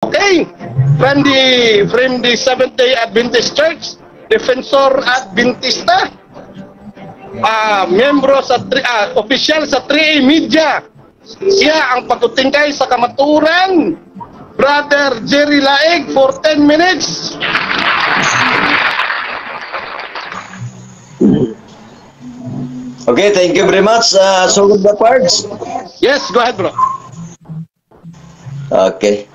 Okay, from the Seventh-day Adventist Church, Defensor Adventista, miyembro sa opisyal sa 3A Media. Siya ang pag-utingkay sa kamatuoran, Brother Jerry Laeg, for 10 minutes. Okay, thank you very much. So the parts. Yes, go ahead, bro. Okay.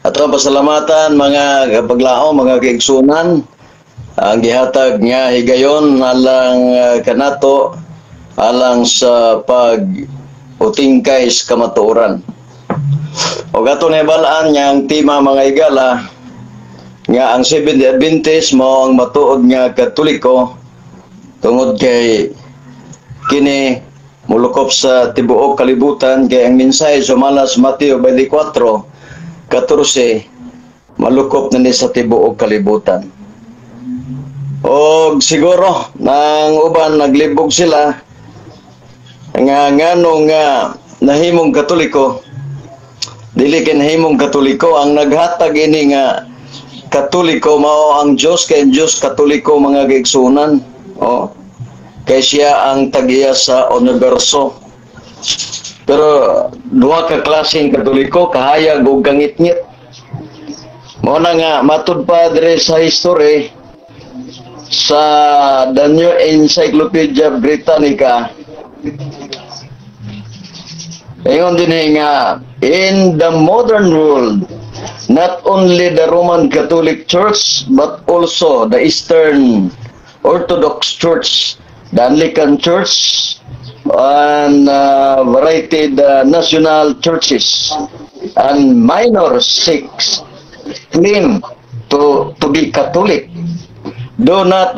Ato ang pasalamatan, mga kapaglao, mga kaigsunan, ang gihatag nga higayon alang kanato alang sa pag utingkay sa kamatuoran. O ato nahibalaan nga ang tema, mga higala, nga ang Seventh-day Adventist mao ang matuod nga Katoliko tungod kay kini mulukop sa tibuok kalibutan, kay ang mensahe sumalas Mateo 24:14 malukop na ni sa tibuok kalibutan. Og siguro nang uban naglibog sila nga ngano nga nahimong Katoliko. Dili kay nahimong Katoliko. Ang naghatag ini nga Katoliko mao ang Dios, kay ang Dios Katoliko, mga kaigsunan. Oh. Kay siya ang tag-iya sa universo. Pero duha ka klaseng Katoliko, kahayag ug kangitngit. Mao na nga matud pa diri sa history sa The New Encyclopedia Britannica. Ingon din nga, in the modern world, not only the Roman Catholic Church but also the Eastern Orthodox Church, the Anglican Church, and variety the national churches and minor sects claim to be Catholic. Do not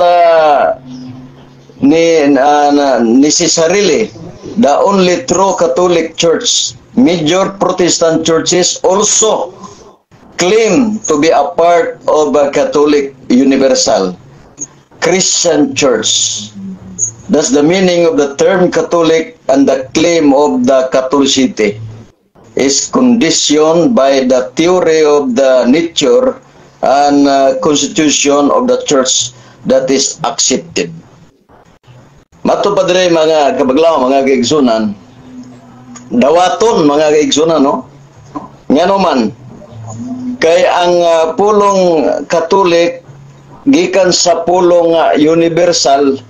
ni necessarily the only true Catholic Church. Major Protestant churches also claim to be a part of a Catholic Universal Christian Church. That's the meaning of the term Catholic, and the claim of the Catholicity is conditioned by the theory of the nature and constitution of the church that is accepted. Mato pa dire, mga kabaglaw, mga kaigsunan, dawaton, mga kaigsunan, no? Ngano man, kay ang pulong Katolik gikan sa pulong universal,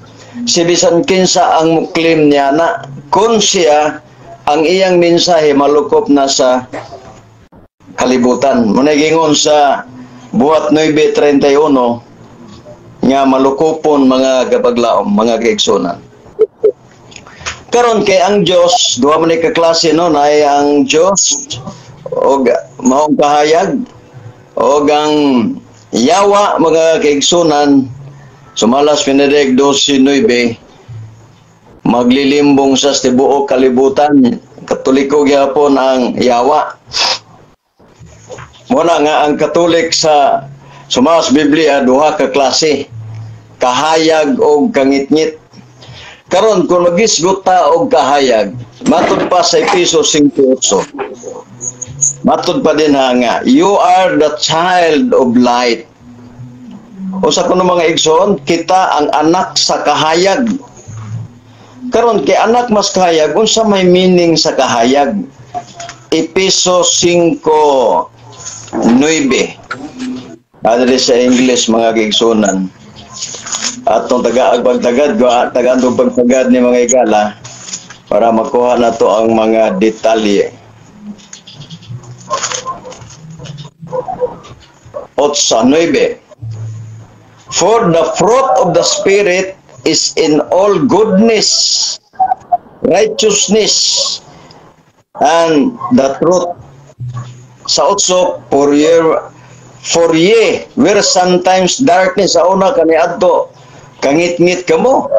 si bisan kinsa ang muklim niya na kung siya ang iyang mensahe malukop na sa kalibutan. Muna gingon sa Buhat 9:31 nga malukopon, mga kabaglaom, mga kaigsunan. Karon kay ang Dios, duha man ni ka klase, no, naay ang Dios og maong kahayag og ang yawa, mga kaigsunan. Sumalas Benedict 12:9, maglilimbong sa tibuok kalibutan. Katoliko gyapon ang yawa. Muna nga ang Katolik sa sumalas Biblia duha ka klase, kahayag og kangitngit. Karon kung magisgot ta og kahayag, matud pa sa Efeso 5:8. Matud pa din ha nga, you are the child of light. Usa kuno, mga igsoon, kita ang anak sa kahayag. Karon kay anak mas kahayag, unsa may meaning sa kahayag? Efeso 5:9. Adre sa English, mga kaigsunan. Atong taga pagtagad, tagaan tong pagtagad ni, mga igala, para makuha na to ang mga detalye. 8:9. For the fruit of the Spirit is in all goodness, righteousness, and the truth. Sa 8, for ye were sometimes darkness. Sa una kaniadto, kangitngit kamo.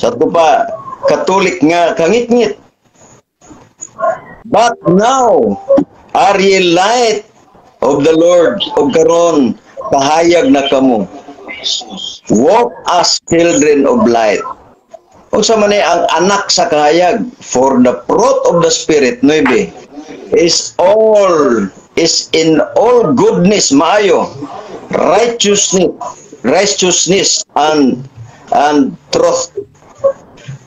Sa ato pa, Katolik nga kangitngit. But now, are ye light of the Lord, og karon kahayag na kamo. Walk as children of light. Unsa man ni ang anak sa kahayag? For the fruit of the Spirit, 9, is all is in all goodness, maayo, righteousness and truth.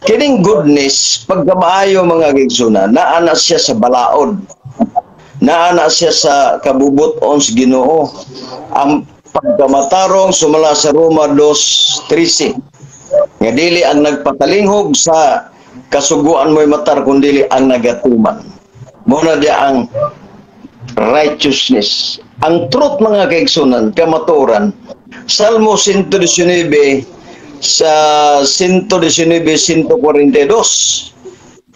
Kining goodness, pagkamaayo, mga kaigsuonan, naa na siya sa balaod, naa na siya sa kabubuton sa Ginoo. Ang pagkamatarong sumala sa Roma 2:13 nga dili ang nagpatalinghog sa kasuguan mo'y matar kundi ang nagatuman. Mao na diya ang righteousness. Ang truth, mga kaigsuonan, kamatuoran, Salmo 119 sa 119, 142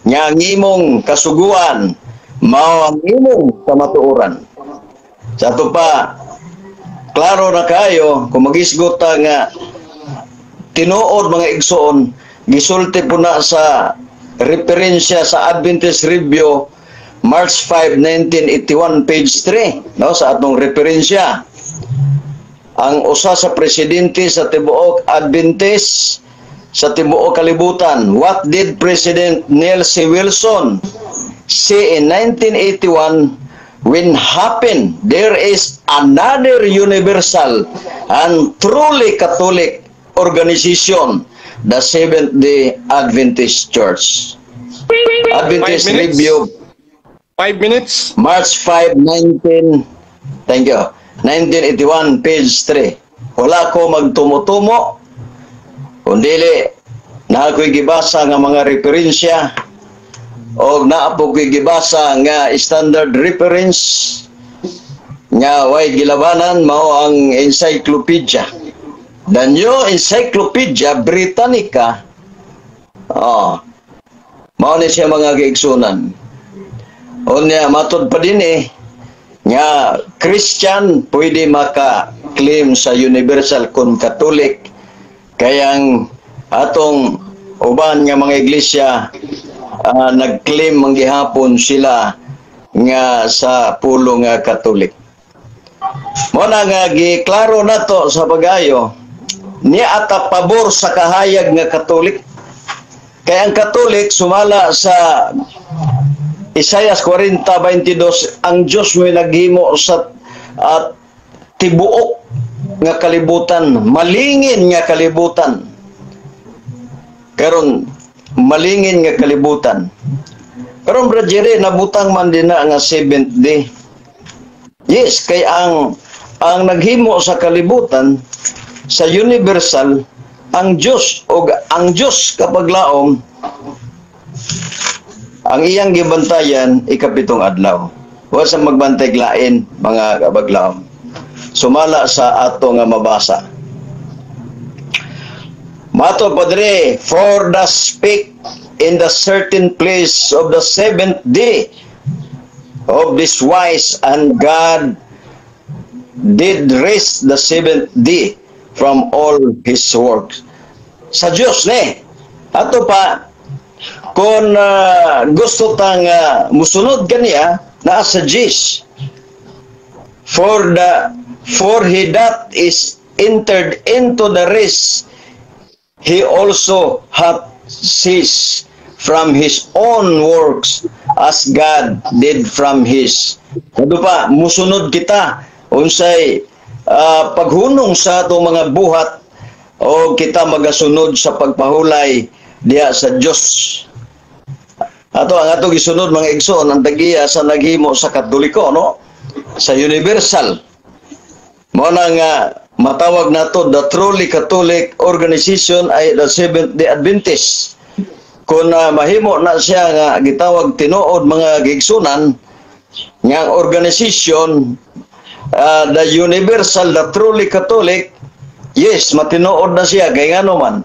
nga ang imong kasuguan mao ang imong kamatuoran. Sa ato pa, klaro na kayo kung magisgot ta nga tinuod, mga igsoon, gisulti po na sa referensya sa Adventist Review, March 5, 1981, page 3, no, sa atong referensya. Ang usa sa presidente sa tibuok Adventist sa tibuok kalibutan. What did President Neil C. Wilson say in 1981 when happened there is another universal and truly Catholic organization, the Seventh-day Adventist Church? Adventist 5 minutes. Review, 5 minutes. March 5, 19, thank you, 1981, page 3. Wala ko magtumo-tumo, kundili, naa ko'y gibasa nga mga referensya, o naa po ko'y gibasa nga standard reference, nga way gilabanan, mao ang encyclopedia. The New Encyclopedia Britannica, oh, mao ni siya, mga kaigsuonan. Unya, matod pa din eh, nga Christian pwede maka-claim sa universal kung Catholic, kayang atong uban nga mga iglesia, nag-claim manggihapon sila nga sa pulo nga Catholic. Mao na nga giklaro nato sa pagayo niya ata pabor sa kahayag nga Katolik. Kaya ang Katolik, sumala sa Isayas 40:22, ang Diyos mo'y naghimo sa at tibuok nga kalibutan, malingin nga kalibutan. Karon malingin nga kalibutan. Karon, Brad Jerry, nabutang man din na nga seventh day. Yes, kay ang naghimo sa kalibutan, sa universal, ang Diyos, og ang Diyos kapaglaom ang iyang gibantayan ikapitong adlaw. Wa sa magbantay lain, mga kapaglaom. Sumala sa ato nga mabasa. Mato padre, for the speak in the certain place of the seventh day of this wise, and God did rest the seventh day from all his works. Sa Diyos ni. Ato pa, kung gusto tang musunod kaniya, naa sa Diyos. For he that is entered into the rest, he also hath ceased from his own works as God did from his. Ano pa, musunod kita unsay paghunong sa atong mga buhat o kita magasunod sa pagpahulay diha sa Dios. Ato ang ato gisunod, mga igsoon, ang tagiya sa naghimo sa Katoliko, no, sa universal. Mao na nga matawag nato the truly Catholic organization ay the Seventh Day Adventist. Kung mahimo na siya nga gitawag tinuod, mga gigsunan, nga ang organization, the universal, the truly Catholic, yes, matinuod na siya kay ngano man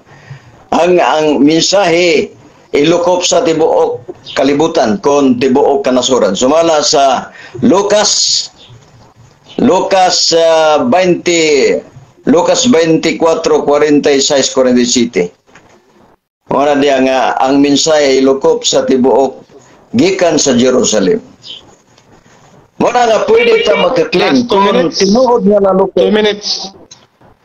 ang mensahe ilukop sa tibuok kalibutan kon tibuok kanasuran. Sumala sa Lucas 20, Lucas 24, 46, 47. Wala diya nga ang mensahe ilukop sa tibuok gikan sa Jerusalem. Muna nga pwede ta maka-claim Last two kung minutes. Tinuod nga nalukop. 2 minutes.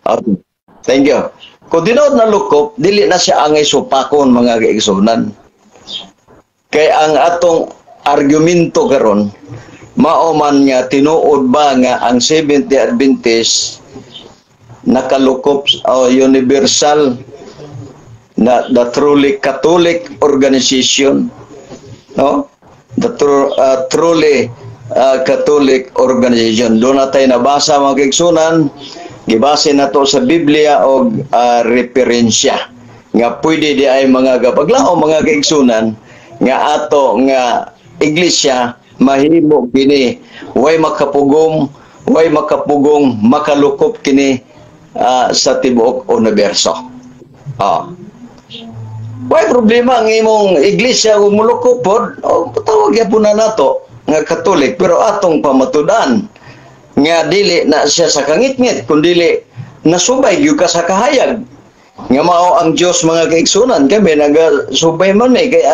Okay. Thank you. Kung tinuod na lukop, dili na siya angay supakon, mga kaigsuonan. Kay ang atong argumento karon, Mao man nga tinuod ba nga ang Seventh-day Adventist nakalukop o universal na the truly Catholic organization, no? The truly Catholic organization. Doon na tayo nabasa, mga kaigsunan, gibase na to sa Biblia og referensya nga pwede di ay mga gapaglaom, mga kaigsunan, nga ato nga iglesia mahimo kini, way makapugong, way makapugong makalukop kini sa tibuok universo. Ah. Way problema ang imong iglesia kung mulukop pod, o tawag gyapon na nato nga Katolik, pero atong pamatudan nga dili na siya sa kangitngit kundi nasubay gyud ka sa kahayag nga mao ang Dios, mga kaigsunan. Kami nagasubay man eh, kay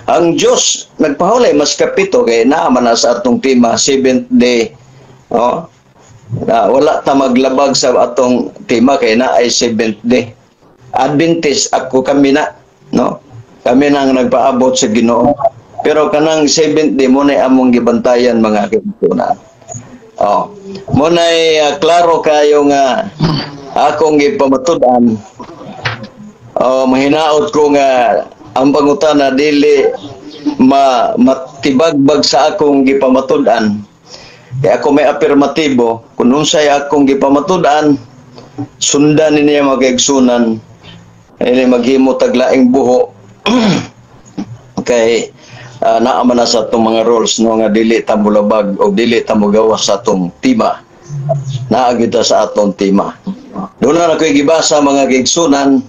ang Dios nagpahulay mas kapito kay naa man na sa atong tema seventh day, oh, na wala ta maglabag sa atong tema kay na ay Seventh Day Adventist ako. Kami na, no, kami na ang nagpaabot sa Ginoo, pero kanang seventh day mo na among gibantayan, mga kaigsunan. Oh, mo na klaro kayo nga akong gipamatud-an. Oh, mahinaot ko nga ang pangutana dili ma matibagbag sa akong gipamatud-an. Kaya ako may apirmatibo, kung unsay akong gipamatud-an, sundan niya, mga kaigsunan, ini maghimo taglaing buho kay naa man na sa atong mga rules, no, nga dili ta molabag o dili ta mogawas sa atong tema. Naa kita sa atong tema. Doon na ako'y gibasa, mga kaigsunan,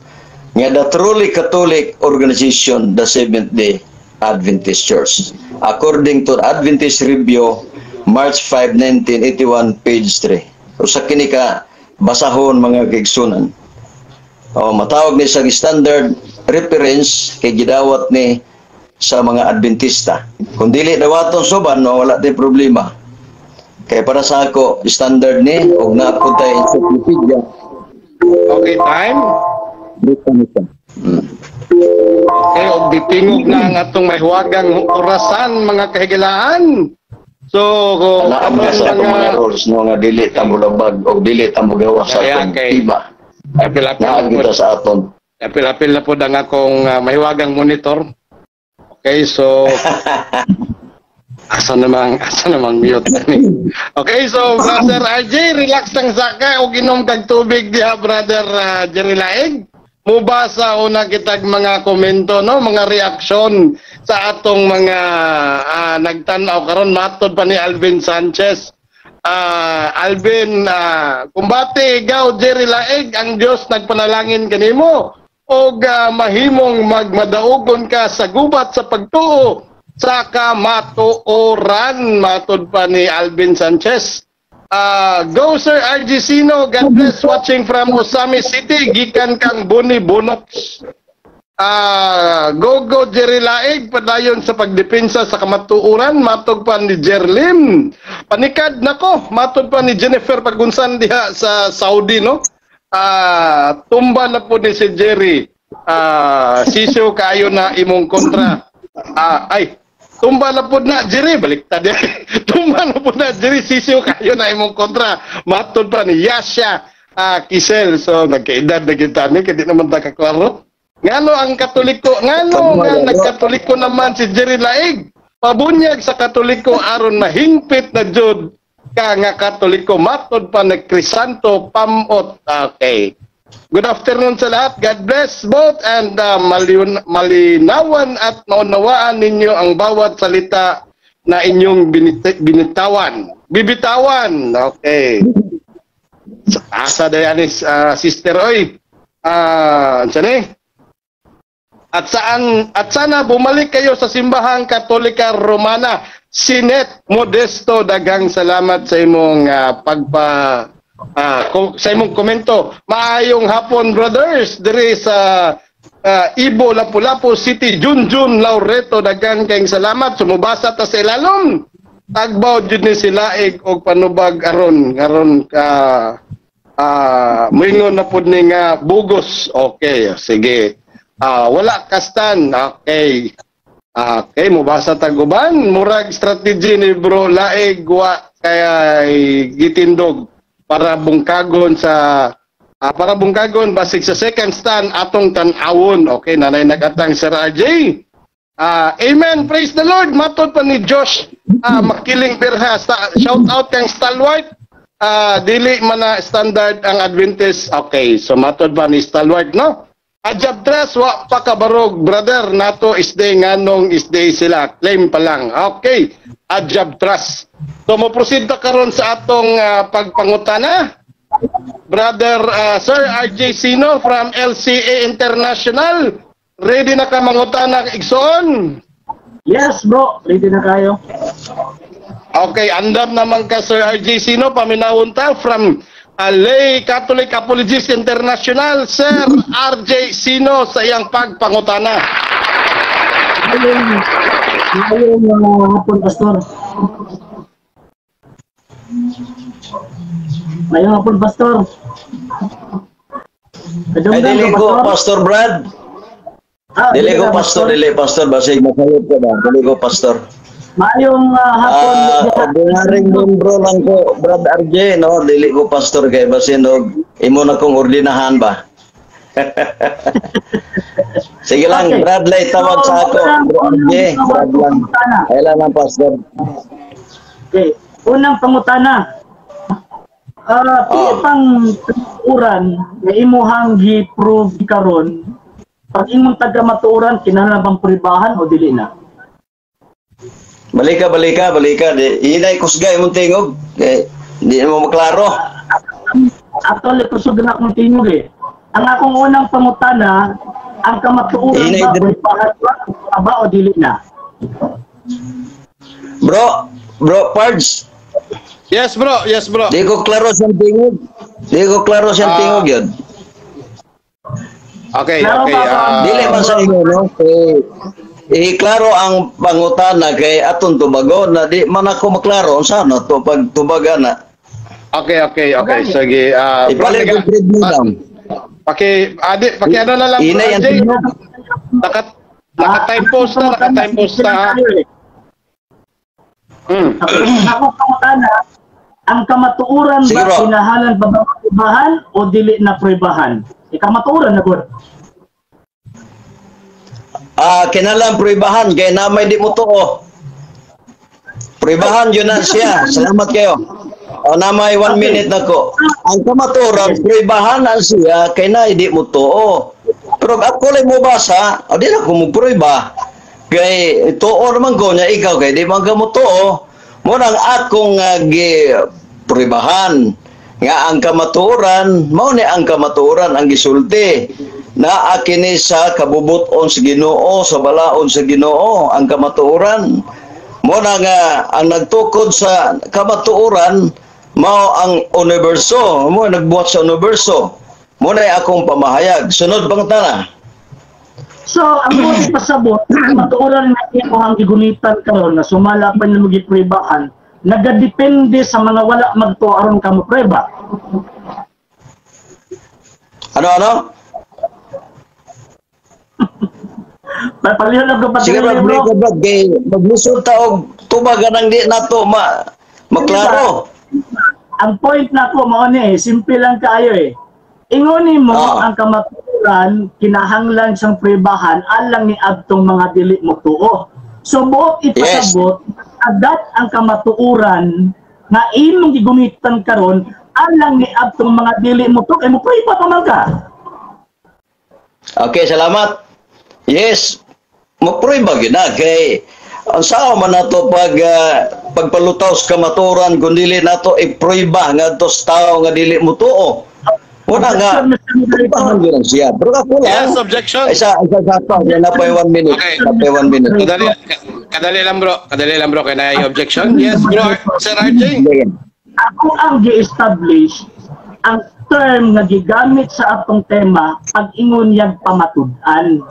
nga the truly Catholic organization, the Seventh-day Adventist Church. According to Adventist Review, March 5, 1981, page 3. Usa kini ka basahon, mga kaigsunan. O, matawag ni sa standard reference kay gidawat ni sa mga Adventista. Kung dili dawaton suban, no, wala tay problema. Kay para sa ako, standard ni, og naa pod tay encyclopedia. Okay, time. Britannica. Okay, og gitingog na ang atong mahiwagang orasan, mga kahigalaan. So, kung Naa man sa atong mga rules, no, nga dili ta molabag og dili ta mogawas sa Kaya atong kay- tema. Apil-apil Naa na po, kita sa aton. Apil-apil na po ang akong mahiwagang monitor. Okay, so asa namang mute ni? Okay, so Brother RJ, relax lang sa ka og inom kag tubig diha, Brother Jerry Laig. Mubasa una kitag mga komento, no, mga reaksyon sa atong mga nagtan-aw karon. Matod pa ni Alvin Sanchez. Alvin, kumbate ikaw, Jerry Laig, ang Dios nagpanalangin kanimo og mahimong magmadaugon ka sa gubat sa pagtuo sa kamatuoran, matod pa ni Alvin Sanchez. Go Sir RG Sino, God bless, watching from Ozamiz City, gikan kang Buni Bunox. Go go Jerry Laig, padayon sa pagdepensa sa kamatuoran, matod pa ni Jerlim. Panikad nako, matod pa ni Jennifer Pagunsan diha sa Saudi, no. Tumba na po ni si Jerry. Sisyo kayo na imong kontra. Ay, tumba na po na Jerry, baliktad. Tumba na po na Jerry, sisyo kayo na imong kontra. Matod pa ni Yasha Kisel. So nagkaedad na kita ni, kaya di naman ta kaklaro. Ngano ang Katoliko, ngano nga nagkatoliko naman si Jerry Laig? Pabunyag sa Katoliko aron mahingpit na jud ka nga Katoliko, matod pa ni Crisanto Pamot. Okay. Good afternoon sa lahat. God bless both and malinawan at maunawaan ninyo ang bawat salita na inyong binitawan. Bibitawan. Okay. Asa day ni sister oy. Ah, uh, ni? At saan at sana bumalik kayo sa Simbahang Katolika Romana. Sinet Modesto, daghang salamat sa imong pagpa sa imong komento. Maayong hapon, brothers, diri sa Ibo, Lapu-Lapu City, Junjun Laureto, daghang kayong salamat. Sumubasa ta sa ilalom. Tagbaw jud ni sila og panubag aron aron ka moingon na pud ni nga bugos. Okay, sige. Wala kastan. Okay. Okay, mubasa tag uban, murag strategy ni Bro Laig wa kay gitindog para bungkagon basig sa second stand atong tan-awon. Okay, nanay nagatang Sir RJ. Amen, praise the Lord. Matod pa ni Josh Makiling Berha. Shout out kang Stalwart. Dili man na standard ang Adventist. Okay, so matod pa ni Stalwart, no? Ajab Tres, wa pa kabarog, brother, nato isday nganong isday sila. Claim pa lang. Okay, Ajab Trust. So mo proceed ta karon sa atong pagpangutana. Brother Sir RJ Sino from LCA International. Ready na ka mangutana, igsoon? Yes, bro. Ready na kayo. Okay, andam naman ka, Sir RJ Sino, paminawon ta from Lay Catholic Apologist International, Sir RJ Sino sa iyang pagpangutana. Ngayong hapon, Pastor. Ngayong hapon, Pastor. Ay, dili ko, Pastor Brad. Dili ko, Pastor, dili, Pastor. Basig, masayop ko ba? Dili ko, Pastor. Maayong hapon. Ordinaryong membro lang ko, Brad RJ, no? Dili ko pastor kay basin og imo na kong ordinahan ba. Sige lang, Okay. Bradley, tawag sa ako. Bro RJ, Brad lang. Kailan lang, Pastor. Okay. Unang pangutana. Pili pang tuuran nga imuhang gi-prove karon, pag imong taga matuoran, kinahanglan bang pribahan o dili na? Balika, balika, balika. Di, inay kusga imong tingog. Eh, di mo maklaro. Actually, kusog na akong tingog eh. Ang akong unang pangutana, ang kamatuoran Inay ba, pribahan ba o dili na? Bro, Pards. Yes, bro. Yes, bro. Di ko klaro siyang tingog. Di ko klaro siyang tingog yun. Okay, Klaro okay. ba ba? Dili man sa inyo, no? Eh, klaro ang pangutana kay atong tubagon na di man ako maklaro unsa na to pag tubaga na. Okay. Sige. Bro, Ipalit ko grade mo lang. Paki ano na lang, bro, Inay ang RJ. tingog. Naka time post na, naka time post na. Ang akong pangutana, ang kamatuoran Sige, ba bro. Kinahalan ba ba pribahan o dili na pribahan? Ikamatuoran na gud. Kinalang pribahan kay namay di mo tuo. Pribahan yun na siya. Salamat kayo. O, namay 1 minute na ko. Ang kamatuoran, pribahan na siya kay na di mo tuo. Pero ako lang mo basa, o di na ko mo priba. Kay tuo naman ko niya ikaw kay di man ka mo tuo. Munang akong gi pribahan nga ang kamatuoran, mao ni ang kamatuoran ang gisulti. Naa kini sa kabubuton sa Ginoo, sa balaod sa Ginoo ang kamatuoran. Mo na nga ang nagtukod sa kamatuoran mao ang universo, mo nagbuhat sa universo. Mo na akong pamahayag. Sunod bang tana? So, ang buot pasabot, kamatuoran nga imo ang gigunitan karon na sumala pa nimo gipribahan, nagadepende sa mga wala magtuo aron ka mopreba. Ano ano? Palihog lang ko pa Sige, dili, bro, bro. bro, kay maglusot ta og tubag anang di nato maklaro. Ang point na ko mao ni eh, simple lang kaayo eh. Ingoni mo ang kamatuoran kinahanglan siyang pribahan alang ni adtong mga dili mo tuo. So buot ipasabot agad ang kamatuoran nga imong gigunitan karon alang ni adtong mga dili mo tuo kay mo priba pa man ka. Okay, salamat. Yes, mapruiba gyud na kay ang sao man nato pag pagpalutaw sa kamatuoran kun dili nato ipruiba ngadto sa tawo nga dili mo tuo. Wala nga pruibahan gyud lang siya. Pero ako lang. Yes, objection. Isa isa sa pa, na pa 1 minute. Okay. Na pa 1 minute. Kadali lang, bro. Kadali lang, bro. Kaya na objection. Yes, bro. Sir RJ. Ako ang gi-establish ang term nga gigamit sa atong tema pag-ingon yang pamatud-an.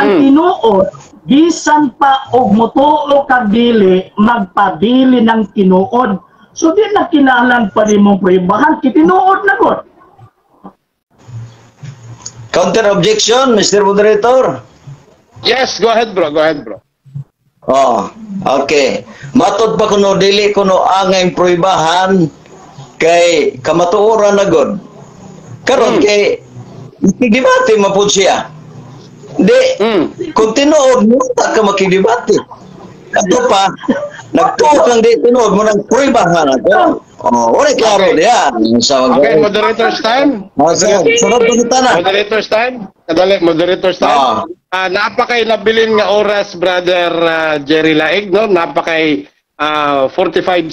Ang tinuod, bisan pa og motuo kag dili, magpabili ng tinuod. So di na kinahanglan pa nimong pribahan, kitinuod na gud. Counter objection, Mr. Moderator. Yes, go ahead, bro. Go ahead, bro. Oh, okay. Matod pa kuno dili kuno angay pruibahan kay kamatuoran na gud. Karon kay makigdebate man pud siya. Di kung tinuod mo ta ka makigdebate. Ato pa nagtuo kang di tinuod mo nang pruibahan ako. Oh, wala klaro diya. Sa Okay, moderator's time. Oh, sunod pangutana. Moderator's time. Kadali, moderator's time. Napakay nabilin nga oras, Brother Jerry Laig, no? Napakay 45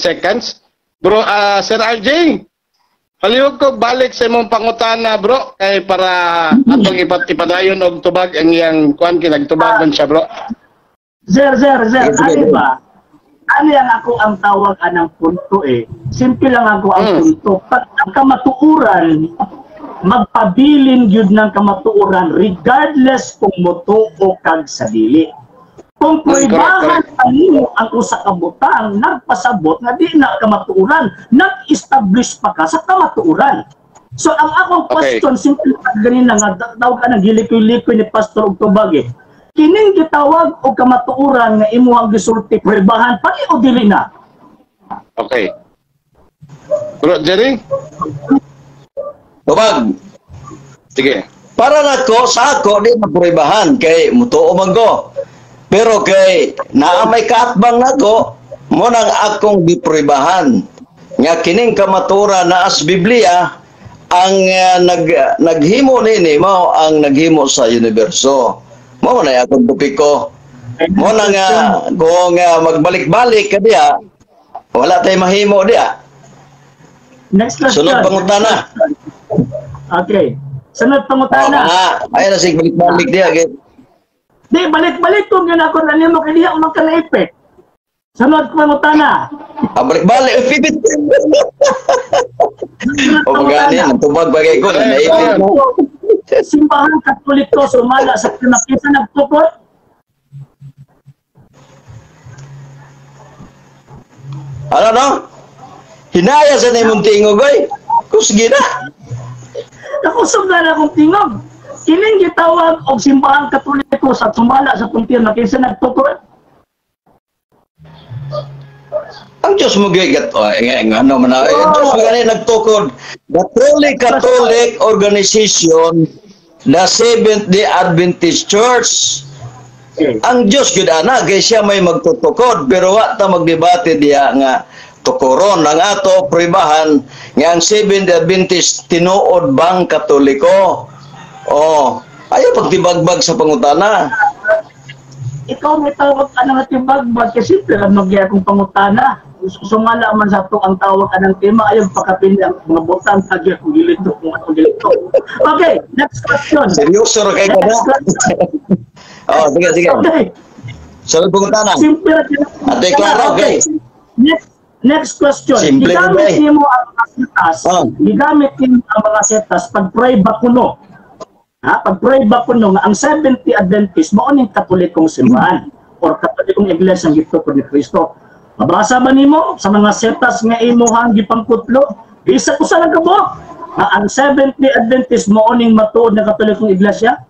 seconds. Bro, Sir RJ, palihog ko balik sa imong pangutana, bro, kay para atong ipadayon og tubag ang iyang kuan kay nagtubag man siya, bro. Sir, ano ba? Ano yang ako ang tawag anang punto eh? Simple lang ako ang punto. Pag ang kamatuuran, magpabilin yun ng kamatuuran regardless kung motuo kag sa dili. Kung pruibahan kanimo ang usa ka butang, nagpasabot nga di na kamatuuran, nag-establish pa ka sa kamatuuran. So ang akong question, simple lang ganina nga tawag ka ng gilikoy-likoy ni Pastor og tubag eh. Kining gitawag og kamatuoran nga imuhang gisulti pruibahan pali o dili na? Okay. Bro Jerry? Tubag. Sige. Para nako sa ako di mapruibahan kay mutuo man ko. Pero kay naa may kaatbang nako mo nang akong gipruibahan nga kining kamatuoran naa sa Biblia ang naghimo nini mao ang naghimo sa universo. Mo na akong topiko. Mo na nga kung magbalik-balik ka diha, wala tay mahimo diha. Next question. Sunod pangutana. Okay. Sunod pangutana. Ay na sig balik-balik diha. Di balik-balik ko gyud ako na nimo kay diha man ka na-effect. Sunod pangutana. Balik-balik. O gani tubag bagay ko na naipit. Simbahan Katoliko sumala sa kinakita nagtukod? Ano no? Hinaya sa nimong tingog oy. Kusgi na. Nakusog na akong tingog. Kining gitawag og Simbahan Katoliko sa sumala sa tungtiyan na kinsa nagtukod? Ang Diyos mo gigat oh, ano man ang Diyos mo gani nagtukod. The Truly Catholic Organization, the Seventh-day Adventist Church. Okay. Ang Diyos gyud ana kay siya may magtutukod pero wa ta magdebate diha nga tukoron ang ato pruibahan nga ang Seventh-day Adventist tinuod bang Katoliko. Oh, ayaw pagtibagbag sa pangutana. Ikaw may tawag ka ng tibagbag kasi simple lang magyay akong pangutana. Sumala man sa to ang tawag ka ng tema, ayaw pakapili ang mga butang tagya kung gilito kung anong gilito. Okay, next question. Seryoso ra kay ka na. Oh, sige, sige. Okay. Sunod pangutana. Simple ra. Ate Clara, okay. Next question. Simple gigamit nimo ang mga setas. Gigamit nimo ang mga setas pag pray ba kuno? Ha, pag-pray ba kuno nga ang Seventh-day Adventist mao ning Katolikong simbahan or Katolikong iglesia ang gitukod ni Kristo. Mabasa ba nimo sa mga setas nga imuhang gipangkutlo? Isa usa lang kabuok nga ang Seventh-day Adventist mao ning matuod nga Katolikong iglesia?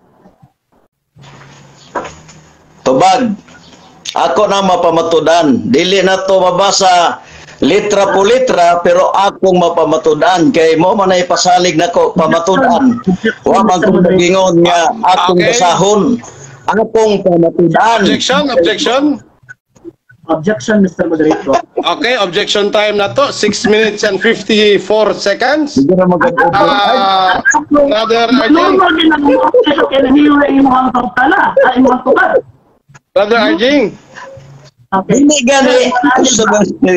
Tubag. Ako na mapamatudan. Dili na to mabasa litra po litra pero akong mapamatudan kay mo man ay pasalig nako pamatudan. Wa man ko mogingon nga akong basahon, akong pamatudan. Objection. Objection, Mr. Moderator. Okay, objection time na to. 6 minutes and 54 seconds. Brother RJ. Brother RJ. Okay. Hindi gani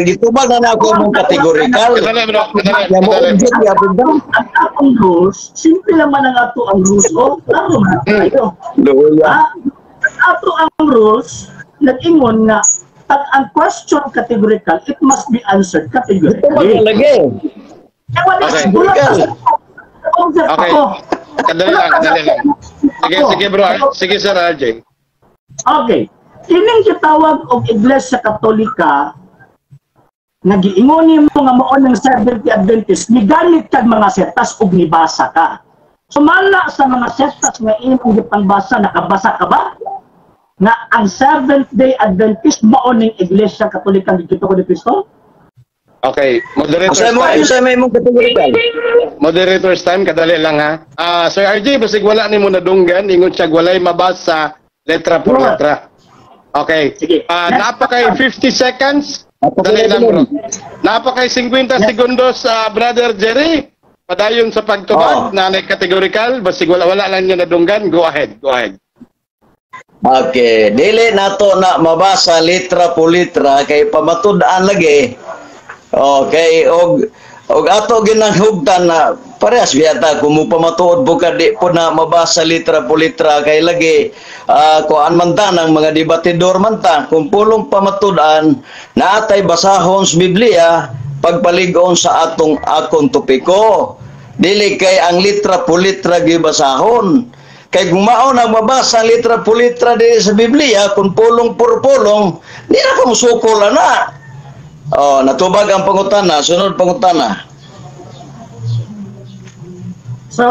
gitubag na ako mong kategorikal. Ang akong rules, simple naman ang ato ang rules. Oh, klaro man tayo. Ato ang rules, nag-ingon nga pag ang question categorical, it must be answered categorically. Okay. Okay. Kadali lang, kadali lang. Sige, sige bro. Sige Sir RJ. Okay. Kining gitawag og Iglesia Katolika nga giingon nimo nga mao ng Seventh-day Adventist, migamit kag mga setas ug nibasa ka. Sumala sa mga setas nga imong gipangbasa, nakabasa ka ba? nga ang Seventh Day Adventist mao ning Iglesia Katolika gituo ni Kristo? Okay, moderator's Unsay mo time. Unsay may imong categorical? Moderator's time, kadali lang ha. Ah, Sir RJ, basig wala nimo nadunggan, ingon siya walay mabasa letra por letra. Okay. Sige. Ah, Next. Naa pa kay 50 seconds. Dali lang, bro. Naa pa kay 50 segundos, Brother Jerry. Padayon sa pagtubag, Oo. Na categorical, basig wala wala lang niya nadunggan. Go ahead, go ahead. Okay, dili nato na mabasa litra po litra kay pamatud-an lagi. Okay, og ato ginahugtan na parehas biyata kung mo pamatuod po ka, di po na mabasa litra po litra kay lagi kuan man ta ng mga debatidor man ta. Kung pulong pamatud-an, naatay basahon sa Biblia pagpalig-on sa atong akong topiko, dili kay ang litra po litra gibasahon. Kay kung mao na mabasa litra po litra dili sa Biblia, kung pulong por pulong, di na ka musukol na. Oh, natubag ang pangutana, sunod pangutana. So,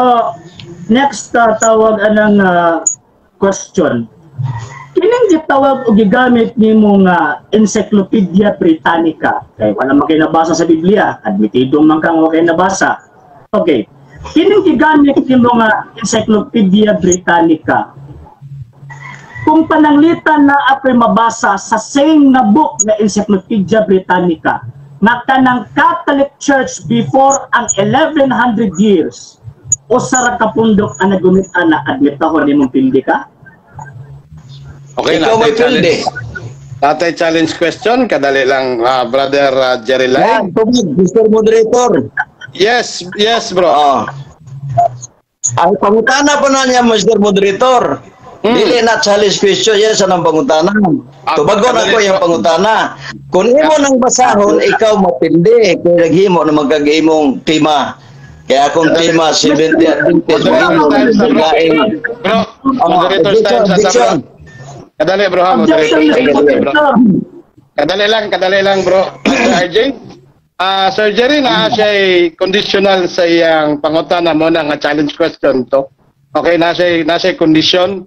next tawag anang question. Kining gitawag o gigamit nimo nga Encyclopedia Britannica. Kay wala man kay nabasa sa Biblia, admitido man kang wa kay nabasa. Okay. Kining gigamit nimo nga Encyclopedia Britannica. Kung pananglitan na ako'y mabasa sa same na book na Encyclopedia Britannica na kanang Catholic Church before ang 1100 years, usa ra ka pundok ang nagumit ana, admitahon nimong pildi ka? Okay, Ikaw may natay challenge. pildi. Natay challenge question, kadali lang, Brother Jerry Lai. Yan, tubag, Mr. Moderator. Yes, bro. Oh. Ang pangutana pa na niya, Mr. Moderator. Dili na challenge question yan sa nang pangutana. Tubagon ako yung pangutana. Kung imo nang basahon, ikaw mapindi. Kaya naghimo na magkag-imong tema. Kaya akong tema, 70 Adventist. Moderator's time sa bro. Bro, moderator's time sa bro. Kadali, bro, ha, Objection, moderator's Mr. time sa bro. Moderator. Kadali lang, bro. Sir RJ? Ah, Sir Jerry, na siya conditional sa iyang pangutana mo na nga challenge question to. Okay, na siya condition.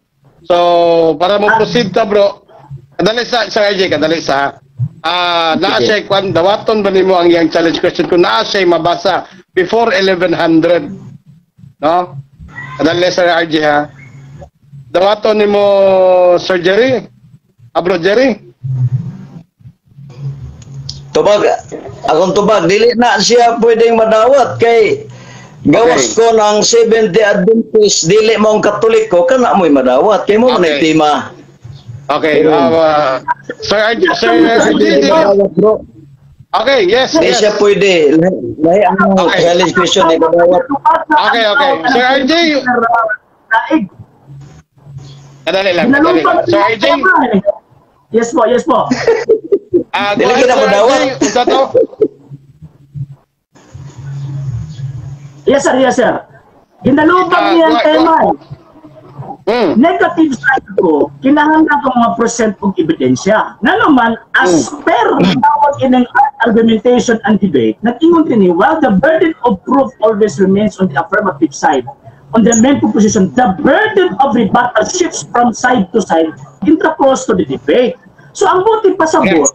So, para mo proceed ta, bro. Kadali sa Sir RJ, kadali sa naa siya kwan, dawaton ba nimo ang iyang challenge question kung naa siya mabasa before 1100? No? Kadali, Sir RJ, ha. Dawaton nimo, Sir Jerry? Ah, Bro Jerry? Tubag, akong tubag, dili na siya pwedeng madawat kay gawas ko ng 70 Adventist, dili mo ang Katoliko, kana mo'y madawat. Kay mo man ay tema. Okay, Sir RJ, Sir RJ, Madawat, bro. Okay, yes, Di yes. siya pwede. Lahi ang challenge question ay madawat. Okay. Sir RJ. Daig. Kadali lang, kadali lang. Sir RJ, Yes po, yes po. Go Dili ahead, kita Sir madawat. RJ. Unsa to? Yes sir, yes sir. Ginalubag niya ang go ahead, tema eh. Negative side ko, kinahanglan ko mga present og ebidensya. Nga naman, as per tawag ining argumentation and debate, nag-ingon din ni, while the burden of proof always remains on the affirmative side, on the main proposition, the burden of rebuttal shifts from side to side in the course to the debate. So ang buti pasabot,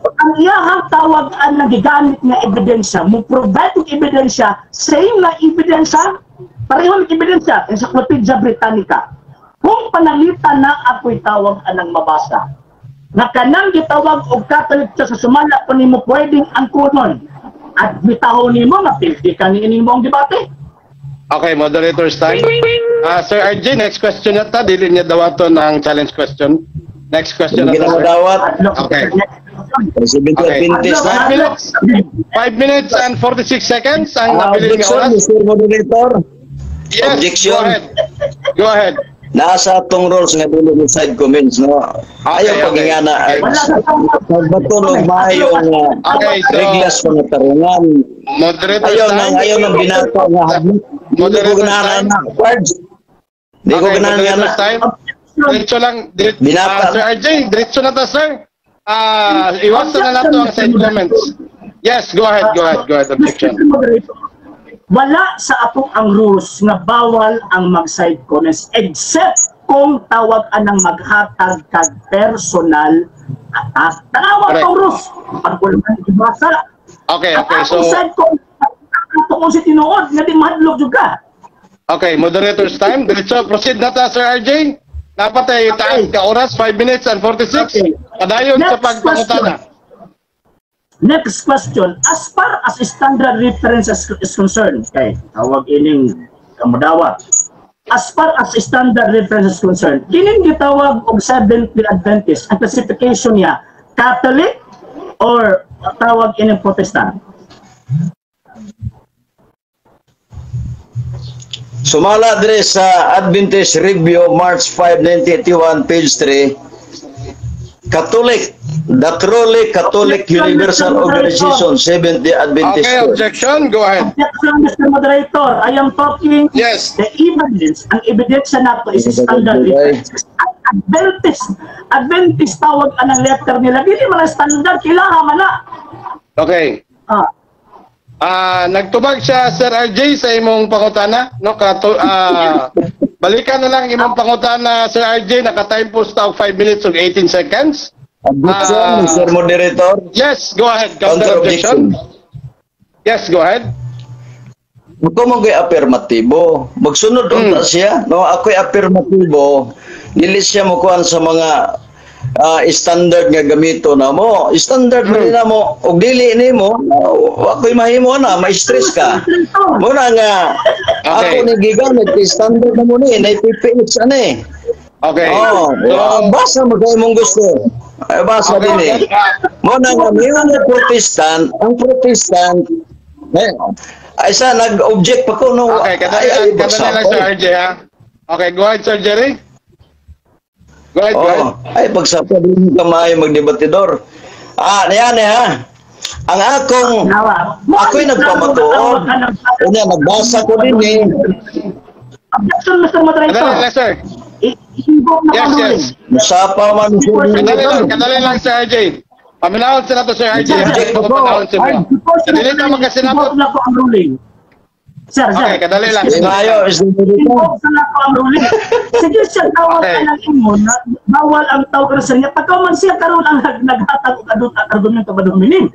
ang iyahang tawag ang nagigamit nga ebidensya, mo provide og ebidensya, same na ebidensya, pareho ng ebidensya, Encyclopedia Britannica. Kung pananglitan na ako'y tawag anang mabasa, na kanang gitawag og Catholic Church sa sumala po nimo pwedeng angkunon, at bitahon nimo nga pildi ka ni ining mong debate. Okay, moderator's time. Sir RJ, next question na ta. Dili niya dawaton ang challenge question. Next question na Hindi ta, na sir. madawat. Okay. Next question. 70 Okay. Adventist na. 5 minutes. 5 minutes and 46 seconds ang nabilin nga Objection, oras. Mr. Moderator. Yes, Objection. go ahead. Go ahead. Nasa atong rules nga dili mo side comments, no. Ayaw pagingana. Okay. Wala sa tawag. Pagbaton og maayo nga Okay, so reglas mga tarungan. Moderator's Ayaw time. nang ayaw nang binato nga hadlok. Dili ko Moderator's ganahan time. na. Words. Di ko Okay, ganahan nga na. moderator's time. Diretso lang. Binata. Sir RJ, diretso na ta, sir. Iwasan na nato ang side comments. Yes, go ahead, go ahead, go ahead. Objection. Mr. Moderator, wala sa atong ang rules nga bawal ang mag-side comments except Kung tawag anang maghatag kag personal attack. Tanawa. Correct. Taurus. Pag wala man gibasa. Okay. At So, akong side ko, ato kung si tinuod, nga di mahadlok jud ka. Okay, moderator's time. Diretso, proceed na ta, Sir RJ. Dapat ay taas ka oras, 5 minutes and 46. Okay. Padayon sa Next pagpangutana. Next question. As far as standard reference is concerned, kay tawag ining kamudawa. As far as standard reference is concerned, kining gitawag og Seventh-day Adventist, ang classification niya, Catholic or tawag ining Protestant? Sumala dire sa Adventist Review, March 5, 1981, page 3. Catholic, the truly Catholic Universal Organization, Seventh-day Adventist Okay, Church. Objection. Go ahead. Objection, Mr. Moderator. I am talking the evidence. Ang ebidensya nato is standard references. Ang Adventist tawag anang letter nila. Dili man ang standard, kailangan man na. Okay. Ah. Ah, nagtubag siya, Sir RJ, sa imong pangutana, no? Kato, balikan na lang imong pangutana, Sir RJ, naka-time po sa 5 minutes ug 18 seconds. Objection, Ah. Mr. Moderator. Yes, go ahead. Counter Counter objection. Yes, go ahead. Ako mo kay affirmatibo. Magsunod unta siya. No, ako'y affirmatibo. Dili siya mokuan sa mga standard nga gamito na mo. Standard man na mo. Og dili nimo, ako'y mahimo na, ma-stress ka. Muna nga ako ni gigamit kay standard na mo ni, na PPX ani. Okay. Oh, So, basa mo kay mong gusto. Ay, basa din eh. Mo na nga may mga Protestant, ang Protestant eh, ay sa nag-object pa ko, no. Okay, kadali Ay, lang, ay, kadali lang, pagsapol. Sir RJ, ha. Okay, go ahead, Sir Jerry. Go ahead, go ahead. Oh, ay pagsapol din ka maayo magdebatidor. Ah, niyan eh ha. Ang akong Nawa. ako'y nagpamatuod. Unya nagbasa ko din eh. Objection, Mr. Moderator. Kadali lang, sir. I-invoke na Yes, ang yes. ruling. Musapa man sir. Kadali lang, Sir RJ. Paminahon sila to, Sir RJ, ha. Object Ito ko. paminahon sila. Dili ta magkasinabot. Invoke na ko ang ruling. Sir, sir. Okay, kadali lang. Di maayo, Mr. Moderator. Invoke na ko ang ruling. Sige siya, tawag ka ng imo na bawal ang tawag sa niya. Pagka man siya karon ang naghatag og adult argumento ba dominim.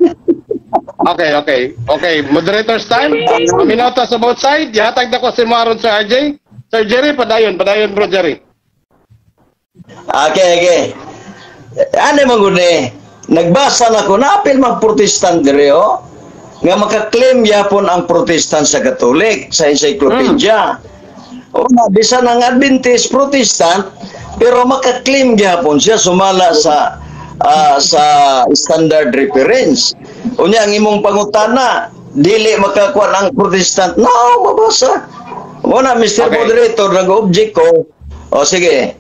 Okay. Moderator's time. Paminaw ta sa both side. Ihatag na ko si Maron, Sir RJ. Sir Jerry, padayon. Padayon, bro Jerry. Okay. Ano man gud eh? Nagbasa na ko, naapil mang Protestant dire oh. Nga makaklaim yapon ang Protestant sa Katolik sa encyclopedia. O na bisan ang Adventist Protestant pero makaklaim gyapon siya sumala sa standard reference. Unya ang imong pangutana, dili makakuan ang Protestant. No, mabasa. Muna Mr. Moderator, nag-object ko. O sige.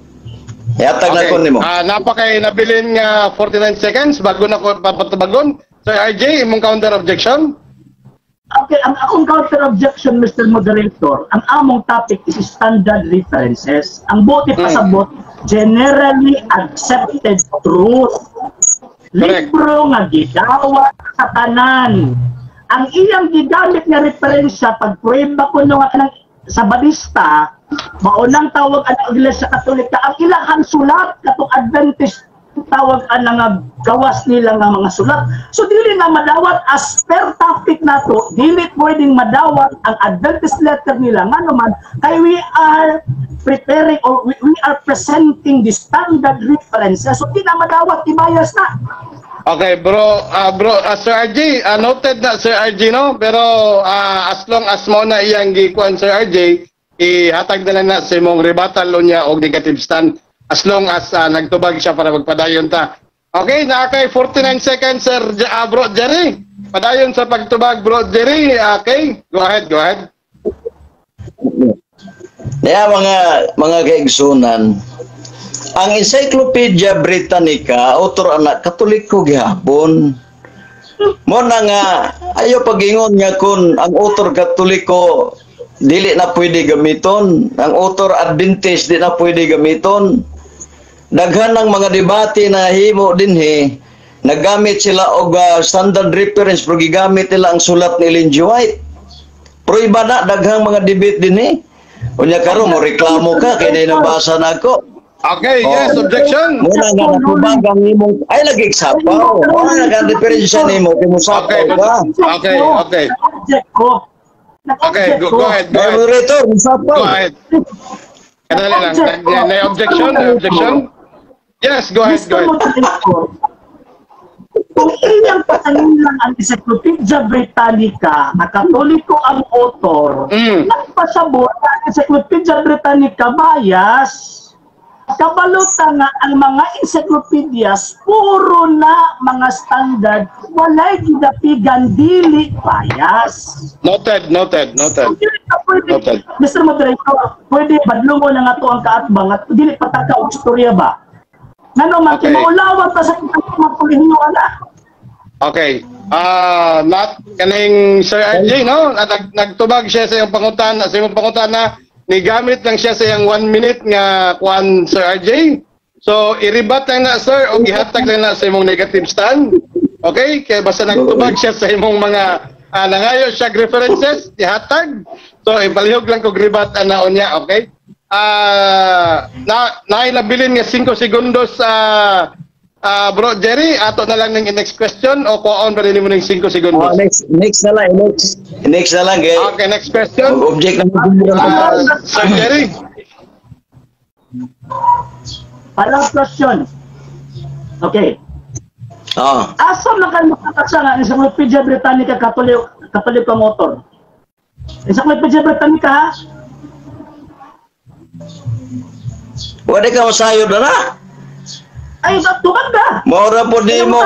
Yatag na ko nimo. Ah, napakay nabilin nga 49 seconds bago na ko papatubagon. Sir RJ, imong counter objection? Okay, ang akong counter objection, Mr. Moderator, ang among topic is standard references. Ang buot pasabot, generally accepted truth. Correct. Libro nga gidawat sa tanan. Ang iyang gigamit nga referensya pag prueba ko nga kanang Sabadista, maunang tawag ang Iglesia Katolika, ang ilahang sulat katong Adventist tawag ang nga gawas nila nga mga sulat. So dili na madawat as per topic nato, dili pwedeng madawat ang Adventist letter nila ngano man kay we are preparing or we are presenting the standard references. So di na madawat, ibayas na. Okay, bro, Sir RJ, noted na Sir RJ, no? Pero as long as mo na iyang gikuan, Sir RJ, ihatag na lang na sa imong rebuttal niya og negative stand as long as nagtubag siya para magpadayon ta. Okay, naa kay 49 seconds, Sir bro Jerry. Padayon sa pagtubag, bro Jerry. Okay, go ahead, go ahead. Kaya mga kaigsunan, ang Encyclopedia Britannica, author anak Katoliko gihapon. Mo na nga ayo pagingon nga kun ang author Katoliko dili na pwede gamiton, ang author Adventist di na pwede gamiton. Daghan ng mga debate na himo dinhi, naggamit sila og standard reference pero gigamit nila ang sulat ni Ellen G. White. Pero iba na daghang mga debate dinhi. Unya karon mo reklamo ka kay nabasa na ako. Okay, yes, objection. Muna nga natubag ang imong ay lagi sapaw. Muna nga diferensya nimo kay mo sapaw ka. Okay. Nag-object ko. Okay, Nag-object go, ko. go ahead, go Ay, ahead. moderator, Go musapaw. ahead. Kadali lang. Na objection, na objection. Yes, go ahead, Mr. go ahead. Moderator, kung iyang lang ang Encyclopedia Britannica na Katoliko ang author, nagpasabot ang Encyclopedia Britannica bias. Kabalutan nga ang mga encyclopedias puro na mga standard, walay gidapigan, dili bias. Noted, noted, noted. Dili ka pwede, Noted. Mr. Moderator, pwede badlong mo na nga to ang kaatbang at dili pataka og istorya ba? Ngano man okay, ta sa kitang mga na. Okay. Ah, not kaning Sir RJ, no? Nagtubag siya sa iyong pangutana, sa iyong pangutana, ni gamit lang siya sa iyang 1 minute nga kuan, Sir RJ. So, i-rebut lang na, sir, o gihatag lang na sa imong negative stand. Okay? Kaya basta nagtubag siya sa imong mga nangayo siya references, ihatag. So, ibalihog lang kog rebut ana unya, okay? Na nailabilin nga 5 segundos sa bro Jerry, ato na lang ng next question o kuon pa rin mo ng 5 segundos. Oh, next next na lang, next. Next na lang kay. Okay, next question. Object na mo. Sir Jerry. Parang question. Okay. Asa man ka makakasa nga Encyclopedia Britannica Katoliko, Katoliko ang author? Encyclopedia Britannica ha? Wala ka masayod na na. Ay, tubag ka. Maura po nimo.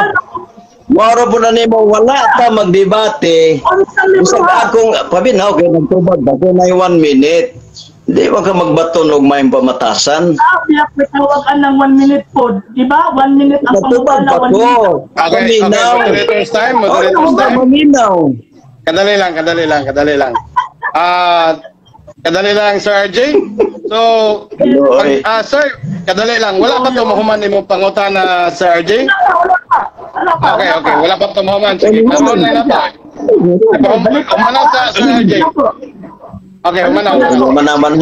Maura po na nimo wala ta magdebate. Bisag akong pabinaw kay nagtubag ba ko na 1 minute. Di ba ka magbaton og may pamatasan? Sabi ako tawag ang 1 minute po. Di ba? 1 minute ang Nagtubag pangutana, pa 1 ko. minute. Okay, Paminaw. moderator's time, moderator's Oh, time. Paminaw. Kadali lang, kadali lang, kadali lang. Kadali lang, Sir RJ. So, Hello, pag, eh. sir, kadali lang. Wala pa to mahuman imong pangutana, Sir RJ? Wala, wala pa. Wala pa. Okay, wala okay. pa. Wala pa to mahuman. Sige, karon na na to. Humana sa Sir RJ. Okay, humana, humana. Ano man naman.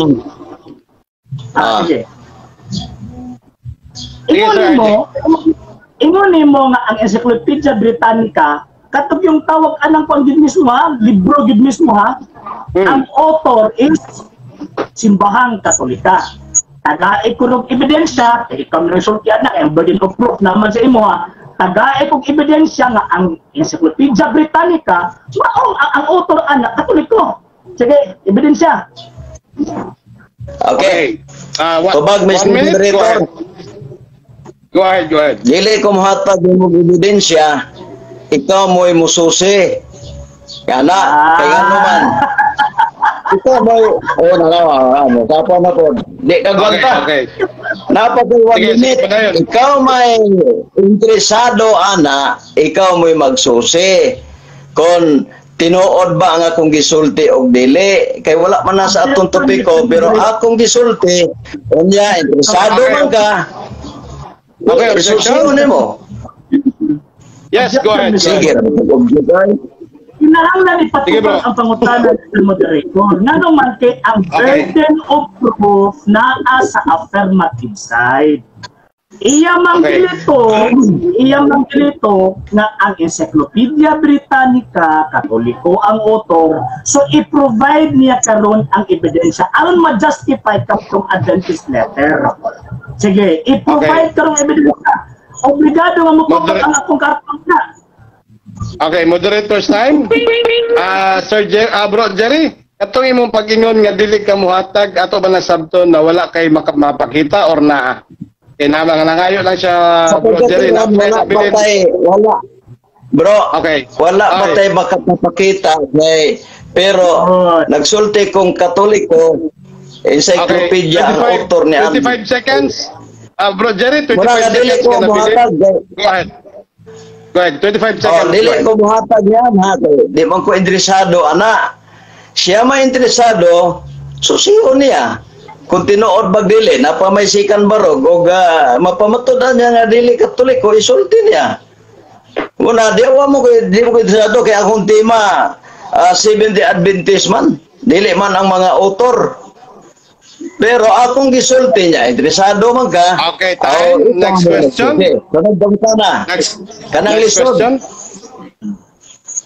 Sige. Sige, Ingon Sir nimo, ingon nimo nga ang Encyclopedia Britannica katong yung tawag anang kuan gid mismo ha, libro gid mismo ha. Ang author is Simbahang Katolika. Tagae ko og ebidensya, kay ikaw resulti na ang burden of proof naman sa imo ha. Tagae kog ebidensya nga ang Encyclopedia Britannica maong ang author ana Katoliko. Sige, ebidensya. Okay. What, Tubag, Mr. 1 minute? Go Moderator. ahead. Go ahead, go ahead. Dili ko mohatag imong ebidensya, ikaw mo'y mususi. Kana, kay ano man. Ikaw mo'y, oh, na na, ano, kapa na po. Di ka Okay, gwanta. okay. Napakay 1 Sige, sige, minute. padayon. Ikaw may interesado ana, ikaw mo'y magsusi. Kung tinuod ba ang akong gisulti og dili, kay wala man na sa atong topiko, pero akong gisulti, unya interesado man ka. Okay, objection? Isusi nimo. Yes, go ahead. Go Sige, ahead. object ay. Kinahanglan Sige, bro. ipatubag ang pangutana ng moderator. Ngano man kay ang burden of proof naa sa affirmative side. Iya man dilito, iya man dilito nga ang Encyclopedia Britannica, Katoliko ang author, so i-provide niya karon ang ebidensya aron ma-justify katong Adventist letter. Sige, i-provide karong ebidensya. Obligado nga mo ang akong karton na. Okay, moderator's time. Sir Bro Jerry, katong imong pag-ingon nga dili ka muhatag, ato ba nasabton na wala kay mapakita or naa? Kay nama nga nangayo lang siya, Sa Bro Jerry, na pagkatuon, wala pa tay, wala. Bro, wala pa tay makapapakita kay pero nagsulti kong Katoliko, encyclopedia ang author ni 25 seconds. Bro Jerry, 25 Mura nga dili seconds ko ka na pili. muhatag. Go ahead. Go ahead, 25 Oh, seconds. dili Go ahead. ko muhatag yan ha. Di man ko interesado ana. Siya may interesado, susiyon niya. Kung tinuod bag dili, napamaysikan barog og mapamatud-an niya nga dili Katoliko, isulti niya. Muna, di awa mo ko, di mo ko interesado kay akong tema Seventh Day Adventist man. Dili man ang mga author. Pero akong gisulti niya, interesado man ka. Okay, time. Oh, Next question. Sige, sunod na. Next, Kanang next lisod. question.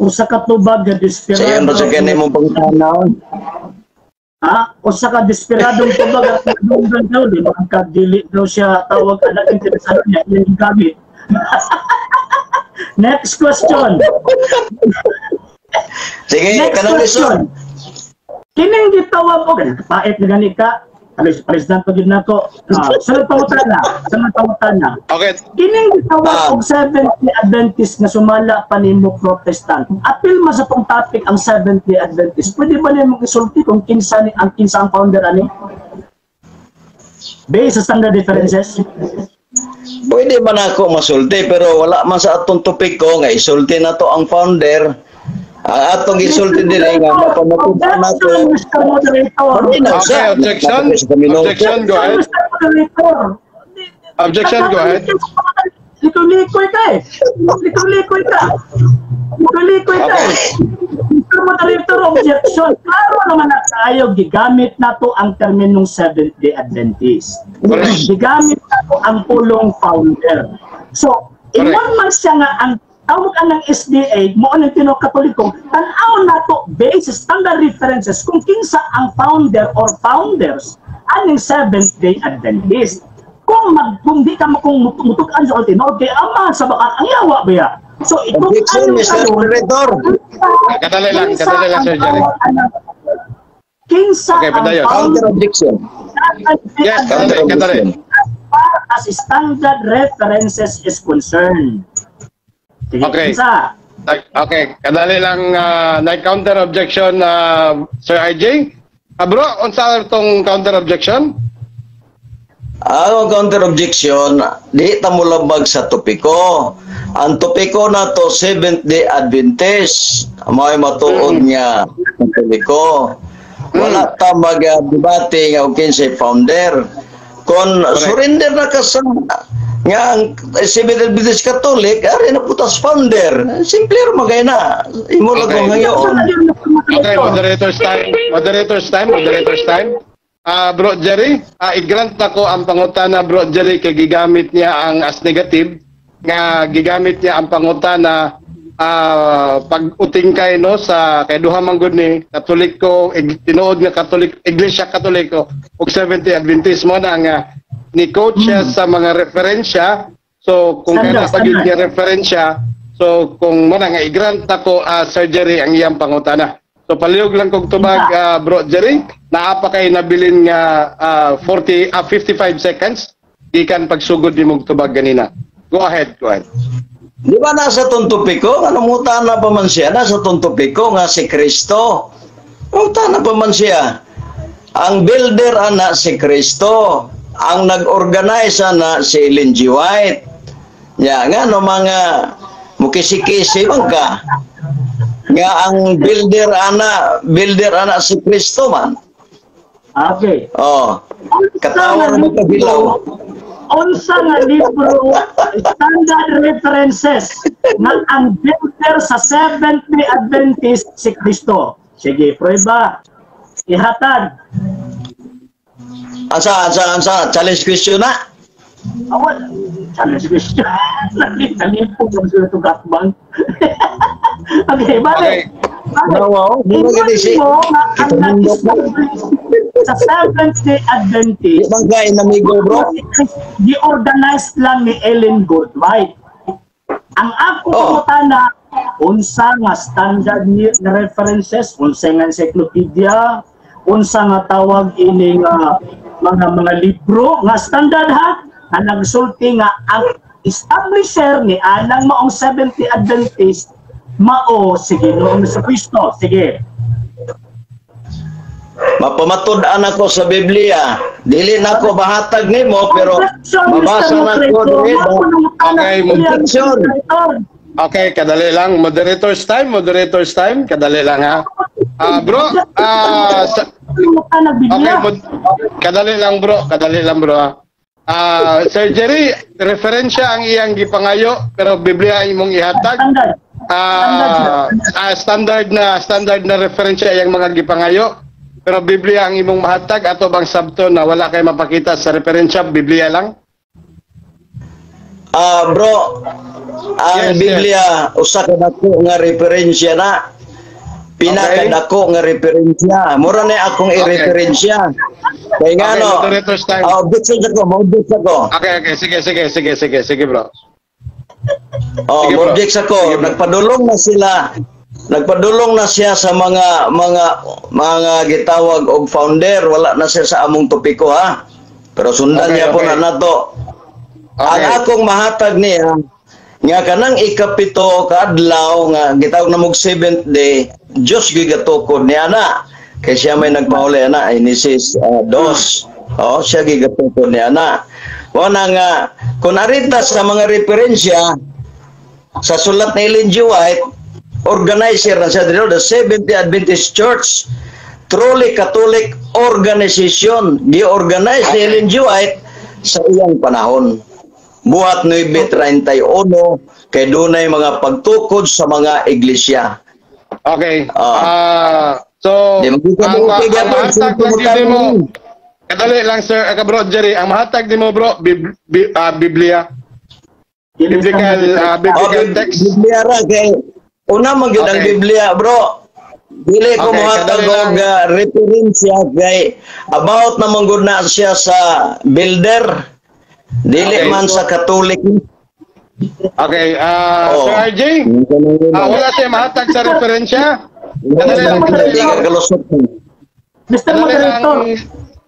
Usa ka tubag nga Sa desperado. iyon ba sa kanya mong pangtanaw? Ha? Usa ka desperadong tubag at nadunggan daw, di ba? Ka dili daw siya tawag anak, interesado niya, yun yung gamit. Next question. Sige, Next kanang question. lisod. Kining gitawag og pait na gani ka. Alis president pa gyud nako. Ah, sunod pangutana, sunod pangutana. Okay. Kining gitawag og Seventh-day Adventist nga sumala pa nimo Protestant. Apil man sa tong topic ang Seventh-day Adventist. Pwede ba nimo isulti kung kinsa ni ang kinsa ang founder ani? Based sa standard references. Pwede man ako masulti, pero wala man sa atong topiko nga isulti na to ang founder. Ang atong isulti dili nga mapamatutan na to. Objection, Mr. Moderator. Paminaw Okay, siya. objection. Sa minuto. Objection, go ahead. Mr. Moderator. Objection, go ahead. Likoy-likoy ka eh. Likoy-likoy ka. Likoy-likoy ka eh. Mr. Moderator, objection. Klaro naman na tayo, gigamit na to ang terminong Seventh-day Adventist. Correct. Gigamit na to ang pulong founder. So, Correct. ingon man siya nga ang tawag ang SDA mo ang tinuod Katoliko, tan-aw na to based sa standard references kung kinsa ang founder or founders aning Seventh-day Adventist. Kung di ka mo kung mutukan sa tinuod kay ama sa baka ang yawa ba ya? So Objection, Mr. Moderator. Kadali lang, Sir Jerry. Kinsa Okay, ang padayon. founder Counter objection. Yes, kadali, kadali. As far as standard references is concerned. Sige, Okay. kinsa? Okay, kadali lang, na counter objection, Sir RJ. Bro, unsa tong counter objection? Ang counter objection, di ta mo labag sa topiko. Ang topiko na to, Seventh Day Adventist. May matuod nga Katoliko. Wala ta mag-debate nga og kinsay founder. Kung surrender na ka sa nga ang Seventh Day Adventist Catholic, ari na putas founder. Simple ra magay na. Imo lang kung ngayon. Okay, moderator's time. Moderator's time, moderator's time. Bro Jerry, i-grant ako ang pangutana, Bro Jerry, kay gigamit niya ang as negative nga gigamit niya ang pangutana, pag-uting kay no sa kay duha man gud ni Katoliko, tinuod nga Katolik, Iglesia Katoliko ug Seventh Day Adventist, mo na nga ni coach siya sa mga referensya. So kung Standard, kaya pa gyud standard. niya referensya, so kung mo na nga i-grant ako, Sir Jerry, ang iyang pangutana. So palihog lang kog tubag, Bro Jerry, naa pa kay nabilin nga 40 55 seconds gikan pagsugod nimong tubag ganina. Go ahead, go ahead. Di ba nasa tong topiko? Ano na pa man siya? Nasa tong topiko nga si Kristo. Mutana pa man siya. Ang builder ana si Kristo. Ang nag-organize ana si Ellen G. White. Ya, nga no mga mukisi-kisi man ka. Nga ang builder ana si Kristo man. Okay. Oh. Katawa ra mo kabilaw. Unsa nga libro, standard references nga ang builder sa Seventh-day Adventist si Kristo? Sige, prueba. Ihatag. Asa, asa, asa, challenge question na. Awal, challenge question. Nalipog lang sila itong gatbang. Okay, bale. Okay. Bale. Wow, Ingon mo mo nga ang nag-establish sa Seventh-day Di Adventist ba ka inamigo, bro? gi-organized lang ni Ellen Goodwhite. Ang ako pangutana, unsa nga standard ni nga references, unsa nga encyclopedia, unsa nga tawag ini nga mga libro nga standard ha, nga nagsulti nga ang establisher ni anang maong Seventh-day Adventist mao si Ginoong Kristo? Sige. Mapamatud-an ako sa Biblia. Dili na ako bahatag nimo, pero Objection, mabasa Mr. na ko Moderator. diri. Okay, objection. Okay, kadali lang. Moderator's time, moderator's time. Kadali lang ha. Bro, okay, kadali lang, bro, kadali lang, bro ha. Sir Jerry, referensya ang iyang gipangayo pero Biblia ang imong ihatag. Standard. Standard na referensya iyang mga gipangayo. Pero Biblia ang imong mahatag ato bang sabton na wala kay mapakita sa referensya, Biblia lang? Ah, bro, ang Biblia usa ka dako nga referensya na. Pinakadako nga referensya. Mura na akong i-referensya. Kay ngano? Moderator's time. Ah, objection ako, mo-object ako. Okay, sige, sige, sige, sige, sige, bro. Oh, Sige, bro. mo-object ako. Sige, bro. Nagpadulong na sila. Nagpadulong na siya sa mga gitawag og founder, wala na siya sa among topiko ha. Pero sundan niya po na nato. Ang akong mahatag niya nga kanang 7 ka adlaw nga gitawag na mog seventh day, Diyos gigatukod niya na. Kay siya may nagpahuli ana, Genesis 2. Oh, siya gigatukod niya na. Mao na nga kung arita sa mga referensya sa sulat ni Ellen G. White, organizer na siya dito, the Seventh-day Adventist Church, truly Catholic organization, gi-organize ni Ellen G. White sa iyang panahon. Buhat 931 kay dunay mga pagtukod sa mga iglesia. Okay. Ah. Ah, so Di magkita ang, mo, ang okay, gapon, mahatag sino lang gyud tumutang nimo. mo? Kadali lang, sir, bro Jerry, ang mahatag nimo, bro, Biblia. Biblical Oh, text. Biblia ra kay una man gyud ang Biblia, bro. Dili ko Okay, mohatag kadali lang. og referensya kay about naman gud na siya sa builder. Dili man sa Catholic. Okay, Oh. Sir RJ, wala siya mahatag sa referensya. Kadali lang, kadali Di lang. ka kalusot. Mr. Kadali lang, Moderator,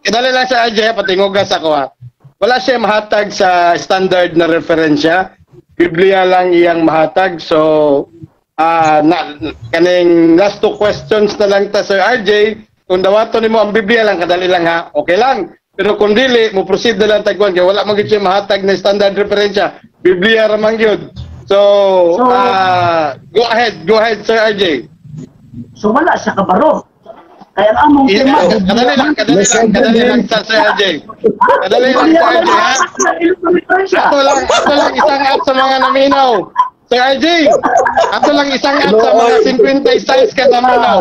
kadali lang sa RJ, patingugas ako ha. Wala siya mahatag sa standard na referensya. Biblia lang iyang mahatag. So, na, kaning last two questions na lang ta, Sir RJ. Kung dawaton nimo ang Biblia lang, kadali lang ha. Okay lang. Pero kung dili, mo proceed na lang tagwan kay wala man gyud siya mahatag na standard referensya. Biblia ra man gyud. So, go ahead, go ahead, Sir RJ. So wala siya kabaro. Kaya ang among tema, Kadali lang, kadali lang, kadali lang sa Sir RJ. Kadali lang, Sir RJ, ha? Ato lang isang at sa mga naminaw. Sir RJ, ato lang isang at sa mga 56 ka naminaw.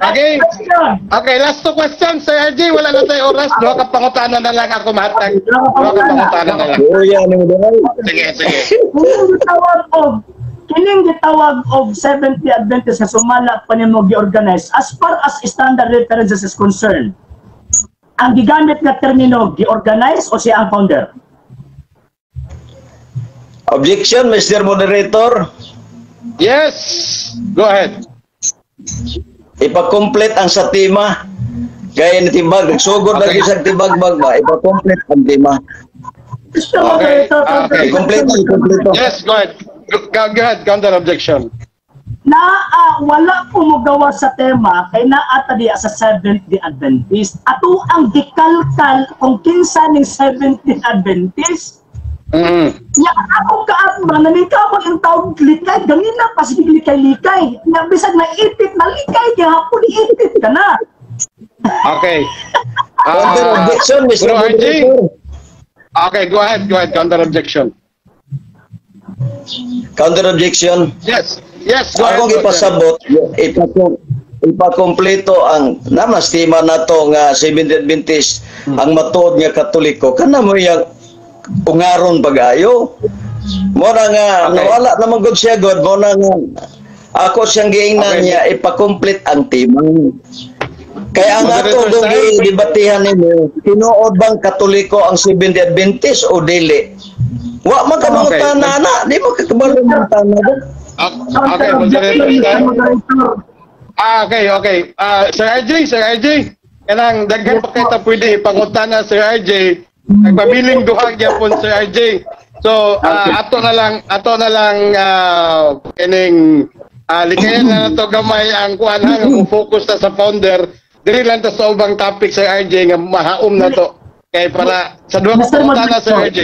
Okay? Okay, last two questions, Sir RJ. Wala na tayo oras. Duha ka pangutana na lang ako mahatag. Duha ka pangutana na lang. Kuya ni mo dai. Sige, sige. Kining gitawag og Seventh-day Adventist nga sumala pa nimo gi-organize, as far as standard references is concerned, ang gigamit nga termino, gi-organize o siya ang founder? Objection, Mr. Moderator. Yes! Go ahead. Ipa-complete ang sa tema. Gaya ni Tibag, nagsugod lagi sa Tibag bag ba? Ipa-complete ang tema. Mr. Okay, Moderator, okay. I-complete, i-complete. Yes, go ahead. Go ahead, counter objection. Naa wala ko mogawa sa tema kay naa ta diya sa Seventh Day Adventist. Ato ang gikalkal kung kinsa ning Seventh Day Adventist. Ya ako kaatma naningkamot ang tawag likay ganina pa, sige, likay-likay. Nga bisag na ipit na likay gihapon, ipit ka na. Okay. Counter objection, Mr. Bro RJ. Moderator. Okay, go ahead, go ahead, counter objection. Counter objection. Yes, go ahead. Akong Bro Jerry. ipasabot, ipakompleto ang namas tema nato nga Seventh Adventist ang matuod nga Katoliko kana mo yang ungaron pag-ayo mo na nga nawala naman gud siya god mo na nga ako siyang giingnan niya ipa-complete ang tema kaya ang ato Moderator kung Style. gidebatihan nimo, tinuod bang Katoliko ang Seventh Adventist o dili, wa man ka mangutana na di mo kakabalo mangutana. Okay, moderator Mr. Style. Moderator. Ah, okay. Ah, Sir RJ, Sir RJ. Kanang daghan pa kita pwede ipangutana, Sir RJ. Nagpabiling duha gyapon, Sir RJ. So, ato na lang kining likayan na nato gamay ang kuan ha nga mo focus ta sa founder. Dili lang ta sa ubang topic, Sir RJ, nga mahaom na to. Kay para sa duha ka Mr. pangutana, Sir Moderator. RJ.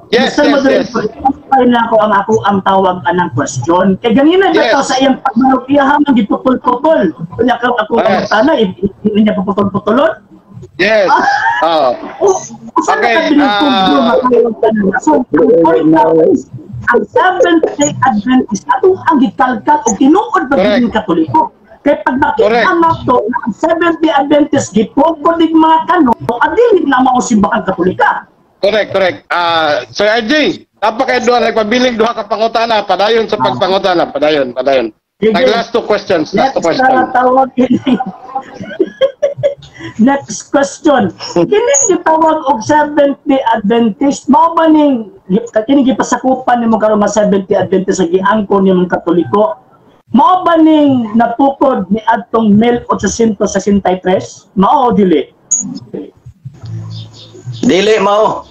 Yes, Mr. yes. Moderator, i na ako ang ako ang tawag anang question. Kay ganina ba sa iyang pagmalok iya ang giputol-putol. Kunya ka ako pangutana, hindi niya paputol-putulon. Yes. Oh. Oh, usa Okay, na ka matawag ka na. So, ang point na is, ang Seventh Day Adventist, atong ang gikalkal o tinuod ba Correct. din Katoliko? Kay pag nakita Correct. Na to, na ang Seventh-day Adventist gitukod ning mga kano, adili na mao Simbahang Katolika. Correct, correct. Ah, Sir RJ, napakay duha nagpabiling duha ka pangutana, padayon sa pagpangutana, padayon, padayon. Sige. Nag last two questions, last two Next questions. na tawag kini. Next question. Kini gitawag og Seventh-day Adventist, mao ba ning kini gipasakupan nimo karon nga Seventh-day Adventist sa giangkon nimong Katoliko? Mao ba ning natukod ni adtong 1863? Mao o dili? Dili mao.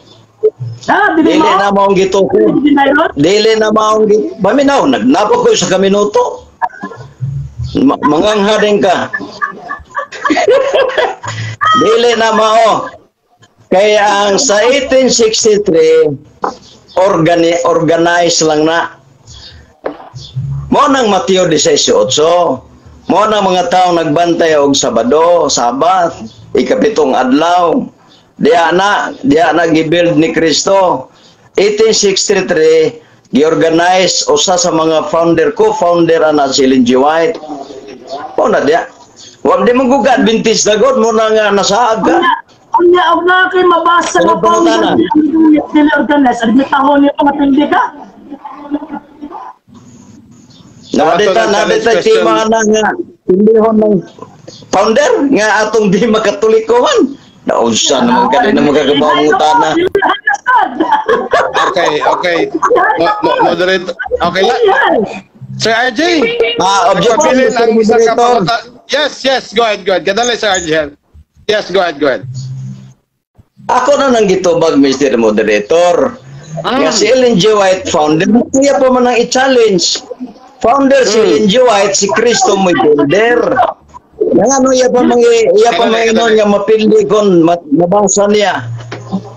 Ah, dili Dili mao. Na maong gitukod. Dili ron? Dili na maong Paminaw, nagnapok ko sa kaminuto. Mangangha din ka. Dili na mao. Kaya ang sa 1863 organize lang na. Mo nang Mateo 18. Mo nang mga tao nagbantay og Sabado, Sabat, ikapitong adlaw. Diha na gibuild ni Kristo. 1863 giorganize usa sa mga founder, co-founder ana si Ellen G. White. Mo na diha. Wa di mo gud Adventist na god mo na nga nasaag ka. Unya, unya og na kay mabasa Ano nga founder pangutana? dili organize, admitahon nimo nga pindi ka. Nabadita Ato na nabita challenge question. tema na nga tindihon ng founder nga atong di makatoliko man. Naunsa naman ka din na magkakabaw ang utana. Okay. Moderator. Okay lang. Sir RJ. Ah, objection, Nagpabilin Mr. ang isa ka Moderator. Yes, yes, go ahead, go ahead. Kadali, Sir RJ. Yes, go ahead, go ahead. Ako na nang gitubag, Mr. Moderator. Nga si Ellen G. White founder, kaya pa man ang i-challenge. Founder si Ellen G. White, si Kristo mo builder. Nga ano, iya pa manginon nga mapili kon mabasa niya.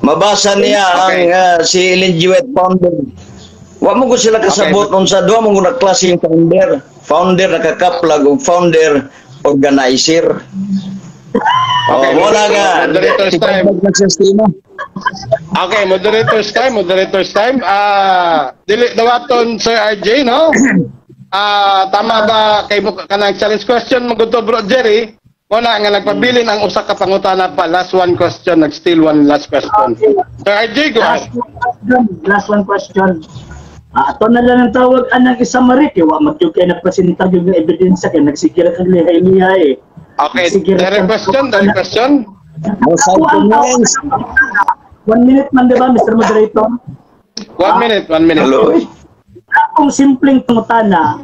Mabasa niya ang si Ellen G. White founder. Wa mo ko sila kasabot unsa duha mo na klase yung founder. Founder nakakaplag og founder organizer. Okay, Oh, wala nga. Moderator's time. Sistema. Okay, moderator's time, moderator's time. Ah, dili dawaton Sir RJ, no? Ah, tama ba kay mo kanang challenge question mo gud to, Bro Jerry? Wala nga nagpabilin ang usa ka pangutana pa, last one question, nag still one last question. Sir RJ, go ahead. Last one question. Last one question. Ah, ato na lang ang tawag anang isa marik eh. Wa magyud kay nagpresenta gyud ng ebidensya kay nagsigil kag lihay-lihay eh. Okay, Sige, direct question, direct question. Mo Ako ang tawag. comments. One minute man, di ba, Mr. Moderator? One minute, one minute. Hello. Akong simpleng pangutana,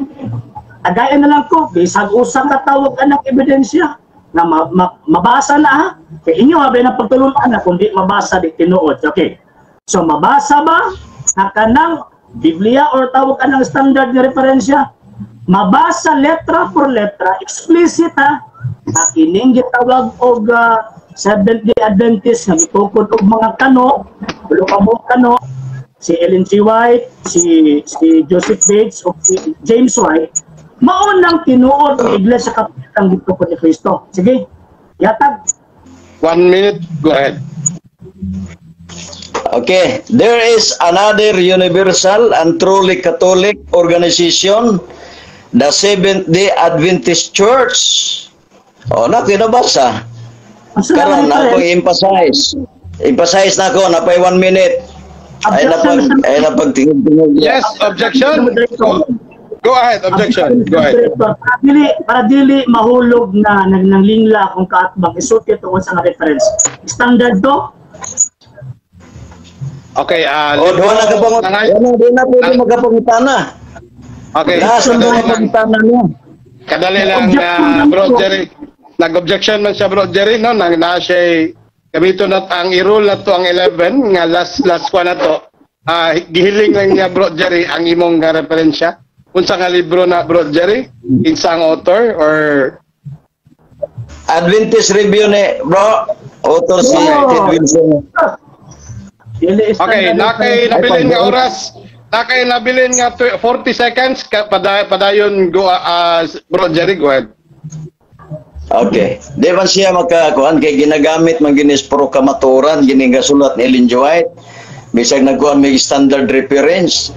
agayan na lang ko, bisag usa ka tawag anang ebidensya na mabasa na ha. Kay inyo ha, na pagtulunan na kung di mabasa, di tinuod. Okay. So mabasa ba na kanang Biblia or tawag anang standard nga referensya? Mabasa letra por letra, explicit ha, na kining gitawag og Seventh-day Adventist nga gitukod og mga kano, tulo ka buok kano, si Ellen G. White, si si Joseph Bates o si James White, mao nang tinuod ng Iglesia Katolika ang gitukod ni Kristo. Sige, yatag. One minute, go ahead. Okay, there is another universal and truly Catholic organization, the Seventh-day Adventist Church. O, na, kinabasa. Ang Karon salamat ako rin. emphasize. Emphasize na ako, napay 1 minute. Ay napag tingog-tingog. Yes, objection. Go ahead, objection. Go ahead. Para dili mahulog na nanglingla akong kaatbang isulti tungkol sa nga reference. Standard to? Okay, ah O, duha na ka pang Ano, di na pwede magkapangutana. Okay, Last ang kadali duha lang. pangutana niya. Kadali lang, Objection lang Bro po. Jerry. Nag-objection man siya, Bro Jerry, no? Nang na siya gamito na ang i-rule na to ang 11 nga last last one na to. Ah, gihiling lang niya, Bro Jerry, ang imong nga referensya. Unsa nga libro na, Bro Jerry? Kinsa ang author or Adventist Review ni, bro. Author si Oh. Ted Wilson. Dili Okay, standard nakay reference. nabilin nga oras. Nakay nabilin nga 40 seconds ka, padayon go, Bro Jerry, go ahead. Okay. Di man siya makakuan kay ginagamit man ginis puro kamaturan gini gasulat ni Ellen G. White. Bisag nagkuan may standard reference.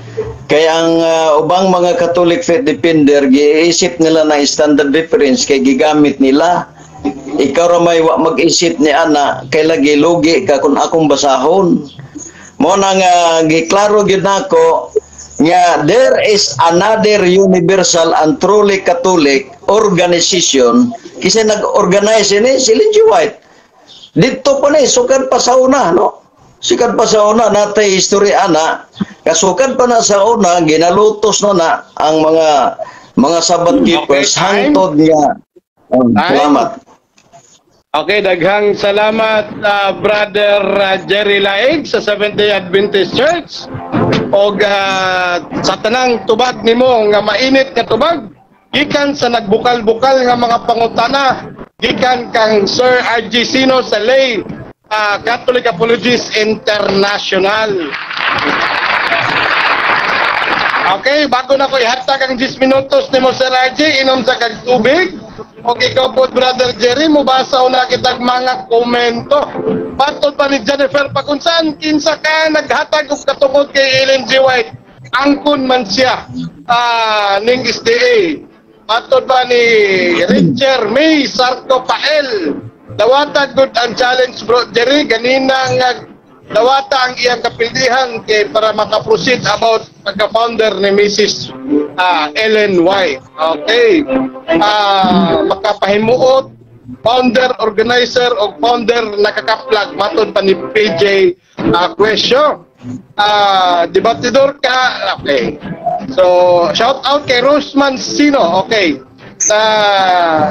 Kaya ang ubang mga Catholic faith defender giisip nila na standard reference kay gigamit nila. Ikaw ra may wa mag-isip ni ana kay lagi lugi ka kung akong basahon. Mo na nga giklaro gyud nako nga there is another universal and truly Catholic organization kasi nag-organize ini si Ellen G. White. Dito pa ni sukad pa sa una, no? Sukad pa sa una natay history ana, kasukad pa na sa una ginalutos na na ang mga Sabbath keepers, okay, hangtod nga. Salamat. Okay, daghang salamat Brother Jerry Laig sa Seventh-day Adventist Church. Og sa tanang tubag nimo nga mainit nga tubag gikan sa nagbukal-bukal nga mga pangutana gikan kang Sir RJ Sino sa Lay Catholic Apologists International. Okay, bago na ko ihatag ang 10 minutos nimo Sir RJ, inom sa kag tubig. Og ikaw po Brother Jerry, mubasa na kitag mga komento. Patod pa ni Jennifer Pakunsan, kinsa ka naghatag og katungod kay Ellen G. White, angkon man siya ning SDA. Patod pa ni Richard May Sarko Pael, dawata good ang challenge bro Jerry, ganina nga dawata ang iyang kapildihan kay para makaproceed about pagka-founder ni Mrs. Ellen White. Okay. Makapahimuot, founder, organizer, o founder nakakaplag, matod pa ni PJ Question. Debatidor ka. Okay. So, shout out kay Rosman Sino. Okay.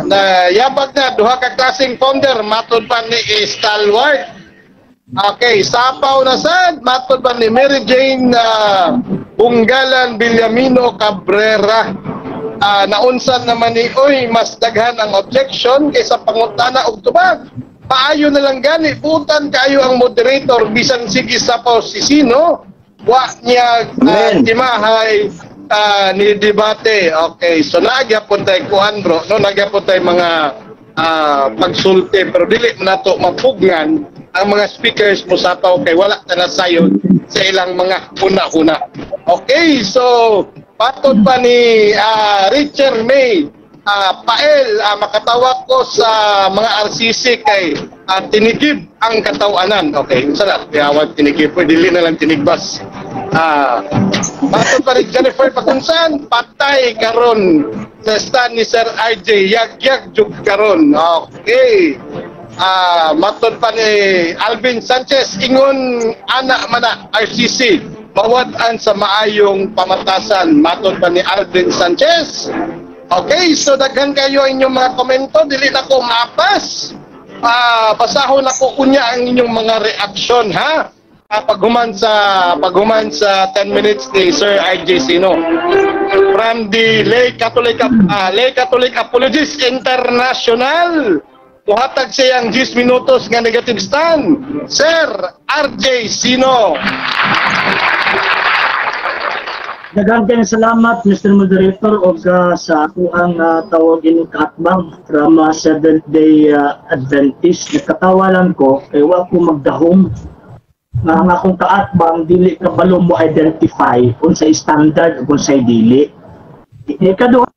Na yabag na duha ka klaseng founder, matod pa ni Stalwart. Okay, sapaw na sad, matod ba ni Mary Jane Bunggalan Villamino Cabrera. Naunsan naman ni, oy, mas daghan ang objection kaysa pangutana og tubag. Paayo na lang gani, butan kayo ang moderator, bisan sige sapaw si sino, wa niya timahay ni debate. Okay, so nagyapon tayo kuan bro, no, nagyapon tayo mga pagsulti, pero dili man nato mapugngan ang mga speakers mo sapaw kay wala ta nasayon sa ilang mga una-una. Okay, so patod pa ni Richard May Pael, makatawa ko sa mga RCC kay tinigib ang katawanan. Okay, sana tiyawag tinigib, pwede dili na lang tinigbas. Patod pa ni Jennifer Pakunsan, patay karon sa stand ni Sir RJ, yag-yag jug karon. Okay. Matod pa ni Alvin Sanchez, ingon ana mana RCC, mawad-an sa maayong pamatasan. Matod pa ni Alvin Sanchez. Okay, so daghan kayo inyong mga komento, dili na ko maapas. Basahon ako unya ang inyong mga reaksyon, ha? Paghuman sa 10 minutes ni Sir RJ Sino from the Lay Catholic Apologists International. Muhatag siyang 10 minutos nga negative stand, Sir RJ Sino. Daghang kayong salamat Mr. Moderator og sa akuang tawag ini kaatbang from Seventh Day Adventist. Nakatawa lang ko kay wa ko magdahom nga ang akong kaatbang dili kabalo mo identify unsay standard ug unsay dili. Ikaduha,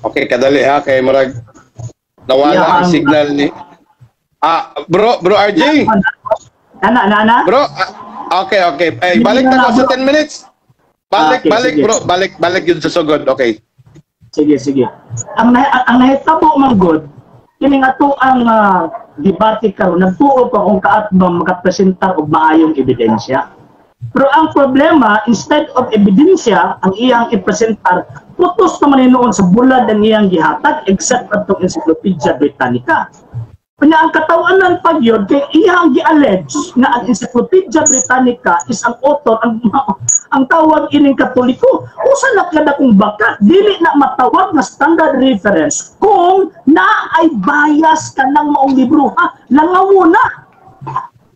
okay, kadali ha kay murag nawala ang signal ni bro RJ. Ana. Bro, okay. Ay, balik na ko sa 10 minutes. Balik, okay, balik sige. Bro, balik yun sa sugod. Okay. Sige. Ang nahitabo man god, kining ato ang debate karon, nagtuo pa kung kaatbang makapresentar og maayong ebidensya. Pero ang problema, instead of ebidensya ang iyang ipresentar, putos naman noon sa bulad ang iyang gihatag except atong Encyclopedia Britannica. Kanya ang katawanan pag yun, kay iyang gi-allege nga ang Encyclopedia Britannica is ang author, ang tawag ining Katoliko. Usa na kada kung baka, dili na matawag na standard reference kung na ay bias ka ng maong libro. Ha? Langawo na.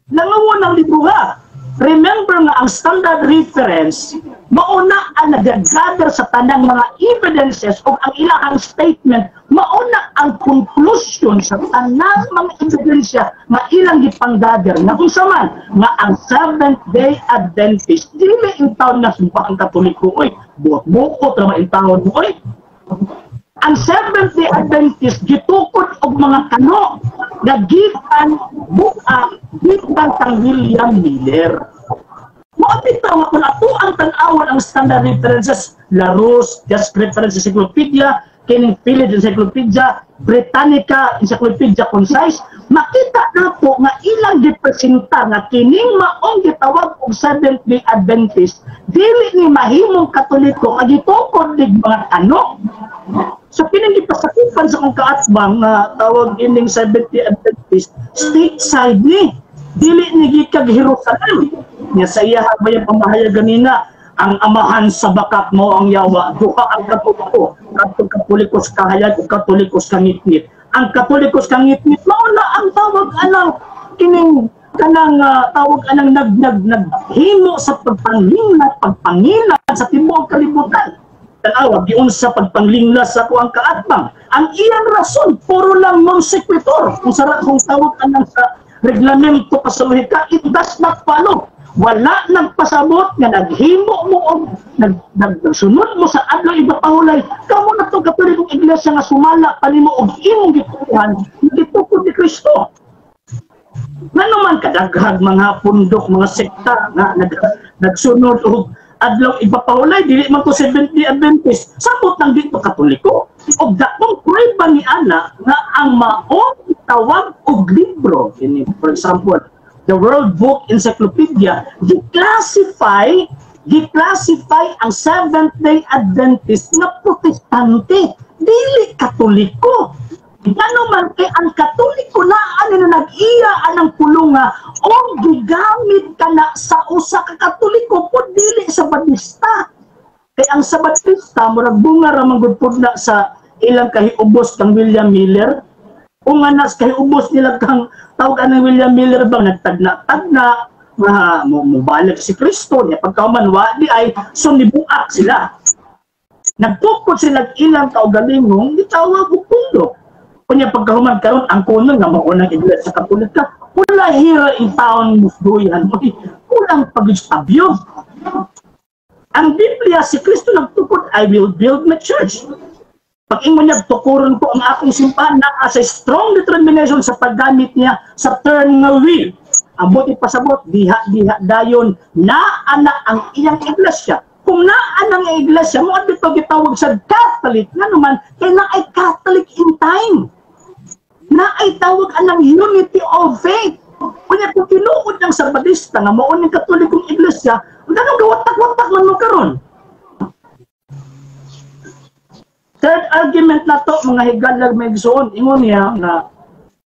Langawo ng libro ha. Remember nga ang standard reference mauna ang nagagather sa tanang mga evidences o ang ilang statement, mauna ang conclusion sa tanang mga ebidensya nga ilang gipang-gather nga unsa man nga ang Seventh Day Adventist dili intawon nga simbahang Katoliko, oy, buot-buot ra man intawon mo, oy. Ang Seventh Day Adventist gitukod og mga kano nga gikan buak, gikan kang William Miller. Mao bitaw nga kung ato ang tan-awon ang standard references, Larousse, Just Reference Encyclopedia, kining Phillips Encyclopedia Britannica, Encyclopedia Concise, makita nato nga ilang gipresenta nga kining maong gitawag og Seventh Day Adventist dili ni mahimong Katoliko nga gitukod dig mga ano. So kining gipasakipan sa akong kaatbang nga tawag ining Seventh Day Adventist, state side ni, dili ni gikag Jerusalem. Nya sa iya ba yung pamahayag ganina, ang amahan sa bakak mo ang yawa, duha ang Katoliko, kadtong Katoliko sa kahayag ug Katoliko sa ngitngit. Ang Katoliko sa ngitngit mao na ang tawag anang kining kanang tawag anang nag nag naghimo sa pagpanglingla, pagpangila sa tibuok kalibutan. Tanawa, giunsa pagpanglingla sa kuang kaatbang. Ang iyang rason, puro lang non sequitur. Kung sa kung tawag anang sa reglamento kasaluhika, it does not follow. Wala nang pasabot nga naghimo mo og nag, nag, nagsunod mo sa adlaw igpapahulay. Kamo na tong Katolikong Iglesia nga sumala pa nimo og imong gituohan, gitukod ni Kristo. Ngano man kadaghag mga pundok, mga sekta nga nagsunod og adlaw igpapahulay, dili man to Seventh Day Adventist, samot nang dito Katoliko. Og dakong prueba ni ana nga ang maong tawag og libro ini, for example, the World Book Encyclopedia, gi-classify ang Seventh Day Adventist nga Protestante, dili Katoliko. Ngano man kay ang Katoliko na ano na nag-iya anang pulunga o gigamit kana sa usa ka Katoliko po, dili sa Batista. Kay ang sa Batista murag bunga ra man gud pud na sa ilang kahiubos kang William Miller. O nga nas kahiubos nila kang tawag anang William Miller bang nagtagna-tagna nga mo mobalik si Kristo niya, pagkahuman wa di ay, so nibuak sila. Nagtukod sila ilang kaugalingong gitawag og pundok. Kunya pagkahuman karon ang kuno nga mao nang Iglesia Katolika, wala hira in taon musduyan, kulang pag-istabyo. Ang Biblia, si Kristo nagtukod, "I will build my church." Pag ingon niya, "Tukuron ko ang akong simbahan," naa sa strong determination sa paggamit niya sa term nga will. Ang buot ipasabot, diha-diha dayon, naa na ang iyang iglesia. Kung naa na ang iglesia, mo dito gitawag sa Catholic, nga naman, kay na ay Catholic in time. Na ay tawag anang unity of faith. Kunya kung tinuod ang Sabadista nga mao ning Katolikong Iglesia, ganong gawatak-watak man mo karon. Third argument na to, mga higalag may igsoon, ingon niya nga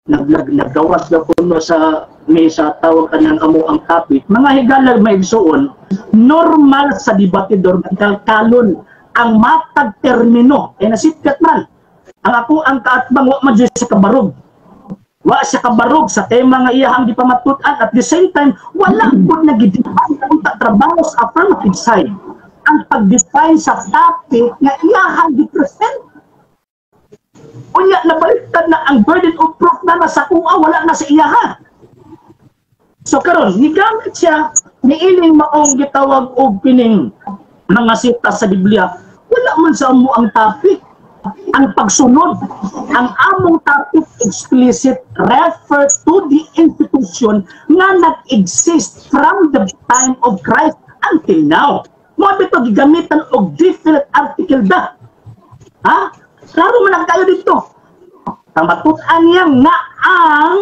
naggawas na kuno sa may sa tawag kanang amo ang topic. Mga higalag may igsoon, normal sa debatidor kalkalon ang matag termino ay nasitkat man. Ang ako ang kaatbang wa man sa kabarog. Wa siya kabarog sa tema nga iyahang gipamatud-an. At the same time, wala pud nagidefine ang trabaho sa affirmative side. Ang pag-define sa topic nga iyahang gipresent. Unya nabaliktad na ang burden of proof na nasa kuha, wala na sa iyaha. So karon gigamit siya niiling maong gitawag og pining mga sita sa Biblia. Wala man sa amo ang topic. Ang pagsunod, ang among topic explicit refer to the institution nga nag-exist from the time of Christ until now. Mo bitaw gigamitan og definite article da. Ha? Klaro man ang kayo dito. Ang matud-an niya nga ang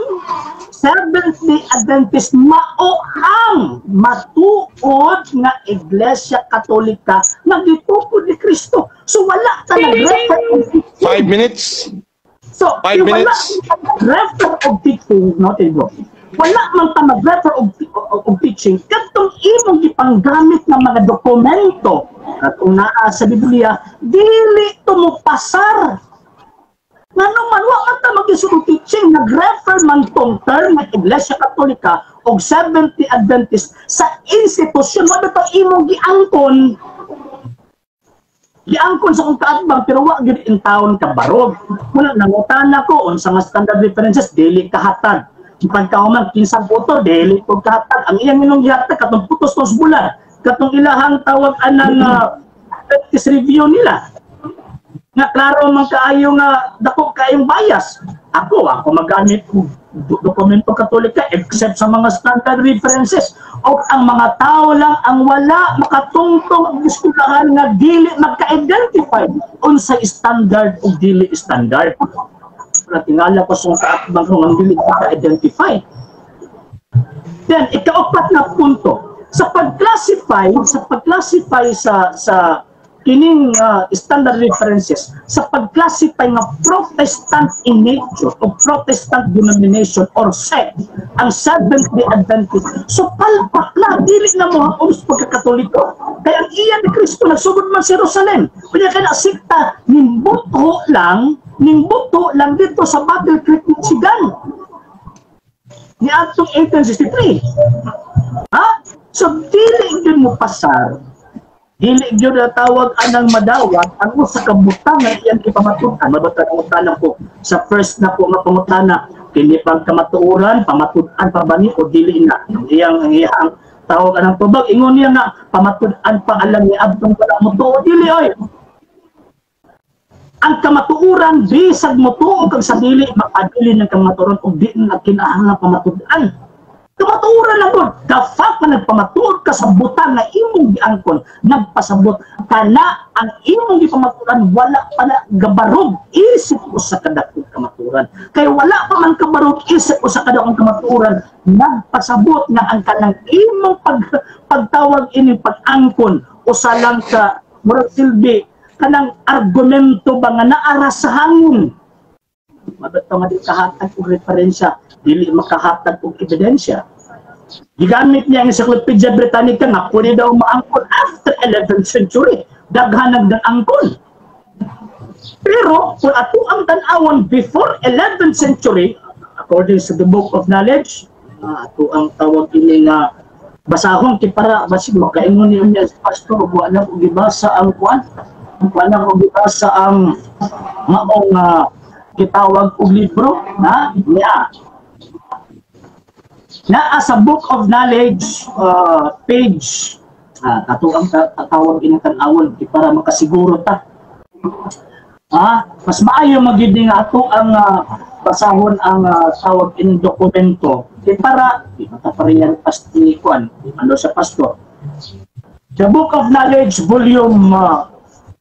Seventh-day Adventist mao ang matuod nga Iglesia Katolika nga gitukod ni Kristo. So wala ta nag-refer og teaching. 5 minutes. So, 5 wala minutes. ta nag-refer og teaching, no, Tigo? Wala man ta mag-refer og teaching kadtong imong gipanggamit nga mga dokumento katong naa sa Biblia dili tumupasar. Ngano man wa man ta mag-isod teaching, nag-refer man tong term ng Iglesia Katolika og Seventh-day Adventist sa institusyon. Wa to imong giangkon, giangkon sa kong kaatbang, pero wa gyud in town kabarog. Muna nangutana ko unsa nga standard references, dili kahatag. Pagkahuman, kinsang author, dili ko kahatag. Ang iyang inong gihatag katong putos tos bulan, katong ilahang tawag anang Adventist Review nila nga klaro man kaayo nga dako kaayong bias. Ako magamit og dokumento Katolika except sa mga standard references, o ang mga tao lang ang wala makatungtong og eskwelahan nga dili magka-identify unsay standard o dili standard. Wala, tingala ko sa kaatbang kung ang dili maka-identify. Then, ikaapat na punto, sa pag-classify sa kining standard references, sa pag-classify nga Protestant in nature o Protestant denomination or sect ang Seventh-day Adventist, so palpak na, dili na mo ang pagkakatoliko, kay ang iya ni Kristo nagsugod man sa Jerusalem. Kunya kay na sikta nimbuto lang dito sa Battle Creek, Michigan, ni atong 1863, ha? So dili gyud mo pasar, dili gyud na tawag anang madawat ang usa ka butang nga iyang gipamatud-an. Mabata ng ko sa first na po nga pangutana, kini pang kamatuoran, pamatud-an pa ba ni o dili na? Ang iyang tawag anang tubag, ingon niya nga pamatud-an pa alang ni adtong wala mo tuo. Dili oy. Ang kamatuoran, bisag mo tuo kag sa dili, makadili ng kamatuoran ug di na kinahanglan pamatud-an. Kamatuoran lang gud. The fact na nagpamatuod ka sa butang nga imong giangkon, nagpasabot kana ang imong gipamatuoran wala pa na gabarog isip usa ka dakong kamatuoran. Kay wala pa man kabarog isip usa ka dakong kamatuoran, nagpasabot nga ang kanang imong pagtawag ini pag-angkon usa lang ka murag silbi kanang argumento ba nga naara sa hangin. Mabato nga di kahatag og referensya, dili makahatag og ebidensya. Gigamit niya ang Encyclopedia Britannica nga pwede daw maangkon after 11th century. Daghan nagdang-angkon. Pero kung ato ang tan-awon before 11th century, according to the Book of Knowledge, ato ang tawag ini nga basahon kay para basig makaingon niya niya sa pastor, wa na ko gibasa ang kuan, wa na ko gibasa ang maong gitawag og libro na niya. Naa sa Book of Knowledge, page ato ang tawag ini tan-awon kay para makasiguro ta. Mas maayo magyud nga ato ang basahon ang tawag ining dokumento kay para di ba ta parehan pasti kuan, di man daw sa pastor. The Book of Knowledge, volume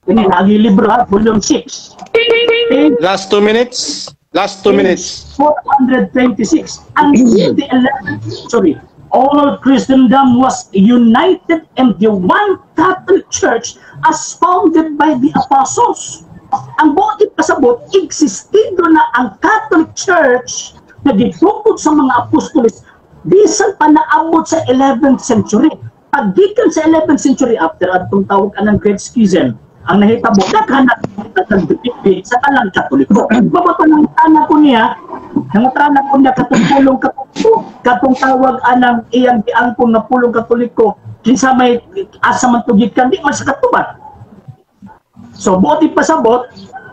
ini lagi libro ha, volume 6. Page Last 2 minutes. Last 2 minutes. 426. Until the 11th century, all Christendom was united in the one Catholic Church as founded by the apostles. Ang buot ipasabot, existido na ang Catholic Church na gitukod sa mga apostoles bisan pa naabot sa 11th century. Paggikan sa 11th century, after atong tawag anang Great Schism, ang nahitabo, daghan na nagdipindi sa talang Katoliko. Babato ng tana ko niya, nangutana ko niya katong pulong Katoliko, katong tawag anang iyang giangkon nga pulong Katoliko, kinsa may asa man tugikan, di man sa katuban. So buot ipasabot,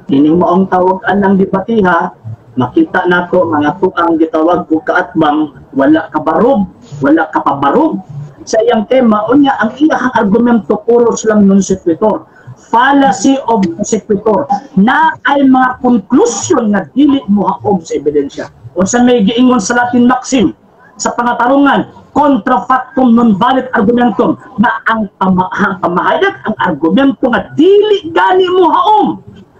kining maong tawag anang debatiha, makita nako mga tuang gitawag ko kaatbang wala kabarog, wala kapabarog sa iyang tema. Unya ang iyang argumento puros lang non sequitur, fallacy of non sequitur, na ay mga konklusyon nga dili mohaob sa ebidensya. Unsa may giingon sa Latin maxim sa pangatarungan, "Contra factum non valet argumentum," na ang pamahayag, ang argumento nga dili gani mo haom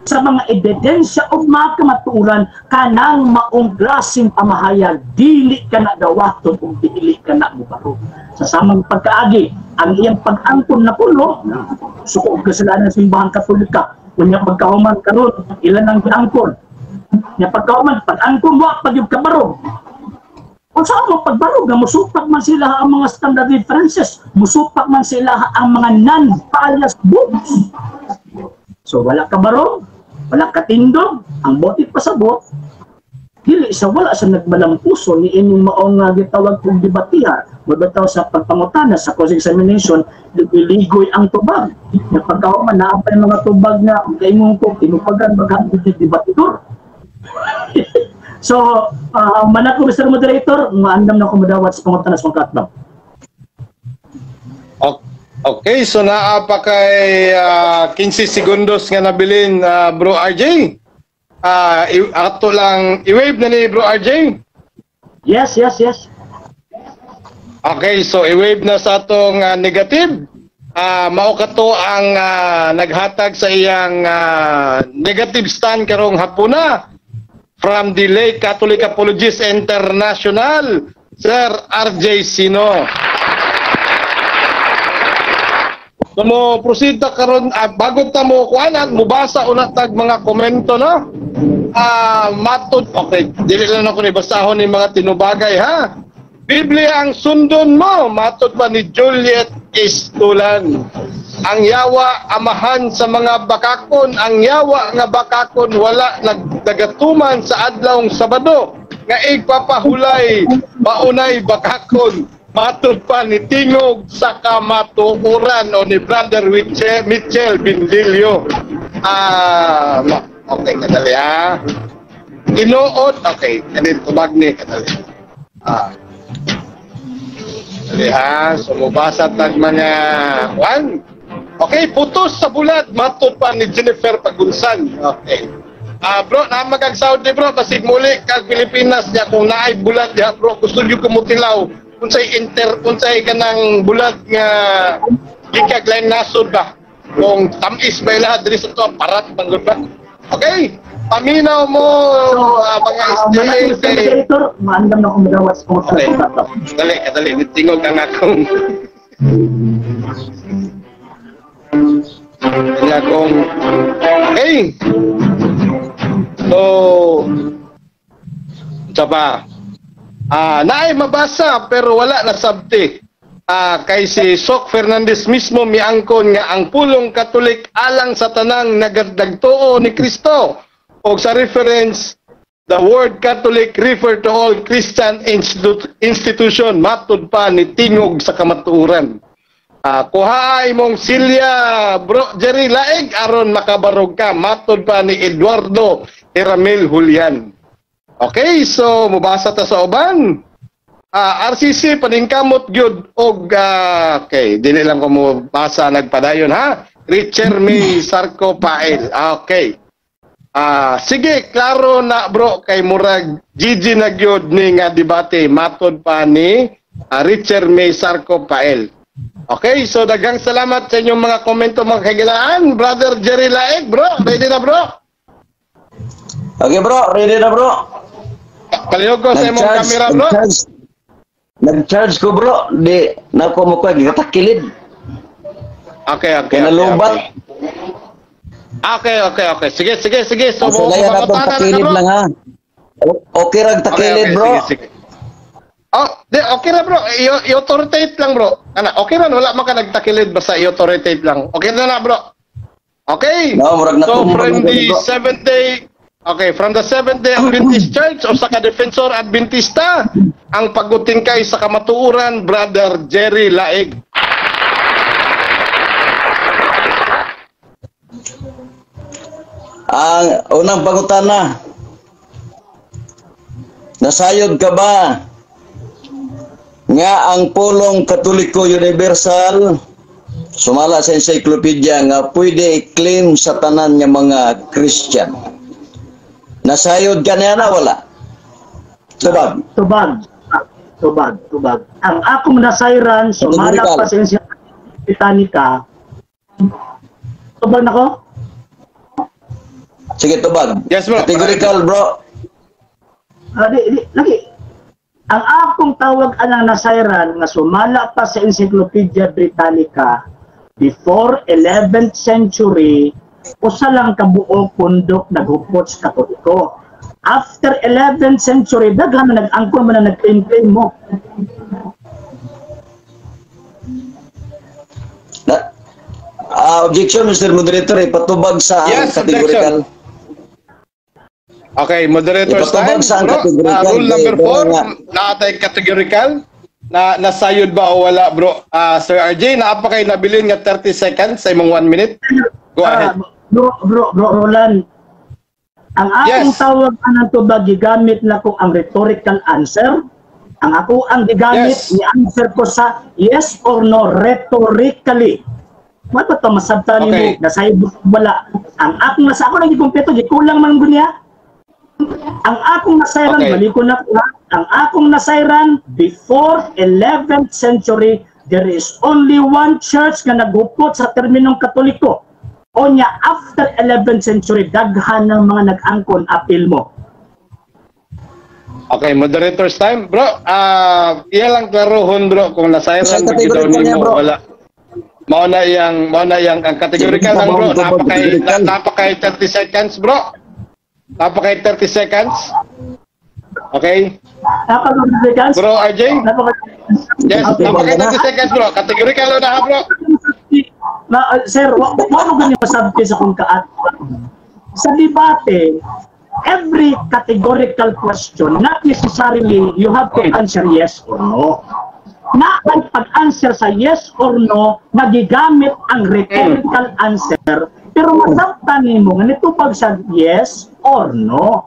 sa mga ebidensya o mga kamatuoran, kanang maong klaseng pamahayag dili ka na dawaton ug dili ka na mubarog. Sa samang pagkaagi, ang iyang pag-angkon na pulo, suko og kasalanan sa Simbahang Katolika, unya pagkahuman karon ilan ang giangkon nya, pagkahuman pag-angkon wa pa gyud kabarog. Kung saan mo pagbarog nga musupak man sila ang mga standard references, musupak man sila ang mga non-biased books. So wala ka barog, wala ka tindog, ang buot pasabot, Dili sa wala sa nagmalampuso ni ining maong gitawag kog debatiha, mabitaw sa pagpangutana sa cross examination, ligoy ang tubag. Na pagkahuman naa pa mga tubag nga kaingon ko tinupagan maghapon debatidor. So, manako Mr. Moderator, maandam na ko madawat sa pangutana sa mga katbang. Okay, so naa pa kay 15 segundos nga nabilin, Bro RJ. Ato lang i-wave na ni Bro RJ. Yes, yes, yes. Okay, so i-wave na sa atong negative. Mao kato ang naghatag sa iyang negative stand karong hapuna from the Lay Catholic Apologists International, Sir RJ Sino. So mo proceed ta karon, bago ta mo kuanan, mubasa una tag mga komento, no? Matud, okay, dili lang ako ni basahon ni mga tinubagay, ha. Biblia ang sundon mo, matud pa ni Juliet Istulan. Ang yawa amahan sa mga bakakon, ang yawa nga bakakon wala nagdagatuman sa adlawng Sabado nga igpapahulay maunay bakakon. Matud pa ni Tingog sa Kamatuoran o ni Brother Mitchell Bindilio. Okay, kadali ha. Tinuod, okay, kanin tubag ni kadali. Kadali ha, sumubasa tag mga one. Okay, putos sa bulat, matud pa ni Jennifer Pagunsan. Okay. Bro, na magag Saudi bro, basig muli kag Pilipinas niya kung naay bulat diha bro, gusto niyo kumutilaw. Unsay inter, unsay kanang bulat nga gikag lain nasod ba? Kung tamis ba ilaha diri sa to parat manggod ba? Okay, paminaw mo mga SDA kay maandam na akong madawat sa okay. Dali, kadali, tingog ang akong okay. So, saba. Naay mabasa pero wala na sabti. Kay si Sok Fernandez mismo miangkon nga ang pulong Katolik alang sa tanang nagdagtuo ni Kristo. Og sa reference, the word Catholic refer to all Christian institution, matud pa ni Tingog sa Kamatuoran. Kuha imong silya bro Jerry Laeg aron makabarog ka, matud pa ni Eduardo Eramil Julian. Okay, so mubasa ta sa uban. RCC paningkamot gyud og okay, dili lang ko mobasa nagpadayon ha. Richard May Sarko Pael. Okay. Sige, klaro na bro kay murag GG na gyud ni nga debate, matod pa ni Richard May Sarko Pael. Okay, so daghang salamat sa inyong mga komento mga kagilaan. Brother Jerry Laeg, bro, ready na bro? Okay bro, ready na bro. Palihog ko sa imong camera bro. Nag-charge ko bro, di na ko mo ko gitakilid. Okay, okay. Kinalubat. Okay, okay, okay. Sige, sige, sige. So, mo takilid lang ha. Okay rag takilid bro. Sige, sige. Oh, di okay ra bro. I-authoritate lang bro. Ana, okay ra wala man ka nagtakilid basta i-authoritate lang. Okay na na bro. Okay. No, murag na so from the seventh day, okay, from the Seventh Day Adventist Church o sa ka-Defensor Adventista, ang pagutinkay sa kamatuoran, Brother Jerry Laeg. Ang unang pangutana, nasayod ka ba nga ang pulong Katoliko Universal sumala sa encyclopedia nga pwede i-claim sa tanan nga mga Christian? Nasayod ka niya na wala? Tubag. Tubag. Tubag. Tubag. Ang akong nasayran, sumala pa sa Encyclopedia Britannica. Tubag na ko? Sige, tubag. Yes, bro. Categorical, bro. Lagi. Ang akong tawag anang nasayran nga sumala pa sa Encyclopedia Britannica before 11th century, usa lang kabuo pundok naghupot sa Katoliko. After 11th century, daghan na nag-angkon mo na nag-claim-claim mo. Objection, Mr. Moderator, ipatubag sa yes, categorical. Objection. Okay, moderator's time. Ipatubag sa ang Bro, categorical, rule number bro, 4, nga. Naatay categorical. Na nasayod ba o wala, bro? Sir RJ, naa pa kay nabilin nga 30 seconds sa imong 1 minute. Go ahead. Bro, Roland, ang akong tawag anang tubag, gigamit na ko ang rhetorical answer. Ang ako ang gigamit, ni answer ko sa yes or no rhetorically. Wa ba to masabtan nimo nasayod wala. Ang akong nasa ako lagi kumpleto, gikulang man gunya. Ang akong nasayran, balikon na ko, ha? Ang akong nasayran, before 11th century, there is only one church nga naghupot sa terminong Katoliko. Onya, after 11th century, daghan ng mga nag-angkon, apil mo. Okay, moderator's time. Bro, iya lang klarohon, bro, kung nasayran Sa ba gyud daw categorical niya, nimo bro. wala. Mao na iyang ang categorical lang, bro. Categorical. Napakay 30 seconds, bro. Napakay 30 seconds. Okay? Napaka seconds. Bro RJ? Napaka Yes, Okay. napakay 30 seconds, bro. Categorical na ha, bro. Na, sir, wa mo ganyan masabti sa kung kaat. Sa debate, every categorical question, not necessarily you have to answer yes or no. Na ang pag-answer sa yes or no, nagigamit ang rhetorical answer, pero masabtan nimo nga nitubag sa yes or no.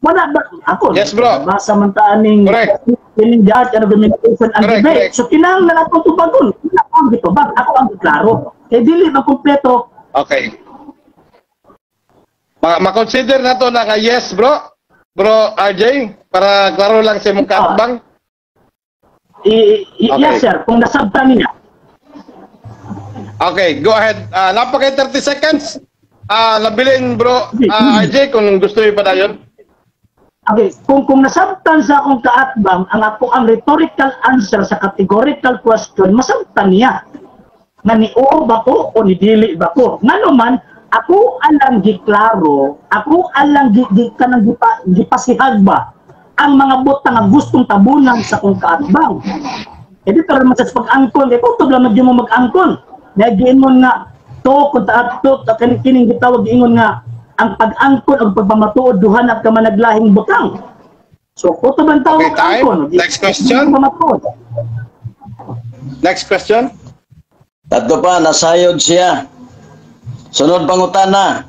Wala ba ako? Yes, bro. Basa man ta aning kining the art and argumentation and debate. So kinahanglan atong tubagon. Wala ako ang gitubag, ako ang klaro. Kay dili man kumpleto. Okay. Ma-consider na to na nga yes, bro. Bro RJ, para klaro lang sa imong kaatbang. Yes, sir, kung nasabtan niya. Okay, go ahead. Napakay 30 seconds. Nabilin, bro, RJ, kung gusto niyo pa dayon. Okay, kung nasabtan sa akong kaatbang ang ako ang rhetorical answer sa categorical question, masabtan niya nga ni oo ba ko o ni dili ba ko. Ngano man ako alang giklaro, ako alang gi, gi, kanang gipasihag ba ang mga butang nga gustong tabunan sa akong kaatbang. E di pero man sa pag-angkon, kay kutob lang magyud mo mag-angkon. Nagiin mo nga to kung taat to ta kining kining gitawag giingon nga ang pag-angkon o pagpamatuod duha na ka managlahing butang. So kutob ang tawag Okay, time. angkon. Next question. Pamatuod. Next question. Tatlo pa, nasayod siya. Sunod pangutana.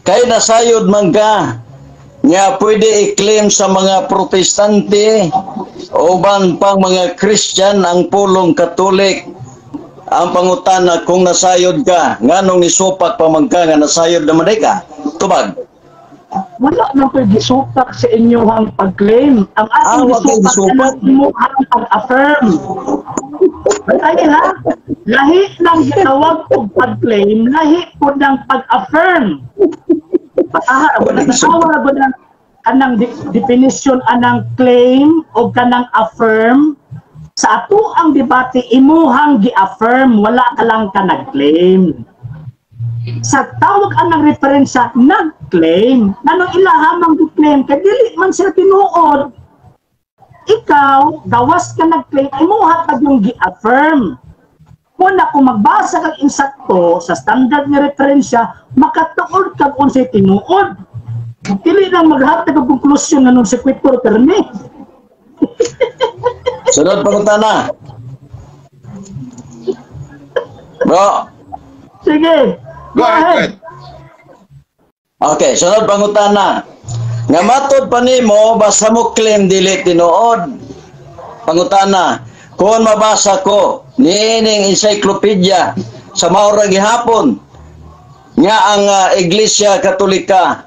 Kay nasayod man ka, nga pwede i-claim sa mga Protestante o uban pang mga Christian ang pulong Katolik. Ang pangutana, kung nasayod ka, nganong nisupak pa man ka nga nasayod naman ay ka? Tubag. Wala nang ko'y gisupak sa inyong pag-claim. Ang akong Ah, wa kay gisupak gisupak? ang imong pag-affirm. Ay ha, lahi ng gitawag og pag-claim, lahi po ng pag-affirm. Ah, Wala gisupak. natawa ba ng kanang definition anang claim o kanang affirm? Sa ato ang debate, imuhang gi-affirm, wala ka lang ka nag-claim. Sa tawag anang referensya, nag-claim. Nanong ilahamang gi-claim, kay dili man sila tinuod. Ikaw, gawas ka nag-claim, imuha pa yung gi-affirm. Muna kung magbasa kag insakto sa standard nga referensya, makatuod kag unsay tinuod. Dili lang maghatag og konklusyon nga non sequitur permi. Sunod pangutana. Bro, Sige. Go ahead, go ahead. Okay, sunod pangutana. Nga matod pa nimo basta mo claim dili tinuod. Pangutana, kung mabasa ko niining encyclopedia sa maura gihapon nga ang Iglesia Katolika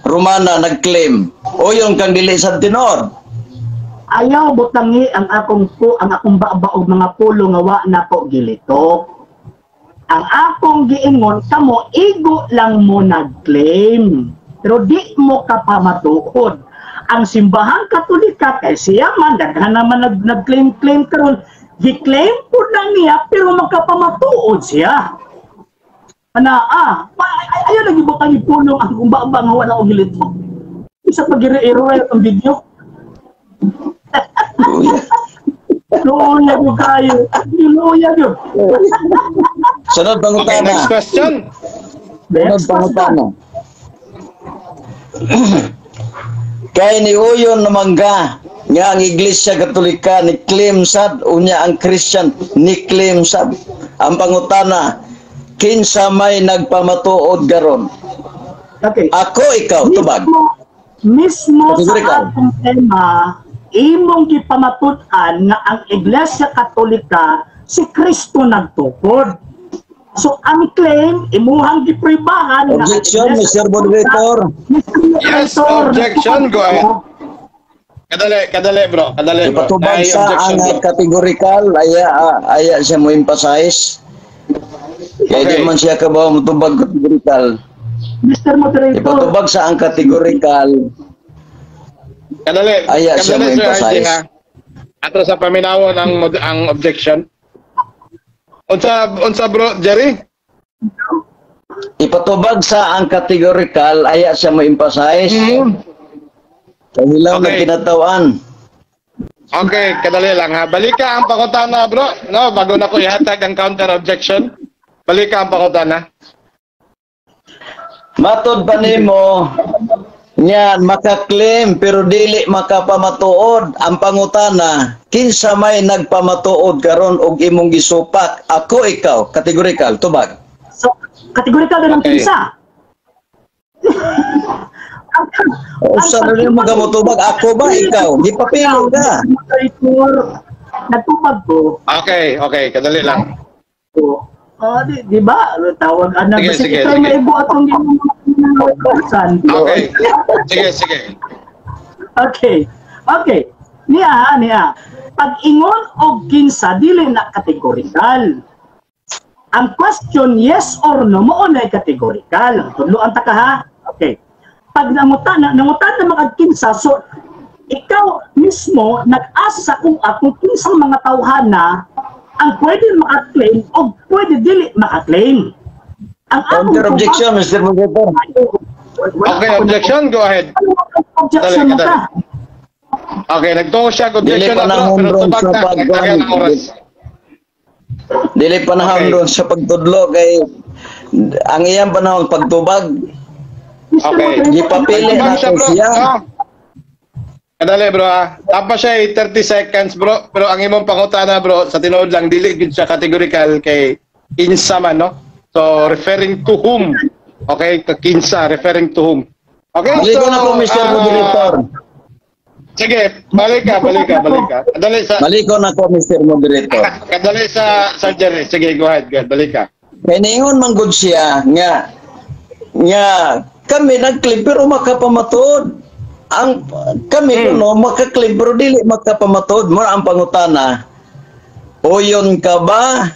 Romana nag-claim o yung kang dili sa tinuod. Ayaw butangi ang akong baba og mga pulo nga wa nako gilitok. Ang akong giingon kamo igo lang mo nag-claim. Pero di mo kapamatuod. Ang Simbahang Katolika kay siya man daghan naman nag-claim-claim karon, gi-claim pud na niya pero makapamatuod siya. Ana ayaw lagi butangi pulong ang akong baba nga wala ko gilitok. Isa pag iro ang video. Luya. Luya ko kayo. Luya ko. Sunod Okay, pangutana. next question. Sunod Next question. pangutana. Kay ni uyon naman ka nga ang Iglesia Katolika ni claim sad, unya ang Christian ni claim sad. Ang pangutana, kinsa may nagpamatuod karon? Okay. Ako, ikaw, tubag. Mismo, mismo sa Categorical. Atong tema, imong gipamatud-an nga ang Iglesia Katolika, si Kristo nagtukod. So ang claim imuhang gipribahan nga ang Objection, Iglesia Mr. Moderator. Mr. Yes, Moderator, objection, go ahead. Kadali, kadali, bro, kadali, bro. Ipatubag Ay, sa objection, ang bro. Categorical, aya siya mo emphasize. Kaya di man siya kabaw motubag categorical. Mr. Moderator, Ipatubag sa ang categorical, Kadali, aya siya kadali, mo Sir RJ, emphasize. Ha. Ato sa paminawon ang objection. Unsa unsa, bro, Jerry? Ipatubag sa ang categorical, aya siya mo emphasize. Kay hilaw na kinatawan. Okay, kadali lang ha. Balika ang pangutana, bro. No, bago na ko ihatag ang counter objection. Balika ang pangutana. Matod pa nimo nya maka-claim pero dili makapamatuod. Ang pangutana, kinsa may nagpamatuod karon og imong gisupak? Ako, ikaw, categorical, tubag. So categorical na ng kinsa. Usa na nimo gamotubag, ako ba, ikaw? Gipapilo ka. Moderator, nagtubag ko. Okay, kadali lang. Ko. Oh, di ba? Tawag ana Sige, basta sige, ikaw sige. may ibo atong ginagawa. Okay. Sige, sige. Okay. Niya, niya. Pag ingon og kinsa, dili na categorical. Ang question yes or no mo na categorical. Tudloan ta ka ha. Okay. Pag nangutan na mga kinsa, so ikaw mismo nag-asa kung akong kinsang mga tawhana ang pwede maka-claim o pwede dili maka-claim. Ang akong Counter objection, Mr. Moderator. Okay, objection, go ahead. Ano ang objection mo Dali, ka? Okay, nagtuo siya Dili objection na, bro, panahon pero ron tubag sa na, pag nagtagal ang oras. Dili panahon ron sa pagtudlo kay ang iyang panahon pagtubag. Mr. Moderator, Gipapili Tubag na siya, ko bro. siya. No? Kadali, bro, ha. Tapos siya eh, 30 seconds, bro. Pero ang imong pangutana, bro, sa tinuod lang, dili gid siya categorical kay kinsa man, no? So, referring to whom? Okay, to kinsa, referring to whom? Okay, Balik so, ko na po, Mr. Moderator. Sige, balik ka, balik ka, balik ka. Kadali sa, Balik ko na ko, Mr. Moderator. Kadali sa Jerry. Sige, go ahead, go ahead, balik ka. Kay ningon man gud siya nga nga kami nag-claim pero makapamatuod. Ang kami kuno maka-claim pero dili makapamatuod mo. Ang pangutana, uyon ka ba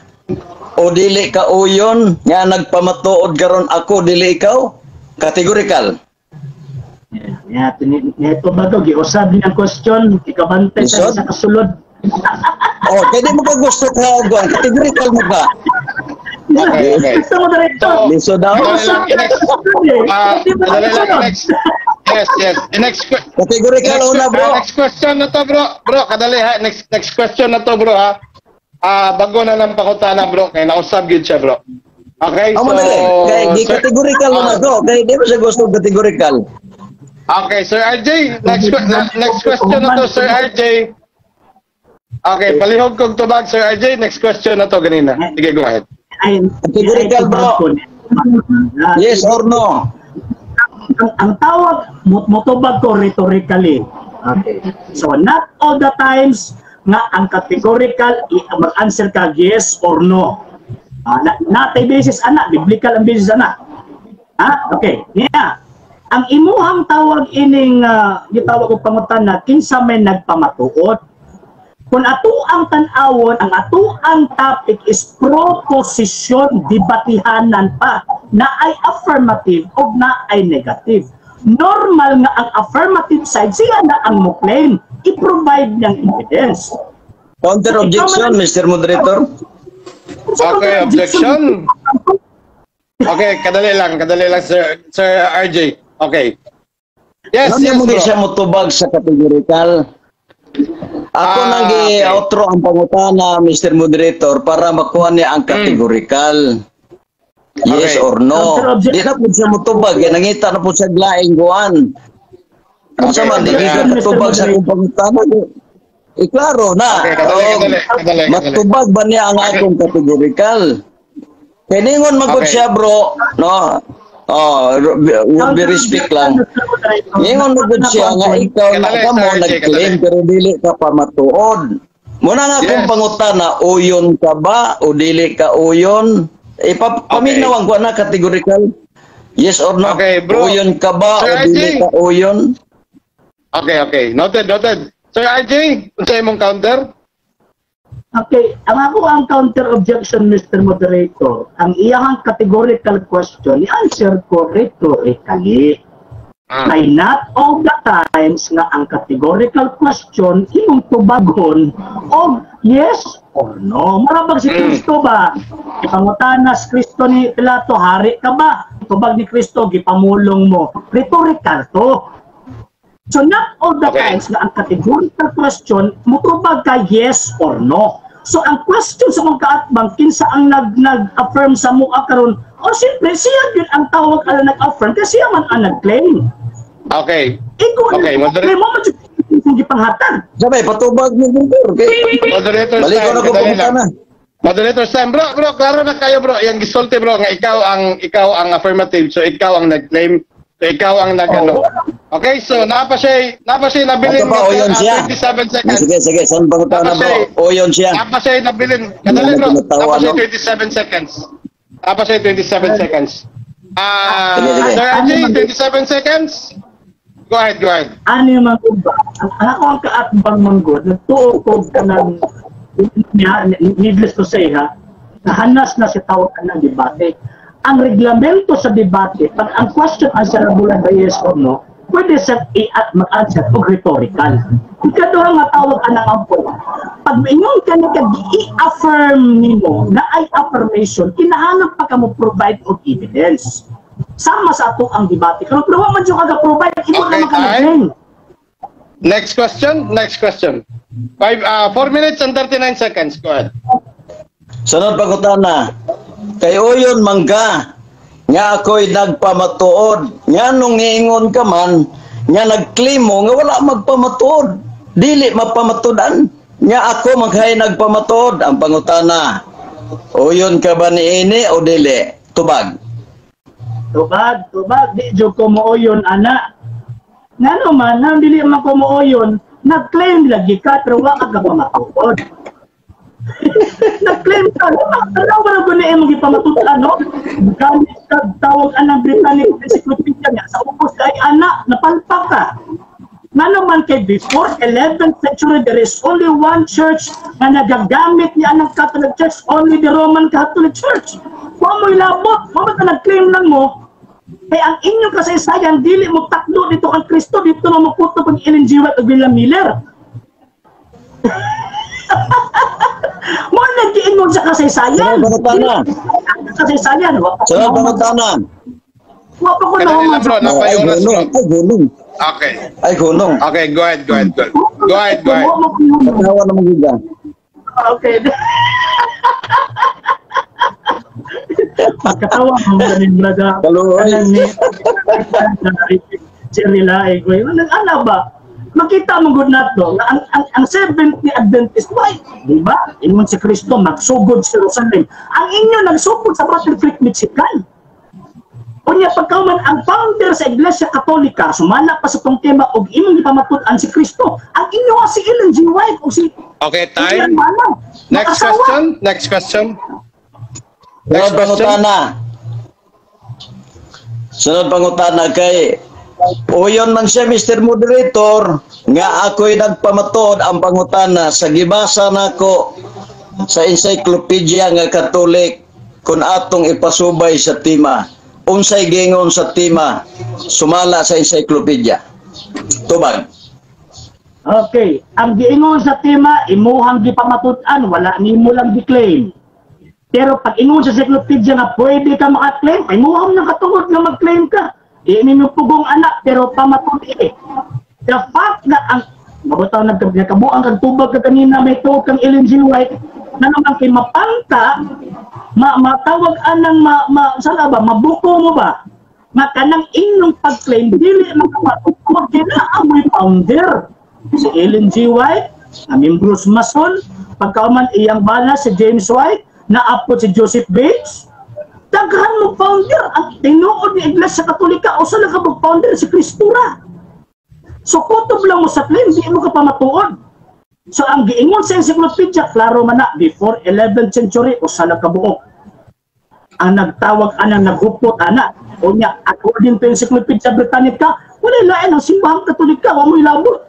o dili ka uyon nga nagpamatuod karon ako, dili ikaw? Categorical. Yeah, ito ba to? Giusab din ang question. Ikabante sa Lisod? sa kasulod. Oh, kay di mo ka gusto ka guan, categorical mo ka. Okay. Mr. Moderator. So, Lisod daw. Kadali lang, next. Di ba Kadali lang, kasunod? next. Yes. Next, Categorical next, una, bro. Next question na to, bro. Bro, kadali ha. Next next question na to, bro, ha. Bago na lang pangutana, bro. Kay nausab gyud siya, bro. Okay, Amo so na kay di sir- categorical na ko kay di ba siya gusto categorical. Okay, Sir RJ, next question na to, Sir RJ. Okay, palihog kog tubag, Sir RJ. Next question na to ganina. Sige, go ahead. Ay, Categorical, ay, bro. Yes or no? Ang tawag, motubag ko rhetorically. Okay. So, not all the times nga ang categorical, mag-answer ka yes or no. Na, natay basis ana, biblical ang basis ana. Ah, okay. Niya. Ang imuhang tawag ining gitawag og pangutana kinsa may nagpamatuod. Kung ato ang tan-awon, ang ato ang topic is proposition, debatihanan pa, na ay affirmative o na ay negative. Normal nga ang affirmative side, sila na ang mo-claim, i-provide niyang evidence. Counter objection, Mr. Moderator. Okay, objection. Okay, kadali lang, Sir RJ. Okay. Yes, Ano yes, mo di bro. siya motubag sa categorical? Ako nang gi-outro ang pangutana, Mr. Moderator, para makuha niya ang categorical. Yes Okay. or no? Counter-objection. Di na po siya mutubag, kay nangita na po siya laing kuan. Unsa Okay, man, di okay. ka katubag sa akong pangutana. Eh, klaro na. Okay, kadali, Og kadali, kadali, kadali. Matubag ba niya ang akong categorical? Kay ningon man gud siya, bro, no? Oh, would be respect lang. Ningon man gud siya nga ikaw na Kadali, ka mo Sir RJ, nag-claim kadali. Pero dili ka pa matuod. Muna nga akong pangutana, uyon ka ba o dili ka uyon? Ipapaminawan ko na categorical. Yes or no? Okay, bro. Uyon ka ba Sir o dili RJ. ka uyon? Okay. Noted, noted. Sir RJ, unsa imong counter? Okay, ang ako ang counter objection, Mr. Moderator, ang iyahang categorical question, i-answer ko rhetorically. Kay not all the times nga ang categorical question imong tubagon og yes or no. Murabag si Kristo ba? Ipangutana si Kristo ni Pilato, "Hari ka ba?" Tubag ni Kristo, "Gipamulong mo." Rhetorical to. So not all the times na ang categorical question mutubag ka yes or no. So ang question sa kong kaatbang, kinsa ang nag-affirm sa mua karon? O siyempre siya yun ang tawag ala nag-affirm kasi siya man ang nag-claim. Ikaw nag-claim mo man jud kung gipanghatag. Sabay, patubag mo, Gunter. Okay. Moderator Balik ko time, na ko kadali lang. pangutana. Moderator time, bro, bro, klaro na kayo, bro. Yang gisulti, bro, nga ikaw ang affirmative, so ikaw ang nag-claim, so ikaw ang nag-ano. Okay, so naa pa siya nabilin Ito pa, uyon siya. 27 seconds. Sige, sige, saan pangutana, bro? Uyon siya. Naa pa siya nabilin. Kadali, bro. Hindi na Naa pa siya no? 27 seconds. Naa pa siya 27 seconds. Ah, Sige, sige. Sir RJ, 27 seconds. Go ahead, go ahead. Ano yung mga ba? Ang ako ang kaatbang manggod, nagtuo ko kanang, needless to say ha, nahanas na si tawag ng debate. Ang reglamento sa debate, pag ang question answerable by yes or no, pwede sa i-at mag-answer og rhetorical. Ikaduha nga tawag anang ampon. Pag ingon ka ni kag i-affirm nimo na ay affirmation, kinahanglan pa ka mo provide og evidence. Sama sa ato ang debate. Pero wa man jud ka provide, imo Okay, naman ka time. nag-claim. Next question, next question. 4 minutes and 39 seconds. Go ahead. Sunod pangutana. Kay uyon mangga nga ako'y nagpamatuod. Nga nung niingon ka man, nga nag-claim mo nga wala magpamatuod. Dili mapamatudan. Nga ako maghay nagpamatuod. Ang pangutana. Uyon ka ba niini o dili? Tubag. Tubag, tubag, di jud ko mooyon ana. Ngano man, nang dili man ko mooyon, nag-claim lagi ka pero wa ka pamatuod. Nag-claim ka, tanaw ba na guni imong gipamatud-an, no? Gamit ka tawag anang Britannic Encyclopedia nga sa ubos kay ana, napalpak ka. Ngano man kay before 11th century there is only one church nga nagagamit niya ang Catholic Church, only the Roman Catholic Church. Wa mo'y labot, wa man ka nag-claim lang mo. Kay ang inyong kasaysayan, dili mo takdo dito kang Kristo, dito na maputo pag Ellen G. White o William Miller. Mo nag-iingon sa kasaysayan. Sunod pangutana. Dili sa kasaysayan. Wa pa ko Sunod nahuman- pangutana. Wa pa ko Kadali nahuman lang, bro. sa Napay Ay, oras, bro. gunong. Ay, gunong. Okay. Ay, gunong. Okay, go ahead, go ahead, go ahead. Go ahead, go ahead. Wa mo ko nahuman. Katawa naman gud. Okay. Pagkatawa mo ganin, brother. Kaluoy. Kanang ni Jerry Laig. Ano ba? Makita mo gud nato nga ang Seventh Day Adventist, why? Di ba? Ingon si Kristo magsugod sa Jerusalem. Ang inyo nagsugod sa Battle Creek, Michigan. Unya pagkauman ang founder sa Iglesia Katolika sumala pa sa tong tema og imong gipamatud-an si Kristo. Ang inyo si Ellen G. White o si Okay, time. William Manang. Next Makasawa. question, next question. Sunod Next question. pangutana. Sunod pangutana kay uyon man siya, Mr. Moderator, nga ako'y nagpamatuod. Ang pangutana sa gibasa nako sa encyclopedia nga Catholic, kung atong ipasubay sa tema, unsay gingon sa tema sumala sa encyclopedia? Tubag. Okay, ang giingon sa tema imuhang gipamatud-an, wala nimo lang gi-claim. Pero pag ingon sa encyclopedia nga pwede ka maka-claim, ay imuhang nang katungod nga mag-claim ka. Di ninyo pugong anak pero pamatud-i. The fact na ang mabutaw nagkabuang kag tubag ka kanina may tuog kang Ellen G. White, Na naman kay mapangka, matawag anang saan ba, mabuko mo ba? Nga kanang inyong pag-claim, dili makapatukod, kina amoy founder. Si Ellen G. White, aming Bruce Mason, pagkauman iyang bala si James White, naapot si Joseph Bates. Daghan mo founder, ang tinuod ni Iglesia Katolika, usa lang ka founder si Kristo ra. So kutob lang mo sa claim, di mo ka pamatuod. So ang giingon sa encyclopedia, klaro man na, before 11th century, usa lang ka buok. Ang nagtawag anang naghupot ana, unya according to Encyclopedia Britannica, wala lain ang simbahang Katolika, wa mo'y labot.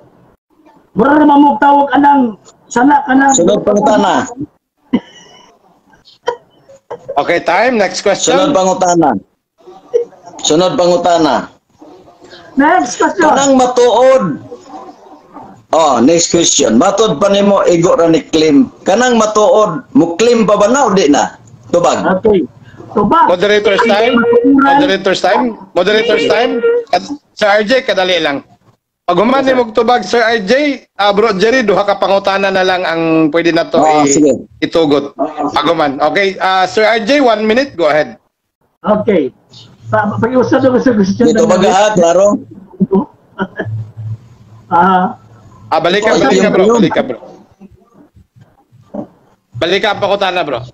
Mura naman mo tawag anang sana kanang Sunod pangutana. Okay, time. Next question. Sunod pangutana. Sunod pangutana. Next question. Kanang matuod. Oh, next question. Matod pa nimo igo ra ni claim. Kanang matuod, mo claim pa ba na o di na? Tubag. Okay. Tubag. Moderator's time. Moderator's time. Moderator's time. Sir RJ, kadali lang. Pag human ni tubag, Sir RJ, Bro Jerry, duha ka pangutana na lang ang pwede na to itugot. Pag human. Okay, Sir RJ, 1 minute, go ahead. Okay. Pag-iusap ako sa question. Dito ba ha, klaro? Balik ka, bro. Balik ka, bro. Balik ka ang pangutana, bro.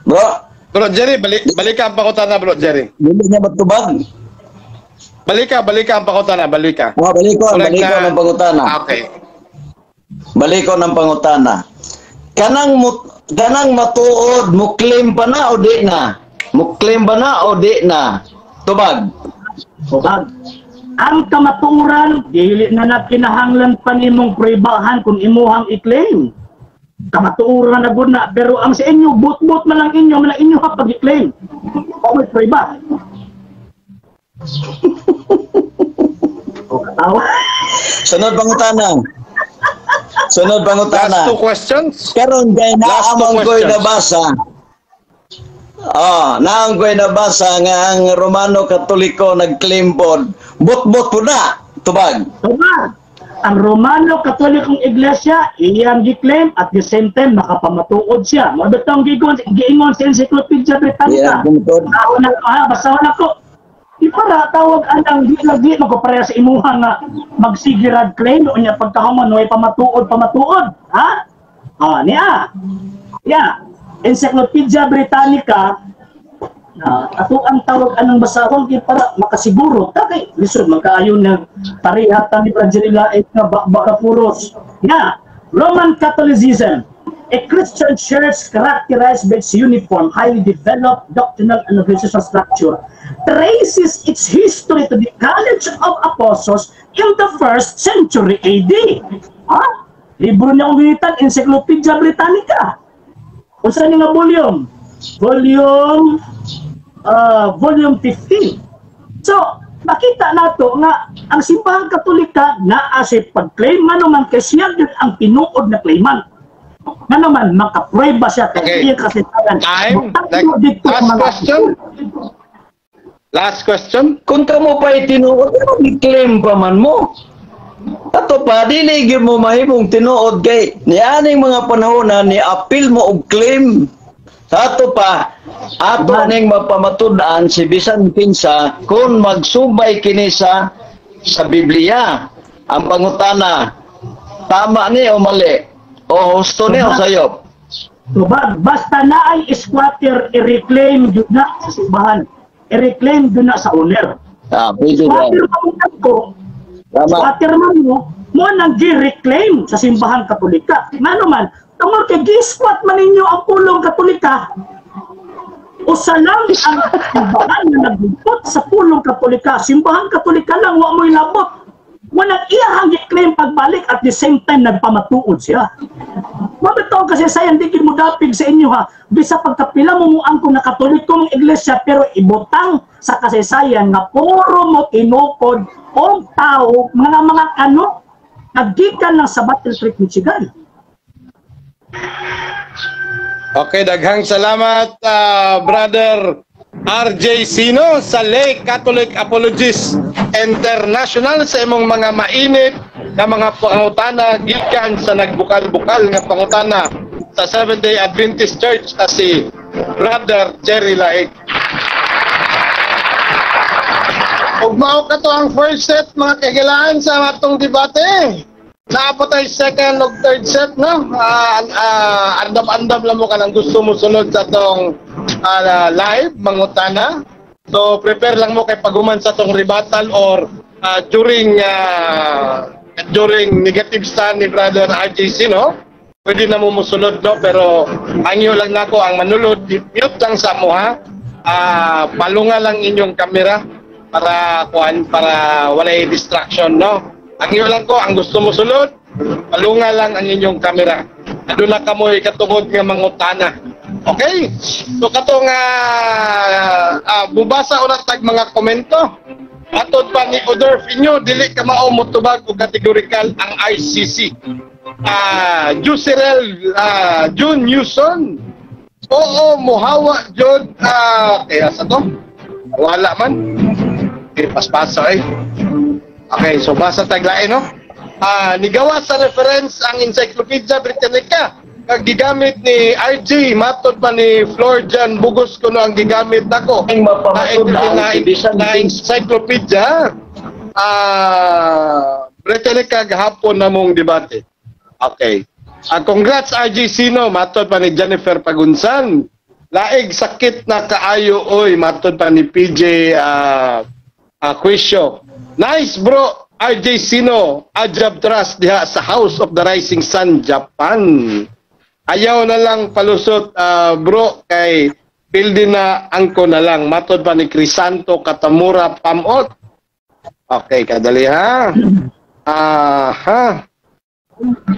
Bro? Bro Jerry, balik ka ang pangutana, bro Jerry. Hindi niya matubag. Balik ka ang pangutana, balik ka. Oh, balik ko ang pangutana. Okay. Balik ko ng pangutana. Kanang matuod, mo claim pa na o di na? Mo claim ba na o di na? Tubag. Tubag. Ang kamatuoran, dili na nagkinahanglan pa nimong pruebahan kung imuhang i-claim. Kamatuoran na gud na, pero ang sa inyo, but-but man lang inyo, man lang inyo ha pag-i-claim. O may prueba. O, katawa. Sunod pangutana. Sunod pangutana. Last two questions. Karon kay naamang ko'y nabasa. Oh, naang ko'y nabasa nga ang Romano Katoliko nag-claim pod. But-but po na. Tubag. Tubag. Ang Romano Katolikong Iglesia iyang gi-claim at the same time makapamatuod siya. Mo bitong giingon sa Encyclopedia Britannica. Yeah, basahon ako. Ipara tawag anang di lagi magpapareha sa imuha nga magsigirad claim o niya pagkahuman way pamatuod, ha? Ah, niya. Yeah. Encyclopedia Britannica na ato ang tawag anang basahon kay para makasiguro ta kay lisod man kaayo nag pareha ta ni Brad Jerry nga ba puros. Yeah. Roman Catholicism, a Christian church characterized by its uniform, highly developed doctrinal and organizational structure, traces its history to the College of Apostles in the 1st century AD. Ha? Libro niya kong ginitan, Encyclopedia Britannica. Unsa ni nga volume? Volume 15. So, makita nato nga ang simbahang Katolika naa siya pag-claim man kay siya gyud ang tinuod na claimant. Nga naman, makaprueba siya kay iya kasaysayan. Time. Last question. Last question. Kung kamo pa itinuod, i-claim pa man mo. Ato pa, dili gyud mo mahimong tinuod kay nianing mga panahon na ni-appeal mo og claim. Ato pa, ato ning mapamatud-an si bisan kinsa kung magsubay kini sa Biblia. Ang pangutana, tama ni o mali? O husto ni o sayop? Tubag, basta na ay squatter, i-reclaim yun na sa simbahan. I-reclaim yun na sa owner. Ah, pwede ba? Squatter man ko, squatter man mo, mo nang gi-reclaim sa simbahan Katolika. Ngano man, tungod kay gi-squat man ninyo ang pulong Katolika, usa lang ang simbahan na naglupot sa pulong Katolika. Simbahan Katolika lang, wa mo'y labot. Walang iyahang i-claim pagbalik at the same time nagpamatuod siya. Mabitaw kasi sayang di mo dapig sa inyo ha. Bisa pagkapila mo ang kung nakatoliko mong iglesia pero ibutang sa kasaysayan nga puro mo tinukod o tao mga ano naggikan lang sa Battle Creek, Michigan. Okay, daghang salamat brother RJ Sino sa Lay Catholic Apologists International sa imong mga mainit nga mga pangutana gikan sa nagbukal-bukal nga pangutana sa Seventh-day Adventist Church na si Brother Jerry Laig. Ug mao kato ang first set, mga kahigalaan, sa atong debate. Naa pa tay second ug third set, no? Andam-andam lang mo kanang gusto mo sunod sa atong live mangutana. So prepare lang mo kay paghuman sa atong rebuttal or during negative stand ni Brother RJC, no? Pwede na mo musunod, no? Pero angyo lang nako ang manulod, mute lang sa mo, ha. Palunga lang inyong kamera para kuan, para walay distraction, no? Angyo lang ko ang gusto mo sulod, palunga lang ang inyong kamera. Aduna kamoy katungod nga mangutana. Okay? So katong bubasa una tag mga komento. Atod pa ni Odorf inyo, dili ka mao motubag og categorical ang ICC. Jusirel June Newson. Oo, muhawa jud, kaya sa to. Wala man. Okay, paspaso eh. Okay, so basa taglain, no? Nigawa sa reference ang Encyclopedia Britannica kag gigamit ni RJ, matod pa ni Florjan Bugos kuno ang gigamit nako. Ang mapamatud Na Encyclopedia Britannica gahapon na mong debate. Okay. Congrats RJ Sino, matod pa ni Jennifer Pagunsan. Laig sakit na kaayo oy, matod pa ni PJ Quisio. Nice bro, RJ Sino, Ajab Trust diha sa House of the Rising Sun, Japan. Ayaw na lang palusot, bro, kay pildi na angko na lang. Matod pa ni Crisanto Katamura Pamot. Okay, kadali ha. Aha.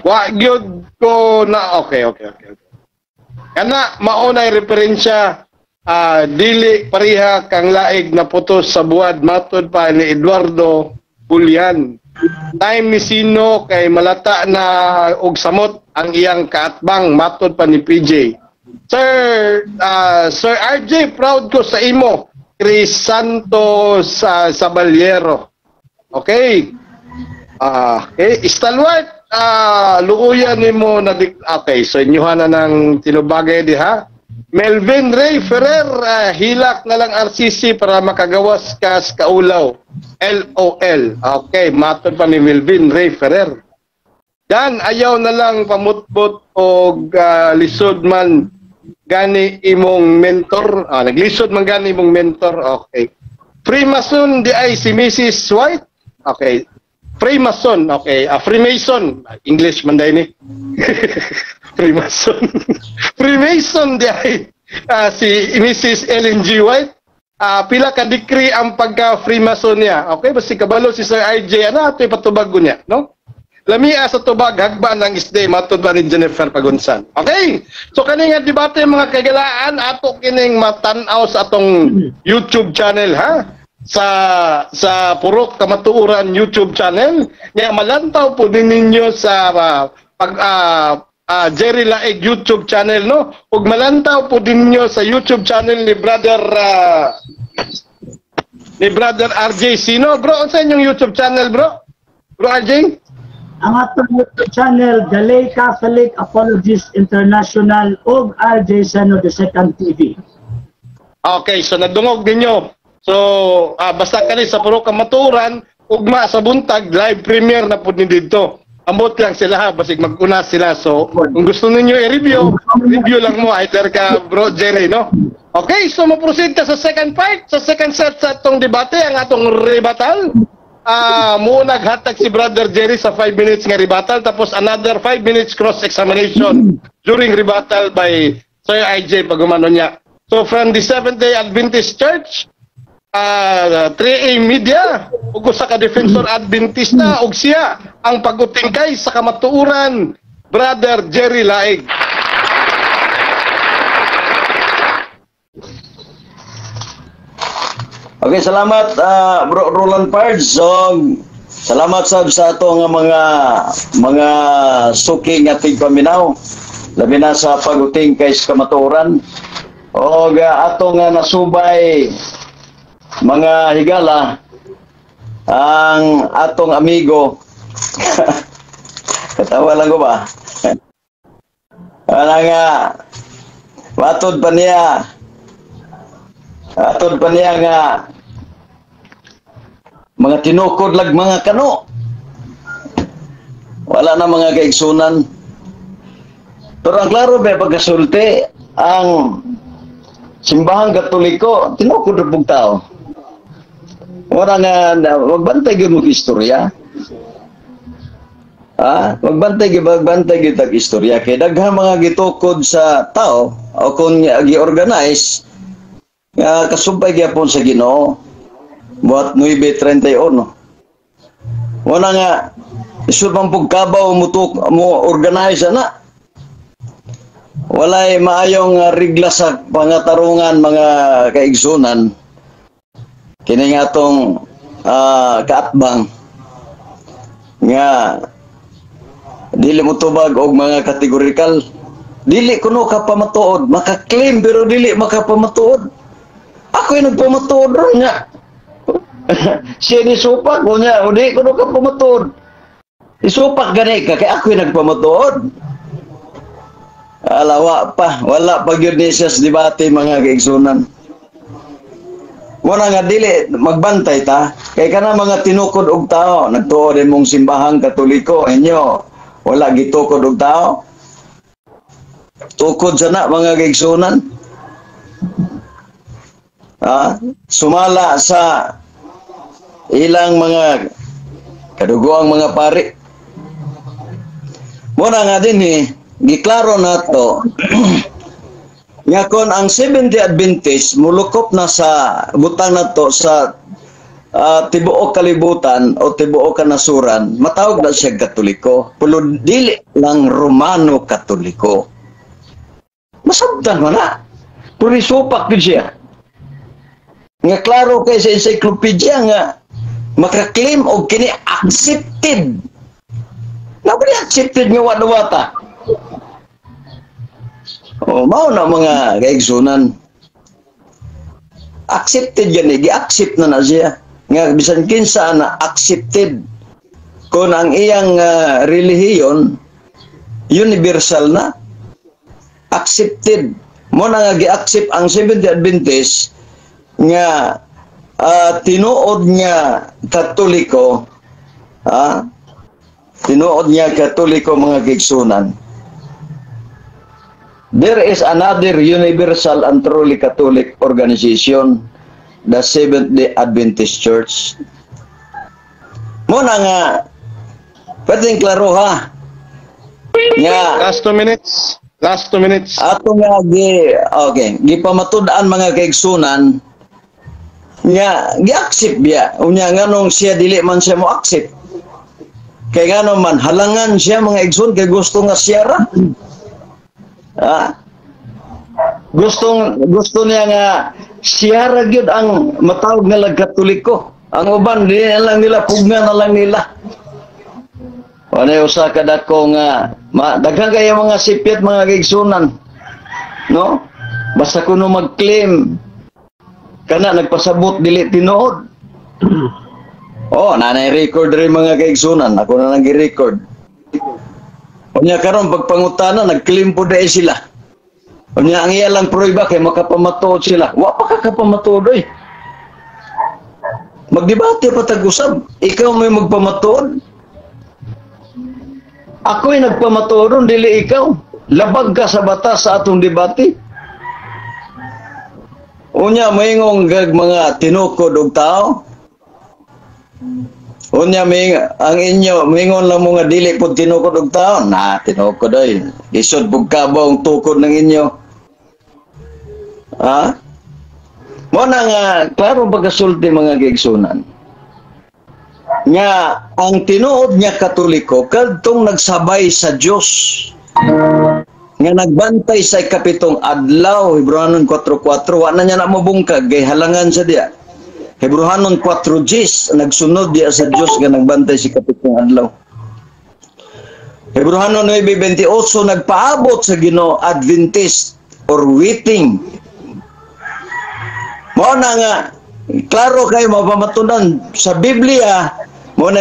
Wa gyud ko na okay. Kana maunay referensya, dili pareha kang Laig na putos sa buwad, matod pa ni Eduardo Julian. Time ni Sino kay malata na og samot ang iyang kaatbang, matod pa ni PJ. Sir RJ, proud ko sa imo, Crisanto sa Saballero. Okay. Okay, stalwart, luuyan nimo na, okay, so inyuhan na ng tinubagay diha. Melvin Ray Ferrer, hilak na lang RCC para makagawas ka sa kaulaw. LOL. Okay, matod pa ni Melvin Ray Ferrer. Dan, ayaw na lang pamutbot og lisod man gani imong mentor. Naglisod man gani imong mentor. Okay. Freemason di ay si Mrs. White. Okay. Freemason. Okay. Freemason. English man dahil ni. Freemason. Freemason di ay si Mrs. Ellen G. White. Pila ka decree ang pagka-Freemason niya. Okay, basta kabalo si Sir RJ, ano ato ipatubag ko niya, no? Lamia sa tubag, hagba ng isde, matod ba ni Jennifer Pagunsan. Okay, so kani nga debate mga kagalaan, ato kining matan-aw sa atong YouTube channel, ha? Sa Purok Kamatuoran YouTube channel. Nya malantaw po din ninyo sa Jerry Laig YouTube channel, no? Ug malantaw po din ninyo sa YouTube channel ni Brother RJ Sino. Bro, unsa inyong YouTube channel, bro? Bro RJ? Ang atong YouTube channel, The Lay Catholic Apologists International ug RJ Seno the Second TV. Okay, so nadungog ninyo. So, basta kani sa Purok Kamatuoran, ugma sa buntag, live premiere na pud ni didto. Ambot lang sila ha, basig mag-una sila. So, kung gusto ninyo i-review, review lang mo either ka bro Jerry, no? Okay, so mo-proceed ka sa second part, sa second set sa atong debate, ang atong rebuttal. Muna naghatag si Brother Jerry sa 5 minutes nga rebuttal, tapos another 5 minutes cross-examination during rebuttal by Sir IJ pag umano niya. So, from the Seventh-day Adventist Church, 3A Media, ug usa ka defensor Adventista, ug siya ang pagutingkay sa kamatuoran, Brother Jerry Laig. Okay, salamat Bro Roland Pards. So, salamat sab sa ato nga mga suki nga tigpaminaw, labi na sa paguting kay sa kamatuoran. O ato nga nasubay, mga higala, ang atong amigo. Katawa lang ko ba? Wala nga, matod pa niya nga mga tinukod lag mga kano. Wala na, mga kaigsunan. Pero ang klaro ba pagkasulti, ang Simbahang Katoliko, tinukod ra pug tao. Wala nga, magbantay gyud mo istorya. Ah, magbantay gyud tag istorya kay daghang mga gitukod sa tao o kung gi-organize nga kasubay gyapon sa Ginoo. Buhat 9:31. Wala nga isud man pug kabaw mo organize ana. Walay maayong rigla sa pangatarungan, mga kaigsunan, kini nga atong kaatbang nga dili mo tubag og mga kategorikal, dili kuno kapamatuod, maka-claim pero dili makapamatuod. Ako yung nagpamatuod ron nga siya ni supak ko niya, di kuno kapamatuod. Isupak gani ka kay ako yung nagpamatuod. Ala, wa pa, wala pa gyud ni siya sa debate, mga kaigsunan. Wala nga dili magbantay ta kay kana mga tinukod og tao. Nagtuo din mong Simbahang Katoliko inyo wala gitukod og tao. Tukod sana, mga kaigsunan. Ah, sumala sa ilang mga kadugoang mga pari. Muna nga din eh, giklaro na to nga kon ang Seventh-day Adventist mulukop na sa butang na to sa tibuok kalibutan o tibuok kanasuran, matawag na siya Katoliko, pero dili lang Romano Katoliko. Masabtan mo na. Pero isupak yun siya. Nga klaro kay sa encyclopedia nga maka-claim og kini accepted. Nobody accepted nga wa wata. Oh, mao na, mga kaigsunan. Accepted yan eh, gi-accept na na siya. Nga bisan kinsa na accepted. Kung ang iyang relihiyon universal na accepted. Mo na nga gi-accept ang Seventh-day Adventist nga tinuod nga Katoliko, tinuod nga Katoliko, mga kaigsunan. There is another universal and truly Catholic organization, the Seventh-day Adventist Church. Mo na nga pwedeng klaro ha nga Last 2 minutes. Last 2 minutes. Ato nga gi okay gipamatud-an, mga kaigsunan, nga gi-accept biya. Unya nganong siya dili man siya mo accept? Kay ngano man halangan siya, mga igsoon, kay gusto nga siya ra. Ah, gusto gusto niya nga siya ra gyud ang matawag nga lag Katoliko. Ang uban di na lang nila, pugna na lang nila. Wala usa ka dako nga ma, daghan kaya mga sipyat, mga kaigsunan, no? Basta kuno mag-claim kana nagpasabot dili tinuod. Oh, nanay record rin, mga kaigsunan. Ako na lang gi-record. Unya karon pagpangutana, nag-claim po dahil sila. Unya ang iya lang prueba kay makapamatuod sila. Wa pa ka kapamatuod oy. Magdebate pa tag usab. Ikaw may magpamatuod. Ako'y nagpamatuod ron, dili ikaw. Labag ka sa batas sa atong debate. Unya moingong gag mga tinukod og tao. Unya may ang inyo moingon lang mo nga dili pud tinukod og tao. Na tinukod oy. Isod pug kabaw ang tukod ng inyo. Ha? Mo na nga klaro pagkasulti, mga kaigsunan, nga ang tinuod nga Katoliko kadtong nagsabay sa Dios nga nagbantay sa ikapitong adlaw, Hebreohanon 4:4. Wa na niya na mabungkag kay halangan sa diya. Hebreohanon 4:10, nagsunod diya sa Dios nga nagbantay sa ikapitong adlaw. Hebreohanon 9:28, nagpaabot sa Ginoo, Adventist or waiting. Mao na nga klaro kay mapamatunan sa Biblia mo na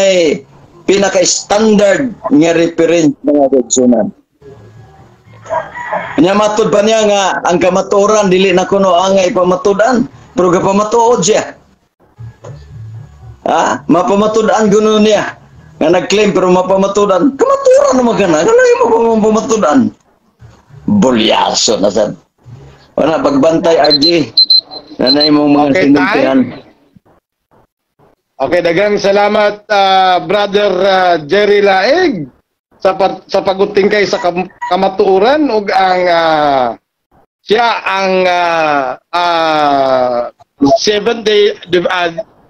pinaka-standard nga reference, mga kaigsunan. Nya matud pa niya nga ang kamatuoran dili na kuno ang ipamatudan, pero gapamatuod siya. Ha? Mapamatudan guno niya nga nag-claim, pero mapamatudan. Kamatuoran naman ka na. Ano yung mapamatudan? Bulyaso na sad. Wala, pagbantay, RG. Nanay mong mga Okay, sinultihan. Okay, daghang salamat, Brother Jerry Laeg, sa pagutingkay sa kamatuoran ug ang siya ang Seventh Day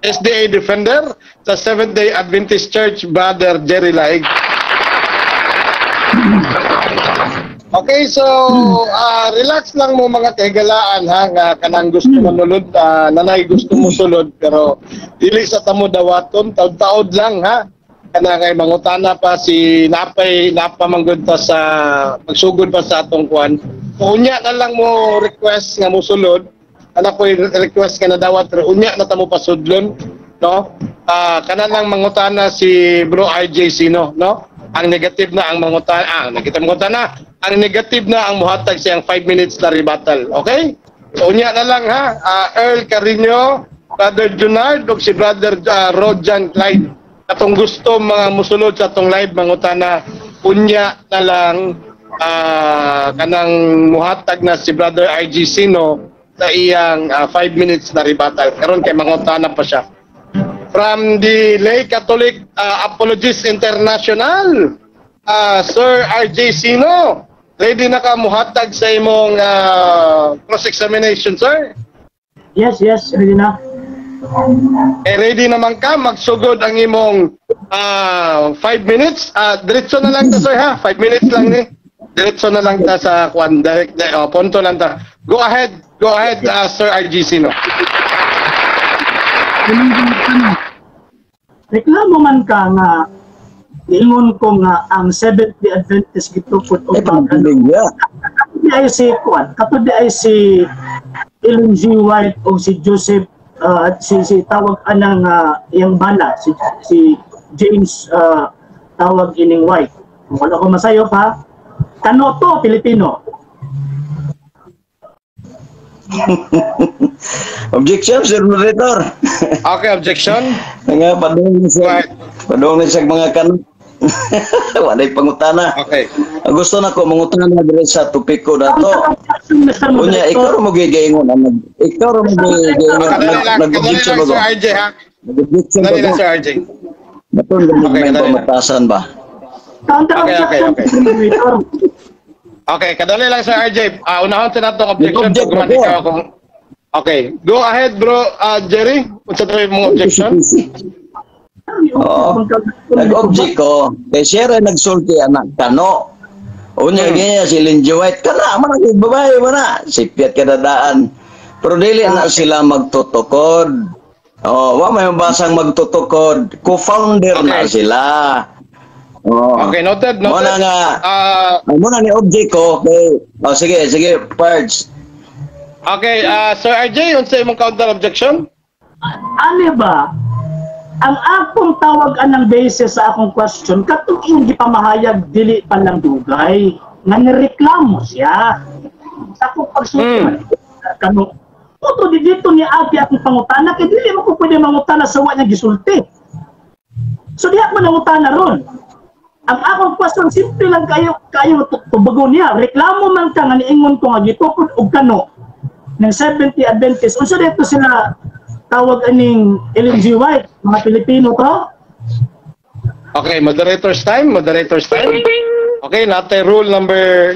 SDA defender sa Seventh Day Adventist Church, Brother Jerry Laeg. Okay, so relax lang mo, mga kahigalaan, ha, nga kanang gusto manulod, nanay gusto mo sulod, pero dili sa tamo dawaton, taod-taod lang, ha. Kana kay mangutana pa si napay napamanggod ta sa magsugod pa sa atong kuan. Unya na lang mo request nga mosulod, ana ko request nga nadawat, pero unya na ta mo pasudlon, no? Kana lang mangutana si Bro RJ Sino, no? Ang negative na ang mangutana, nakita mangutana, ang negative na ang muhatag siyang 5 minutes na rebuttal. Okay? So unya na lang, ha. Earl Carino, Brother Junard ug si Brother Rojan Clyde. Atong gusto mga musulod sa atong live mangutana, unya na lang, kanang muhatag na si Brother RG Sino sa iyang 5 minutes na rebuttal. Karon kay mangutana pa siya. From the Lay Catholic Apologists International, Sir RJ Sino, ready na ka muhatag sa imong cross-examination, sir? Yes, ready na. Eh, ready naman ka, magsugod ang imong 5 minutes. Diretso na lang ta, sir, ha? 5 minutes lang ni. Diretso na lang ta sa kwan. Direct, oh, punto lang ta. Go ahead, Sir RG Sino. Reklamo man ka nga ingon ko nga ang Seventh Day Adventist gitukod og Eh, pagbiling niya. Katod ay si kuan, katod ay si Ellen G. White o si Joseph, si tawag anang iyang bana si James, tawag ining White. Kung wala ko masayop, ha. Kano to Pilipino? Objection, Sir Moderator. Okay, objection. Nga, padung Go siya. ahead. Padung siya mga kan. Walay pangutana. Okay. Ang gusto na ko mangutana diri sa topiko dato. Objection, Mr. Unya, ikaw Moderator. ra mo gigaingon ang ikaw ra mo gigaingon Kadali lang, kadali nag-objection lang, ba Sir ko? RJ, ha. Nag-objection Kadali ba lang, ko? Sir RJ. Baton ganun Okay, may kadali lang. pamatasan ba? Counter Okay, objection, okay. Mr. Moderator. Okay, kadali lang, Sir RJ. Unahon sa natong objection Nag-object pag ako. ikaw kung. Okay, go ahead, bro, Jerry. Unsa to imong objection? Oo. Nag-object ko. Kay siya rin nagsulti anak kano. Unya ganyan si Ellen G. White. Kana man ang babae man na. Sipyat kadadaan. Pero dili na sila magtutukod. Oh, wa may mabasang magtutukod. Co-founder na Okay. sila. Oh. Okay, noted, Muna noted. nga, muna ni object ko. Okay. Oh, sige, sige, parts. Okay, Sir RJ, unsa imong counter objection? Ano ba? Ang akong tawag anang basis sa akong question, katong iyong gipamahayag dili pa lang dugay, nga nireklamo siya. Sa akong pagsulti, kano, Puto di dito ni ate akong pangutana, kay dili mo ko pwede mangutana sa wa niya gisulti. So diha ko nangutana ron. Ang akong question, simple lang kayo, kayo tubagon niya. Reklamo man ka nga niingon ko nga gitukod og kano ng Seventh Day Adventist. Unsa dito sila tawag aning Ellen G. White, mga Pilipino to? Okay, moderator's time, moderator's time. Okay, natay rule number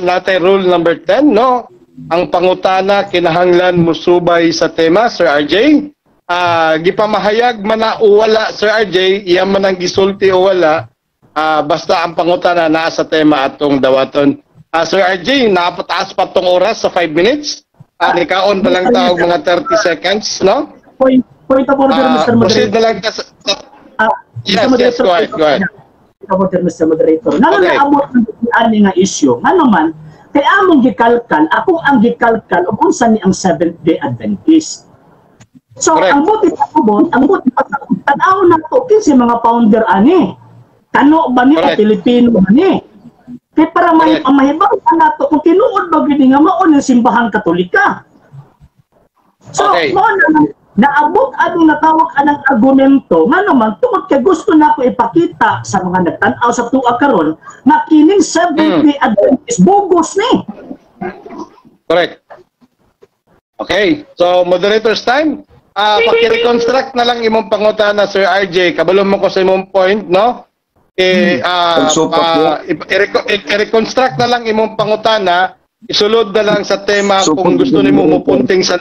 10, no? Ang pangutana kinahanglan musubay sa tema, Sir RJ. Gipamahayag man na o wala, Sir RJ, iya man ang gisulti o wala, basta ang pangutana naa sa tema atong dawaton. Sir RJ, napataas pa tong oras sa 5 minutes. Nikaon pa lang taog mga 30 seconds, no? Point of order, Mr. Proceed Moderator. na lang ta Yes, Mr. Moderator, go ahead, go ahead. Point of order, Mr. Moderator. Ngano Okay. naabot ang ani nga issue? Ngano man, kay among gikalkal, ako ang gikalkal ug unsa ni ang Seventh Day Adventist. So, Correct. Ang buti pasabot, ang buti pasabot, tanaw na to kinsa mga founder ani. Kano ba ni o Correct. Pilipino ba ni? Kaya para may Correct. mahibaw nato kung tinuod ba gyud nga mao ng simbahang Katolika. So, mao na naabot anong natawag anang argumento nga naman tungod kay gusto nako ipakita sa mga nagtan-aw sa tuwa karon nga kining Seventh-day Adventist bugos ni. Correct. Okay. So, moderator's time. Paki-reconstruct na lang imong pangutana, Sir RJ. Kabalo mo ko sa imong point, no? Eh, Pagsupak i-reconstruct na lang imong pangutana, isulod na lang sa tema So, kung gusto nimo mupunting sa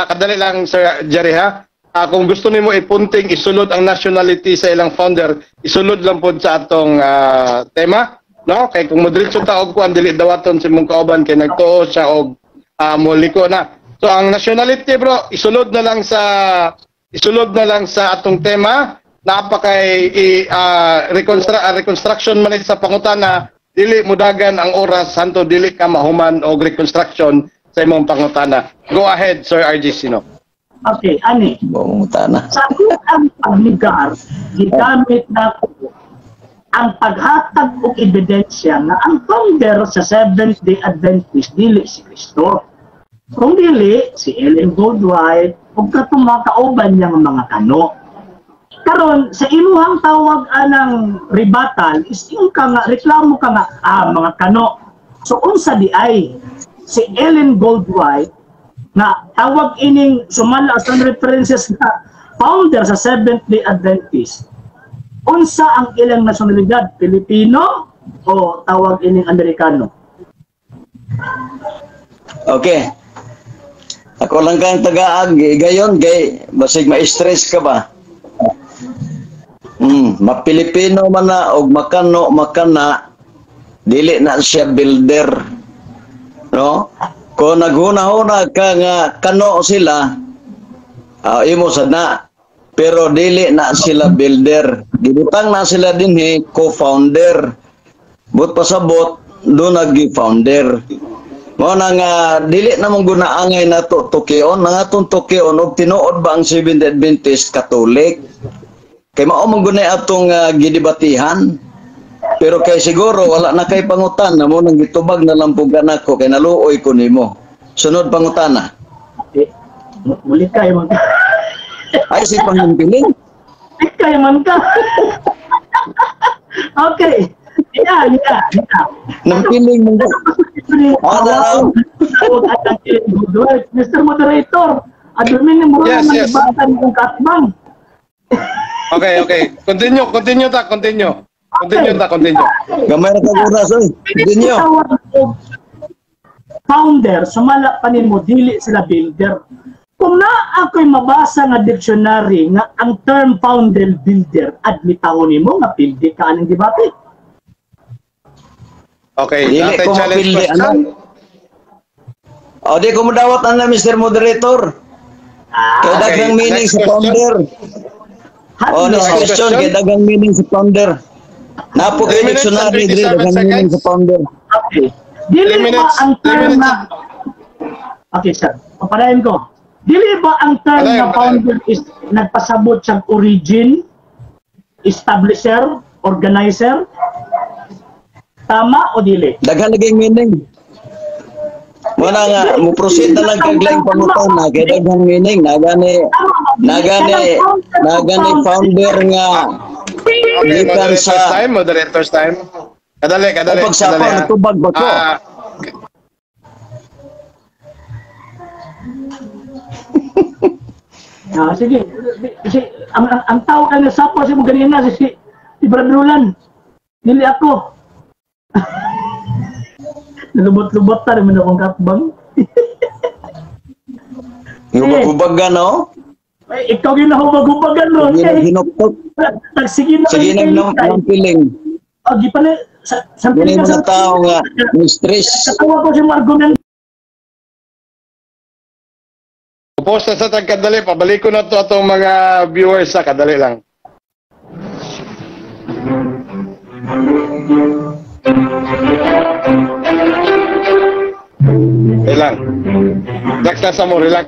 kadali lang, Sir Jerry, ha. Kung gusto nimo ipunting isulod ang nationality sa ilang founder, isulod lang pod sa atong tema, no? Kay kung modiretso ta og kuan, dili dawaton sa imong kauban kay nagtuo siya og moliko na. So ang nationality, bro, isulod na lang sa atong tema. Napakay i reconstruction man sa pangutana, dili mudagan ang oras hanto dili ka mahuman og reconstruction sa imong pangutana. Go ahead, Sir RJ Sino. Okay, ani. Pangutana. Sa ang pagligar, gigamit nako ang paghatag og ebidensya nga ang founder sa Seventh-day Adventist dili si Kristo. Kung dili, si Ellen Goldwhite ug katong mga kauban niyang mga kano. Karon sa imuhang tawag anang rebuttal is yung ka nga reklamo ka nga mga kano. So unsa di ay si Ellen Goldwhite nga tawag ining sumala sa references na founder sa Seventh-day Adventist. Unsa ang ilang nasyonalidad? Pilipino o tawag ining Amerikano? Okay. Ako lang kang tagaag, gayon kay basig ma-stress ka ba? Mapilipino man na og makano makana, dili na siya builder. No? Kung naghuna-huna ka nga kano sila, imo sad na. Pero dili na sila builder. Gibutang na sila dinhi co-founder. But pasabot do nagi-founder. Mao na nga dili na mong gunaangay nato tukion, nga atong tukion og tinuod ba ang Seventh Adventist Catholic. Kay mao man gunay atong gidebatihan. Pero kay siguro wala na kay pangutana mo nang gitubag na lang pug nako kay naluoy ko nimo. Sunod pangutana. Eh, muli ka man ka. Ay si pangimpiling. Likay man ka. Okay. Yeah. Nampiling mo. Ah, Mr. Moderator, admin mo Yes, yes, yes. batan kong katbang. Okay. Continue, continue ta, continue. Continue ta, continue. Gamay ra kag oras oy. Continue. Founder, sumala pa nimo dili sila builder. Kung na ako'y mabasa nga dictionary nga ang term founder builder, admitahon nimo nga pildi ka aning debate. Okay, Dili natay ko challenge mapildi question. ano. O di ko modawat ana, Mr. Moderator. Kay Okay, daghang meaning next sa question. founder. Oh, next Next question, question. kay daghang meaning sa founder. Napo kay 3 minutes and dictionary diri 27 daghang meaning seconds. sa founder. Okay. Dili Three ba minutes, ang three term minutes. na Okay, sir. Papadayon ko. Dili ba ang term Padayon, na padayon. founder is nagpasabot siyang origin, establisher, organizer? Tama o dili? Daghan lagi meaning. Wala nga, mo proceed na lang kag laing pangutana kay daghang meaning nagani Tama ba? Dili? nagani Kanang founder o nagani founder nga Okay, gikan moderator's sa time, moderator's time. Kadali, kadali. O pagsapa, kadali, ha. nagtubag ba ko? Sige. Si, ang tao kay nasapa si mo ganina si Brad Roland. Dili ako. Nalubot-lubot ta rin akong katbang. Hubag-hubag no? Ay, ikaw ginahubag-hubagan ron. Sige Kay, hinuktok. Tagsige na Sige kayo nang kay- nang piling. Oh, di pa na, sa Gani piling mga tao nga mistress. Katawa ko si argument. Post na sa tagkadali, pabalik ko na to atong mga viewers sa kadali lang. Okay lang. Relax na sa mo, relax.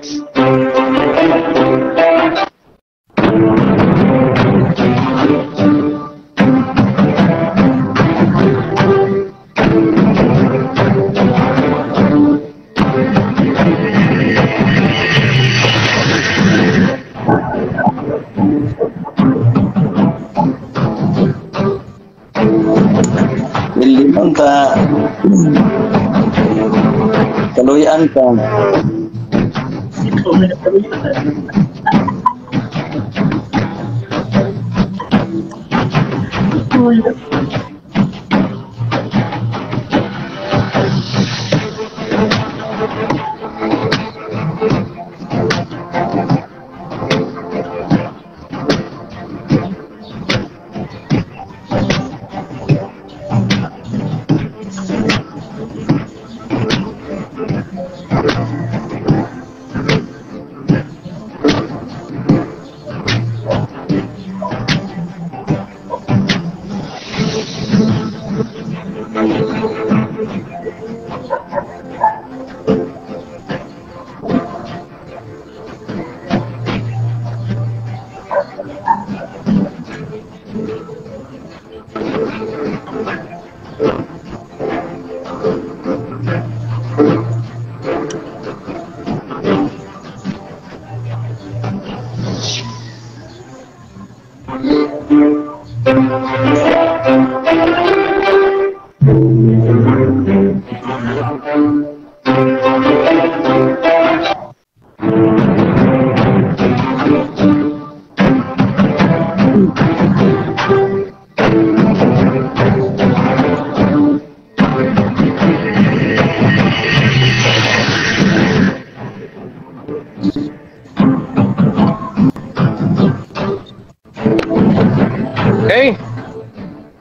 Kaluyan ka. Okay.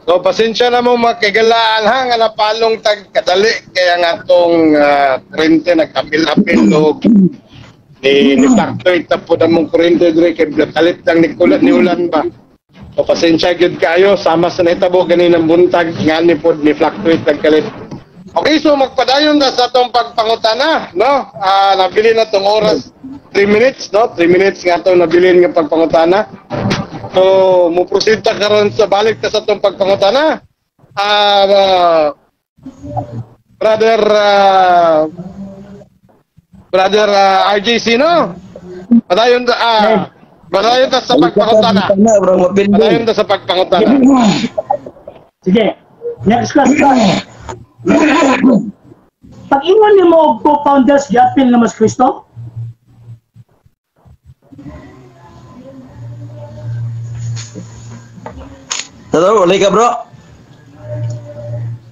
So pasensya na mo makigalaan ha nga napalong tag kadali kaya nga tong kurente nagkapil-apil og ni fluctuate na po na mong kurente diri kay kalit lang ni kulat ni ulan ba. So pasensya gyud kayo sama sa nahitabo ganinang buntag nga ni pod ni fluctuate nagkalit. Okay, so magpadayon na sa atong pagpangutana, no? Nabili na tong oras 3 minutes, no? 3 minutes nga atong nabilin nga pagpangutana. So, mo-proceed ta karon sa balik ta sa atong pagpangutana. Brother Brother RJC, no? Padayon ta padayon ta sa pagpangutana. Padayon ta sa pagpangutana. Sige. Next question. Pag ingon nimo og co-founders giapil na mas Kristo? Hello, wala ka bro.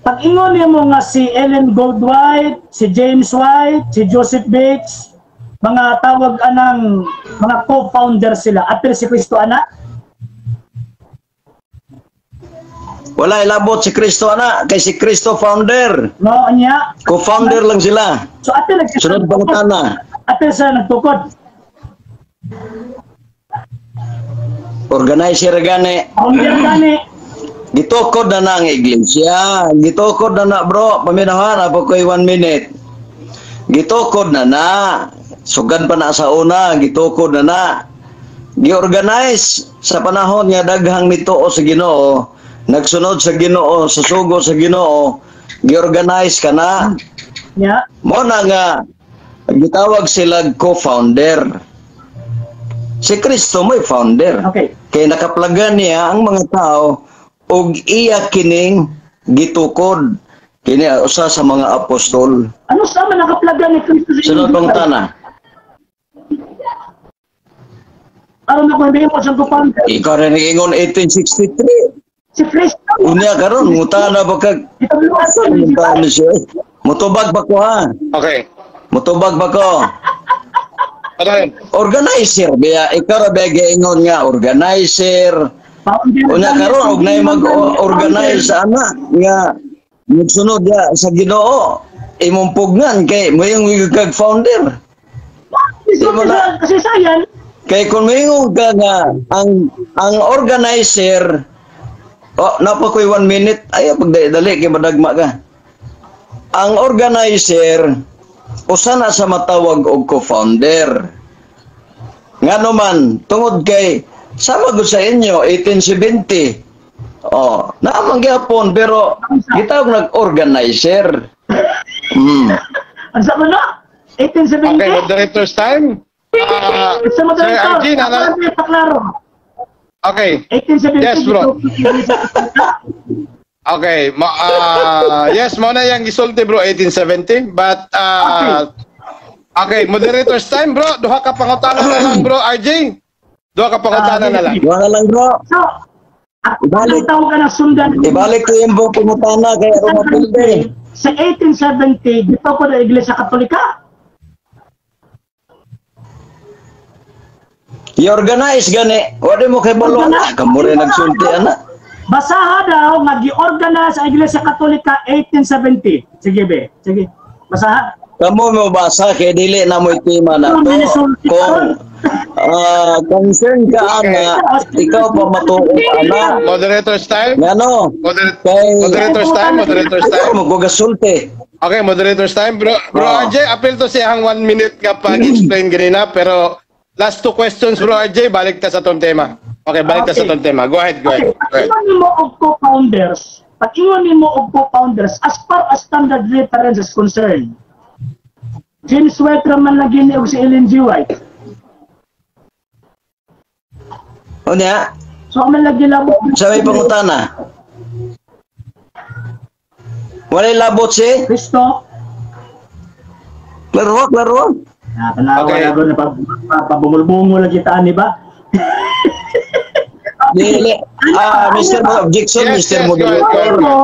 Pag ingon nimo nga si Ellen Gold White, si James White, si Joseph Bates, mga tawag anang mga co-founder sila, apil si Kristo ana? Wala ilabot si Kristo ana, kay si Kristo founder. No, anya. Co-founder lang sila. So apil sunod pangutana. Apil sila nagtukod. Organizer gani. Founder gani. Gitukod na na ang iglesia. Gitukod na na bro. Paminahan ako ko'y 1 minute. Gitukod na na. Sugad pa na sa una. Gitukod na na. Giorganize sa panahon nga daghang nituo sa Ginoo. Nagsunod sa Ginoo, sa sugo sa Ginoo, giorganize ka na. Yeah. Mo na nga gitawag sila co-founder. Si Kristo mo'y founder. Okay. Kay nakaplagan niya ang mga tao og iya kining gitukod kini usa sa mga apostol. Ano sa man nakaplagan ni Kristo sa sunod pangutana? Aron ako hindi mo siyang co-founder. Ikaw rin ingon 1863. Si Kristo. Unya karon ngutana ba kag mutubag ba ko ha? Okay. Mutubag ba ko? Organizer biya ikaw ra ba giingon nga organizer. Unya karon og nay mag-organize ana nga magsunod ya sa Ginoo imong pugnan kay moyong kag founder. Kasi sayan kay kun moingon ka nga ang organizer. Oh, napa ko'y 1 minute. Ay, pagdali, kay madagma ka. Ang organizer, usa na sa matawag og co-founder. Ngano man, tungod kay, sama ko sa inyo, 1870. Oh, naamang gyapon, pero gitawag nag-organizer. Ang sa na? 1870? Okay, moderator's time. Sa moderator, Sir RG, paklaro. Okay. 1870. Yes, bro. Okay, yes, mo na yung gisulti, bro, 1870, but okay, moderator's time, bro. Duha ka pangutana na lang, bro, RJ. Duha ka pangutana na lang. Wala lang, bro. So, Ibalik. ang tawag ka na sundan. Ibalik ko yung buong pangutana kay aron mapildi. Sa 1870, dito ko na Iglesia Katolika. I-organize gani. Wala mo kay balo. Ah, kamo rin nagsulti ana. Basaha daw nga gi-organize ang Iglesia Katolika 1870. Sige be, sige. Basaha. Kamo mo basa kay dili na mo'y tema na to. Kung concern ka ana, ikaw pa matuo ana. Moderator's time. Ngano? Kay Moderator's time, moderator's Ayaw time. mo ko gasulti. Okay, moderator's time, bro. Bro RJ, appeal to siya ang 1 minute nga pag-explain ganina, pero last two questions, bro RJ, balik ta sa atong tema. Okay, balik ta sa atong tema. Go ahead, go ahead. Okay, Go ahead. pag-ingon nimo og co-founders, pag-ingon nimo og co-founders, as far as standard reference is concerned, James White ra man lagi ni og si Ellen G. White. Unya, So man lagi labot. Sa may pangutana. Walay labot si Kristo. Klaro, klaro. Ah, tanawa Okay. na na pabungol-bungol lagi ta ni ba? Dili, Mr. Objection, Yes, Mr. yes, go ahead, go ahead. Moderator. Mo,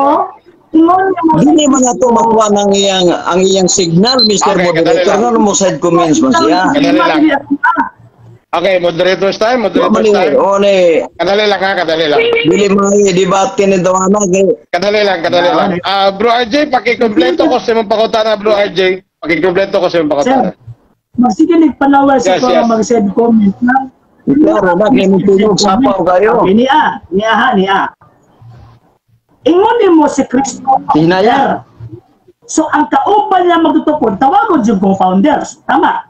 ingon nimo Dili man nato makuha ng iyang ang iyang signal, Mr. Okay, kadali Moderator. lang. Ngano mo side comments man siya? Kadali lang. Okay, moderator's time, moderator's time. O ni, Kadali lang ha, kadali lang. dili may debate ni Dawana kay Kadali lang, kadali lang. Bro RJ, pakikumpleto ko sa imong pangutana, bro RJ. Pakikumpleto ko sa imong pangutana. Sir, magsige nagpanawal sa Yes, ko yes. mag-send comment na. Klaro na kay mo tulog sapaw kayo. Okay, niya, niya ha, niya. Ingon nimo si Kristo. Hinaya. So ang kauban niya magtutukod, tawagon yung co-founders. Tama.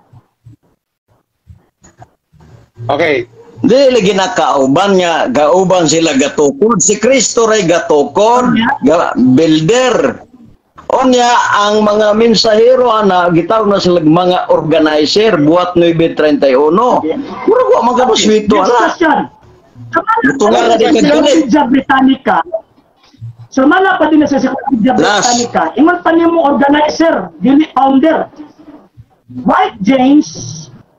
Okay. Dili lagi na kauban nga, kauban sila gatukod. Si Kristo ray gatukod, builder. Onya ang mga mensahero ana gitawag na sila mga organizer buhat 9:31. Murag wa man ka swito Next ana. question. Ito nga di kagdulit. Encyclopedia Britannica. So mala pa din na sa Encyclopedia Last. Britannica. Ingon pa nimo organizer, dili founder. White James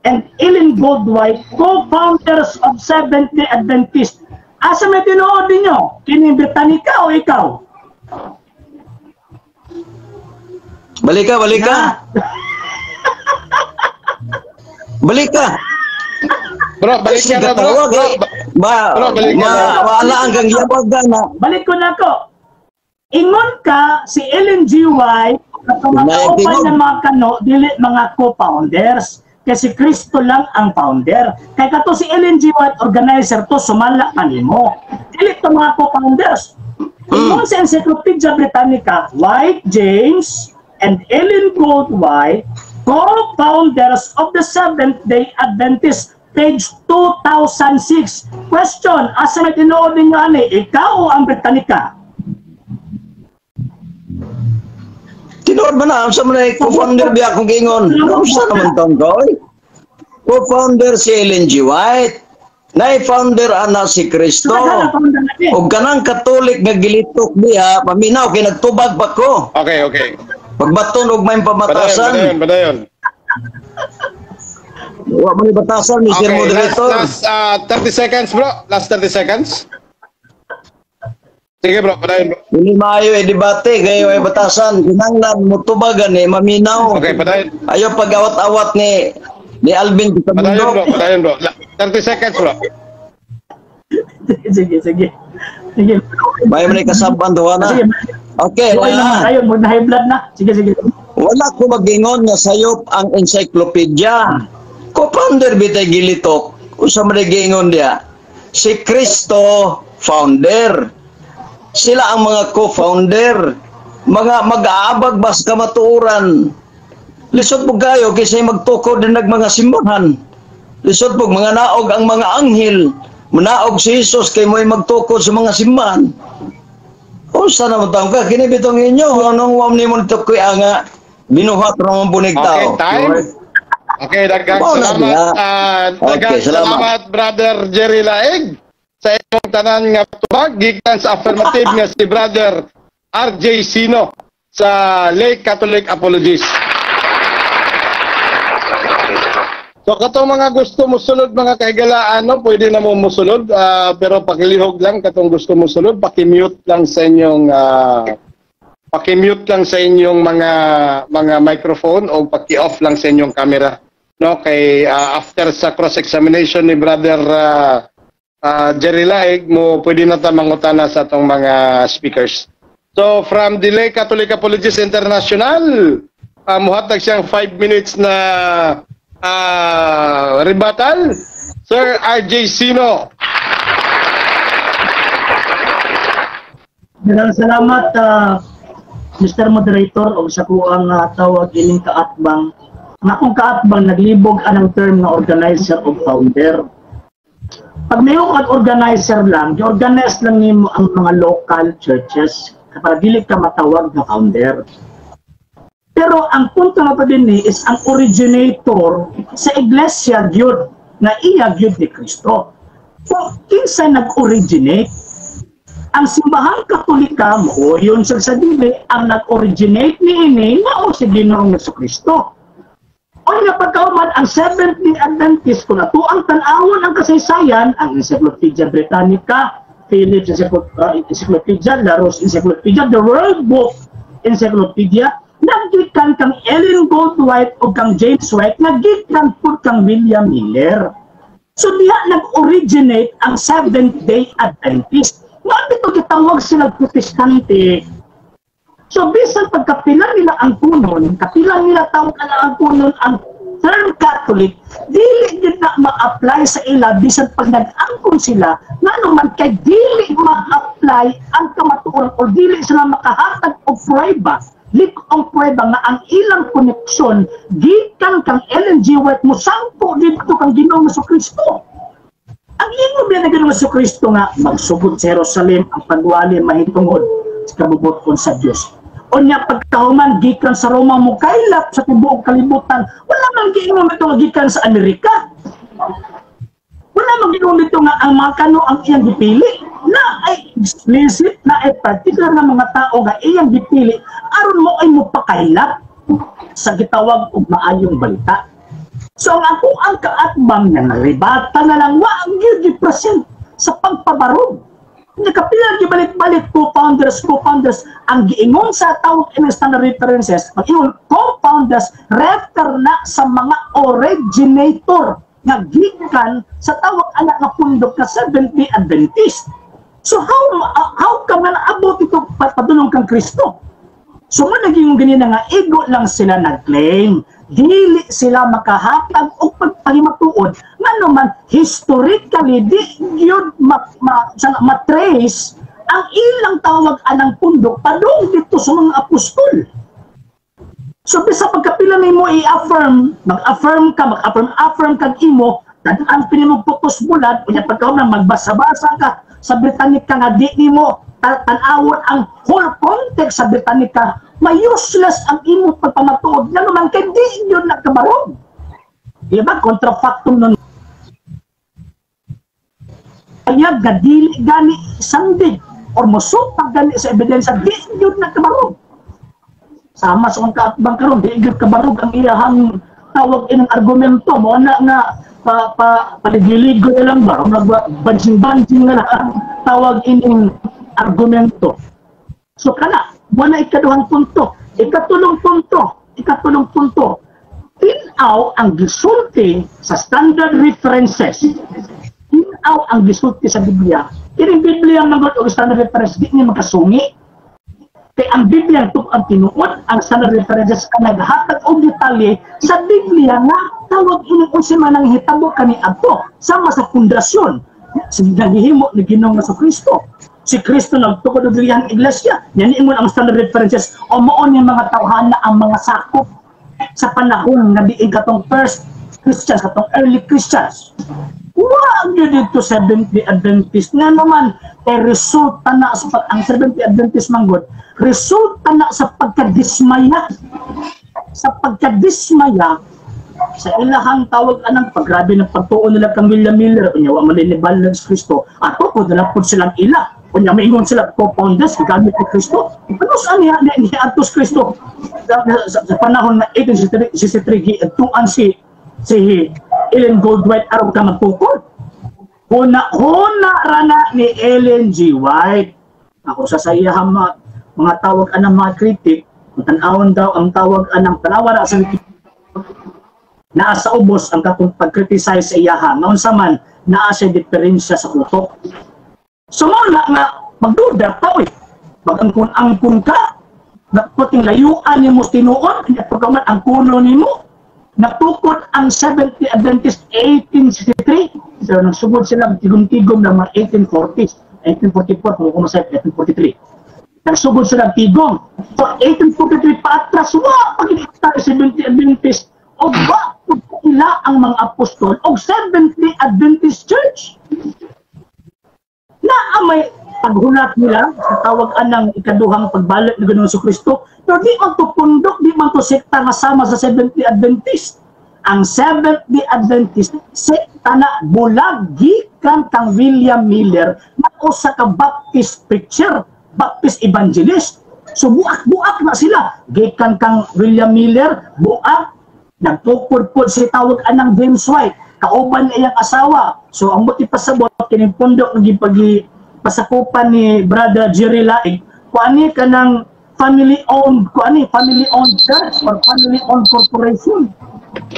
and Ellen Goldwhite, co-founders of Seventh-day Adventist. Asa may tinuod ninyo? Kini Britannica o ikaw? Balika, balika. Balika. Bro, balik ka na, bro. Tawag, Bro, eh. Ba, bro, balik ka na. wala ang kang yabag na. Balik ko na ko. Ingon ka si Ellen G. White at mga kauban ng mga kano, dili mga co-founders. Kasi Kristo lang ang founder. Kaya kato si Ellen G. White, organizer to, sumala pa nimo. Dili to mga co-founders. Ingon sa Encyclopedia Britannica, White James and Ellen Gould White, co-founders of the Seventh-day Adventist, page 2006. Question, asa may tinuod ninyo ani? Ikaw o ang Britannica? Tinuod ba na? Sa mga co-founder biya akong giingon. Unsa naman taon ka, oy? Co-founder si Ellen G. White. Nay-founder ana si Kristo. Og kanang Katolik nga gilitok diha, paminaw kay nagtubag pa ko. Okay, okay. Pagbaton og may pamatasan. Padayon, padayon, padayon. Wa man batasan, Mr. Okay, Moderator. last 30 seconds, bro. Last 30 seconds. Sige, bro, padayon, bro. Dili maayo e debate kayo ay batasan. Kinahanglan mo tubagan eh maminaw. Okay, padayon. Ayaw pag-awat-awat ni Alvin sa Padayon, bro, bundok. padayon, bro. 30 seconds, bro. Sige, sige. Sige. May man kasaban duha na. Sige. Okay, na. na. Ayun, mag high blood na. Sige, sige. Wala ko mag-ingon nga sayop ang encyclopedia. Co-founder bitay gilitok. Usa man giingon diya. Si Kristo founder. Sila ang mga co-founder. Mga mag-aabag bas kamatuoran. Lisod po kayo kaysa magtukod din nag mga simbahan. Lisod po mga naog ang mga anghel. Manaog si Jesus kay mo'y magtukod sa mga simbahan. Unsa naman taong ka? Kini bitong inyo. Anong wam ni mo nito kuya nga binuhat ramon bunig Okay, tao. time. Okay, daghang Mao na salamat. diha. Daghang Okay, salamat. salamat, Brother Jerry Laeg. Sa imong tanan nga tubag gikan sa affirmative nga si Brother RJ Sino sa Lay Catholic Apologist. So katong mga gusto mosulod mga kahigalaan, no, pwede na mo mosulod, pero pakilihog lang katong gusto mosulod, paki-mute lang sa inyong mga mga microphone o paki-off lang sa inyong camera, no, kay after sa cross-examination ni Brother Jerry Laig mo pwede na ta mangutana sa atong mga speakers. So from the Lay Catholic Apologist International, muhatag siyang 5 minutes na rebuttal, Sir RJ Sino. Salamat, Mr. Moderator, o sa kuang tawag ining kaatbang. Ang akong kaatbang naglibog anang term na organizer o founder. Pag may organizer lang, i-organize lang nimo ang mga local churches para dili ka matawag na founder. Pero ang punto na pa din ni is ang originator sa iglesia gyud na iya gyud ni Kristo. Kung kinsa nag-originate, ang simbahang Katolika mo yun sa dili ang nag-originate niini mao si Ginoong Jesucristo. O nga pagkauman ang Seventh-day Adventist, kung ato ang tan-awon ang kasaysayan, ang Encyclopedia Britannica, Phillips Encyclopedia, Larousse Encyclopedia, the World Book Encyclopedia, naggikan kang Ellen Gold White o kang James White, naggikan po kang William Miller. So diha nag-originate ang Seventh-day Adventist. Nga dito gitawag sila Protestante. So bisan pagkapila nila ang kunon, kapila nila tawag na ang kunon ang term Catholic, dili gid na ma-apply sa ila bisan pag nag-angkon sila, ngano man kay dili ma-apply ang kamatuoran o dili sila makahatag og prueba, lik-ong prueba nga ang ilang koneksyon gikan kang Ellen G. White mosangko didto kang Ginoong Jesucristo. Ang ingon biya na Ginoong Jesucristo nga magsugod sa Jerusalem ang pagwali mahitungod sa kabubuton sa Dios. Unya pagkahuman gikan sa Roma mo kaylap sa tibuok kalibutan, wala man giingon dito nga gikan sa Amerika. Wala man giingon dito nga ang mga kano ang iyang gipili, na ay explicit na ay particular na mga tao nga iyang gipili aron mo ay mopakaylap sa gitawag og maayong balita. So ang ako ang kaatbang nga naribata na lang wa ang gyud gi-present sa pagpabarog. Nakapila gibalik-balik co-founders ang giingon sa tawag in standard references, pag ingon co-founders refer na sa mga originator nga gikan sa tawag anak nga pundok na Seventh-day Adventist. So how come nga naabot ito padulong kang Kristo? So mo naging ganina nga ego lang sila nag-claim, dili sila makahatag og pagpahimatuod ngano man historically di gyud ma-trace ang ilang tawag anang pundok padung dito sa mga apostol. So bisa pagkapila nimo i-affirm, mag-affirm ka, mag-affirm kag imo, tan-an pinimog putos bulat, unya pagkaon magbasa-basa ka sa Britannica nga di nimo tan-awon ang whole context sa Britannica, may useless ang imong pagpamatuod ngano man kay di yun nagkabarog. Di ba? Kontrafactum nun. Kaya nga dili gani sandig or mosupag gani sa ebidensya, di yun nagkabarog. Sama sa kong kaatbang karon, di yun kabarog ang iyahang tawag inang argumento mo na nga paligiligo na lang ba, nagbanjing-banjing na lang ang tawag ining argumento. So kana, wala ikaduhang punto. Ikatulong punto, tinaw ang gisulti sa standard references. Tinaw ang gisulti sa Biblia. Kining Biblia ang manggod og standard reference, di niya makasungi. Kay ang Biblia ang tinuod, ang standard references ang naghatag og detalye sa Biblia nga tawag ining unsa man ang hitabo kaniadto sama sa pundasyon sa naghihimo ni Ginoong Jesucristo. Si Kristo nagtukod og diyang iglesia. Yan ingon ang standard references o mao ni mga tawhana ang mga sakop sa panahon nga diin katong first Christians, katong early Christians. Wa gyud dito Seventh-day Adventist nga naman kay resulta na sa ang Seventh-day Adventist manggod, resulta na sa pagkadismaya. Sa pagkadismaya Sa ilahang tawag anang paggrabe ng pagtuo nila kang William Miller, unya wa man ni balance Kristo. Ato ko dala pud silang ila. Unya maingon sila co-founders gigamit ni Kristo. Ano sa niya ni atos Kristo sa panahon na 1863 giadtuan si Ellen Goldwhite aron ka magtukod. Huna rana ni Ellen G. White. Ako sa iyahang mga tawag anang mga critic, tan-awon daw ang tawag anang tanawa ra sa naa sa ubos ang katong pag-criticize sa iyaha. Ngaon man naa siya diferensya sa utok. So mao na nga magduda pa oy. Magangkon-angkon ka, nagputing layuan nimo tinuod, pagkaman ang kuno nimo. Natukod ang Seventh-day Adventist 1863, pero nagsugod sila tigom-tigom ng mga 1840s, 1844, kung kumasay, 1843. Nagsugod sila tigom. So 1843 paatras, wa pag Seventh-day Adventist, o ba ila ang mga apostol og Seventh-day Adventist Church. Na may paghulat nila sa tawag anang ikaduhang pagbalik ni Ginoong Kristo, pero di man to pundok, di man to sekta nga sama sa Seventh-day Adventist. Ang Seventh-day Adventist sekta na bulag gikan kang William Miller na usa ka Baptist preacher, Baptist evangelist. So buak-buak na sila gikan kang William Miller, buak nagtukod pod si tawag anang James White, kauban iyang asawa. So ang buti pasabot kining pundok nga gipagi pasakupan ni Brother Jerry Laig, kuani kanang family owned, kuani family owned church or family owned corporation.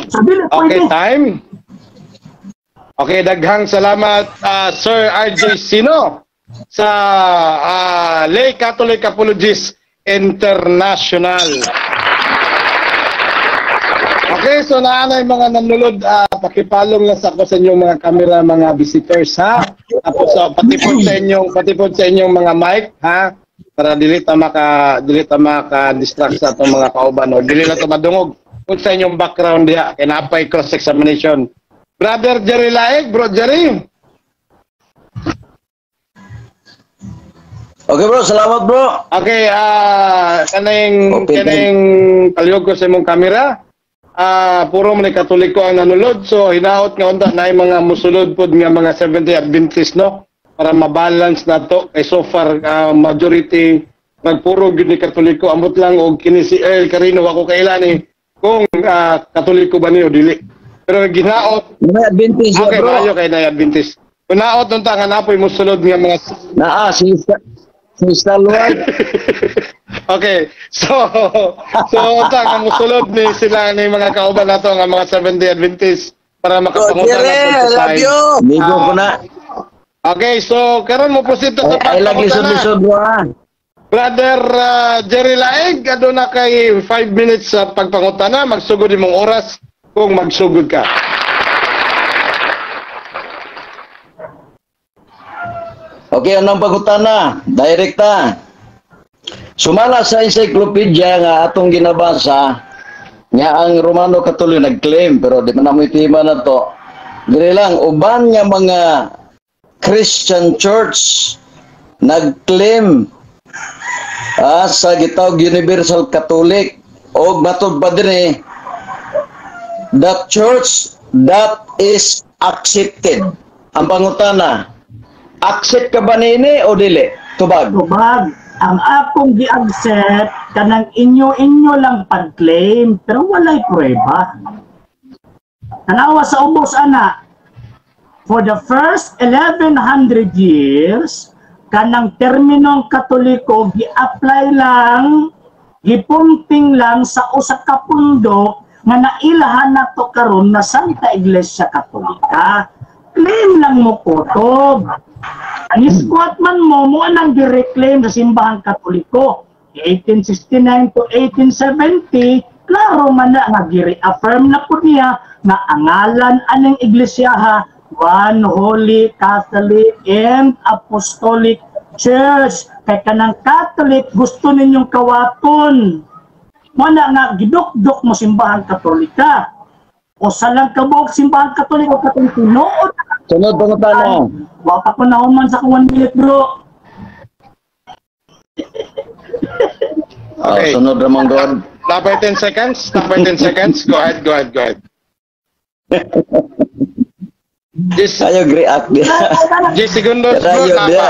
So dili Okay, pwede. Time. Okay, daghang salamat Sir RJ Sino sa Lay Catholic Apologists International. Okay, so naanay mga nanulod, pakipalong lang sa ako sa inyong mga camera, mga visitors, ha? Tapos pati po sa inyong mga mic, ha? Para dili ta maka distract sa atong mga kauban o dili na ta madungog kung sa inyong background diha kay napay cross examination. Brother Jerry Laeg, Bro Jerry. Okay bro, salamat bro. Okay, kaning Okay, kaning palihog ko sa imong camera. Puro man ni Katoliko ang nanulod, so hinaot nga unta na mga musulod pod nga mga Seventh-day Adventist, no, para mabalance na to kay so far majority nagpuro gyud ni Katoliko. Amot lang og kini si Earl Carino, ako kailan eh kung Katoliko ba niyo dili, pero ginaot May Adventist okay bro. Maayo kay na Adventist. Hinaot unta nga napoy musulod nga mga Naa si Salwad. Okay, so unta nga musulod ni sila ni mga kauban nato nga mga Seventh-day Adventist para makapangutan Jerry, I love you. Migo ko na. Okay, so karon mo proceed ta sa Ay, lagi pagpangutana. lisod bro ha. Brother Jerry Laeg, aduna kay 5 minutes sa pagpangutana, magsugod imong oras kung magsugod ka. Okay, anong pangutana? Direkta. Sumala sa encyclopedia nga atong ginabasa, nga ang Romano Katoliko nag-claim, pero di man na mo itima na to. Dili lang, uban nga mga Christian Church nag-claim sa gitawag Universal Catholic og matud pa dinhi, the church that is accepted. Ang pangutana, accept ka ba nini o dili? Tubag. Tubag. Ang akong gi-accept kanang inyo-inyo lang pag-claim pero walay pruweba. Tanawa sa ubos ana. For the first 1100 years, kanang terminong Katoliko gi-apply lang, gipunting lang sa usa ka pundo nga nailahan nato karon na Santa Iglesia Katolika. Claim lang mo kutob. Ang squat man mo, mo anang gi-reclaim sa simbahang Katoliko. 1869 to 1870, klaro man na nga gi-reaffirm na po niya nga angalan aning iglesia, One Holy Catholic and Apostolic Church. Kay kanang Catholic gusto ninyong kawaton. Mo na nga gidukduk mo simbahang Katolika. O sa lang kabuok simbahan Katoliko katong tinuod. Sunod pangutana. Wa pa ko nahuman sa 1 minute bro. Okay. Oh, sunod ramang God. Napay 10 seconds. Napay 10 seconds. Go ahead, go ahead, go ahead. Just, Ayo react dia. 10 segundos, bro. Rayo Napa. dia.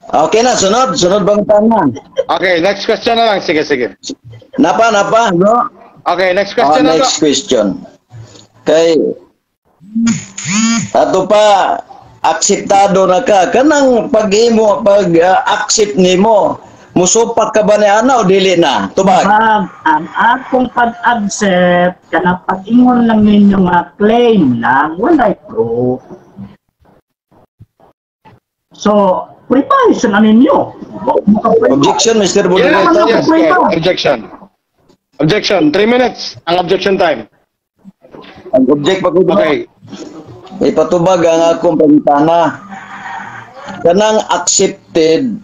Okay na, sunod. Sunod bang tama? Okay, next question na lang. Sige, sige. Napa, napa, bro? Okay, next Oh, question na, bro. Next question. Kay ato pa akseptado na ka kanang pag-imo pag accept nimo, musupak ka ba ni ana o dili na tubag? Ma'am, ang akong pag-accept, kanang pag-ingon lang ninyo nga claim lang, walay proof. So, precise na ninyo. Objection, Mr. Yes, Moderator. yes, go ahead. Objection. Objection. 3 minutes ang objection time. Ang object pa ko. Okay. Ipatubag ang akong pangutana. Kanang accepted,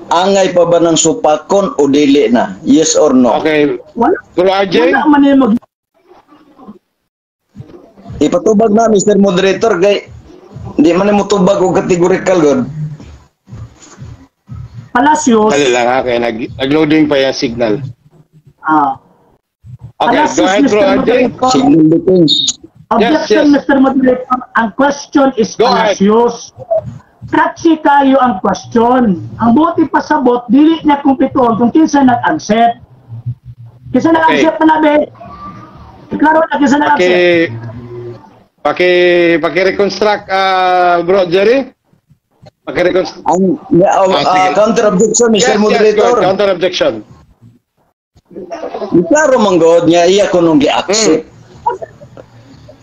angay pa ba ng supakon o dili na? Yes or no? Okay. Wala, Bro RJ? wala man yung mag Ipatubag na, Mr. Moderator, kay di man mo tubag og categorical god. Palacios, Dali lang ha, kaya nag-loading pa yung signal. Okay, Palacios, go ahead, bro Mr. RJ. Moderator. Signal defense. Objection, Yes. Mr. Moderator. Ang question is Go ahead. Palacios. Catchy kayo ang question. Ang buti pasabot, dili niya kumpletuon kung kinsa nag-accept. Kinsa nag-accept na nabi? Klaro na kinsa nag-accept. Paki reconstruct, bro Jerry. Paki reconstruct. Ang Ah, sige. Counter objection, Mr. Yes, go Moderator. ahead. Counter objection. Klaro man god nga iya kunong gi-accept.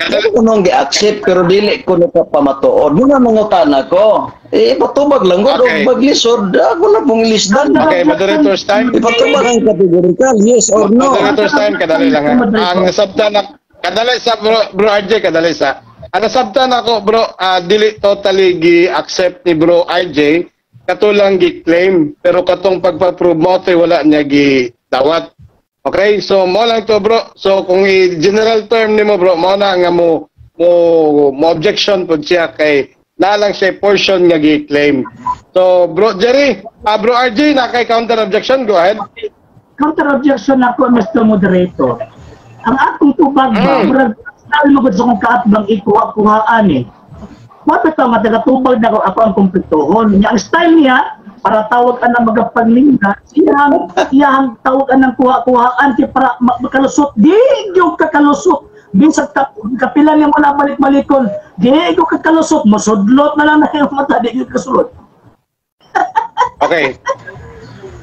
Iya kunong gi-accept pero dili ko kapamatuod. Muna mangutana ko. Eh, ipatubag lang god og maglisod. Ako na pong ilisdan. Okay, moderator's time. Ipatubag ang categorical, yes or no. Moderator's time, kadali lang ha. Ang nasabtan na, kadali sa bro, bro RJ, kadali sa. Ang nasabtan ako, bro, dili totally gi-accept ni bro RJ, katulang gi-claim, pero katong pagpa-prove mo, ito'y wala niya gi-dawat. Okay, so mo lang to, bro. So kung i-general term nimo, bro, mo na nga mo objection pud siya kay na lang siya portion nga gi-claim. So bro Jerry, bro RJ, na kay counter objection, go ahead. Counter objection ako, Mr. Moderator. Ang akong tubag ba, murag style mo gud sa akong kaatbang ikuha-kuhaan eh. Mapit nga tagatubag na ako, ako ang kumpletuhon. Nya ang style niya, para tawag ka ng magapanglingga, iyang tawag ka ng kuha-kuhaan, kay para makalusot. Di yung kakalusot. Binsag kapila niya mo na balik-balikon. Di yung kakalusot. Masudlot na lang na yung mata, di yung kasulot. Okay.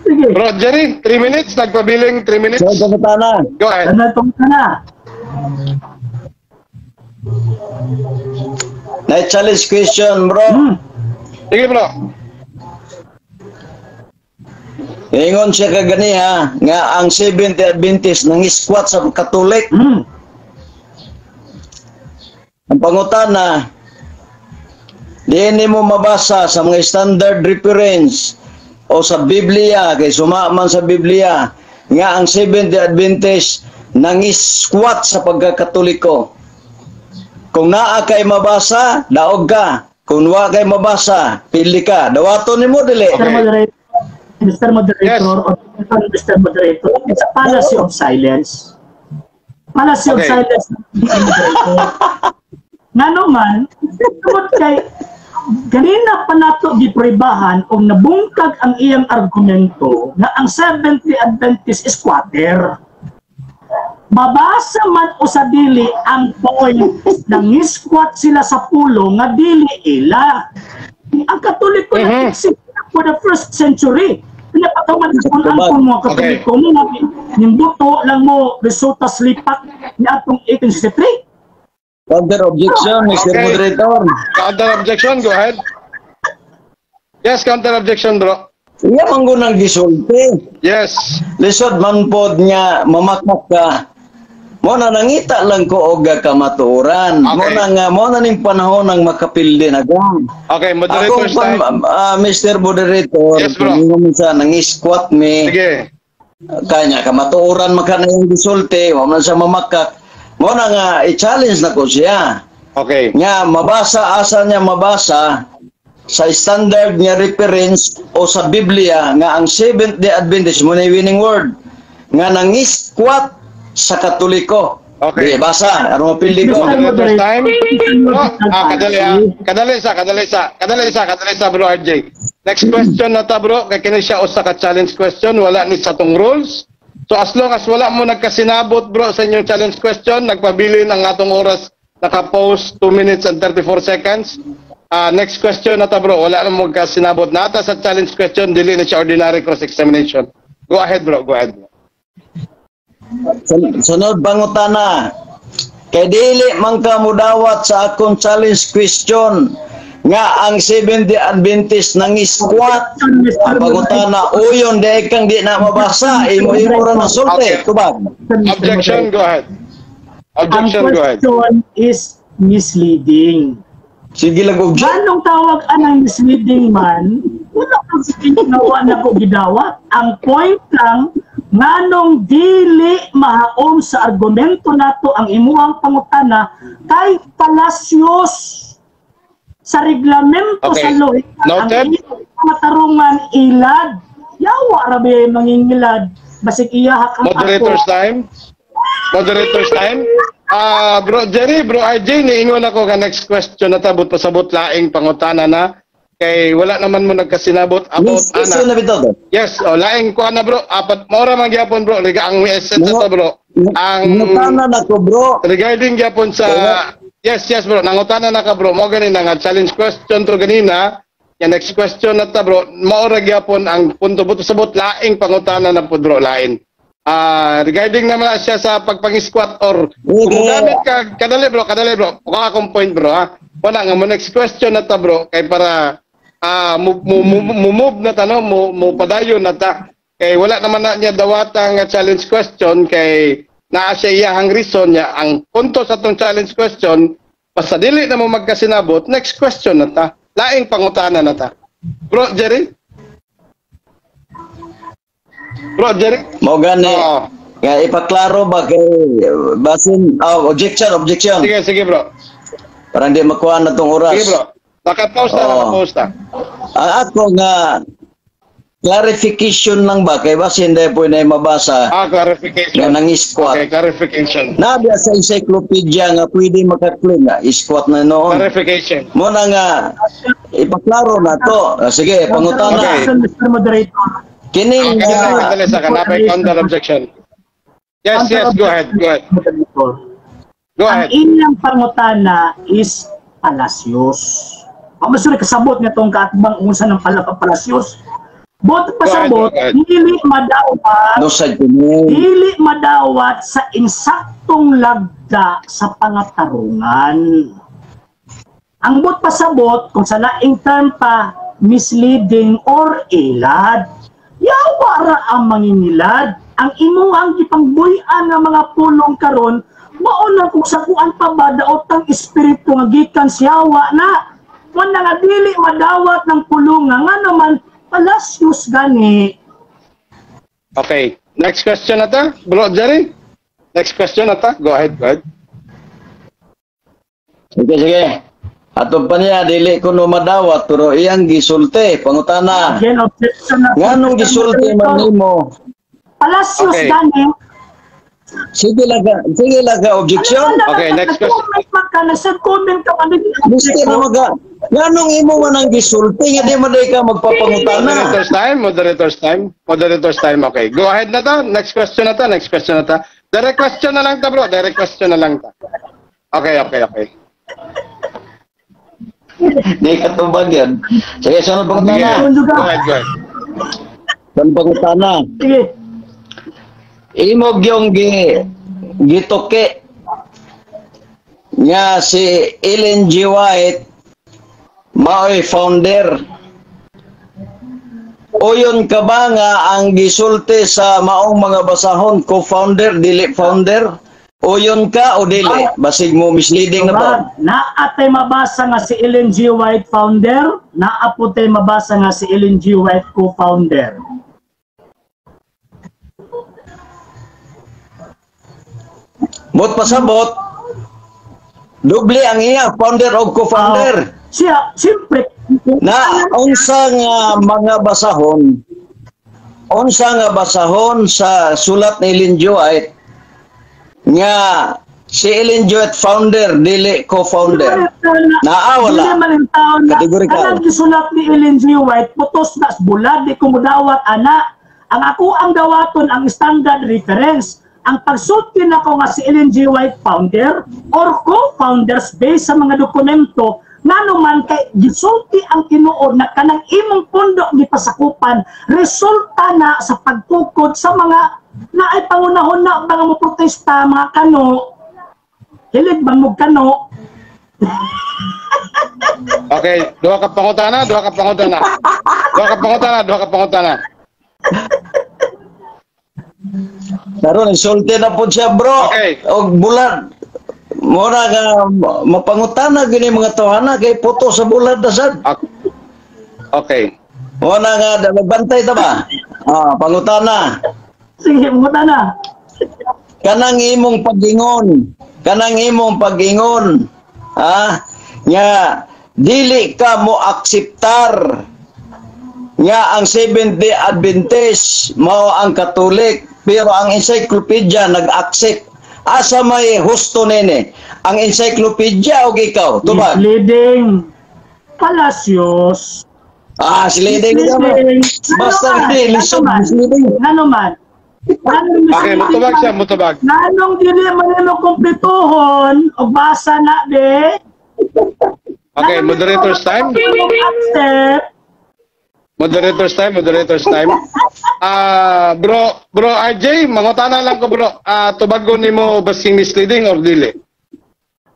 Sige. Bro Jerry, 3 minutes, nagpabiling 3 minutes. So, pangutana. Go ahead. Ano itong ka na? Na challenge question, bro. Sige, bro. Ingon siya kaganiha nga ang Seventh Adventist nang squat sa Katolik. Ang pangutana, di mo mabasa sa mga standard reference o sa Biblia, kay suma man sa Biblia, nga ang Seventh Adventist nang squat sa pagkakatoliko. Kung naa kay mabasa, daog ka. Kung wa kay mabasa, pili ka. Dawaton nimo dili. Mr. Moderator, Mr. Moderator, Mr. Moderator, it's a fallacy of silence. Fallacy of silence, Mr. Moderator. Nga naman, tungod kay ganina pa nato gipribahan og nabungkag ang iyang argumento nga ang Seventh-day Adventist is squatter. Mabasa man o sa dili ang point nang squat sila sa pulo nga dili ila. Ang Katoliko nag-exist for the first century. Pinapataman sa kung ang mga Katoliko mo nga nimbuto lang mo resulta slipak ni atong 1863. Counter objection, Mr. Moderator. Counter objection, go ahead. Yes, counter objection, bro. Iya man gunang gisulti. Lisod man pod nga mamakak ka. Mo na nangita lang ko og kamatuoran. Mo na nga mo na ning panahon ang makapildi na ka. Okay, moderator's Akong time. Mr. Moderator, Yes, bro. kung sa nang-squat mi. Sige. Kanya kamatuoran man ka na yung gisulti, wa man sa mamakak. Mo na nga i-challenge na ko siya. Nga mabasa, asa niya mabasa sa standard nga reference o sa Biblia nga ang Seventh Day Adventist mo na winning word nga nang-squat sa Katoliko. Okay. Di, basa. Ano mapildi ko? Moderator's time. Bro, kadali ha. Kadali sa, bro RJ. Next question na ta, bro. Kay kini siya usa ka challenge question. Wala ni sa tong rules. So as long as wala mo nagkasinabot, bro, sa inyong challenge question, nagpabilin ang atong oras, naka-post 2 minutes and 34 seconds. Next question na ta, bro. Wala na mo nagkasinabot. Nata sa challenge question, dili na siya ordinary cross-examination. Go ahead, bro. Go ahead, bro. Sunod pangutana. Kay dili man ka mudawat sa akong challenge question nga ang Seventh-day Adventist nang squat. Ang pangutana uyon di kang di na mabasa, imo-imo ra na sulti. Okay. Tubag. Objection, go ahead. Objection, Ang go ahead. question is misleading. Sige lang object. Anong tawag anang misleading man? Wala kang ginawa na ko gidawat. Ang point lang, nganong dili mahaom sa argumento nato ang imuhang pangutana kay Palacios sa reglamento Okay. sa lohika. Noted. Ang iyang pangatarungan ilad. Yawa ra ba yung mangingilad? Basig iya kang Moderator's ako. time. Moderator's time. Bro Jerry, bro RJ, niingon ako nga next question na tabot pasabot laing pangutana na kay wala naman mo nagkasinabot about Yes, yes, ana. na bitaw. Yes, oh, laing kuha na, bro. Apat maura man gyapon, bro. Liga ang essence to, bro. Ang Nangutana na ko, bro. Regarding gyapon sa Yes, yes, bro. Nangutana na ka, bro. Mo ganina nga challenge question to ganina. Ya next question na ta, bro. Mao ra gyapon ang punto buto sabot laing pangutana na po, bro, lain. Regarding naman na siya sa pagpang-squat or kung gamit ka, kadali, bro, kadali, bro. Kuha akong point, bro, ha. Wala nga mo next question na ta, bro, kay para mo move na ta, no, mo padayon na ta. Kay wala naman na niya dawata nga challenge question kay naa siya iyahang reason niya. Ang punto sa tong challenge question, basta dili na mo magkasinabot, next question na ta. Laing pangutana na ta. Bro Jerry? Bro Jerry? Mo gani. Oo. Nga ipaklaro ba kay basin, oh, objection, objection. Sige, sige, bro. Para hindi makuha na tong oras. Sige, bro. Naka-pause na, Oo. Naka-pause na. Ang ako nga clarification lang ba kay basin hindi po na mabasa Clarification. nga nang-squat. Okay, clarification. Nabiya sa encyclopedia nga pwede makaklaim nga squat na noon. Clarification. Mo na nga ipaklaro na to. Sige, pangutana. Okay. Mr. Moderator. Kining Kadali, nga kadali sa kanapay counter objection. Yes, go ahead, go ahead. Moderator. Go Ang ahead. inyang pangutana is Palacios. Ang mas kasabot nga tong kaatbang unsa ng Palacios. Bot pasabot, Go ahead, dili madawat, no sa kini. dili madawat sa insaktong lagda sa pangatarungan. Ang bot pasabot, kung sa laing term pa, misleading or ilad. Yawa ra ang mangingilad. Ang imuhang gipangbuy-an nga mga pulong karon, mao na kung sa kuan pa ba daotang espiritu nga gikan siyawa na. Wala nga dili madawat ng pulong nga naman Palacios gani. Okay. Next question na ta, bro Jerry. Next question na ta. Go ahead, go ahead. Sige, sige. Ato pa niya, dili ko no madawat, pero iyang gisulti, pangutana. Again, objection na. Nganong gisulti man nimo? Palacios Okay. gani. Sige lang ka, objection. Okay, next question. Nag-comment man ka, nag-comment ka man. Mister na maga, nganong imo man ang gisulti, nga di man day ka magpapangutana. Moderator's time, moderator's time, moderator's time. Okay. Go ahead na ta. Next question na ta, next question na ta. Direct question na lang ta, bro. Direct question na lang ta. Okay. Di ka tubag yan. Sige, sunod pangutana. Sige. Go ahead, go ahead. Sunod pangutana. Sige. Imo gyong gituki nga si Ellen G. White maoy founder. Uyon ka ba nga ang gisulti sa maong mga basahon co-founder dili founder? Uyon ka o dili? Basig mo misleading na ba? Naa tay mabasa nga si Ellen G. White founder, naa po tay mabasa nga si Ellen G. White co-founder. Mot pasabot, doble ang iya, founder o co-founder. Siya, siyempre. Na unsa nga mga basahon, unsa nga basahon sa sulat ni Ellen G. White nga Si Ellen G. White founder, dili co-founder. Naa, wala? Dili man ang taon na Categorical. Kanang gisulat ni Ellen G. White, putos na bulad, di ko mudawat ana. Ang ako ang dawaton ang standard reference. Ang pagsulti nako nga si Ellen G. White founder or co-founders based sa mga dokumento, ngano man kay gisulti ang tinuod na kanang imong pundo gipasakupan resulta na sa pagtukod sa mga na ay pangunahon na mga mo protesta, mga kano hilig man mo kano. Okay, duha ka pangutana, duha ka pangutana. Duha ka pangutana, duha ka pangutana. Karon insulti na po siya, bro. Okay. Og bulad. Mura nga mapangutana gini mga tawhana kay puto sa bulad na sad. Okay. Muna nga magbantay ta ba? Ah, pangutana. Sige, pangutana. Kanang imong pag-ingon, kanang imong pag-ingon, ha? Nga dili ka mo akseptar nga ang Seventh-day Adventist mao ang Katolik, pero ang encyclopedia nag-accept. Asa may husto nini? Ang encyclopedia o ikaw? Tubag. Misleading. Palacios. Ah, misleading. Misleading. Basta hindi, lisod, misleading. Ngano man? Okay, mutubag siya, mutubag. Nganong dili man nimo kumpletuhon og basa na de? Okay, moderator's time. Accept. Moderator's time, moderator's time. Bro, bro RJ, mangutana lang ko, bro. Tubagon nimo basing misleading or dili?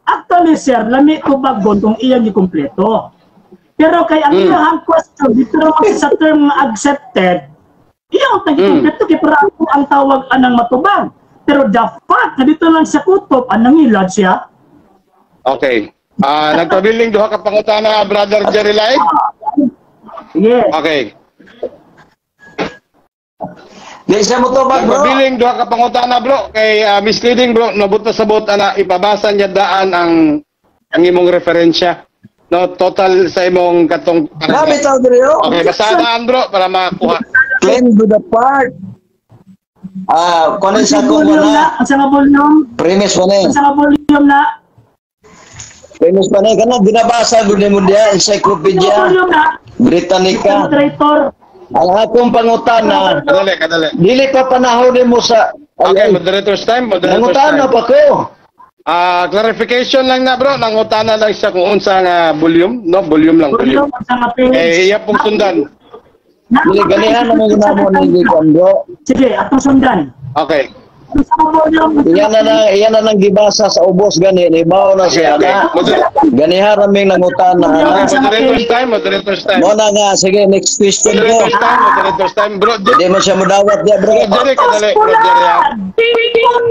Actually, sir, lami tubagon kung iyang gikumpleto. Pero kay ang iyang question dito naman sa term nga accepted, iyang tagikumpleto kay para ako ang tawag anang matubag. Pero the fact na dito lang sa kutob anang ilad siya. Okay. Nagpabiling duha ka pangutana, Brother Jerry Laig? Yes. Okay. Di siya mo tubag, bro. Nagpabiling duha ka pangutana, bro, kay misleading, bro, nabot na sabot ana ipabasa niya daan ang imong referensya. No, total sa imong katong Grabe tao diri, oh. Okay, basta daan, bro, para makakuha. Claim to the part. Kunin sa akong Volume wala. na, ang sa nga volume, Premise pa ni. ang sa nga volume na. Premise pa ni kana ginabasa gud nimo diha encyclopedia Volume na. Britannica. Moderator. Ang akong pangutana, Kadali, kadali. dili pa panahon nimo sa Okay, moderator's time, moderator's Nangutana time. pa ko. Clarification lang na, bro, nangutana lang siya kung unsa nga volume, no, volume lang, volume. Volume ang sa nga page. Eh, iya pong sundan. Dili ganihan naman ginamo ni gikan, bro. Sige, atong sundan. Okay. Ang sa nga volume. Iyan na nang gibasa sa ubos gani ni mao na Okay, siya okay. na. Ganihan raming nangutana. Okay, moderator's time, moderator's time. Mo na nga, sige, next question, bro. Moderator's time, moderator's time, bro. Hindi mo siya mudawat diya, bro. Bro Jerry, kadali, bro Jerry, ah.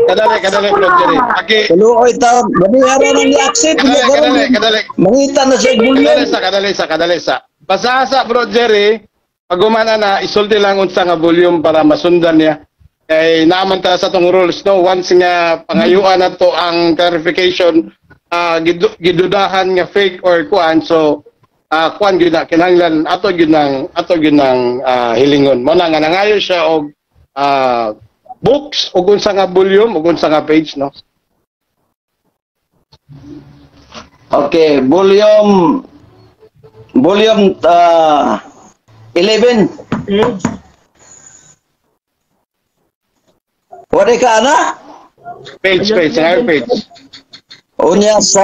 Kadali, kadali, bro Jerry. Okay. Kaluoy taon. Ganihan ra nang gi-accept. Kadali, kadali, kadali. Mangita na siya Kadali volume. sa, kadali sa, kadali sa. Basta sa, bro Jerry, pag gumana na, isulti lang unsa nga volume para masundan niya. Kay naaman ta sa tong rules, no, once nga pangayuan na to ang clarification, gidudahan nga fake or kuan, so kuan gyud na kinahanglan ato gyud nang hilingon. Mo na nga nangayo siya og books ug unsa nga volume ug unsa nga page, no. Okay, volume 11. Page. Wala ka ana? Page, page, ngayon page. Unya sa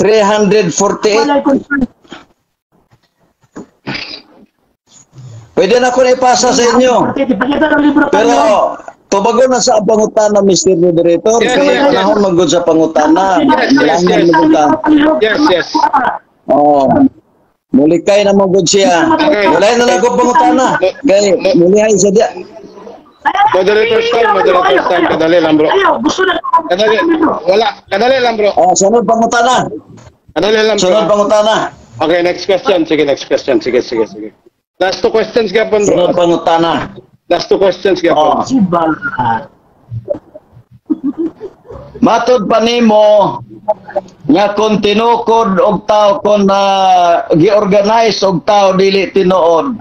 348. Walay concern. Pwede na ko na ipasa sa inyo. Ipakita ng libro Pero tubagon na sa pangutana, Mr. Moderator. Yes, Kaya yes, yes. panahon magod sa pangutana. Yes, yes, yes. Yes, yes. Oo. Mulikay na magod siya. Okay. Wala na lang ko pangutana. Kay mulihay sa diya. Moderator's time, moderator's time. Kadali lang, bro. Ayaw, gusto na. Kadali. Wala, kadali lang, bro. Oh, sunod pangutana. Kadali lang, bro. Sunod pangutana. Okay, next question. Sige, next question. Sige, sige, sige. Last two questions gapon, bro. Sunod pangutana. Last two questions gapon. Oh. Siba. Matod pa nimo nga kung tinukod og tao kon gi-organize og tao dili tinuod.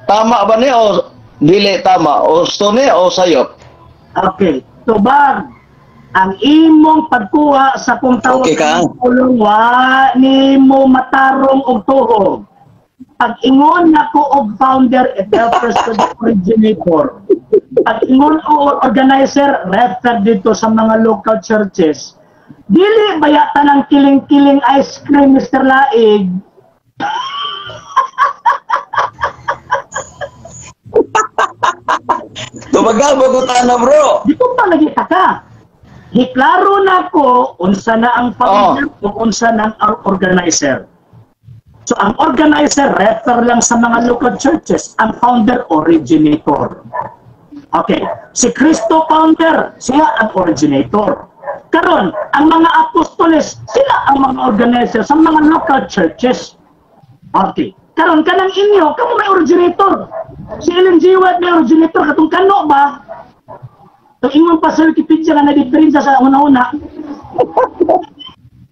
Tama ba ni o dili tama? O husto ni o sayop? Okay. tubag. Ang imong pagkuha sa kung tawag Okay ka? Pulong wa nimo matarong og tuhog. Pag ingon nako og founder, it refers to the originator. Pag ingon og organizer, refer dito sa mga local churches. Dili baya tanang kiling-kiling ice cream, Mr. Laig? Tubagal bagutan na, bro. Dito pa lagi ka. Hiklaro na ko unsa na ang founder o unsa na ang organizer. So ang organizer refer lang sa mga local churches, ang founder originator. Okay, si Kristo founder, siya ang originator. Karon, ang mga apostoles, sila ang mga organizer sa mga local churches. Okay. Karon kanang inyo, kamo may originator. Si Ellen G. White may originator katong kano ba? So ingon pa sa Wikipedia nga na-diferensya sa una-una.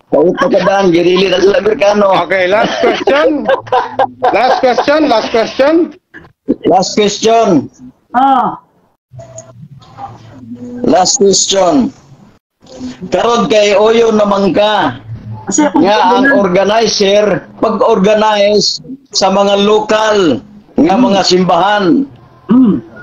Pawit na kadaan, girili na sila Amerikano. Okay, last question. Last question, last question. Last question. Ah, Last question. Karon kay Oyo naman ka kasi kung nga ang organizer pag-organize sa mga lokal nga mga simbahan.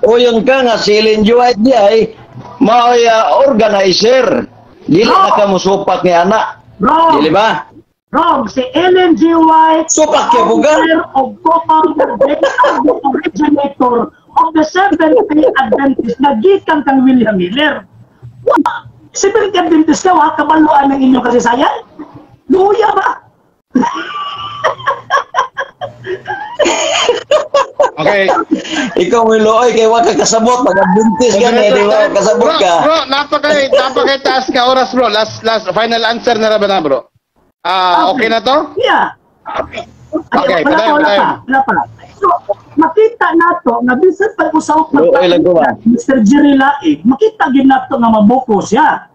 Oyon ka nga si Ellen G. White di ay maoy organizer. Dili na ka musupak ni ana. Wrong. Dili ba? Wrong. Si Ellen G. White, Supak kay buga. founder of co-founder, the originator of the Seventh-day Adventist na gikan kang William Miller. Wa, Seventh-day Adventist ka, wa kabaluan ng inyong kasaysayan? Luya ba? Okay. Ikaw may luoy kay wa ka kasabot pag Adventist ka ni di wa kasabot Bro, ka. bro, napakay taas ka oras, bro. Last final answer na ra ba na, bro? Ah, okay na to? Yeah. Okay, Ay, wala padayon, pa, wala padayon. pa, wala pa. So, makita nato nga bisan pag usaw Luoy lang ko ba? Mr. Jerry Laig, makita gid nato nga mabuko siya.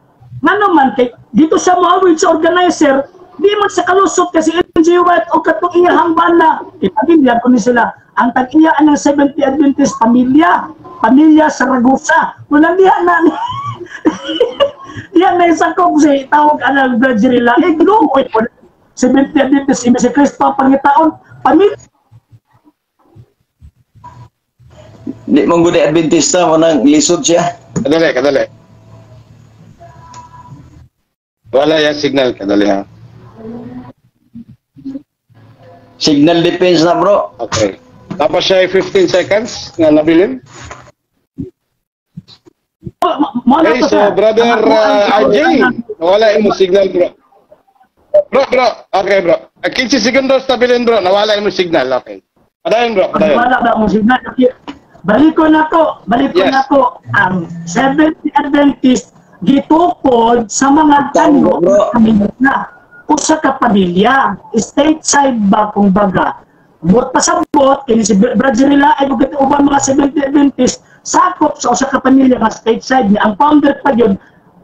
Ngano man kay dito siya moawid sa organizer, di man sa kalusot kasi Ellen G. White o katong iyahang bana. Ipamilya ko ni sila. Ang tag-iyaan ng Seventh-day Adventist pamilya, pamilya Saragosa. Walang diha na diha na isakop si tawag anang Jerry Laig. Luoy po. Seventh-day Adventist, si Kristo pangitaon, pamilya. Di man gud Adventista mo nang lisod siya. Kadali, kadali. Wala yan signal, kadali ha. Signal defense na, bro. Okay. Tapos siya ay 15 seconds nga nabilin. Okay, so brother RJ, nawala imong signal, bro. Bro, okay, bro. 15 segundos nabilin, bro, nawala imong signal, okay. Padayon, bro, padayon. Wala ba akong signal? Okay. Balikon ako, Yes. nako ang Seventh-day Adventist gitukod sa mga Tama, kano bro. pamilya. Usa ka pamilya, stateside ba kung baga. Buot pasabot kini si Brad Jerry Laig ug uban mga Seventh-day Adventist sakop sa usa ka pamilya nga stateside niya. Ang founder pa yun,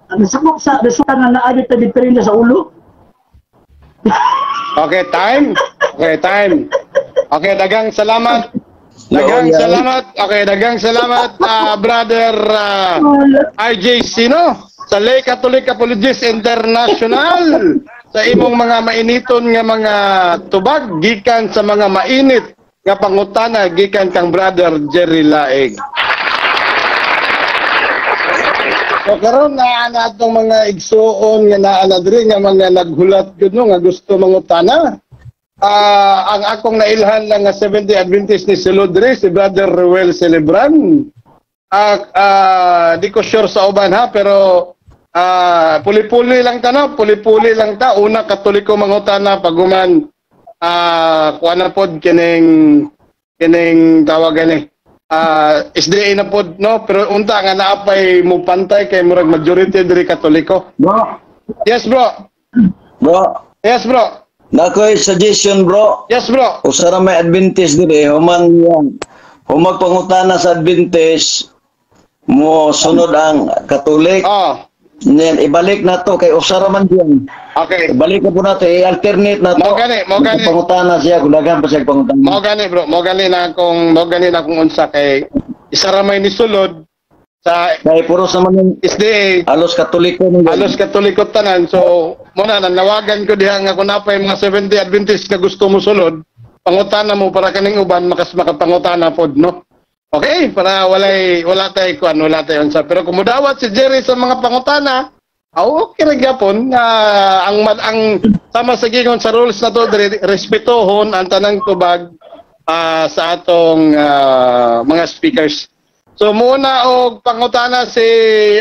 ang sakop sa resulta nga naabit na diferensya sa ulo. Okay, time. Okay, time. Okay, dagang salamat. Dagang salamat. Okay, dagang salamat, brother RJ Sino sa Lay Catholic Apologist International sa imong mga mainiton nga mga tubag gikan sa mga mainit nga pangutana gikan kang brother Jerry Laig. So karon naa na atong mga igsuon nga naa na diri nga mga naghulat gud no nga gusto mangutana. Ang akong nailhan lang nga Seventh-day Adventist ni sulod diri si brother Ruel Celebran. Di ko sure sa uban ha, pero puli-puli lang ta no, puli-puli lang ta. Una Katoliko mangutana, paguman kuan na pod kining tawag gani. SDA na pod no, pero unta nga naapay mo pantay kay murag majority diri Katoliko. Bro. Yes, bro. Bro. Yes, bro. Nakoy suggestion, bro. Yes, bro. Usa ra may Adventist diri human humagpangutana sa Adventist mo sunod ang Katolik. Oh. Then ibalik na to kay usa ra man diyan. Okay. Ibalik na po nato, i-alternate na to. Mo gani, mo gani. Pangutana siya kung daghan pa siya pangutana. Mo gani, bro. Mo gani na akong unsa kay isa ra may nisulod. Sa Kay puros naman yung SDA, alos Katoliko man. Halos Katoliko tanan. So, muna nanawagan ko diha nga kung napay mga 70 Adventist nga gusto mo sulod, pangutana mo para kaning uban makas makapangutana pod, no? Okay, para wala tay kuan, wala tay unsa. Pero kung mudawat si Jerry sa mga pangutana, okay ra gyapon. Ang sama sa gingon sa rules na to, respetuhon ang tanang tubag sa atong mga speakers. So muna og pangutana si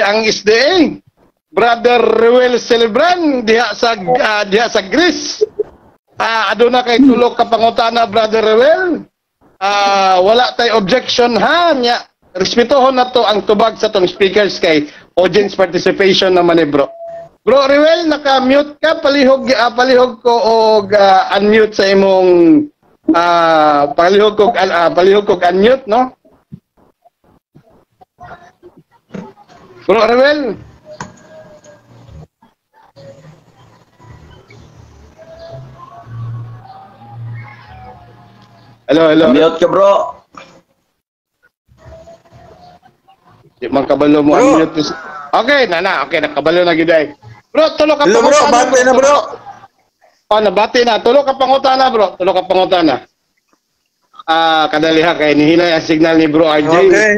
ang SDA, Brother Ruel Celebran diha sa Greece. Aduna kay tulok ka pangutana, Brother Ruel. Wala tay objection ha nya. Respetuhon na to ang tubag sa tong speakers kay audience participation naman ni bro. Bro Ruel, naka-mute ka, palihog palihog ko og unmute sa imong palihog ko unmute, no? Bro Ruel. Hello, hello. Mute ka, bro. Di man kabalo mo unmute. Okay, na. Okay, nakabalo na gid ay. Bro, tulo ka Hello, bro. Bati na, bro. Oh, nabati na. Tulo ka pangutana, bro. Tulo ka pangutana. Kadali ha kay nihinay ang signal ni Bro RJ. Okay.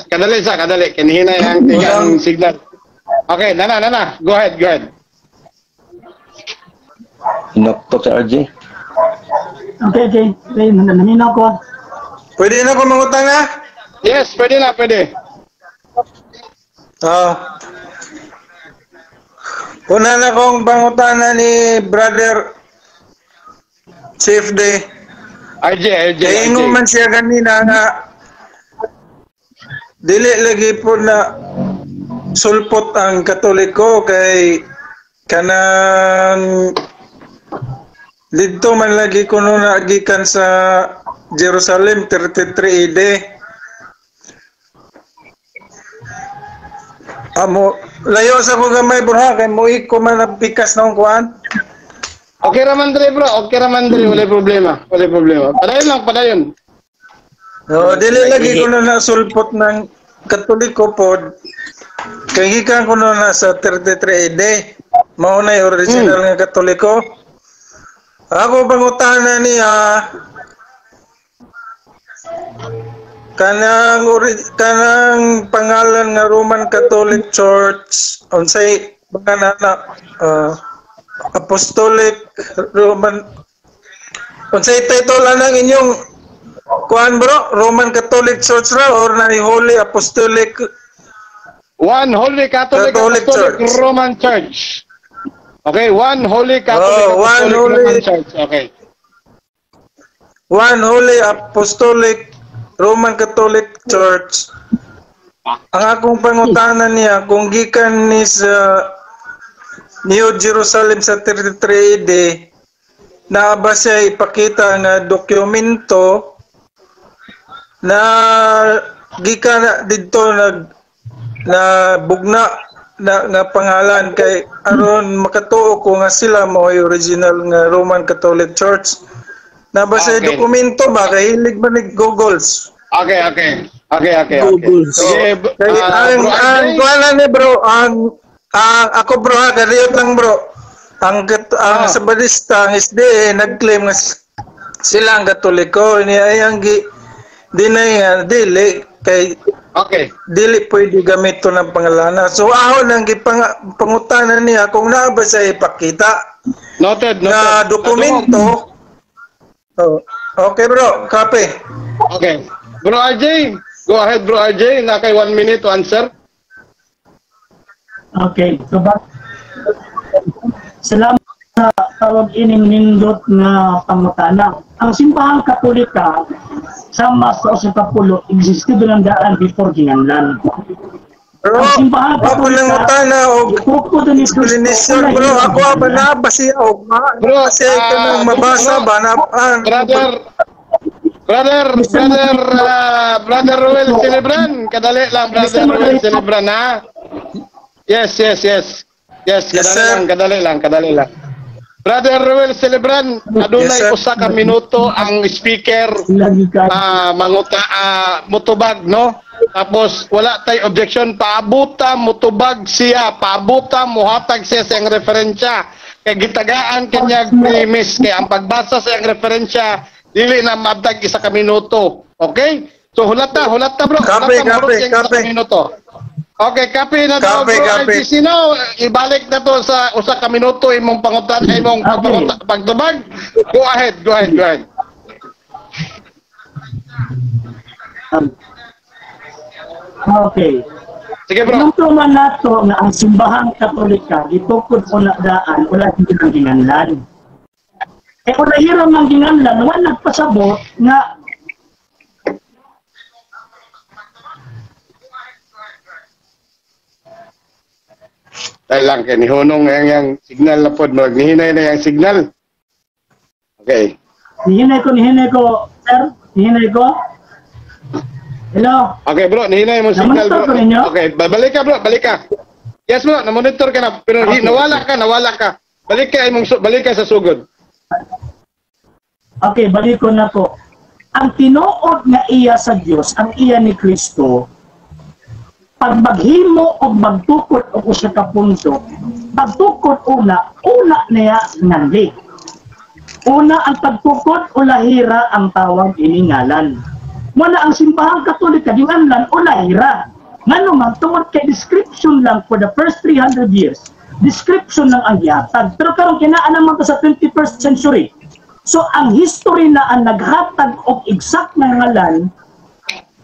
Kadali sa, kadali. Kay nihinay ang signal. Okay, nana. Go ahead, go ahead. Inoktok sa RJ. Okay. Naminaw ko. Pwede na ko mangutang na? Yes, pwede na, pwede. Una na kong pangutana ni Brother Chief Day. RJ. Kaya ingon man siya ganina nga dili lagi po na sulpot ang Katoliko kay kanang didto man lagi kuno na gikan sa Jerusalem 33 AD. Amo layo sa ko gamay bro ha kay moik ko man pikas na kuan. Okay ra man dre bro, okay ra man dre, wala problema, wala problema. Padayon lang, padayon. Oh, dili lagi kuno na sulpot ng Katoliko pod. Kay gikan kuno na sa 33 AD. Mao na original nga Katoliko. Ako pangutana niya kanang pangalan nga Roman Catholic Church unsay mga na Apostolic Roman unsay title anang inyong kuan bro, Roman Catholic Church ra or na Holy Apostolic? One Holy Catholic Apostolic Church. Roman Church. Okay, One Holy Catholic Apostolic Roman Church. Okay. One Holy Apostolic Roman Catholic Church. Ang akong pangutana niya kung gikan ni sa New Jerusalem sa 33 AD, naa ba siya ipakita nga dokumento na gikan didto na bugna na nga pangalan kay aron makatuo ko nga sila mo original nga Roman Catholic Church? Na ba sa dokumento ba kay hilig ba ni Googles? Okay. Googles. Sige, ang kuan ni bro, ang ako bro ha, kariyot lang bro. Ang Sabadista, ang SDA nag-claim nga sila ang Katoliko, ni ay ang dinay nga dili kay okay. Dili pwede gamito ng pangalana. So ahon ang gipangutana niya kung naa ba siya ipakita. Noted. Na dokumento. Oh, okay bro, kape. Okay. Bro RJ, go ahead bro RJ, na kay 1 minute to answer. Okay, so salamat sa tawag ining nindot nga pangutana. Ang simbahang Katolika sama sa usa ka pulo existed ng daan before ginganlan. Bro, ako nang utana og explanation bro, ako ba na ba siya og bro, siya kanang mabasa ba na Brother Ruel Celebran, kadali lang Brother Ruel Celebran ha. Yes. Yes, kadali lang. Brother Ruel Celebran, adunay usa ka minuto ang speaker manguta mutubag, no? Tapos wala tay objection, paabuta mutubag siya, paabuta muhatag siya sa iyang referensya. Kay gitagaan kanya premise kay ang pagbasa sa iyang referensya dili na maabtag isa ka minuto. Okay? So hulata, hulata bro. Kape, Hulata, kape, mahurot siya isa kape. ka minuto. Okay, kape na daw Kape, bro. kape. RGC no, ibalik na to sa usa ka minuto imong pangutan imong Okay. pagtubag. Go ahead, go ahead, go ahead. Okay. Sige bro. Tinuturo man nato nga ang simbahang Katolika gitukod o daan wala ang ginganlan. Eh kung nahirang ang ginganlan, wala nagpasabot nga Dahil lang kay nihunong ang yang signal na pod, magnihinay na yang signal. Okay. Nihinay ko, sir, nihinay ko. Hello. Okay bro, nihinay mo signal Na-monitor bro. ko ninyo? Okay, balik ka bro, balik ka. Yes bro, na-monitor ka na pero Okay. nawala ka, nawala ka. Balik ka imong balik ka sa sugod. Okay, balik ko na po. Ang tinuod nga iya sa Dios, ang iya ni Kristo, pag maghimo o magtukod og usa ka punto, pagtukod una, una niya nganli. Una ang pagtukod, ulahira ang tawag ini ngalan. Wala ang simbahang Katolika ginganlan ulahira. Ngano man tungod kay description lang for the first 300 years, description lang ang gihatag. Pero karon kinaa naman to sa 21st century. So ang history na ang naghatag og exact nga ngalan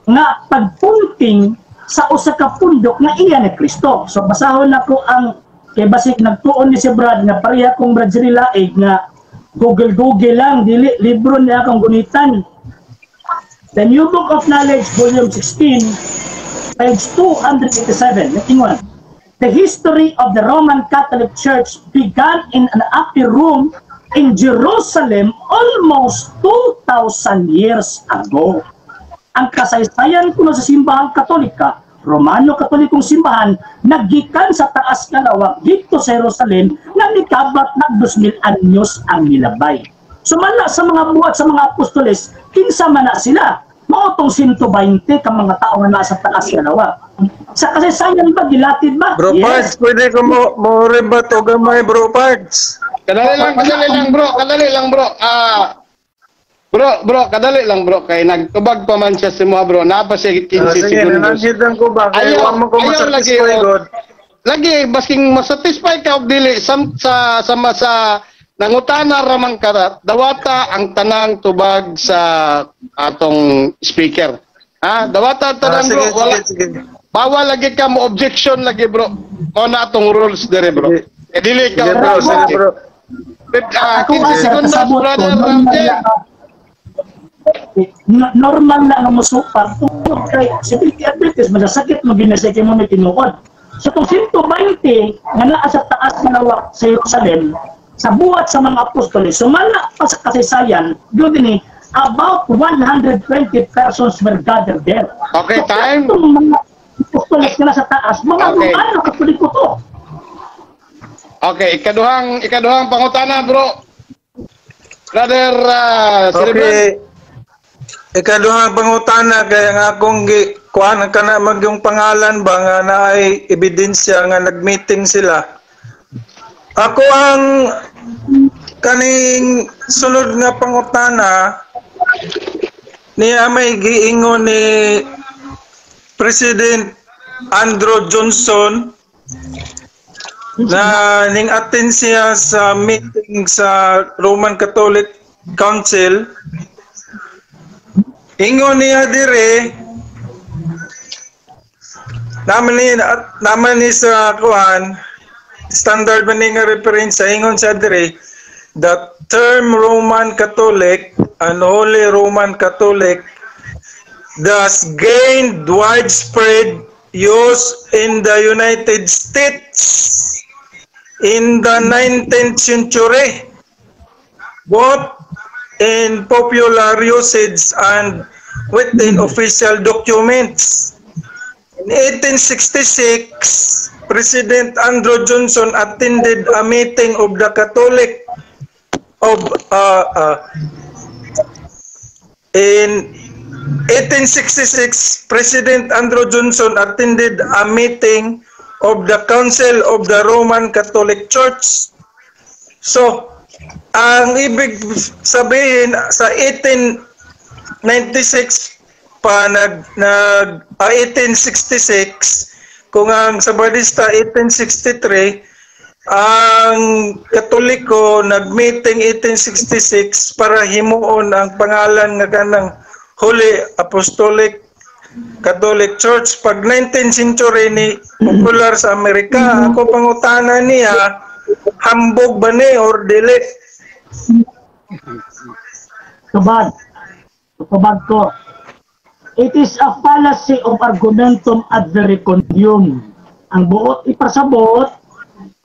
nga pagpunting sa usa ka pundok nga iya ni Kristo. So basahon nako ang kay basig nagtuon ni si Brad nga pareha kong Brad Jerry Laig nga Google Google lang dili libro niya akong gunitan. The New Book of Knowledge, Volume 16, page 287. Ingon, the history of the Roman Catholic Church began in an upper room in Jerusalem almost 2,000 years ago. Ang kasaysayan kuno sa simbahang Katolika, Romano-Katolikong simbahan, naggikan sa taas nga lawak dito sa Jerusalem nga nikabat nag 2,000 anyos ang nilabay. Sumala sa mga buhat sa mga apostoles, kinsa man na sila? Mao tong 120 ka mga tao nga nasa taas nga lawak. Sa kasaysayan ba, gilatid ba? Bro Yes. Pards, pwede ko mo rebat o gamay, Bro Pards. Kadali lang bro, kadali lang bro. Bro, kadali lang bro kay nagtubag pa man siya si mo bro, naa pa siya 15 Sige, segundos. nanangit lang ko ba? Kaya Ayaw, mo ko ayaw lagi, masatisfy, oh. God. Lagi basking masatisfy ka og dili sa sa sa nangutana ramang ka, dawata ang tanang tubag sa atong speaker. Ha, dawata ang tanang Sige, bro, wala sige, sige. bawal lagi ka mo objection lagi bro. Mo na atong rules dire bro. Sige. Eh, dili ka Sige bro, sige bro. Ako 15 nga, sir, segundos kasabot ko, brother normal Ramsey. na, normal na nga musupat. Tungod kay Seventh Adventist, masasakit mo ginasakit mo may tinuod. So kung 120 nga naa sa taas nga lawak sa Jerusalem, sa buhat sa mga apostoles, sumala pa sa kasaysayan, yun din eh, about 120 persons were gathered there. Okay, So, time. itong mga apostoles nga nasa taas, mga Okay. Romano, Katoliko to. Okay, ikaduhang pangutana bro. Brother Okay. Ikaduhang pangutana kaya nga akong kuan ka na mag yung pangalan ba nga naay ebidensya nga nag-meeting sila. Ako ang kaning sunod nga pangutana niya may giingon ni President Andrew Johnson na ning attend siya sa meeting sa Roman Catholic Council. Ingon niya dire naman ni sa kuan standard man ni nga reference, ingon siya dire, the term Roman Catholic and Holy Roman Catholic thus gained widespread use in the United States in the 19th century, both in popular usage and within official documents. In 1866, President Andrew Johnson attended a meeting of the Catholic of in 1866, President Andrew Johnson attended a meeting of the Council of the Roman Catholic Church. So, ang ibig sabihin sa 1896 pa nag nag 1866, kung ang Sabadista 1863, ang Katoliko nag-meeting 1866 para himuon ang pangalan nga kanang Holy Apostolic Catholic Church. Pag 19th century ni popular sa Amerika. Ako pangutana niya, hambog ba ni or dili? Tubag. Tubag ko. It is a fallacy of argumentum ad verecundiam. Ang buot ipasabot,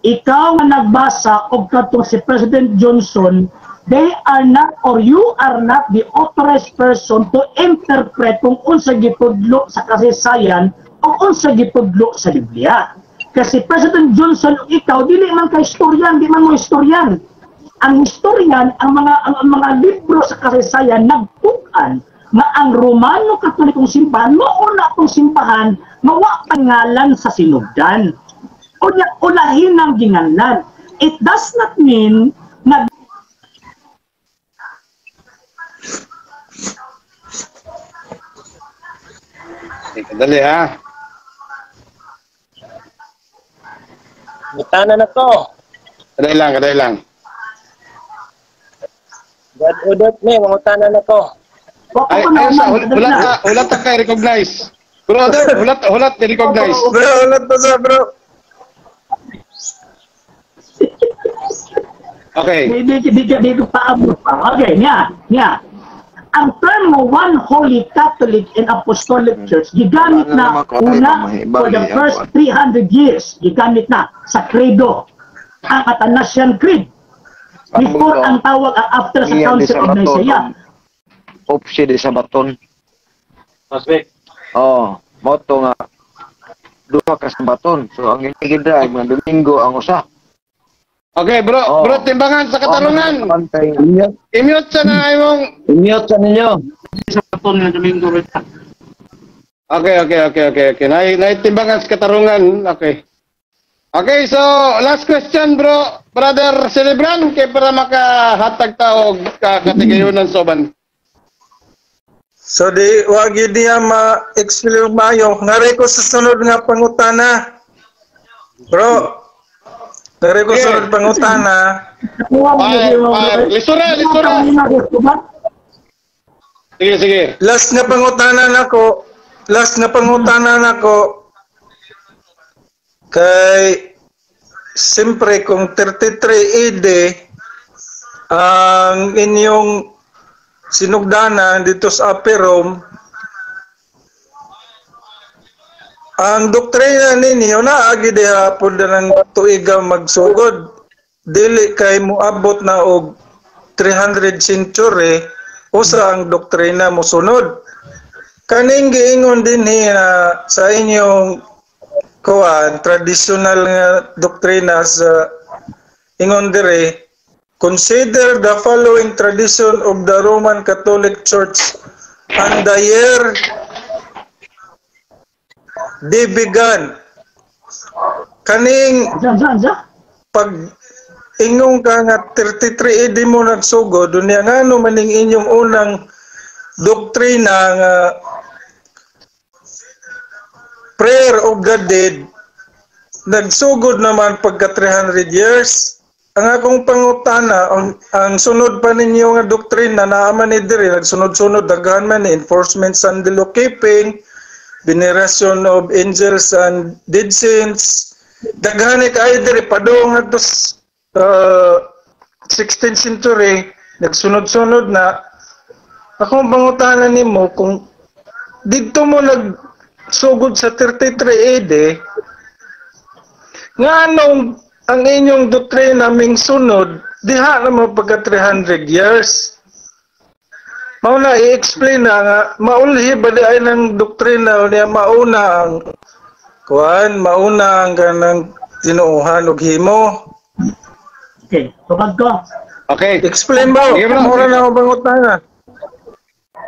ikaw nga nagbasa og kadtong si President Johnson, they are not or you are not the authorized person to interpret kung unsa gitudlo sa kasaysayan o unsa gitudlo sa Biblia. Kasi President Johnson ug ikaw dili man ka historian, di man mo historian. Ang historian, ang mga libro sa kasaysayan nagtug-an nga ang Romano Katolikong simbahan mao na atong simbahan, mawa pangalan sa sinugdan. Unya ulahin ang ginganlan. It does not mean na Dali ha. Mutana na to. Kadali lang, kadali lang. God udot ni, mangutana na to. Ay, ay, sa, hulat ka, hulat ka kay recognize. Brother, hulat, hulat, recognize. Bro, hulat to sa bro. Okay. Di ko paabot pa. Okay, niya. Ang term mo, One Holy Catholic and Apostolic Church, gigamit na una for the first 300 years. Gigamit na sa credo, ang Athanasian Creed. Before ang tawag, after sa Council of Nicaea. Opsi di sa baton. Oh, moto nga duha ka sa baton. So ang gigidra mga Domingo ang usa. Okay, bro, oh. Bro, timbangan sa katarungan. I-mute sa na imong i-mute sa ninyo. Sa baton nga Domingo. Okay. Naitimbangan sa katarungan. Okay. Okay, so last question, bro, brother Celebran, kay para makahatag ta og katigayunan soban. So di wag yun niya ma-explain maayo. Ngari ko sa sunod nga pangutana. Bro, ngari ko sa sunod pangutana. Lisura, lisura. Sige, sige. Last nga pangutana nako. Last nga pangutana nako. Kay siyempre kung 33 AD ang inyong sinugdanan dito sa Upper Rome, ang doktrina ninyo naagi diha pud ng tuiga magsugod, dili kay moabot na og 300 century usa ang doktrina mosunod. Kaning giingon dinhi na sa inyong kuan traditional nga doktrina sa ingon dire, consider the following tradition of the Roman Catholic Church and the year they began. Kaning pag ingong ka nga 33 AD mo nagsugod, unya ngano maning inyong unang doktrina nga prayer of the dead nagsugod naman pagka 300 years. Ang akong pangutana, ang sunod pa ninyo nga doktrina naaman ni diri, nagsunod-sunod daghan man ni enforcement and law keeping, veneration of angels and dead saints, daghan ni kaayo diri padung ngadto 16th century, nagsunod-sunod na. Akong pangutana nimo kung didto mo nagsugod sa 33 AD, nganong ang inyong doktrina ming sunod diha na mo pagka 300 years. Mao na i-explain na nga maulhi ba di ay ng doktrina niya mauna ang kuan, mauna ang kanang tinuohan og himo. Okay, tubag ko. Okay. Explain ba? Mura na ako bangutana.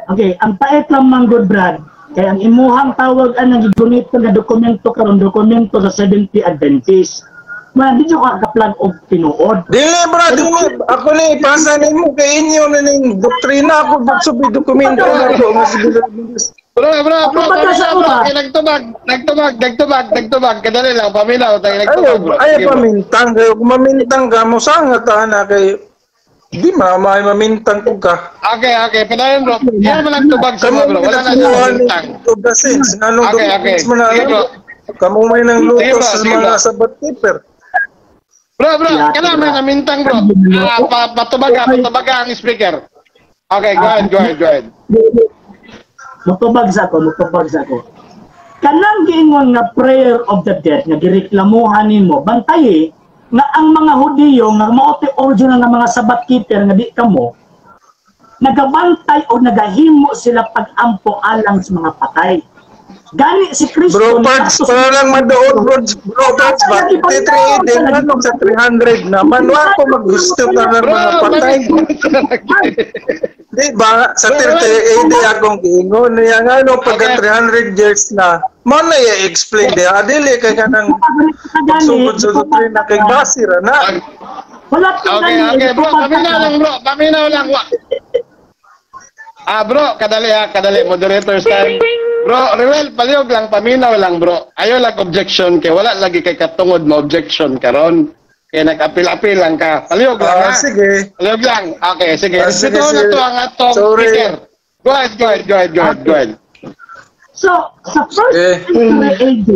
Okay, ang pait lang man good, Brad, kay ang imuhang tawag ang giguniton nga dokumento karon, dokumento sa Seventh-day Adventist. Man, di ka ka-plug og tinuod. Dili, bro, dili. Ako ni ipasa nimo kay inyo na ning doktrina ako buksob dokumento na ko nga sige. Bro, bro, bro, Ako paminaw, ba? Bro. Kay nagtubag, nagtubag, nagtubag, nagtubag. Kadali lang, paminaw, tayo Ayo, nagtubag, bro. ay Sige, bro. pamintang kayo. Kung mamintang ka mo sangat ana kay di ma may mamintang ko ka. Okay. Padayon, bro. Yan mo lang tubag sa Kamu mga, bro. Wala na siya mamintang. Of the sins. Anong Okay. documents mo na Sige, alam? bro. Kamu may nang Sige, luto bro, sa sige, mga bro. sabat keeper. Bro, bro, kana may namintang, bro. Ah, patubaga, patubaga ang speaker. Okay, go ahead, go ahead, go ahead. Mutubag sa ako, mutubag sa ako. Kanang giingon nga prayer of the dead nga gireklamuhan nimo, bantayi nga ang mga Hudiyo nga mao ti original nga mga Sabbath keeper nga di kamo nagabantay o nagahimo sila pag-ampo alang sa mga patay. Gani si Kristo Bro, parts, niadto sa- para lang madoon, bro, bro, parts ba? 33 AD, ano sa 300 naman, wa ko maggusto ka ng Bro, mga patay. Di ba? Sa 30 AD akong giingon niya nga no pagka 300 years na, mo na i-explain diha. Dili kay kanang pagsugod sa doktrina kay base ra na. Wala to Okay, gani, okay, bro, ipapagka- paminaw lang, bro. Paminaw lang. Ah, bro, kadali ha, kadali. Moderator time. Bro, Ruel, palihog lang, paminaw lang, bro. Ayaw lang objection kay wala lagi kay katungod mo objection karon. Kay nag-apil-apil lang ka. Palihog lang, Ah, ha? sige. Palihog lang. Okay, sige. Ah, sige, Respetuhon na sige. to ang atong Sorry. speaker. Go ahead, go ahead, go ahead, go ahead, go ahead. So, sa first Eh. century AD,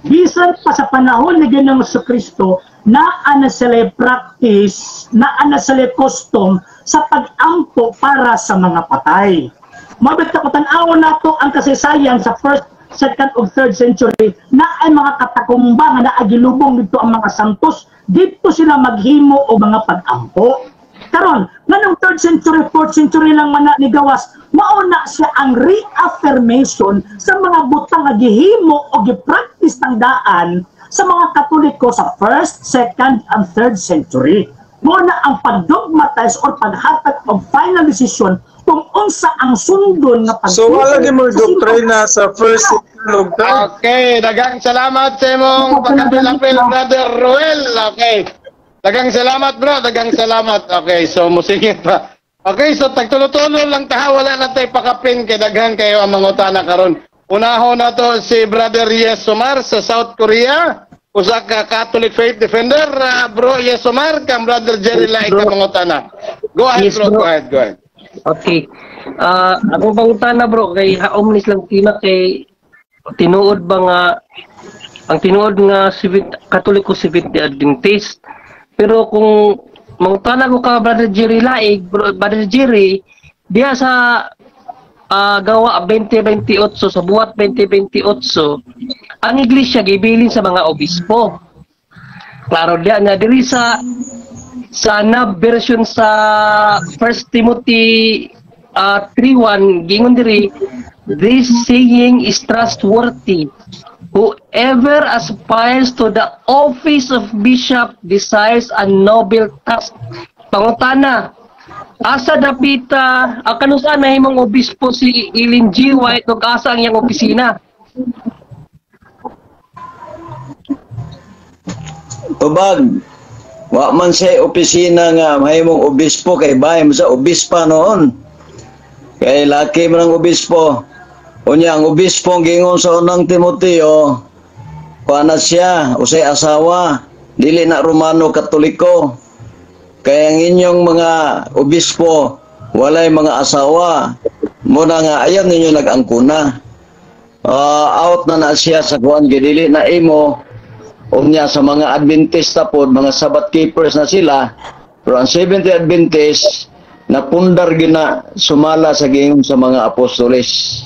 bisan pa sa panahon ni Ginoong Kristo, naa na sila practice, naa na sila custom sa pag-ampo para sa mga patay. Mabit ka tan-awon nato ang kasaysayan sa first, second o third century na ay mga katakumba nga naa gilubong dito ang mga santos, dito sila maghimo o mga pag-ampo. Karon, nganong third century, fourth century lang man na ni gawas, mao na siya ang reaffirmation sa mga butang nga gihimo o gipractice ng daan sa mga Katoliko sa first, second, and third century. Mao na ang pagdogmatize or paghatag og final decision kung unsa ang sundon nga pagtuo. So wala gyud mo sa doktrina sa first, second ug third. Okay, daghang salamat sa imong pagkapil-apil, Brother Ruel. Okay. Daghang salamat, bro. Daghang salamat. Okay, so musingit pa. Okay, so tagtulo-tulo lang ta, wala na tayo pakapin kay daghan kayo ang mangutana karon. Unahon na to si Brother Yesomar sa South Korea. Usa ka Catholic faith defender, bro Yesomar, kang Brother Jerry Lai ka mangutana. Go ahead, Yes, bro. bro. Go ahead, go ahead. Okay. Ah, akong pangutana, bro, kay haom ni silang tina kay tinuod ba nga ang tinuod nga Seventh, Katoliko Seventh Adventist. Pero kung mangutana ko ka Brother Jerry Laig, bro, Brother Jerry, diya sa Gawa 20:28, sa Buhat 20:28, ang iglesia gibilin sa mga obispo. Klaro diya nga diri sa NAB version sa 1 Timothy 3:1, gingon diri, "This saying is trustworthy: Whoever aspires to the office of bishop desires a noble task." Pangutana, asa dapita ang kanus-a nahimong obispo si Ellen G. White ug asa ang iyang opisina? Tubag. Wa man siya opisina nga mahimong obispo kay bahay mo sa obispa noon. Kay laki man ang obispo. Unya ang obispo ang gingon sa Unang Timoteo, kuha na siya, usay asawa, dili na Romano Katoliko. Kaya ang inyong mga obispo, walay mga asawa. Muna nga ayaw ninyo nag-angkuna. Out na na siya sa kuan, dili na imo. Unya sa mga Adventista pod, mga Sabbath keepers na sila. Pero ang Seventh-day Adventist, napundar gina sumala sa gingon sa mga apostoles.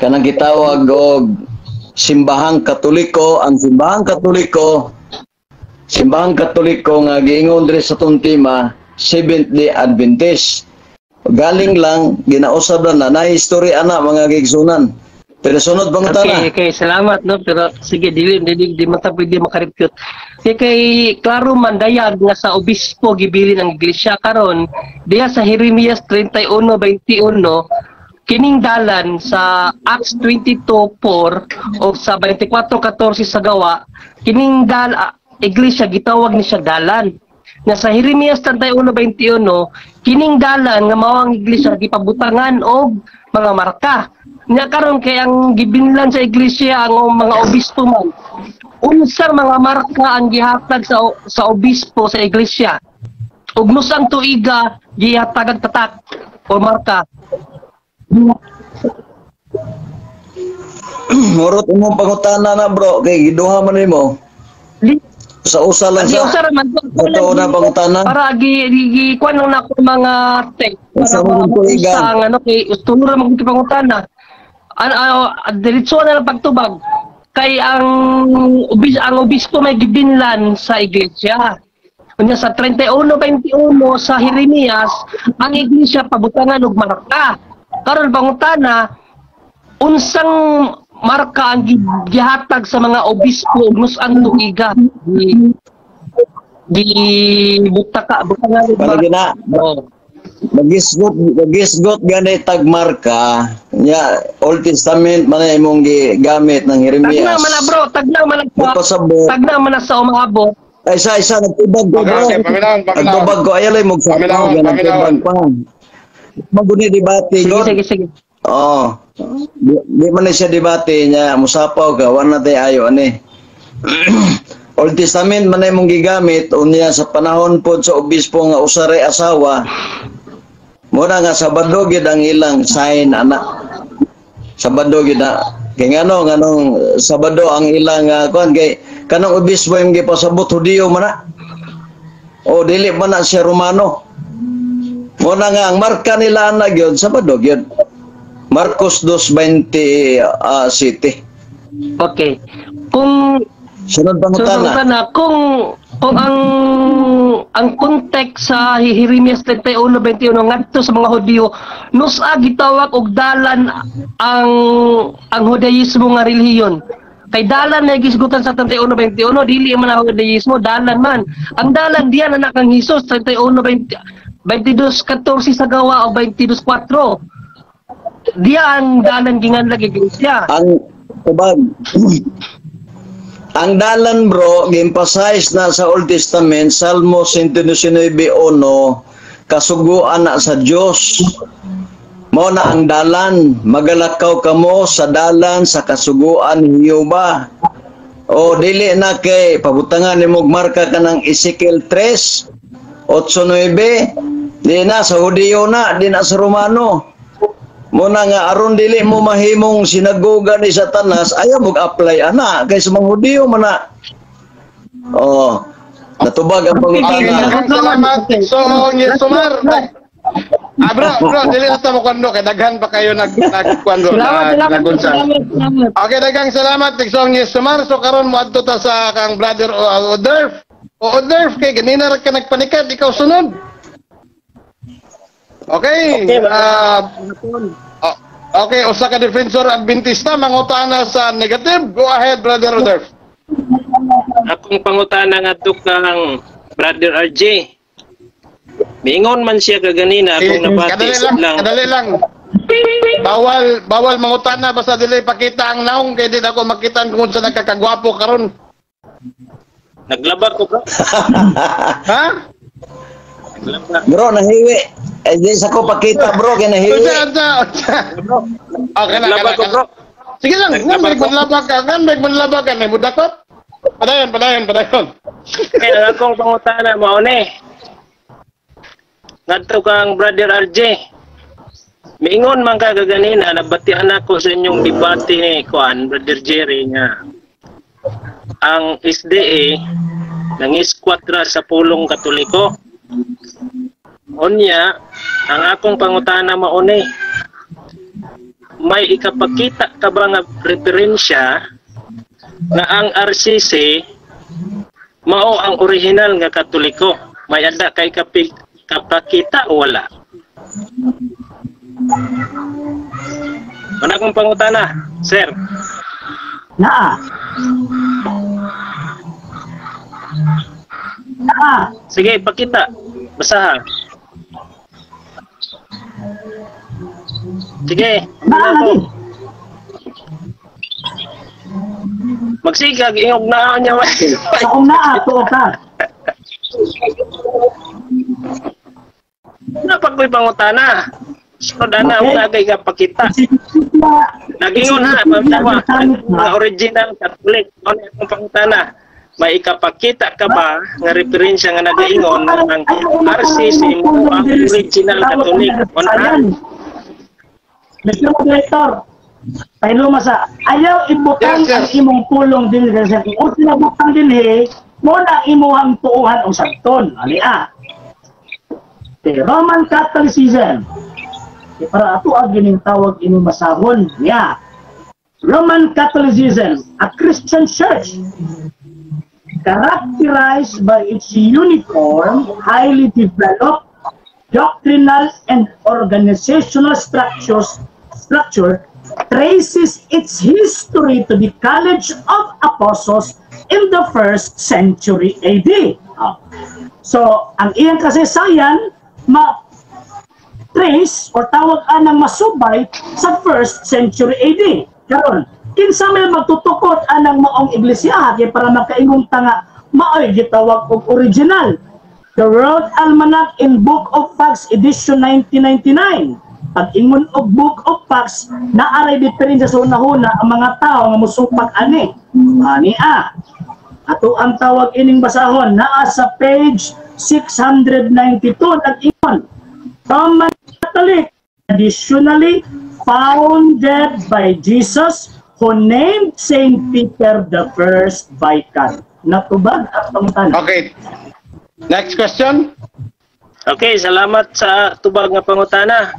Kanang gitawag og simbahang Katoliko, ang simbahang Katoliko nga giingon diri sa tong tema, Seventh-day Adventist. Galing lang ginausab na na history ana mga gigsunan. Pero sunod bang tana? Okay, salamat no, pero sige, dili dili di man ta pwede makarepute. Kay klaro man dayag nga sa obispo gibilin ang iglesia karon diya sa Jeremias 31:21. Kining dalan sa Acts 22:4 o sa 24:14 sa gawa, kining iglesia gitawag ni siya dalan. Nga sa Jeremias 31:21, kining dalan nga mao ang iglesia gipabutangan og mga marka. Nya karon kay ang gibinlan sa iglesia ang mga obispo man. Unsang mga marka ang gihatag sa obispo sa iglesia? Ug nusang tuiga gihatag ang tatak o marka? Murot imong pangutana na bro kay giduha man nimo. Sa usa lang sa usa ra man totoo na pangutana. Para gi kuan lang nako mga text para sa ang ano kay tulo ra man pangutana. Diretso na lang pagtubag kay ang obispo may gibinlan sa iglesia. Unya sa 31:21 sa Jeremias, ang iglesia pabutangan og marka. Karon pangutana, unsang marka ang gihatag sa mga obispo ug nusang tuiga gibutaka butangan og marka? Oh. Magisgot gani tag marka nya Old Testament man imong gigamit ng Jeremias. Tagna man na bro, tagna man na tagna man na sa umaabot. Ay isa nagtubag ko bro. Okay, paminawon. Nagtubag ko ayalay mo sa paminawon. Maguni debate god. Sige. Oo. Di man ni siya debate niya musapaw ka wala na tay ayo ani. Old Testament man imong gigamit unya sa panahon pod sa obispo nga usaray asawa. Muna nga Sabado gyud ang ilang sign ana. Sabado gyud na. Kay ngano nganong Sabado ang ilang kuan kay kanang obispo imong gipasabot Hudiyo man na. O dili man na siya Romano. Muna nga ang marka nila ana gyud Sabado gyud. Marcos 2:20 City. Okay. Kung sunod pangutana, kung ang context sa Jeremias 31:21 ngadto sa mga Hudiyo, nusa gitawag og dalan ang Hudaysmo nga relihiyon. Kay dalan na gisgutan sa 31:21, dili man ang Hudaysmo, dalan man. Ang dalan diyan anak kang Hesus 31:22:14 sa gawa o 22:4. Diya ang dalan ginganlag iglesia. Ang tubag. Ang dalan bro, gi-emphasize na sa Old Testament, Salmo 119:1, kasuguan na sa Dios. Mao na ang dalan, magalakaw kamo sa dalan sa kasuguan ni Jehova. O dili na kay pabutangan nimo marka kanang Ezekiel 3:8-9, di na sa Hudiyo na, di na sa Romano. Muna nga aron dili mo mahimong sinagoga ni Satanas, ayaw mag-apply ana kay sa mga Hudiyo man na. Oh, natubag ang pangutana. Okay, salamat. So, Sumar. Bro, dili na ta mo kwando kay daghan pa kayo nagkwando. Salamat. Okay, daghang salamat Tigsong Sumar. So karon moadto ta sa kang brother Oderf. Oderf kay ganina ra ka nagpanikat, ikaw sunod. Okay. Okay, usa ka defensor Adventista mangutana sa negative. Go ahead, brother Oderf. Akong pangutana ngadto kang brother RJ. Miingon man siya kaganina akong nabati lang. Kadali lang. Bawal mangutana basta dili pakita ang naong kay di ako makita kung unsa nagkakagwapo karon. Naglaba ko bro. Ha? Bro, nahiwi. Eh, di sa ko pakita bro, kay nahiwi. Okay na, bro. Sige lang, ngan manlaba ka, may mudakot. Padayon. Kaya akong pangutana mao ni. Ngadto kang brother RJ. Miingon man ka kaganina, nabatian ako sa inyong debate ni kuan brother Jerry nga ang SDA nangiskwatra sa pulong Katoliko. Unya, ang akong pangutana mauni, may ikapakita ka ba nga referensya nga ang RCC mao ang original nga Katoliko? May ada kay kapakita o wala? Wala akong pangutana, sir. Naa. Naa. Sige, pakita. Basaha. Sige. Naa lagi. Magsigag ingog naa niya. Sa kung naa, tuo ka. Napagkoy pangutana. So dana okay. Wala kay kapakita. Nagingon ha, pamtawa. Mga original Catholic. Ano akong pangutana? May ikapakita ka ba nga referensya nga nagaingon ang RCC mo ang original Catholic? Ano? Mr. Moderator, pahiluma sa ayaw ibutang Yes, ang yes. imong pulong din kasi kung sinabutang din he, mo na imuhang tuuhan o sabton. Ali ah. The Roman Catholicism. Okay, para ato ang gining tawag ining masahon niya. Roman Catholicism, a Christian church characterized by its uniform, highly developed doctrinal and organizational structure traces its history to the College of Apostles in the 1st century AD. So, ang iyang kasaysayan ma-trace or tawag anang masubay sa 1st century AD. Karon, kinsa may magtutukod anang maong iglesia kay para makaingong tanga maoy gitawag og original. The World Almanac in Book of Facts edition 1999. Pag ingon og Book of Facts, naaray diferensya sa unahuna ang mga tao nga mosupak ani. Ani a. Ato ang tawag ining basahon naa sa page 692 nag-ingon. Roman Catholic traditionally founded by Jesus who named Saint Peter the first vicar. Natubag ang pangutana. Okay. Next question. Okay, salamat sa tubag nga pangutana.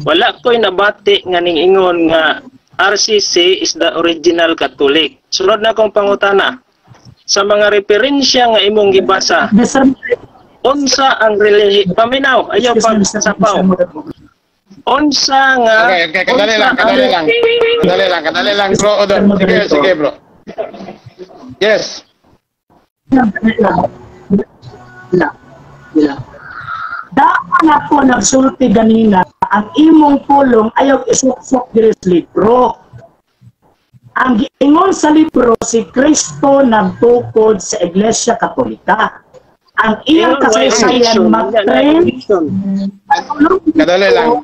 Wala ko'y nabati nga ning ingon nga RCC is the original Catholic. Sunod na akong pangutana. Sa mga referensya nga imong gibasa, unsa ang relihiyon? Paminaw, ayaw pag sapaw. Unsa nga Okay, kadali lang, kadali lang. Kadali lang, bro. Odon. Sige, bro. Yes. Daan ako nagsulti ganina ang imong pulong ayaw isuksok diri sa libro. Ang giingon sa libro si Kristo nagtukod sa Iglesia Katolika. Ang iyang kasaysayan mag-train. Kadali lang.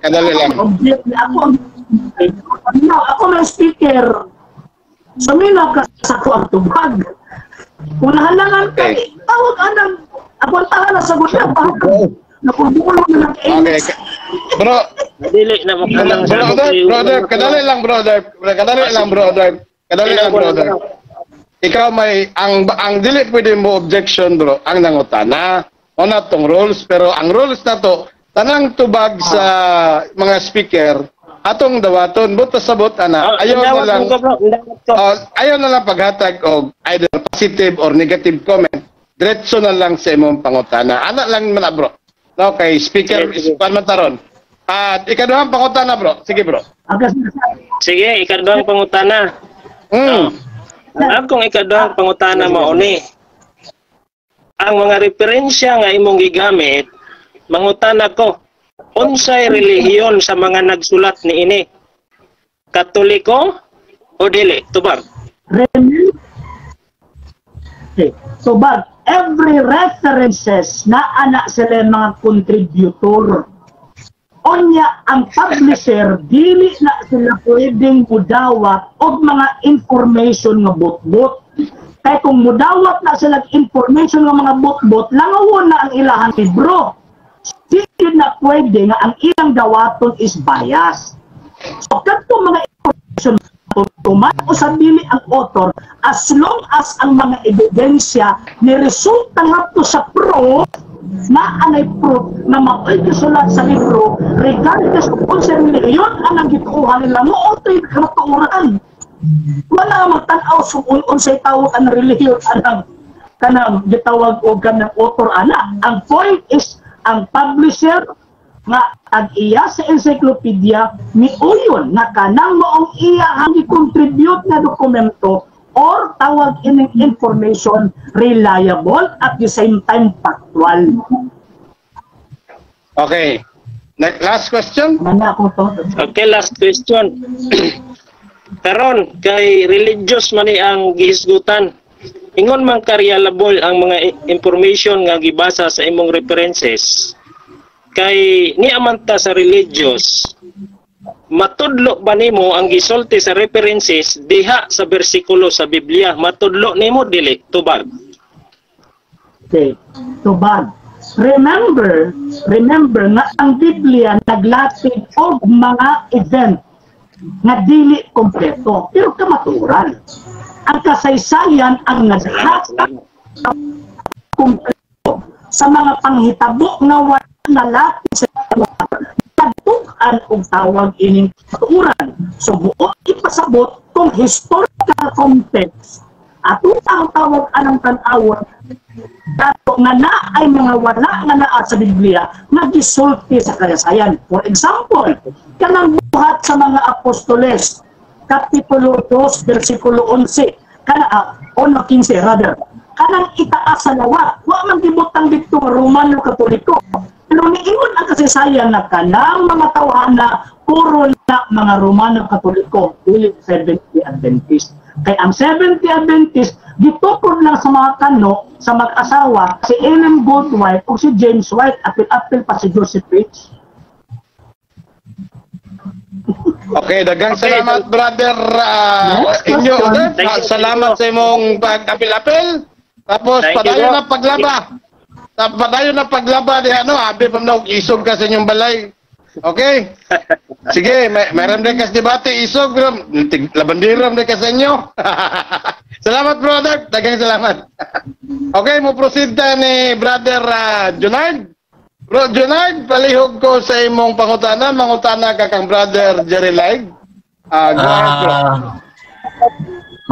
Ako may speaker. Suminaw ka sa ko ang tubag. Kung nahalangan ka, tawag anang agwantahan na sagot niya. Nakulbulo na Okay. Bro, dili na makalang sa brother, kadali lang brother. Kadali lang brother. Kadali lang brother. Ikaw may ang dili pwede mo objection bro, ang nangutana. Ona tong rules, pero ang rules na to tanang tubag sa mga speaker atong dawaton buta sabot ana. Ayaw na lang. Ayaw na lang paghatag og either positive or negative comment. Diretso na lang sa imong pangutana. Ana lang man bro. Okay, speaker is man taron. At ikaduhang pangutana bro. Sige bro. Sige, ikaduhang pangutana. Ang akong ikaduhang pangutana mao ni. Ang mga referensya nga imong gigamit, mangutana ko, unsay relihiyon sa mga nagsulat niini? Katoliko o dili? Tubag. Okay. Tubag. Every references na anak sila mga contributor. Onya ang publisher dili na sila pwedeng mudawat og mga information nga bot-bot. Kay kung mudawat na sila information nga mga bot-bot, langawon na ang ilahang libro. Di na pwede nga ang ilang dawaton is bias. So kadto mga information tuman o sa dili ang author, as long as ang mga ebidensya ni resulta ngadto sa proof na anay proof na mao'y gisulat sa libro regardless of unsa relihiyon ang gituohan nila mo otoy kamatuoran. Wala magtan-aw sa unsay tawag ang relihiyon anang kanang gitawag og kanang author ana. Ang point is ang publisher nga ang iya sa encyclopedia miuyon na kanang maong iya ang i-contribute na dokumento or tawag ining information reliable at the same time factual. Okay. Next, last question. Okay, last question. Karon kay religious man ni ang gihisgutan. Ingon man ka reliable ang mga information nga gibasa sa imong references. Kay niaman ta sa religious, matudlo ba nimo ang gisulti sa references diha sa bersikulo sa Biblia? Matudlo nimo dili? Tubag. Okay, tubag. Remember nga ang Biblia naglatid og mga event nga dili kompleto pero kamaturan. Ang kasaysayan ang naghatag kompleto sa mga panghitabo nga wala nalatid sa nagtug-an og tawag ining katuran. So buot ipasabot kung historical context ato ang tawag anang tan-awon dato nga na ay mga wala nga naa sa Biblia nga gisulti sa kasaysayan. For example, kanang buhat sa mga apostoles, Kapitulo 2, versikulo 11, kana 1:15 rather, kanang itaas sa lawak, wa man gibutang didto Romano Katoliko. Pero niingon ang kasaysayan na kanang mga tawhana puro na mga Romano Katoliko, dili Seventh-day Adventist. Kay ang Seventh-day Adventist gitukod lang sa mga kano sa mag-asawa si Ellen Goodwhite o si James White, apil-apil pa si Joseph Rich. Okay, daghang salamat brother inyo. Salamat sa imong pag-apil-apil. Tapos padayon na paglaba. Padayon na paglaba diha no, abi pa man isog ka sa inyong balay. Okay? Sige, mayroon din kas debate, isog, labandiram din ka sa inyo. Salamat, brother. Daghang salamat. Okay, mo proceed ta ni brother Junard. Bro Junard, palihog ko sa imong pangutana. Mangutana ka kang brother Jerry Laig. Go ahead, bro.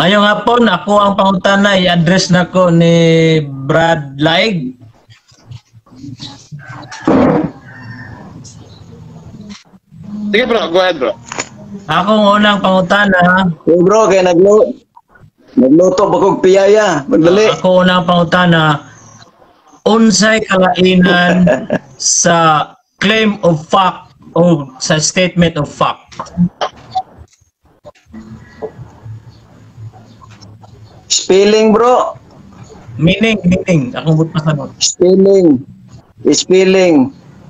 Mayong hapon, ako ang pangutana. I-address na ko ni Brad Laig. Sige bro, go ahead bro. Akong unang pangutana. Hey bro, kay nagluto ba kog piyaya? Magdali. Ako unang pangutana, unsay kalainan sa claim of fact o sa statement of fact? Spelling bro. Meaning. Akong but pasabot. Spelling.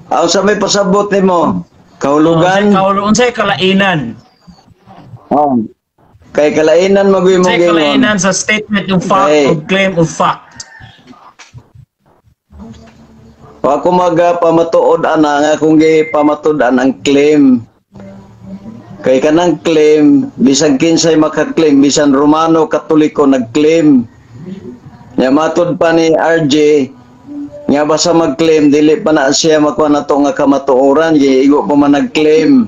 Ang sa may pasabot nimo? Kahulugan. Unsay kalainan? Oh. Kay kalainan maguy mo gingon. Kalainan sa statement of fact o claim of fact. Ako magapamatuod ana nga kung gipamatud-an ang claim. Kay kanang claim bisan kinsay maka-claim, bisan Romano Katoliko nag-claim. Nya matud pa ni RJ nga basta mag-claim dili pa na siya makuha nato nga kamatuoran, giigo pa man nag-claim.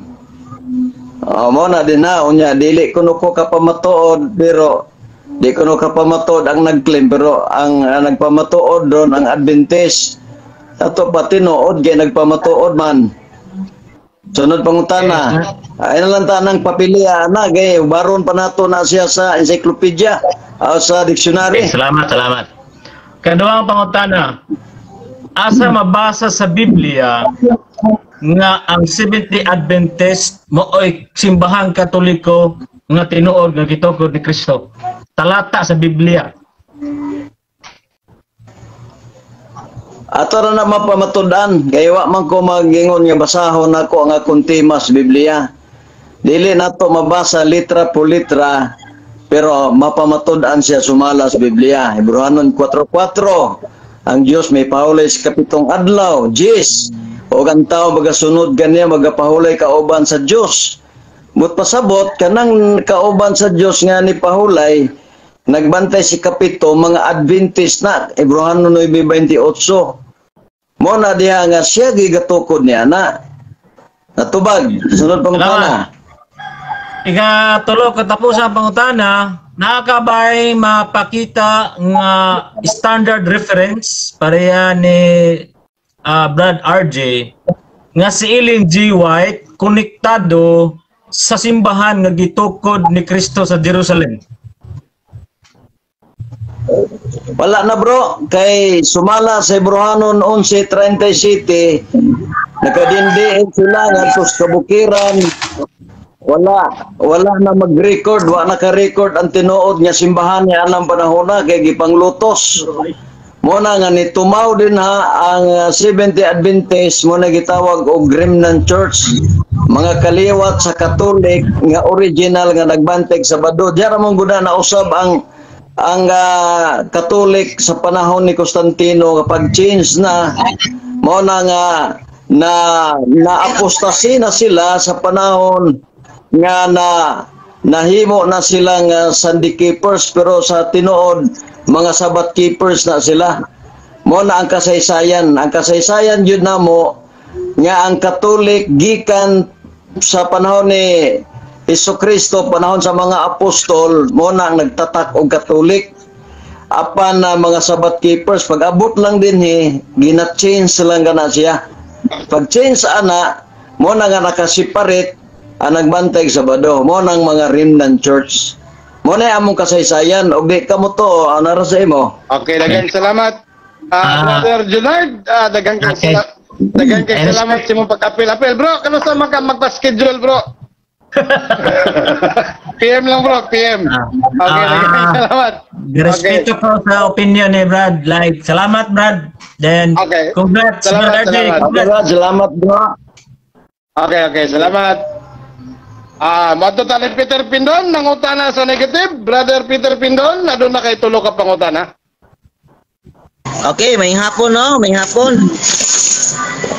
Mo na din na unya dili kuno ko kapamatuod, pero di kuno kapamatuod ang nag-claim, pero ang nagpamatuod doon ang Adventist. Ato pa tinuod kay nagpamatuod man. Sunod pangutana. Ay na lang tanang papilia na kay baron pa nato na siya sa encyclopedia o sa dictionary. Okay, salamat. Kaduhang pangutana. Asa mabasa sa Biblia nga ang Seventh-day Adventist maoy simbahang Katoliko nga tinuod nga gitukod ni Kristo? Talata sa Biblia. Ato ra na mapamatud-an kay wa man ko magingon nga basahon nako ang akong tema sa Biblia. Dili nato mabasa litra po litra, pero mapamatud-an siya sumala sa Biblia. Hebreohanon 4:4. Ang Dios may pahulay sa kapitong adlaw, Jis. O ang tao magasunod kaniya magapahulay kauban sa Dios. But pasabot kanang kauban sa Dios nga ni pahulay, nagbantay si kapito mga Adventist na, Hebreohanon 9:28. Mo na diha nga siya gigatukod niya na. Natubag, sunod pangutana. Ikatulo, katapusan pangutana, nakabay mapakita nga standard reference pareha ni Brad RJ nga si Ellen G. White konektado sa simbahan nga gitukod ni Kristo sa Jerusalem. Wala na bro, kay sumala sa Hebreohanon 11:37, Nakadindiin sila ngadto sa kabukiran. Wala na mag-record, wa naka-record ang tinuod nga simbahan niya anang panahona kay gipanglutos. Mo na nga nitumaw din ha ang Seventh-day Adventist, mo na gitawag og Remnant Church, mga kaliwat sa Katolik nga original nga nagbanteg Sabado. Diya ra mong guna nausab ang Katolik sa panahon ni Constantino kapag change na, mo na nga na apostasi na sila sa panahon nga na nahimo na silang Sunday keepers, pero sa tinuod mga Sabbath keepers na sila. Mo na ang kasaysayan. Ang kasaysayan yun na mo nga ang Katolik gikan sa panahon ni Jesucristo, panahon sa mga apostol, mo na ang nagtatak og Katolik. Apan na mga Sabbath keepers, pag abot lang din gina-change lang gana siya. Pag change ana, mo na nga nakasiparit ang nagbantay Sabado. Mo nang mga Remnant Church. Mo na among kasaysayan. Og di ka mo to, ano ra sa imo? Okay, daghang salamat. Brother Junard, daghang kay Okay. daghang kay salamat sa imong pag-apil-apil. Bro, kanusta man ka magpa-schedule, bro? PM lang, bro, PM. Okay, daghang salamat. Respeto ko sa opinion ni Brad. Like, salamat, Brad. Then, Okay. Congrats, Salamat, Brad. salamat. Okay, Brad, salamat, bro. Okay, salamat. Moadto ta ni Peter Pindon, nangutana sa negative. Brother Peter Pindon, aduna kay tulo ka pangutana. Okay, may hapon, no? May hapon.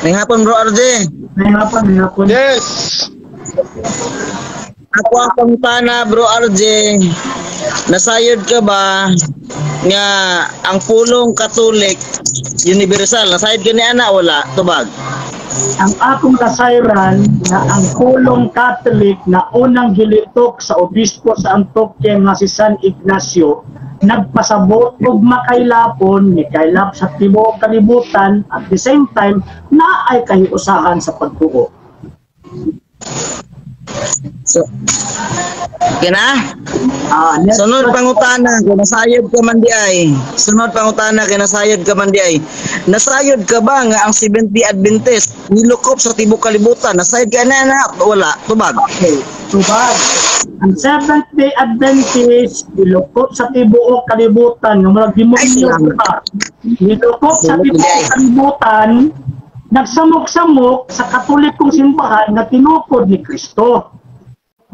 May hapon, bro RJ. May hapon. Yes. Ako ang pangutana, bro RJ. Nasayod ka ba nga ang pulong Katolik universal? Nasayod ka ni ana wala? Tubag. Ang akong nasayran na ang pulong Catholic na unang gilitok sa obispo sa Antioquia nga si San Ignacio nagpasabot og makailapon ni kailap sa tibuok kalibutan, at the same time na ay kahiusahan sa pagtuo. So, kina? Sunod pangutana, kinasayod ka man di ay. Sunod pangutana, kinasayod ka man di ay. Nasayod ka ba nga ang Seventh-day Adventist nilukop sa tibuok kalibutan? Nasayod ka na wala? Tubag. Okay, tubag. Ang Seventh-day Adventist nilukop sa tibuok kalibutan, nga murag demonyo pa. Nilukop sa tibuok kalibutan, nagsamok-samok sa Katolikong simbahan na tinukod ni Kristo.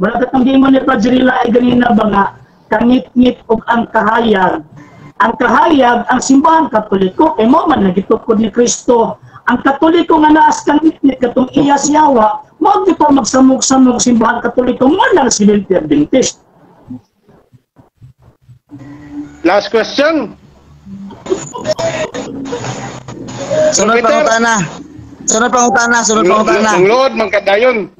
Wala katong giingon ni Padre ay ganina ba nga kangit-ngit og ang kahayag. Ang kahayag, ang simbahan Katoliko, kay mo man nagitukod ni Kristo. Ang Katoliko nga naas kangit-ngit katong iya siyawa, mao gyud pa magsamok-samok simbahan Katoliko mo lang Seventh-day Adventist. Last question. Sunod pangutana. Sunod pangutana, sunod pangutana. Ang load man kadayon.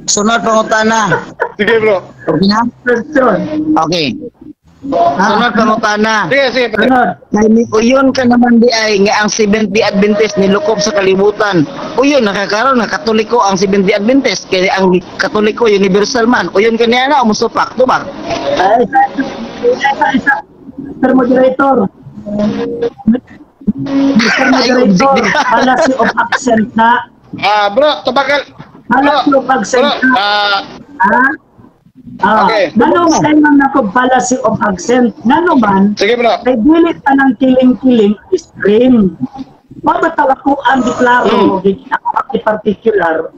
Sunod pangutana. Sige, bro. Okay na? Question. Okay. Sunod pangutana. Sige. Kay uyon ka naman di ay nga ang Seventh-day Adventist nilukop sa kalibutan. Uyon nakakaroon nga Katoliko ang Seventh-day Adventist kay ang Katoliko universal man. Uyon ka niya na umusupak, tubag. Ay, isa. Mr. Moderator. Mr. Moderator, fallacy of accent na. Bro, tubagal. Fallacy of accent na. Okay. Ngano man nako fallacy of accent? Ngano man? Sige, bro. Kay dili tanang kiling-kiling stream. Mabataw ako ang deklaro, ako ang particular.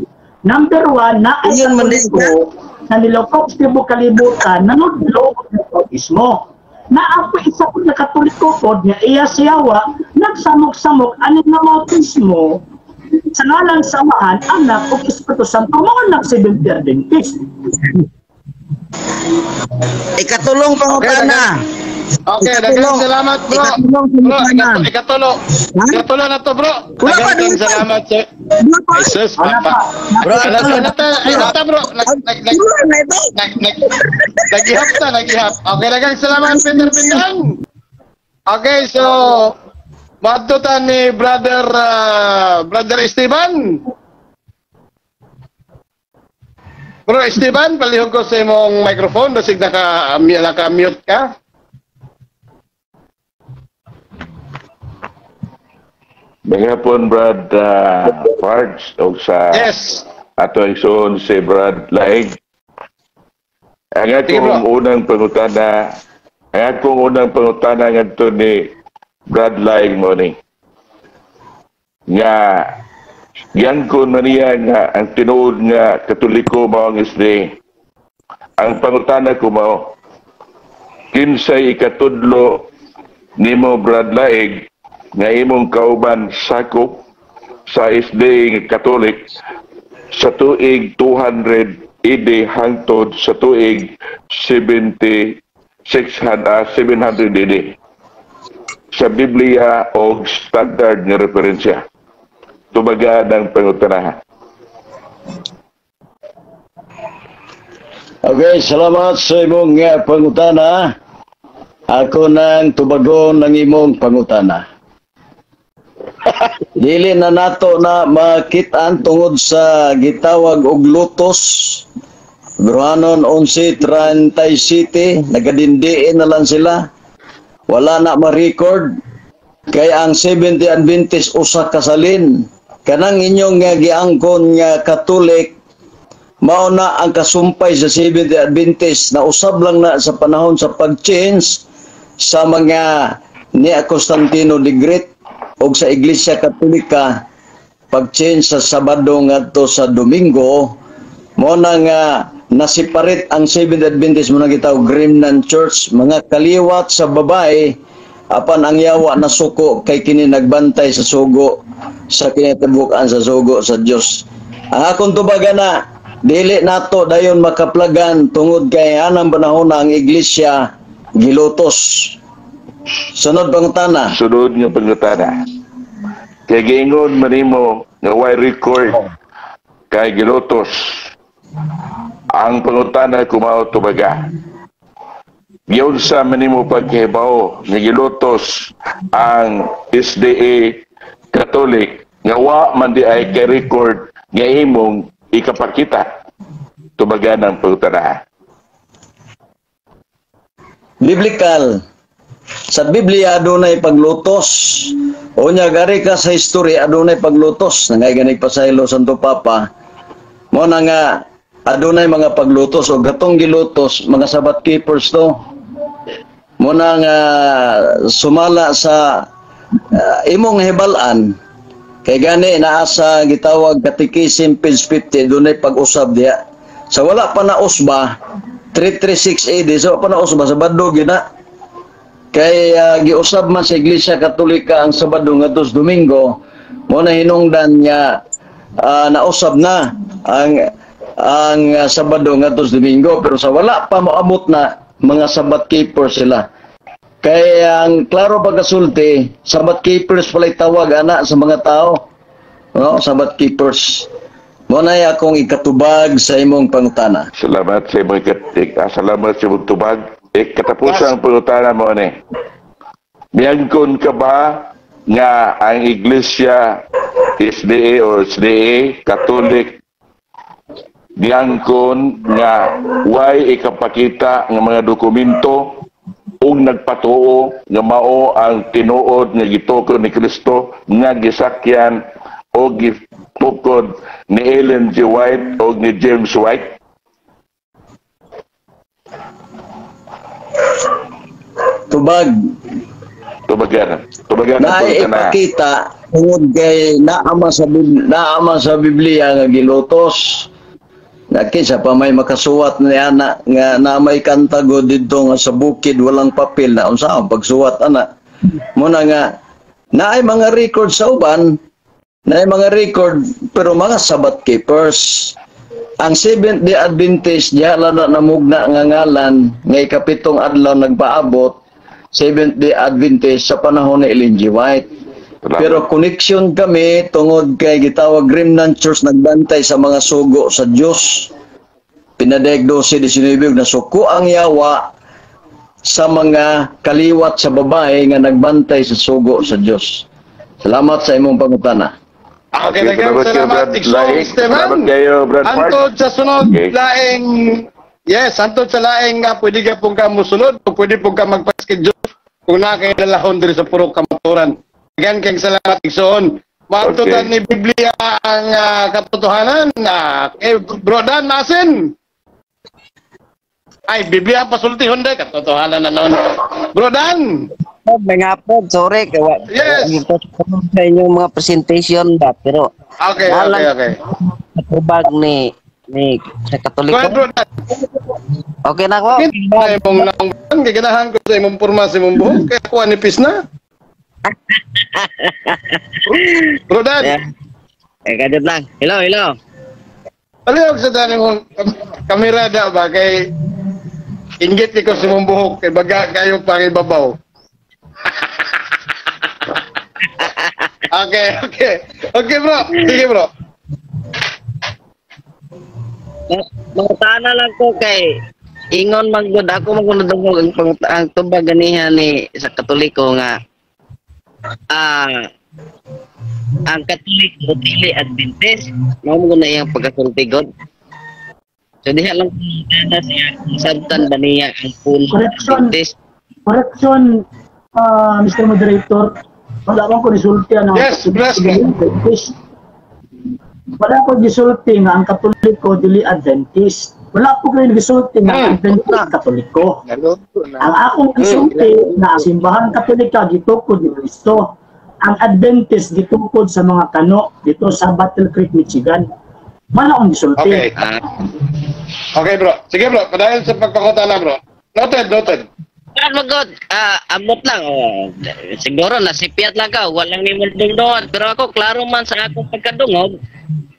Number one, na ay Katoliko na nilokop sa tibuok kalibutan, nanudlo ng bautismo. Na ako isa ko na Katoliko pod nga iya siyawa, nagsamok-samok ani nga bautismo sa ngalan sa Amahan, Anak ug Espiritu Santo, mao nang Seventh-day Adventist. Ikatulong pangutana. Okay, daghang salamat, bro. Bro, ikatulo. Ikatulo na to, bro. Daghang salamat, sir. Jesus, papa. Bro, nata, bro. Nag-ihap ta, nag-ihap. Okay, daghang salamat, Peter Pindang. Okay, so maadto ta ni Brother Esteban. Bro Esteban, palihog ko sa imong microphone basig naka-mute ka. Maayong Brad Pards o sa Yes. Ato igsoon si Brad Laig. Ang akong unang pangutana, ang akong unang pangutana ngadto ni Brad Laig mo ni nga giangkon man niya nga ang tinuod nga Katoliko mao ang SDA. Ang pangutana ko mao, kinsay ikatudlo nimo, Brad Laig, nga imong kauban sakop sa SDA nga Catholic sa tuig 200 AD hangtod sa tuig 76 700 AD sa Biblia o standard nga referensya? Tubaga ng pangutanahan. Okay, salamat sa imong pangutana. Ako nang tubagon ng imong pangutana. Dili na nato na makit-an tungod sa gitawag og lutos. Bruhanon 11:37, nagadindiin na lang sila. Wala na ma-record. Kay ang Seventh-day Adventist usa ka salin. Kanang inyong nga giangkon nga Katolik, mao na ang kasumpay sa Seventh-day Adventist na usab lang na sa panahon sa pag-change sa mga ni Constantino the Great og sa Iglesia Katolika, pag-change sa Sabado ngadto sa Domingo, mo na nga nasiparit ang Seventh-day Adventist, mo na gitawag Remnant Church, mga kaliwat sa babae, apan ang yawa na suko kay kini nagbantay sa sugo sa kinatibuk-an sa sugo sa Dios. Ang akong tubaga na dili nato dayon makaplagan tungod kay anang panahon na ang iglesia gilutos. Sunod pangutana. Sunod nga pangutana. Kay giingon man nimo nga way record kay gilutos. Ang pangutana ko mao, tubaga. Giunsa man nimo pagkahibaw nga gilutos ang SDA Catholic nga wa man di ay kay record nga imong ikapakita? Tubaga ng pangutana. Biblical. Sa Biblia adunay paglutos. Unya gari ka sa history adunay paglutos. Nangay ganig pasaylo Santo Papa. Mo na nga adunay mga paglutos og katong gilutos mga Sabbath keepers to. Mo na nga sumala sa imong hibal-an kay gani naa sa gitawag Catechism page 50 dunay pag-usab diha. Sa wala pa na usba 336 AD, sa wala pa na usba Sabado gyud na. Kay giusab man sa Iglesia Katolika ang Sabado ngadto sa Domingo, mo na hinungdan nga nausab na ang Sabado ngadto sa Domingo, pero sa wala pa moabot na mga Sabbath keepers sila. Kay ang klaro pagkasulti, Sabbath keepers pala'y tawag ana sa mga tao. No, Sabbath keepers. Mo na akong ikatubag sa imong pangutana. Salamat sa imong salamat sa imong tubag. Katapusan ang pangutana mo ni. Miangkon ka ba nga ang Iglesia SDA or SDA Catholic giangkon nga way ikapakita nga mga dokumento ug nagpatuo nga mao ang tinuod nga gitukod ni Kristo nga gisakyan o gitukod ni Ellen G. White o ni James White? Tubag. Tubagan. Tubagan na ipakita tungod kay naama sa Biblia nga gilutos. Kinsa pa may makasuwat ni ana nga na may kantago didto nga sa bukid walang papel na unsa ang pagsuwat ana. Muna nga naay mga record sa uban, naay mga record pero mga Sabbath keepers. Ang Seventh-day Adventist diha lang na namugna nga ngalan nga ikapitong adlaw nagpaabot Seventh-day Adventist sa panahon ni Ellen G. White. Pero connection kami tungod kay gitawag Remnant Church nagbantay sa mga sugo sa Dios. Pinadeg 12:19 na suko ang yawa sa mga kaliwat sa babae nga nagbantay sa sugo sa Dios. Salamat sa imong pangutana. Okay, salamat Igsoon Esteban. Antod sa sunod laing, yes, antod sa laing nga pwede ka pong ka musunod, pwede pong ka magpa-schedule kung na kayo dalahon diri sa purok kamaturan. Again, kay salamat igsoon. Maantutan ni Biblia ang katotohanan. Bro Dan, masin. Ay, Biblia pasultihon day katotohanan na noon. Bro Dan. May ngapod, sorry. Yes. Sa inyong mga presentation ba, pero okay. Tubag ni sa Katoliko. Bro Dan. Okay na ko. Imong naong giganahan ko sa imong porma sa imong buhok kay kuha nipis na. Bro Dan. Yeah. Eh, kadit lang. Hello. Palihog sa dani mong kamera da ba kay inggit ko sa imong buhok kay baga kayo pangibabaw. Okay. Okay bro. Sige bro. Mangutana lang ko kay ingon manggod ako mangunod ang tubag ganiha ni sa Katoliko nga ang Katoliko dili Adventist mao mo na iyang pagkasulti god. So diha lang pangutana siya sabtan ba niya ang puno Adventist. Correction, Mr. Moderator, wala akong ko resulti ang yes, bless me. Wala ko gisulti nga ang Katoliko dili Adventist. Wala ko kayo gisulti nga ang Adventist Katoliko. Ang akong gisulti na ang simbahan Katolika gitukod ni Kristo. Ang Adventist gitukod sa mga kano dito sa Battle Creek, Michigan. Wala akong gisulti. Okay. Okay bro. Sige bro, padayon sa pagpangutana bro. Noted. Magod, abot lang. Oh, siguro nasipiat lang ka, walang nimong dungdungan. Pero ako klaro man sa akong pagkadungog,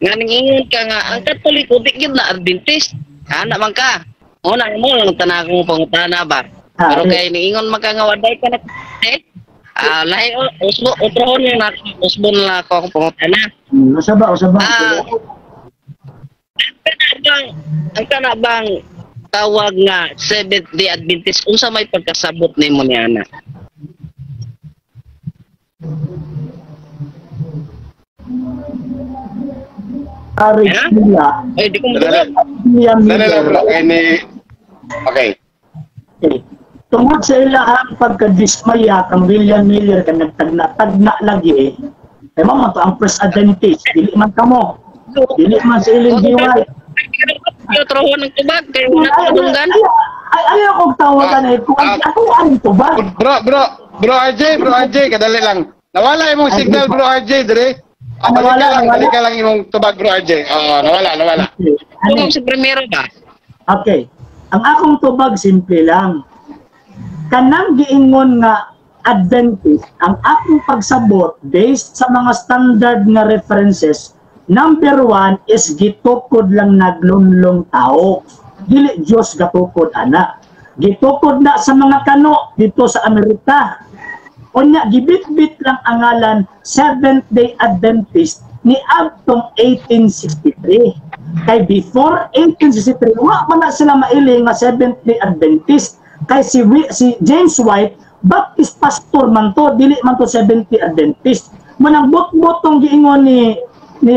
nga ningingon ka nga ang Katoliko di gyud na Adventist. Ana man ka. Una mo lang tanan akong pangutana ba. Pero kay niingon man ka nga waday ka na lahi usbo utrohon yung na usbon lang ako akong pangutana. Usaba. Ang kana bang tawag nga Seventh Day Adventist, unsa may pagkasabot nimo ni ana? Nila. Ay, di ko madala. Okay. Tungod sa ilahang pagkadismaya kang William Miller kang nagtagna-tagna lagi, eh mo man to ang First Adventist, dili man kamo. Dili man sa ilang diway. Trohon ng tubag kay wala ko dunggan. Ay ayaw kong tawagan eh kung ako ang tubag. Bro RJ, kadali lang. Nawala imong signal bro RJ dire. Nawala, balik ka lang imong tubag bro RJ. Oo, nawala. Ano sa primero ba? Okay. Ang akong tubag simple lang. Kanang giingon nga Adventist, ang akong pagsabot based sa mga standard nga references, number 1 is gitukod lang naglunlong tao. Dili Diyos gatukod ana. Gitukod na sa mga kano dito sa Amerika. Unya gibitbit lang ang ngalan Seventh Day Adventist ni adtong 1863. Kay before 1863 wa man na sila maili nga Seventh Day Adventist. Kay si James White Baptist pastor man to, dili man to Seventh Day Adventist. Manang bot-botong giingon ni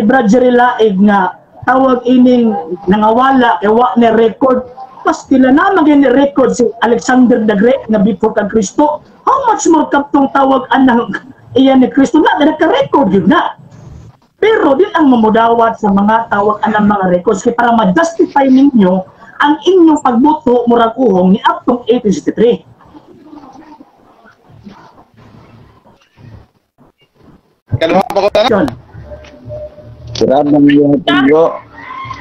Brad Jerry Laig nga tawag ining nangawala kay wa ni record. Pastila na maging record si Alexander the Great nga before kang Kristo. How much more kaptong tawag anang iyan ni Kristo na nagka-record yun na. Pero din ang mamudawat sa mga tawag anang mga records kay para ma-justify ninyo ang inyong pagbuto murag uhong ni atong 1863. Kaluha pa ko tanan. Sirad ng iyong bro.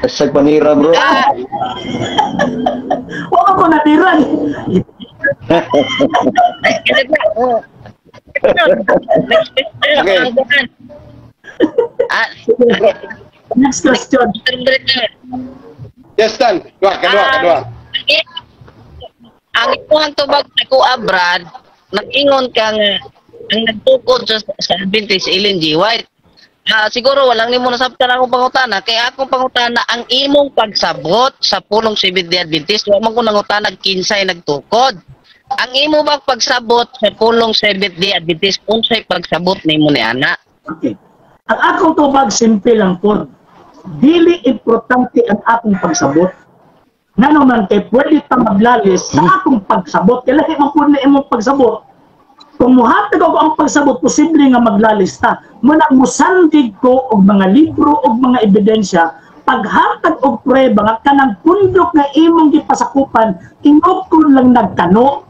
Hashtag panira bro. Huwag ako natiran. Okay. Next question. Yes, Dan. Dua. Ang ikuhang tubag sa kuha, Brad, nag-ingon ka nga ang nagtukod sa Adventist Ellen G. White. Siguro walang nimo nasabtan akong pangutana kay akong pangutana ang imong pagsabot sa pulong Seventh Day Adventist wa man ko nangutana kinsay nagtukod. Ang imo bang pagsabot sa pulong Seventh Day Adventist unsay pagsabot nimo ni ana? Okay. Ang akong tubag simple lang pod. Dili importante ang akong pagsabot. Ngano man kay pwede ta maglalis sa akong pagsabot kay lahi man pud na imong pagsabot. Kung muhatag ako ang pagsabot, posible nga maglalista. Muna musandig ko og mga libro og mga ebidensya, paghatag og prueba nga kanang pundok nga imong gipasakupan, tinukod lang nagkano.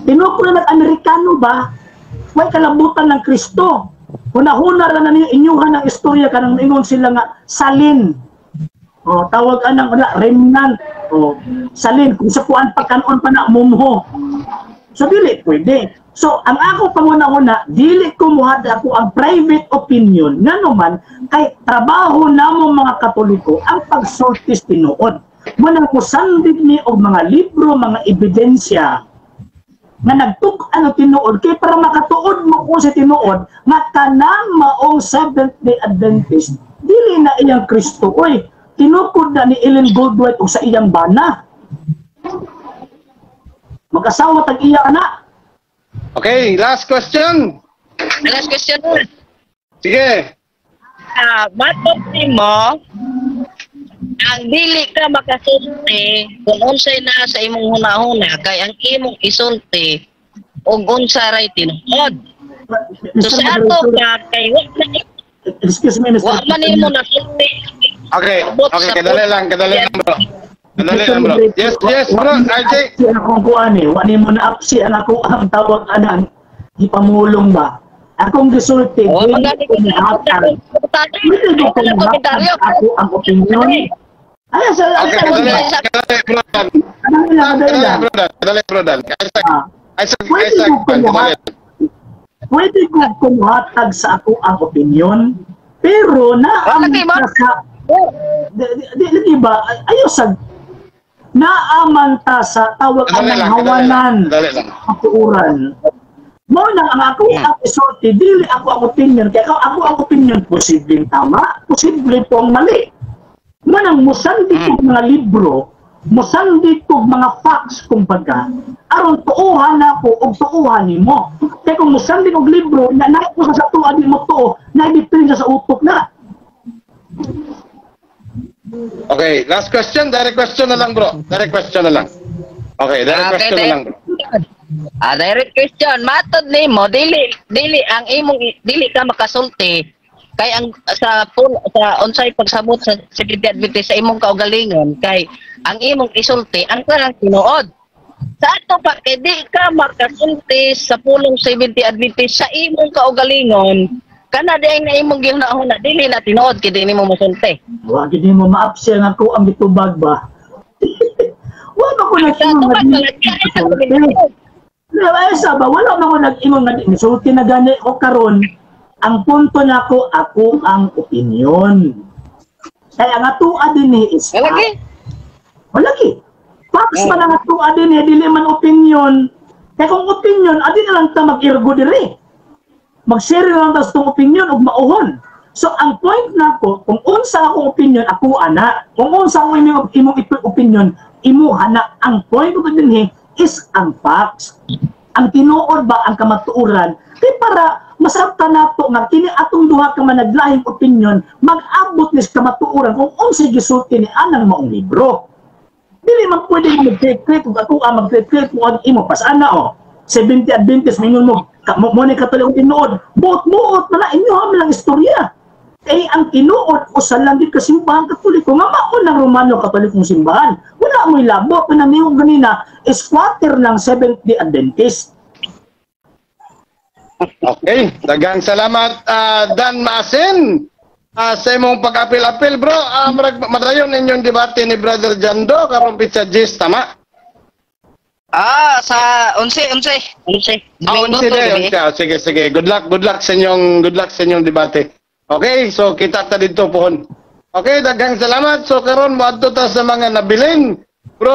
Tinukod lang nag-Amerikano ba? Way kalabutan ng Kristo. Hunahuna ra na ninyo inyuhan ang istorya kanang ingon sila nga salin. O tawag anang wala remnant. O salin kung sa kuan pagkanon pa na mumho. So dili pwede. So ang ako panguna-una, dili ko muhatag ako ang private opinion ngano man kay trabaho namo mga Katoliko ang pagsultis tinuod. Munang musandig ni og mga libro, mga ebidensya nga nagtuk-an og tinuod kay para makatuod mo kung sa tinuod nga kanang maong Seventh-day Adventist dili na iyang Kristo. Oy, tinukod na ni Ellen Goldwhite og sa iyang bana. Mag-asawa tag iya ana. Okay, last question. Last question. Sige. Matod nimo ang dili ka makasulti kung unsay naa sa imong hunahuna kay ang imong isulti og unsa ray tinuod. So sa ato ka kay wa man, excuse me, Mr. Wa man nimo nasulti. Okay, okay, kadali lang bro. Kadali lang bro. Yes, yes bro, RJ. Akong kuan eh, wa nimo na apsi ang ako ang tawag anan gipamulong ba. Akong gisulti, ako ang opinion. Ay, sa okay, kadali bro. Kadali bro. Pwede ko kumuhatag sa ako ang opinion, pero na sa di ba ayo sa naaman ta sa tawag ang hawanan katuuran. Mo na ang ako ang isulti, dili ako ang opinion kay ako ang opinion posibleng tama, posible pong mali. Mo nang musandig kog mga libro, musandig kog mga facts kumbaga, aron tuohan nako og tuohan nimo. Kay kung musandig og libro na naiko sa tuo di mo tuo, na diferensya sa utok na. Okay, last question, direct question na lang bro. Direct question na lang. Okay, direct question na lang bro. Direct question. Matod nimo dili dili ang imong dili ka makasulti kay ang sa unsay pagsabot sa Seventh-day Adventist sa imong kaugalingon kay ang imong isulti ang kanang tinuod. Sa ato pa kay di ka makasulti sa pulong Seventh-day Adventist sa imong kaugalingon kana di ang imong gihunahuna dili na tinuod kay di nimo mosulti. Wa gid nimo maapsi ang ako ang gitubag ba. Wa ba ko nag-ingon nga ba wala man ko nag-ingon nga nisulti na gani ko karon. Ang punto nako ako ang opinion. Kaya ang atoa dinhi is lagi. Walagi. Facts man ang atoa dinhi dili man opinion. Kaya kung opinion adi na lang ta mag-irgo diri. Mag-share lang ta sa tong opinion ug mauhon. So ang point nako kung unsa akong opinion ako ana, kung unsa akong imong opinion imuha na. Ang point ko dinhi is ang facts. Ang tinuod ba ang kamatuoran kay para masabtan nato nga kini atong duha ka managlahing opinion mag-abot ni sa kamatuoran kung unsay gisulti ni anang maong libro. Dili man pwede mo mag-click kung ako ang mag-click mo ang imo pas ana o Seventh-day Adventist mingon mo mo ni Katoliko tinuod, buot-buot na na inyo lang istorya. Eh ang tinuod usa lang gid ka simbahan Katoliko nga mao ng Romano Katolikong simbahan. Wala mo'y labo pinamingong ganina squatter lang Seventh-day Adventist. Okay, daghang salamat Dan Maasin sa imong pag-apil-apil bro. Madayon inyong debate ni Brother Jando karong pizza Gis, tama? Sa 11. 11. Sige, sige. Good luck sa inyong debate. Okay, so kita ta dito pohon. Okay, daghang salamat. So karon moadto ta sa mga nabilin. Bro,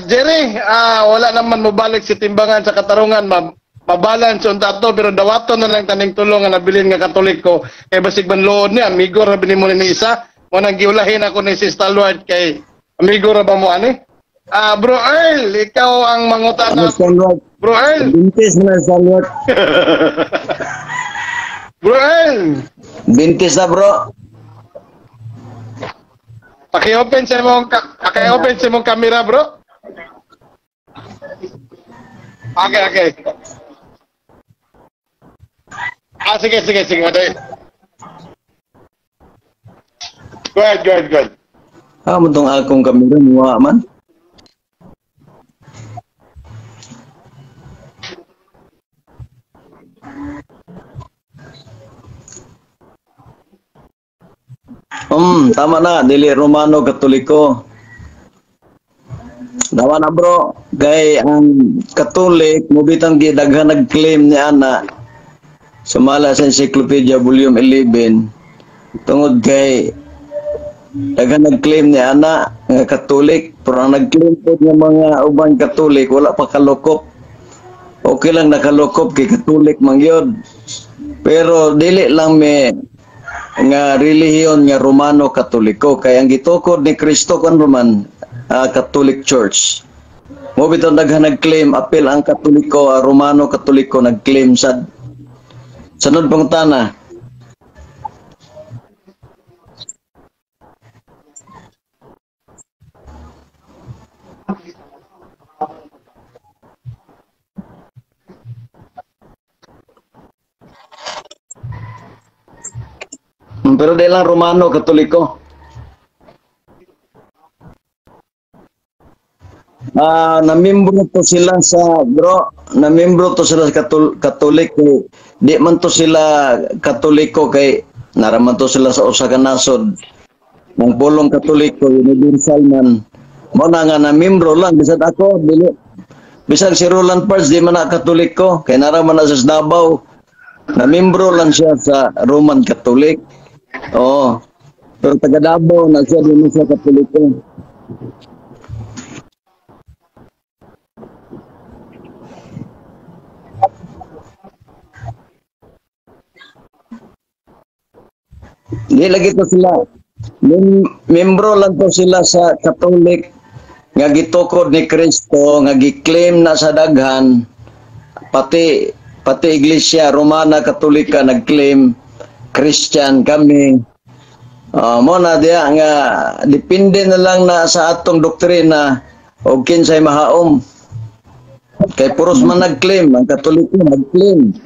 Jerry, wala naman mobalik si timbangan sa katarungan, mabalance unta to pero dawaton na lang taning tulong nga nabilin nga Katoliko kay basig banlood niya, amigo ra bini mo ni isa. Mo nang giulahin ako ni si Stalwart kay amigo ra ba mo ani? Bro Earl, ikaw ang mangutana. Bro Earl. Bintis na Stalwart. Bro Earl. Bintis na bro. Paki-open sa imong camera bro. Okay, okay. Ah, sige. Go ahead. Ah, mo tong akong kamera muha man. Tama na, dili Romano Katoliko. Tama na bro, kay ang Katolik mobitang gidaghan nag-claim ni ana sumala sa Encyclopedia Volume 11 tungod kay daghan nag-claim ni ana nga Katolik, pero ang nag-claim pod nga mga ubang Katolik wala pa kalukop. Okay lang nakalukop kay Katolik man gyud. Pero dili lang me nga relihiyon nga Romano Katoliko kay ang gitukod ni Kristo kon Roman Catholic Church. Mo bitaw daghan nag-claim apil ang Katoliko, Romano Katoliko nag-claim sad. Sunod pangutana. Pero di lang Romano Katoliko. Namembro to sila sa bro, namembro to sila sa Katolik. Di man to sila Katoliko kay naraman to sila sa usa ka nasod. Ang pulong Katoliko universal man. Mao na nga namembro lang bisan ako dili. Bisan si Roland Parks di man na Katoliko kay naraman na sa Davao. Namembro lang siya sa Roman Catholic. Oo. Pero taga Davao na siya, di man siya Katoliko. Di lagi to sila. Membro lang to sila sa Catholic nga gitukod ni Kristo, nga gi-claim na sa daghan, pati Iglesia Romana Katolika nag-claim Christian kami. Mo na diya nga depende na lang na sa atong doktrina og kinsay mahaom. Kay puros man nag-claim, ang Katoliko nag-claim.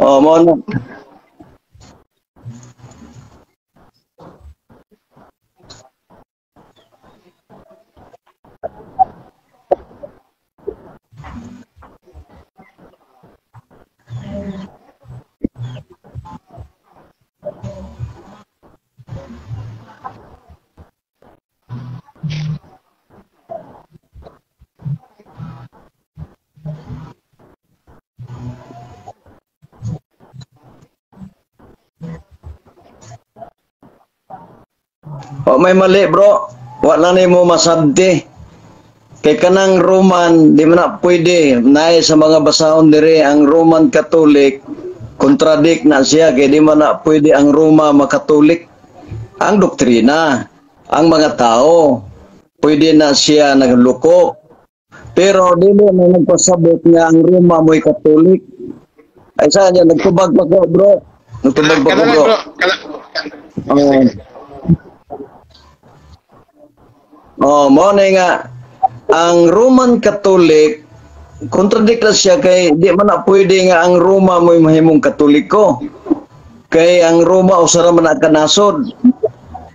Oh, mo na. O may mali bro, wala na mo masabti. Kay kanang Roman, di man na pwede. Naay sa mga basahon dire ang Roman Catholic, contradict na siya kay di man na pwede ang Roma makatolik. Ang doktrina, ang mga tao, pwede na siya naglukop. Pero dili na nagpasabot nga ang Roma mo'y Katolik. Ay saan niya, nagtubag pa ko bro. Nagtubag pa ko bro. Oh, mo na nga ang Roman Catholic contradict na siya kay di man na pwede nga ang Roma mo'y mahimong Katoliko. Kay ang Roma usa ra man na kanasod.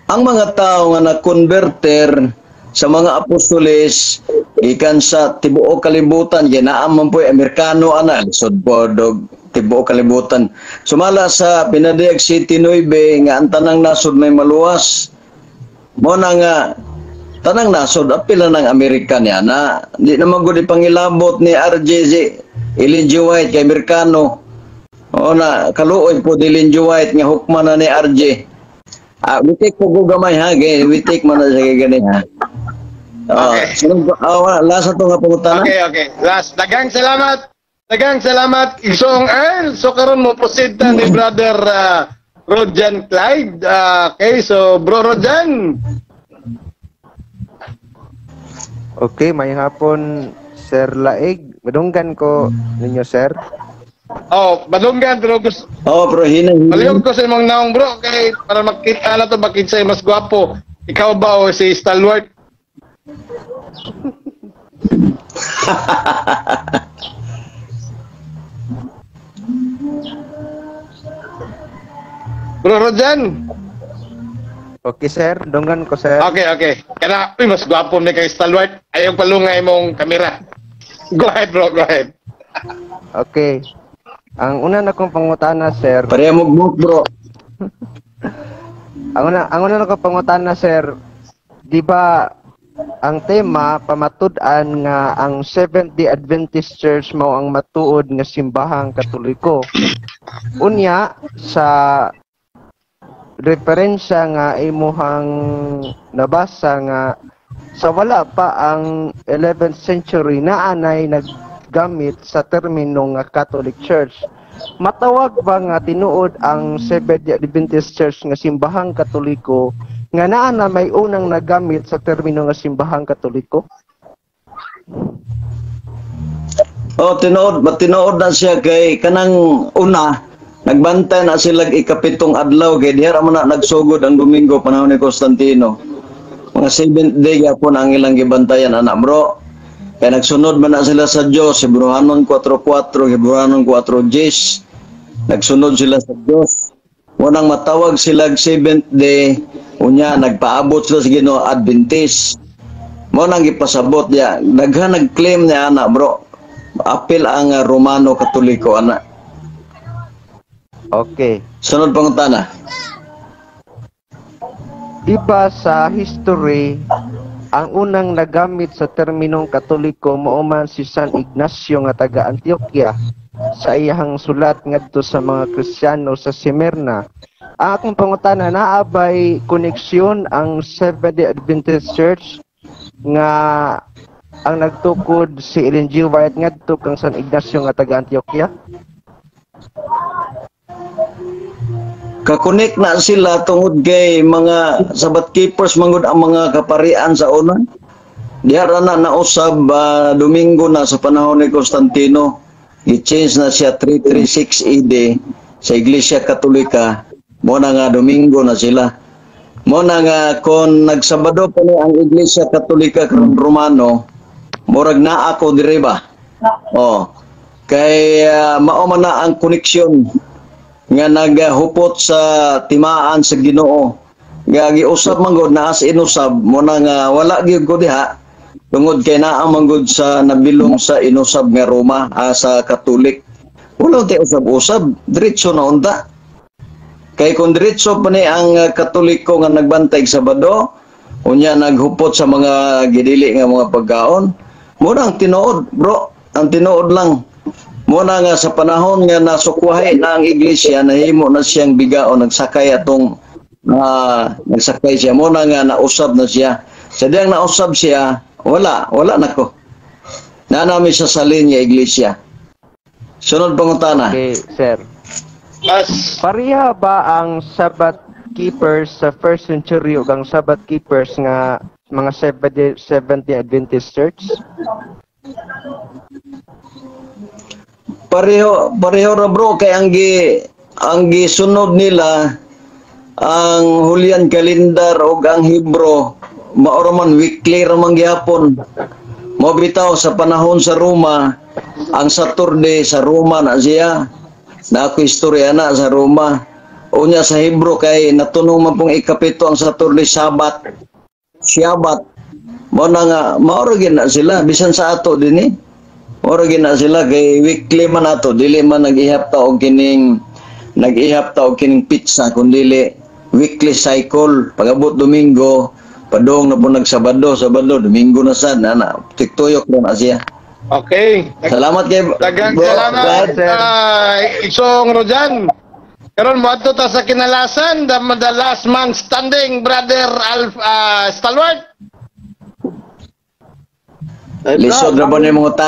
Ang mga tao nga na-converter sa mga apostoles gikan sa tibuok kalibutan, ginaam man po'y Amerikano ana, lisod po dog tibuok kalibutan. Sumala sa Pinadayag City 9 nga ang tanang nasod may maluwas. Mo na nga tanang nasod apil na ng Amerika niya na di naman gud ipangilabot ni RJZ Ellen G. White kay Amerikano. O na kaluoy po di Ellen G. White nga hukman na ni RJ. We take po ko gamay ha, kay we take man na siya gani ha. Okay. So, last to nga pangutana. Okay. Last, daghang salamat. Daghang salamat Igsoong Earl. So karon mo proceed ta ni brother Rojan Clyde. Okay, so bro Rojan. Okay, may hapon Sir Laig. Madunggan ko ninyo, sir. Oh, madunggan pero gusto. Oh, pero hinay. Palihog ko sa imong naong bro kay para makita na to bakit say mas gwapo. Ikaw ba o si Stalwart? Bro Rojan. Okay sir, dunggan ko sir. Okay, okay. Kana, uy, mas gwapo ni kay Stalwart. Ayaw palungay mong kamera. Go ahead bro, go ahead. Okay. Ang una na kong pangutana sir. Pareha mo bro. Ang una na kong pangutana sir, di ba ang tema pamatud-an nga ang Seventh-day Adventist Church mao ang matuod nga simbahang Katoliko. Unya sa referensya nga imuhang nabasa nga sa wala pa ang 11th century na anay naggamit sa termino nga Catholic Church. Matawag ba nga tinuod ang Seventh-day Adventist Church nga simbahang Katoliko nga naa na may unang nagamit sa termino nga simbahang Katoliko? Oh, tinuod, tinuod na siya kay kanang una nagbantay na sila ikapitong adlaw kay diha ra man na nagsugod ang Domingo panahon ni Constantino. Mga 7th day gyapon ang ilang gibantayan anak bro. Kay nagsunod man na sila sa Dios, Hebreohanon 4:4, Hebreohanon 4:10. Nagsunod sila sa Dios. Unang matawag sila 7th day, unya nagpaabot sila sa Ginoo Adventist. Mo nang gipasabot diya. Daghan nag-claim niya ana bro. Apil ang Romano Katoliko ana. Okay. Sunod pangutana. Di ba sa history, ang unang nagamit sa terminong Katoliko mao man si San Ignacio nga taga Antioquia sa iyang sulat ngadto sa mga Kristiyano sa Smyrna. Ang akong pangutana, naa bay koneksyon ang Seventh-day Adventist Church nga ang nagtukod si Ellen G. White ngadto kang San Ignacio nga taga Antioquia? Kakonek na sila tungod kay mga Sabbath keepers mangud ang mga kaparian sa una. Diha ra na nausab Domingo na sa panahon ni Constantino. I-change na siya 336 AD sa Iglesia Katolika. Mo na nga Domingo na sila. Mo na nga kon nagsabado pa ni ang Iglesia Katolika karon Romano, murag naa ako diri ba. Oh. Kay mao man na ang koneksyon nga naghupot sa timaan sa Ginoo. Nga giusab man gud naa sa inusab mo na nga wala gyud ko diha tungod kay naa man gud sa nabilong sa inusab nga Roma sa Katolik. Wala tay usab-usab, diretso na unta. Kay kung diretso pa ni ang Katoliko nga nagbantay Sabado, unya naghupot sa mga gidili nga mga pagkaon, mo na ang tinuod bro, ang tinuod lang. Muna nga sa panahon nga nasukwahi na ang iglesia, nahimo na siyang bigao, nagsakay atong nagsakay siya. Muna nga nausab na siya. Sa diyang nausab siya, wala nako. Na namin sa salin nga iglesia. Sunod pangutana. Okay, sir. Yes. Pareha ba ang Sabbath keepers sa first century ug ang Sabbath keepers nga mga Seventh-day Adventist Church? Pareho ra bro kay ang gisunod nila ang Julian calendar ug ang Hebrew mao ra man weekly ra man gihapon. Mao bitaw sa panahon sa Roma ang Saturday sa Roma na siya. Na ako istorya na sa Roma. Unya sa Hebrew kay natunong man pong ikapito ang Saturday Sabat. Syabat. Mao na nga mao ra gyud na sila bisan sa ato dinhi. Ora gina sila kay weekly man ato, dili man nag-ihap ta og kining pizza kun dili weekly cycle. Pagabot Domingo, padong na po nagsabado, Sabado, Domingo na sad ana, tiktuyok na siya. Okay. Salamat kay daghang salamat. Iksong Rojan. Karon moadto ta sa kinalasan, the last man standing, brother Alf Stalwart. Lisod na ba ni mga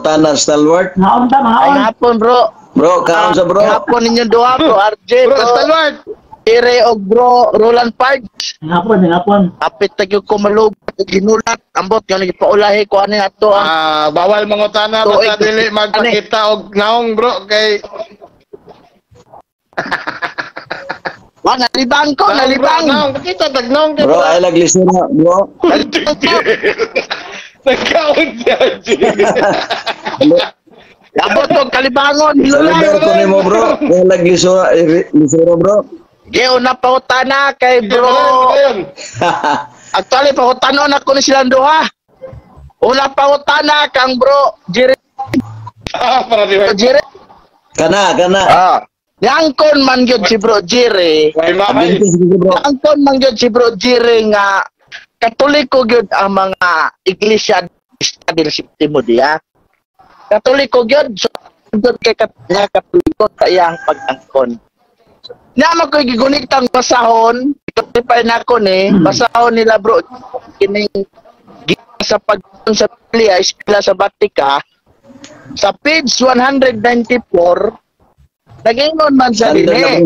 tana Stalwart? Maon ta, maon. Ay hapon bro. Bro, kaon sa bro. Hapon ninyo duha bro, RJ bro. Stalwart. Jerry og bro Roland Parks. Hapon. Apit ta gyud ko malubat og ginulat. Ambot nga gipaulahi ko ani ato ang bawal mangutana basta dili magpakita og naong bro kay Wa nalibang ko, nalibang. Naong kita tag naong Bro, ay laglisura, bro. Nagkaon siya. Abot og kalibangon, hilulan. Saludar ko nimo, bro. Ay laglisura, lisura, bro. Geo na pangutana kay bro. Actually pangutanon ako ni silang duha. Una pangutana kang bro Jerry. Para di ba? Jerry. Kana. Niangkon man gyud si bro Jerry. Niangkon man gyud si bro Jerry nga Katoliko gyud ang mga iglesia del Septimo Dia. Katoliko gyud, so gyud kay Katoliko sa iyang pag-angkon. Niya ko gigunitang basahon, ipay nako ni, basahon nila bro kining sa pag sa Biblia, eskwela sa Batika sa page 194. Nagingon man sa dinhi.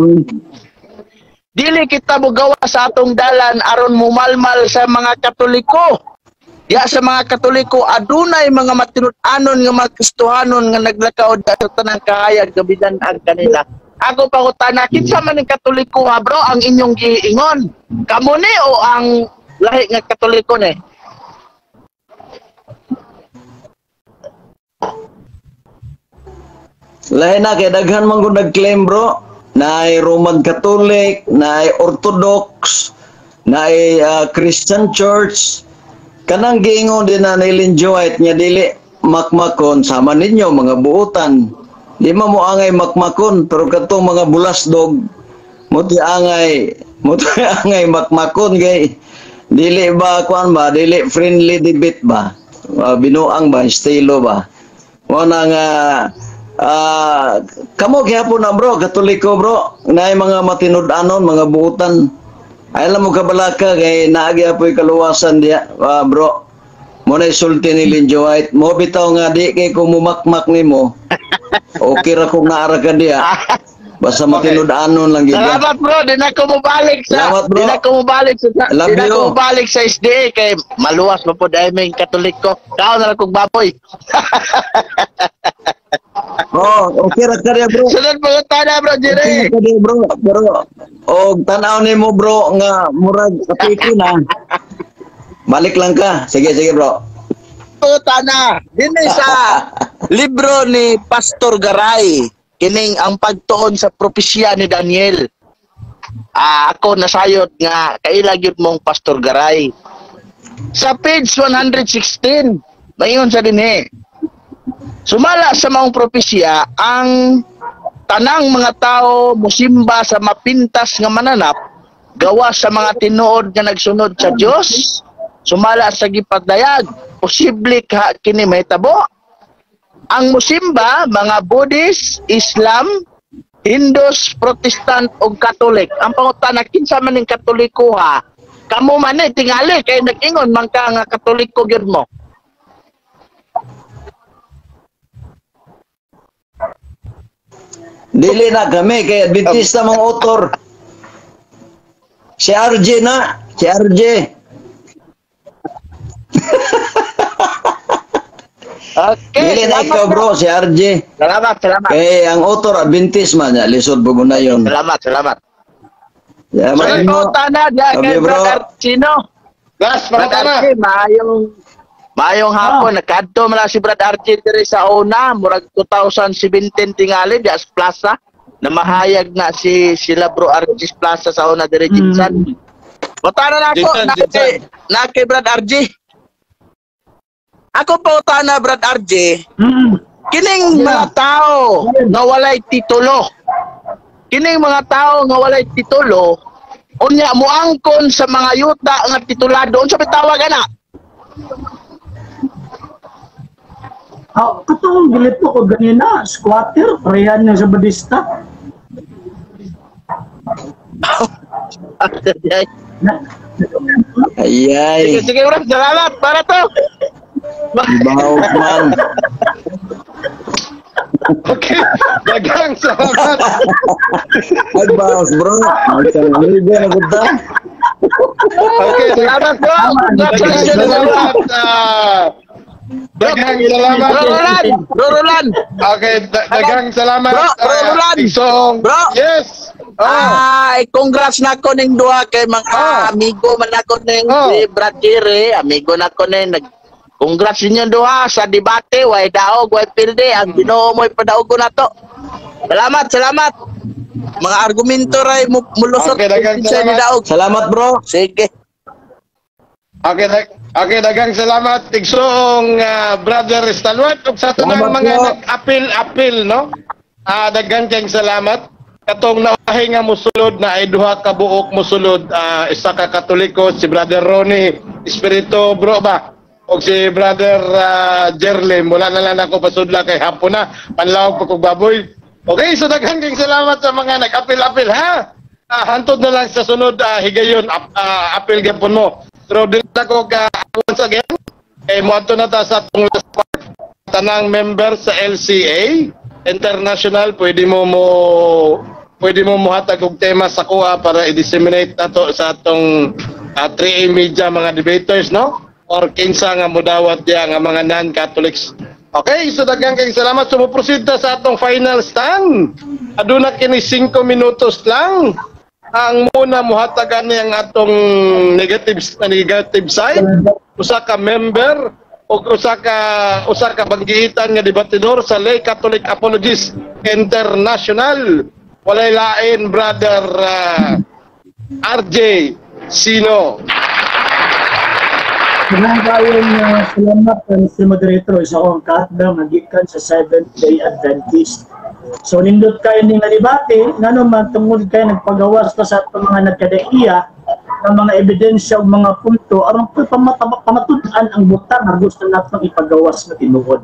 Dili kita mogawa sa atong dalan aron mumalmal sa mga Katoliko. Diya sa mga Katoliko adunay mga matinud-anon nga mga Kristohanon nga naglakaw sa tanang kahayag gabidan ang kanila. Ako pangutana, kinsa man ning Katoliko ha bro ang inyong giingon? Kamo ni o ang lahi nga Katoliko ni? Lahi na kay daghan man gud nag-claim bro, naay Roman Catholic, naay Orthodox, naay Christian Church. Kanang giingon din na ni Ellen G. White nga dili makmakon sama ninyo mga buutan. Di man mo angay makmakon pero katong mga bulasdog mo ti angay makmakon kay dili ba kuan ba, dili friendly debate ba? Binuang ba, estilo ba? Mo na nga kamo gihapon na bro, Katoliko bro, naay mga matinud-anon, mga buutan. Ay alam mo kabalaka kay naagi apoy kaluwasan diya, bro. Mo na isulti ni Ellen G. White. Mo bitaw nga di kay kumumakmak nimo. Okay ra kung naara ka diya. Basta matinud-anon lang gyud. Salamat bro, di na ko mobalik sa di na ko mobalik sa SDA kay maluwas pa pod ay may Katoliko. Kaon na lang kog baboy. Oh, okay ra ka diya bro. Sunod po tana bro, Jerry. Okay ka diya bro, pero og tan-aw nimo bro nga murag kapiki na. Balik lang ka. Sige bro. Tana, dinhi sa libro ni Pastor Garay, kining ang pagtuon sa propesya ni Daniel. Ako nasayod nga kaila gyud mong Pastor Garay. Sa page 116, mayon sa dinhi. Sumala sa maong propesya, ang tanang mga tao musimba sa mapintas nga mananap, gawa sa mga tinuod nga nagsunod sa Dios, sumala sa gipadayag, posible ka kini mahitabo. Ang musimba, mga Buddhist, Islam, Hindus, Protestant ug Catholic. Ang pangutana, kinsa man ning Katoliko ha? Kamo man ni tingali kay nag-ingon man ka nga Katoliko gyud mo. Dili na kami kay Adventista mang author. Si RJ na, si RJ. Okay, dili na ikaw bro, si RJ. Salamat, salamat. Kay ang author Adventist man, lisod po na yun. Salamat, salamat. Salamat mo. Tana diya kay Brother Chino. Last, Brother Archie, maayong hapon. Nagkadto man lang si Brother Archie diri sa una, murag 2017 tingali diya sa plaza. Namahayag na si sila Bro Archie Plaza sa una diri Jinsan. Butana na ako na kay Brother Archie. Ako pa utana Brad RJ. Kining mga tao nga walay titulo. Kining mga tao nga walay titulo, unya moangkon sa mga yuta nga titulado. Unsa may tawag ana? Ah, katong gilito ko ganina, squatter, parehan niya sa Badista. Ayay. Sige, sige, bro. Salamat para to. Bahaw man. Okay, daghang salamat. Advance, bro. Amigo na gud ta. Okay, Salamat, bro. daghang Congratulations. salamat. Daghang salamat. Bro Roland, Bro Roland. Okay, daghang salamat. Bro, Bro Roland. Igsoong. Bro. Yes. Oh. Ay, congrats na ko ning duha kay mga amigo man ako ning si Brad Jerry, amigo na ko ning nag. Congrats ninyo duha sa debate, way daog, way pilde, ang Ginoo mo'y padaogon nato. Salamat, salamat. Mga argumento ray mulusot Okay, daghang sa salamat. daog. Salamat, bro. Sige. Okay, okay, daghang salamat, igsoong Brother Stalwart, ug sa tanang Salamat, mga bro. nag-apil-apil, no? Daghan kayong salamat. Katong nauhay nga musulod na ay duha ka buok musulod, isa ka Katoliko, si Brother Ronnie Espiritu, bro ba? Og si Brother Jerlem, wala na lang ako pasudla kay hapon na, panlawag pa kog baboy. Okay, so daghan kayong salamat sa mga nag-apil-apil, ha? Hantod na lang sa sunod, higayon, apil gyapon mo. Pero dili na ko ka once again, eh moadto na ta sa atong last part. Tanang member sa LCA International, pwede mo muhatag og tema sa kuha para i-disseminate nato sa atong 3A Media mga debaters, no? Or kinsa nga mudawat diya nga mga non-Catholics. Okay, so daghang kayong salamat. So mo-proceed ta sa atong final stand. Aduna kini 5 minutos lang. Ang muna muhatagan ni ang atong negative negative side, usa ka member o usa ka banggiitan nga debatidor sa Lay Catholic Apologists International. Walay lain, Brother RJ Sino. Maraming kayong salamat, Mr. Moderator. Isa akong kaatbang nga gikan sa Seventh Day Adventist. So nindot kayo ning nadebate ngano man tungod kay nagpagawas ta sa atong mga nagkadaiya ng mga ebidensya ug mga punto aron po pamatud-an ang butang nga gusto natong ipagawas nga tinuod.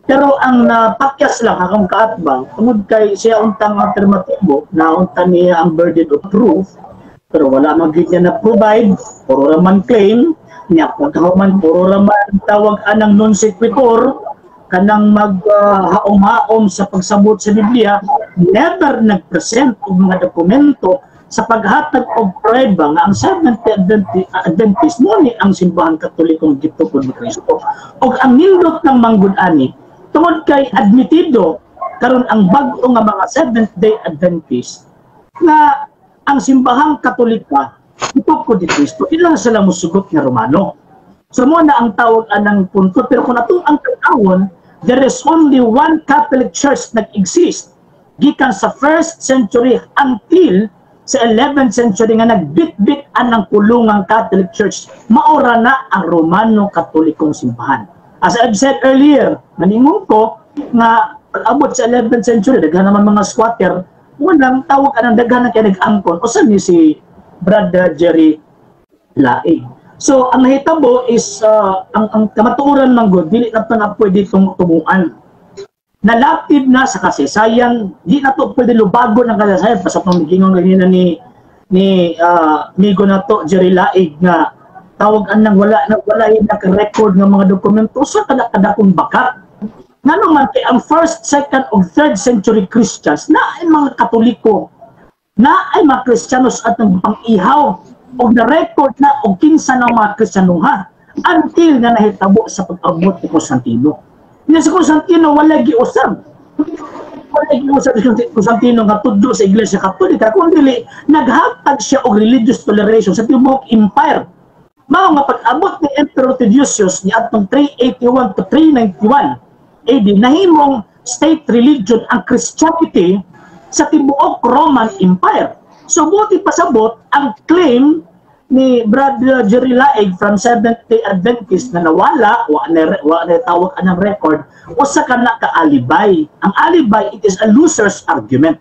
Pero ang napakyas lang akong kaatbang tungod kay siya untang alternatibo na unta niya ang burden of proof, pero wala man gyud niya na provide, puro ra man claim niya, pagkahuman puro ra man tawag anang non sequitur, kanang maghaom-haom sa pagsabot sa Biblia, never nagpresent og mga dokumento sa paghatag og prueba nga ang Seventh-day Adventist mo ni ang simbahan Katolikong gitukod ni Kristo. Og ang nindot ng manggod ani, tungod kay admitido karon ang bag-o nga mga Seventh-day Adventist nga ang simbahang Katolika gitukod ni Kristo, ilang sila musugot nga Romano. So mo na ang tawag anang punto, pero kung atong ang tan-awon, there is only one Catholic Church nag-exist gikan sa 1st century until sa 11th century nga nagbitbit anang kulungang Catholic Church, maora na ang Romano Katolikong simbahan. As I've said earlier, naningon ko nga pag-abot sa 11th century, daghan naman mga squatter, walang tawag anang daghan na kay nag-angkon usa ni si Brother Jerry Laing. So ang nahitabo is ang kamatuoran man gud dili na to na pwede itong tumuan. Nalapid na sa kasaysayan, di na to pwede lubagon ang kasaysayan basta itong giingon ganina ni migo na to Jerry Laig nga tawag anang wala na wala naka-record ng mga dokumento sa kada-kadakong baka. Ngano man kay ang first, second ug third century Christians na ay mga Katoliko, na ay mga Kristiyanos at ang pang-ihaw og na-record na og kinsa ng mga Kristiyanuha until nga nahitabo sa pag-abot ni Constantino. Nga si Constantino wala giusab. Wala giusab si Constantino nga tudlo sa Iglesia Katolika, kun dili naghatag siya og religious toleration sa tibuok empire. Mao nga pag-abot ni Emperor Theodosius ni atong 381 to 391 AD, nahimong state religion ang Christianity sa tibuok Roman Empire. So buti pasabot ang claim ni Brother Jerry Laig from Seventh-day Adventist na nawala, wa na tawag anang record, usa ka na ka-alibay. Ang alibay, it is a loser's argument.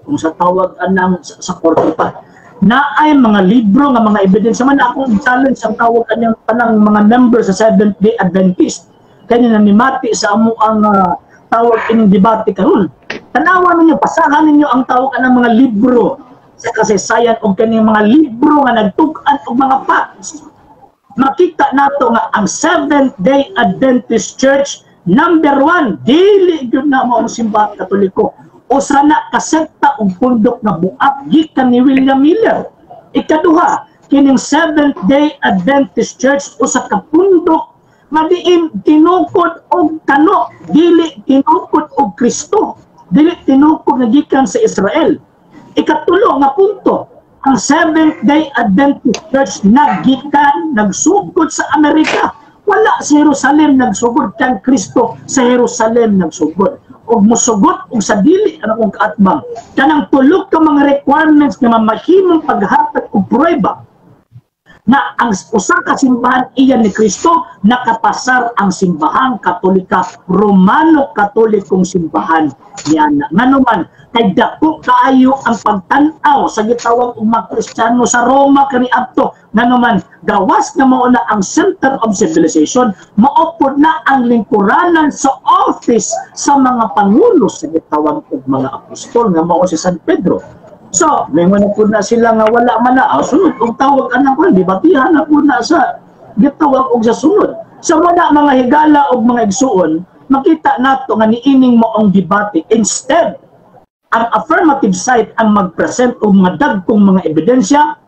Kung sa tawag anang sa korte pa. Na ay mga libro nga mga ebidensya man akong challenge ang tawag anyang panang mga member sa Seventh-day Adventist. Kanya namimati sa amo ang tawag ining debate karon. Tanawan ninyo, basahan ninyo ang tawag anang mga libro sa kasaysayan og kaning mga libro nga nagtug-an og mga facts. Makita nato nga ang Seventh Day Adventist Church Number 1, dili gyud na mo ang simbahan Katoliko. Usa na ka sekta og pundok nga buak gikan ni William Miller. Ikaduha, kining Seventh Day Adventist Church usa ka pundok nga diin tinukod og kano, dili tinukod og Kristo, dili tinukod nga gikan sa Israel. Ikatulo nga punto, ang Seventh Day Adventist Church naggikan, nagsugod sa Amerika. Wala sa Jerusalem nagsugod, kang Kristo sa Jerusalem nagsugod. Og musugot og sa dili ang akong kaatbang. Kanang tulok ka mga requirements nga mamahimong paghatag og pruweba na ang usa ka simbahan iya ni Kristo, nakapasar ang simbahang Katolika, Romano Katolikong simbahan niana. Ngano man kay dako kaayo ang pagtan-aw sa gitawag og mga Kristiyano sa Roma kaniadto. Ngano man gawas nga mao na ang center of civilization, mao pod na ang lingkuranan sa office sa mga pangulo sa gitawag og mga apostol nga mao si San Pedro. So, may na po na sila nga wala man na, sunod, og tawag anang ko, dibatihan na po na sa gitawag og sa sunod. So, wala mga higala og mga igsuon, makita nato nga niining mo ang debate. Instead, ang affirmative side ang mag-present og mga dagkong mga ebidensya,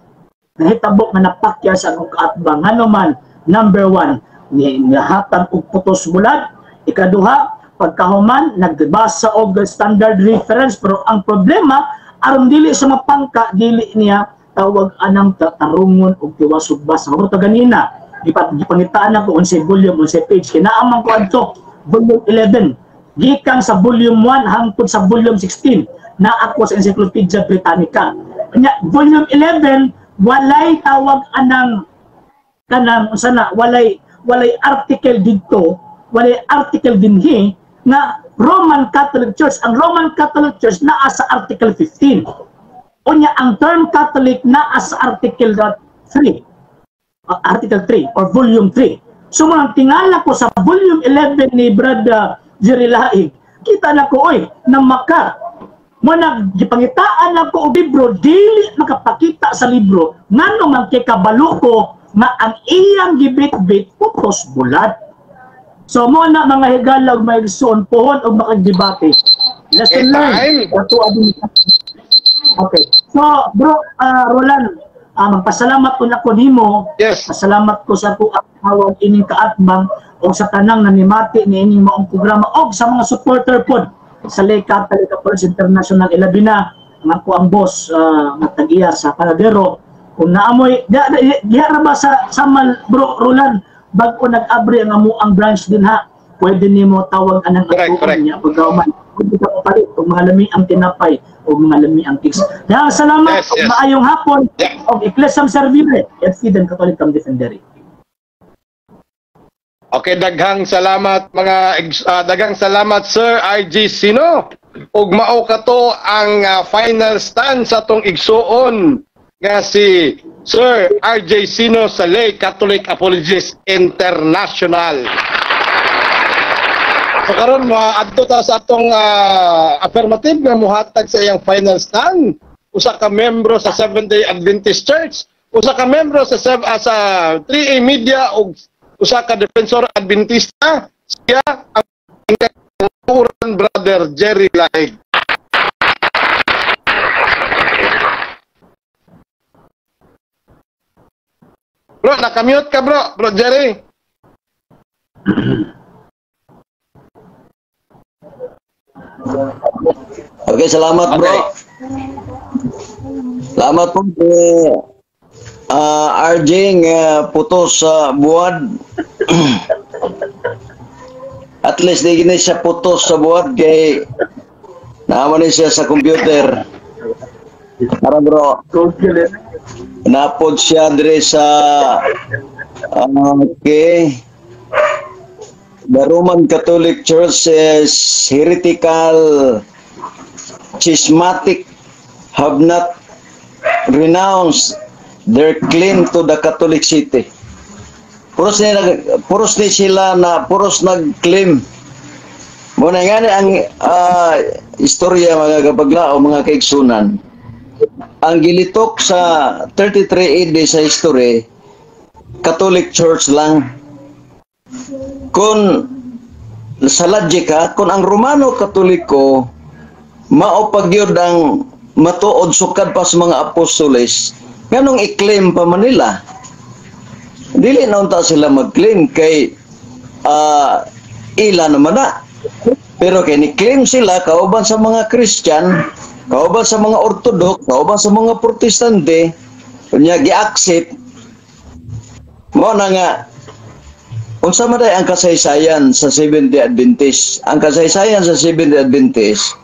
nahitabo nga napakya sa akong kaatbang. Ngano man, number 1, nihatag og putos bulad. Ikaduha, pagkahuman, nagbasa og standard reference, pero ang problema, aron dili sa mapangka, dili niya tawag anang tarungon og tiwasog basa. Pero ganina, gipangitaan ako unsay volume, unsay page. Kinaaman ko adto volume 11, gikan sa volume 1 hangtod sa volume 16 na ako sa Encyclopedia Britannica. Nya volume 11 walay tawag anang kanang unsa na, walay article didto, walay article dinhi na Roman Catholic Church. Ang Roman Catholic Church naa sa Article 15. Unya ang term Catholic naa sa Article 3. Article 3 or Volume 3. So mga tingala ko sa Volume 11 ni Brother Jerry Laig, kita na ko, oy, na maka mo naggipangitaan na ko og libro, dili makapakita sa libro ngano man kay kabalo ko nga ang iyang gibitbit putos bulad. So mo na mga higala og mga igsoon, pohon og makagdebate. Lesson learned. Okay. So bro, Roland, magpasalamat ko na ko nimo. Yes. Pasalamat ko sa ako ang ining kaatbang o sa tanang nanimati ni ining maong programa og sa mga supporter pod sa Lay Catholic Apologists International. Ilabi na ang ako ang boss nga tag-iya sa Paladero. Kung naamoy diha ra ba sa Samal bro Roland, bago nag-abre ang amuang branch din ha, pwede nimo tawag anang atuon niya pagkauman. Pwede ka papalit og mga lami ang tinapay o mga lami ang cakes. Dahil salamat, yes, yes. Maayong hapon, yeah. Og Ecclesiam Servire et Fidem Catholicam Defendere. Okay, daghang salamat mga daghang salamat Sir RJ Sino. Ug mao kato ang final stand sa atong igsuon nga si Sir RJ Sino sa Lay Catholic Apologists International. So karon adto ta sa atong affirmative nga mohatag sa iyang final stand. Usa ka membro sa Seventh-day Adventist Church, usa ka membro sa 3A Media ug usa ka defensor Adventista, siya ang Brother Jerry Laig. Bro, nakamute ka bro, Bro Jerry. Okay, salamat bro. Okay. Salamat po RJ nga putos sa buwad. At least di gini siya putos sa buwad kay naaman ni siya sa computer. Para bro. Napod siya dire sa okay. The Roman Catholic Church is heretical, schismatic, have not renounced their claim to the Catholic City. Puros ni sila na puros nag-claim. Muna nga ni ang istorya mga kapagla o mga kaigsunan. Ang gilitok sa 33 AD sa history, Catholic Church lang. Kung sa logic ha, kung ang Romano Katoliko mao pa gyud ang matuod sukad pa sa mga apostoles, nganong i-claim pa man nila? Dili na unta sila mag-claim kay ila naman na. Pero kay ni-claim sila kauban sa mga Christian, kauban sa mga Orthodox, kauban sa mga Protestante, unya gi-accept mo na nga unsa man day ang kasaysayan sa Seventh-day Adventist? Ang kasaysayan sa Seventh-day Adventist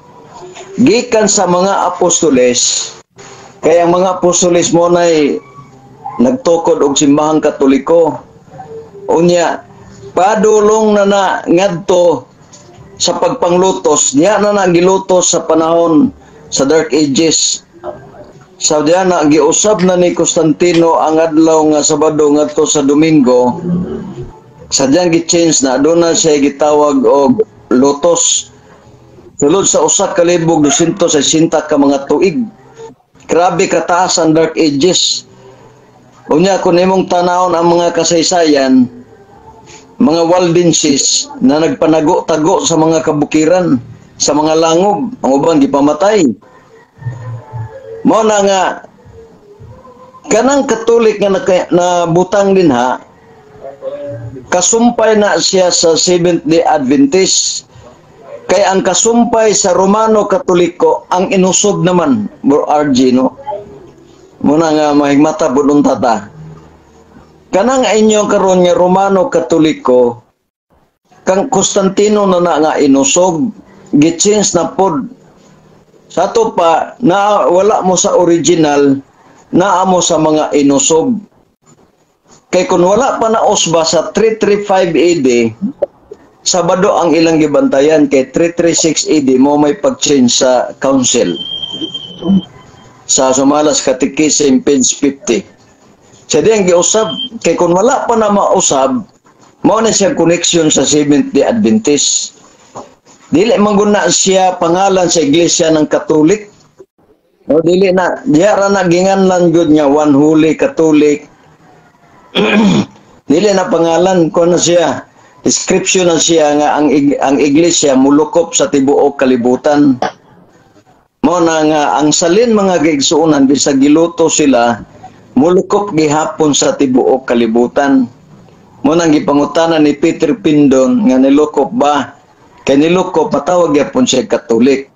gikan sa mga apostoles, kay ang mga apostoles mo nay nagtukod og simbahang Katoliko. Unya padulong na na ngadto sa pagpanglutos, niya na na gilutos sa panahon sa Dark Ages. Sa diya na giusab na ni Constantino ang adlaw nga Sabado ngadto sa Domingo. Sa diyang gi-change na, doon na siya gitawag og lotos. Sulod sa 1260 ka mga tuig. Grabe kataas ang Dark Ages. Unya kung imong tanawon ang mga kasaysayan, mga Waldenses na nagpanago-tago sa mga kabukiran, sa mga langob, ang uban gipamatay. Mao na nga kanang Katolik nga nabutang din ha, kasumpay na siya sa Seventh-day Adventist. Kay ang kasumpay sa Romano Katoliko ang inusob naman, Bro RG, no? Muna nga mahigmata budong tata. Kanang inyo karon nga Romano Katoliko, kang Constantino na na nga inusob, gi-change na pod. Sa ato pa, na wala mo sa original, naa mo sa mga inusob. Kay kung wala pa na usba sa 335 AD, Sabado ang ilang gibantayan, kay 336 AD mo may pag-change sa council. Sa Sumalas Catechism, page 50. Sa diyang giusab, kay kung wala pa na mausab, mao na siya connection sa Seventh-day Adventist. Dili man gud na siya pangalan sa iglesia ng Katolik. O dili na, diha ra na ginganlan gud nga One Holy Catholic. Dili na pangalan ko na siya. Description na siya nga ang iglesia mulukop sa tibuok kalibutan. Mao na nga ang salin mga gigsuonan bisag giluto sila mulukop gihapon sa tibuok kalibutan. Mao nang gipangutana ni Peter Pindon nga nilukop ba? Kay nilukop matawag gyapon siya Katolik.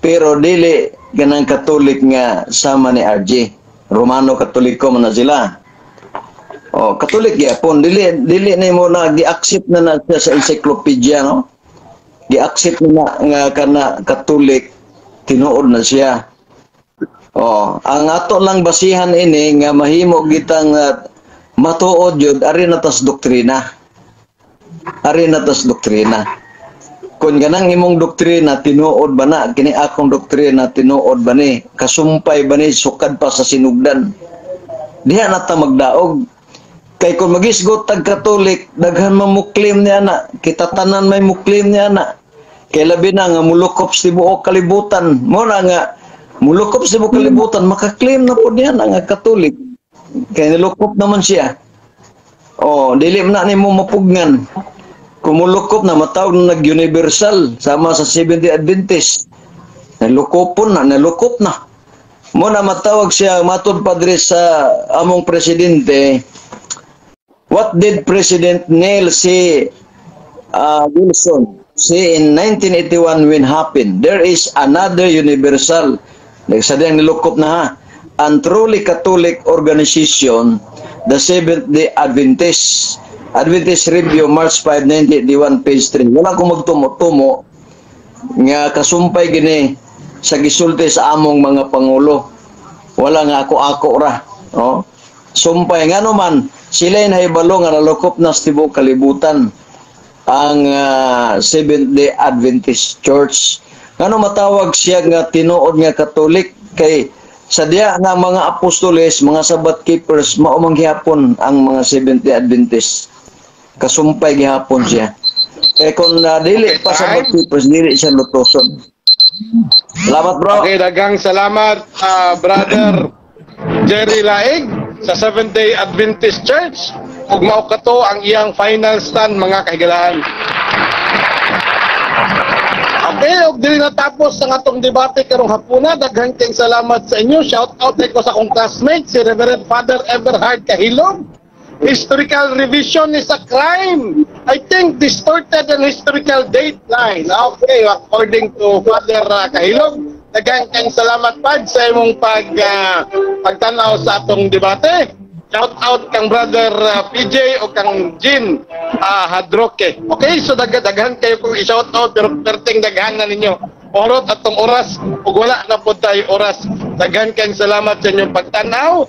Pero dili ganang Katolik nga sama ni RJ. Romano Katoliko man na sila. Oh, Katolik gyapon dili dili nimo na gi-accept na na siya sa encyclopedia, no? Gi-accept na nga kana Katolik tinuod na siya. Oh, ang ato lang basihan ini nga mahimo gitang matuod yun, ari na tas doktrina. Ari na tas doktrina. Kung ganang imong doktrina tinuod ba na, kini akong doktrina tinuod ba ni, kasumpay ba ni sukad pa sa sinugdan. Diha na ta magdaog. Kay kung magisgot tag Katolik, daghan man muklim niya na, kita tanan may muklim niya na. Kay labi na nga mulukop sa tibuok kalibutan. Mo na nga mulukop sa tibuok kalibutan, makaklaim na po niya na nga Katolik. Kay nilukop naman siya. Oh, dili man na nimo mapugnan. Kung mulukop na matawag na nag-universal sama sa Seventh-day Adventist. Nalukopon na, nalukop na. Mo na matawag siya matud padre sa among presidente. What did President Neil C. Wilson say in 1981 when happened? There is another universal, nagsadiyang nilukop na ha, and truly Catholic organization, the Seventh-day Adventist. Adventist Review, March 5, 1981, page 3. Wala ko magtumo-tumo nga kasumpay gini sa gisulti sa among mga pangulo. Wala nga ako-ako ra. Oh. Sumpay nga naman, sila yung nahibalo nga nalukop na sa tibuok kalibutan ang Seventh-day Adventist Church. Ngano matawag siya nga tinuod nga Katolik kay sa diya nga mga apostoles, mga Sabbath keepers, mao man gihapon ang mga Seventh-day Adventist. Kasumpay gihapon siya. Kay kung dili pa Sabbath keepers, dili siya lutoson. Salamat bro. Okay, daghang salamat brother Jerry Laig sa Seventh-day Adventist Church. Ug mao kato ang iyang final stand mga kahigalaan. Okay, og dili natapos ang atong debate karong hapuna. Daghan kayong salamat sa inyo. Shout out ko sa akong classmate si Reverend Father Everhard Kahilog. Historical revision is a crime. I think distorted and historical dateline. Okay, according to Father Kahilog. Daghan kayong salamat, Pad, sa imong pagtanaw sa atong debate. Shout out kang Brother PJ o kang Jin Hadroke. Okay, so daghan kayo kung i-shout out, pero perting daghan na ninyo. Orot atong oras ug wala na po tayo oras. Daghan kayong salamat sa inyong pagtanaw.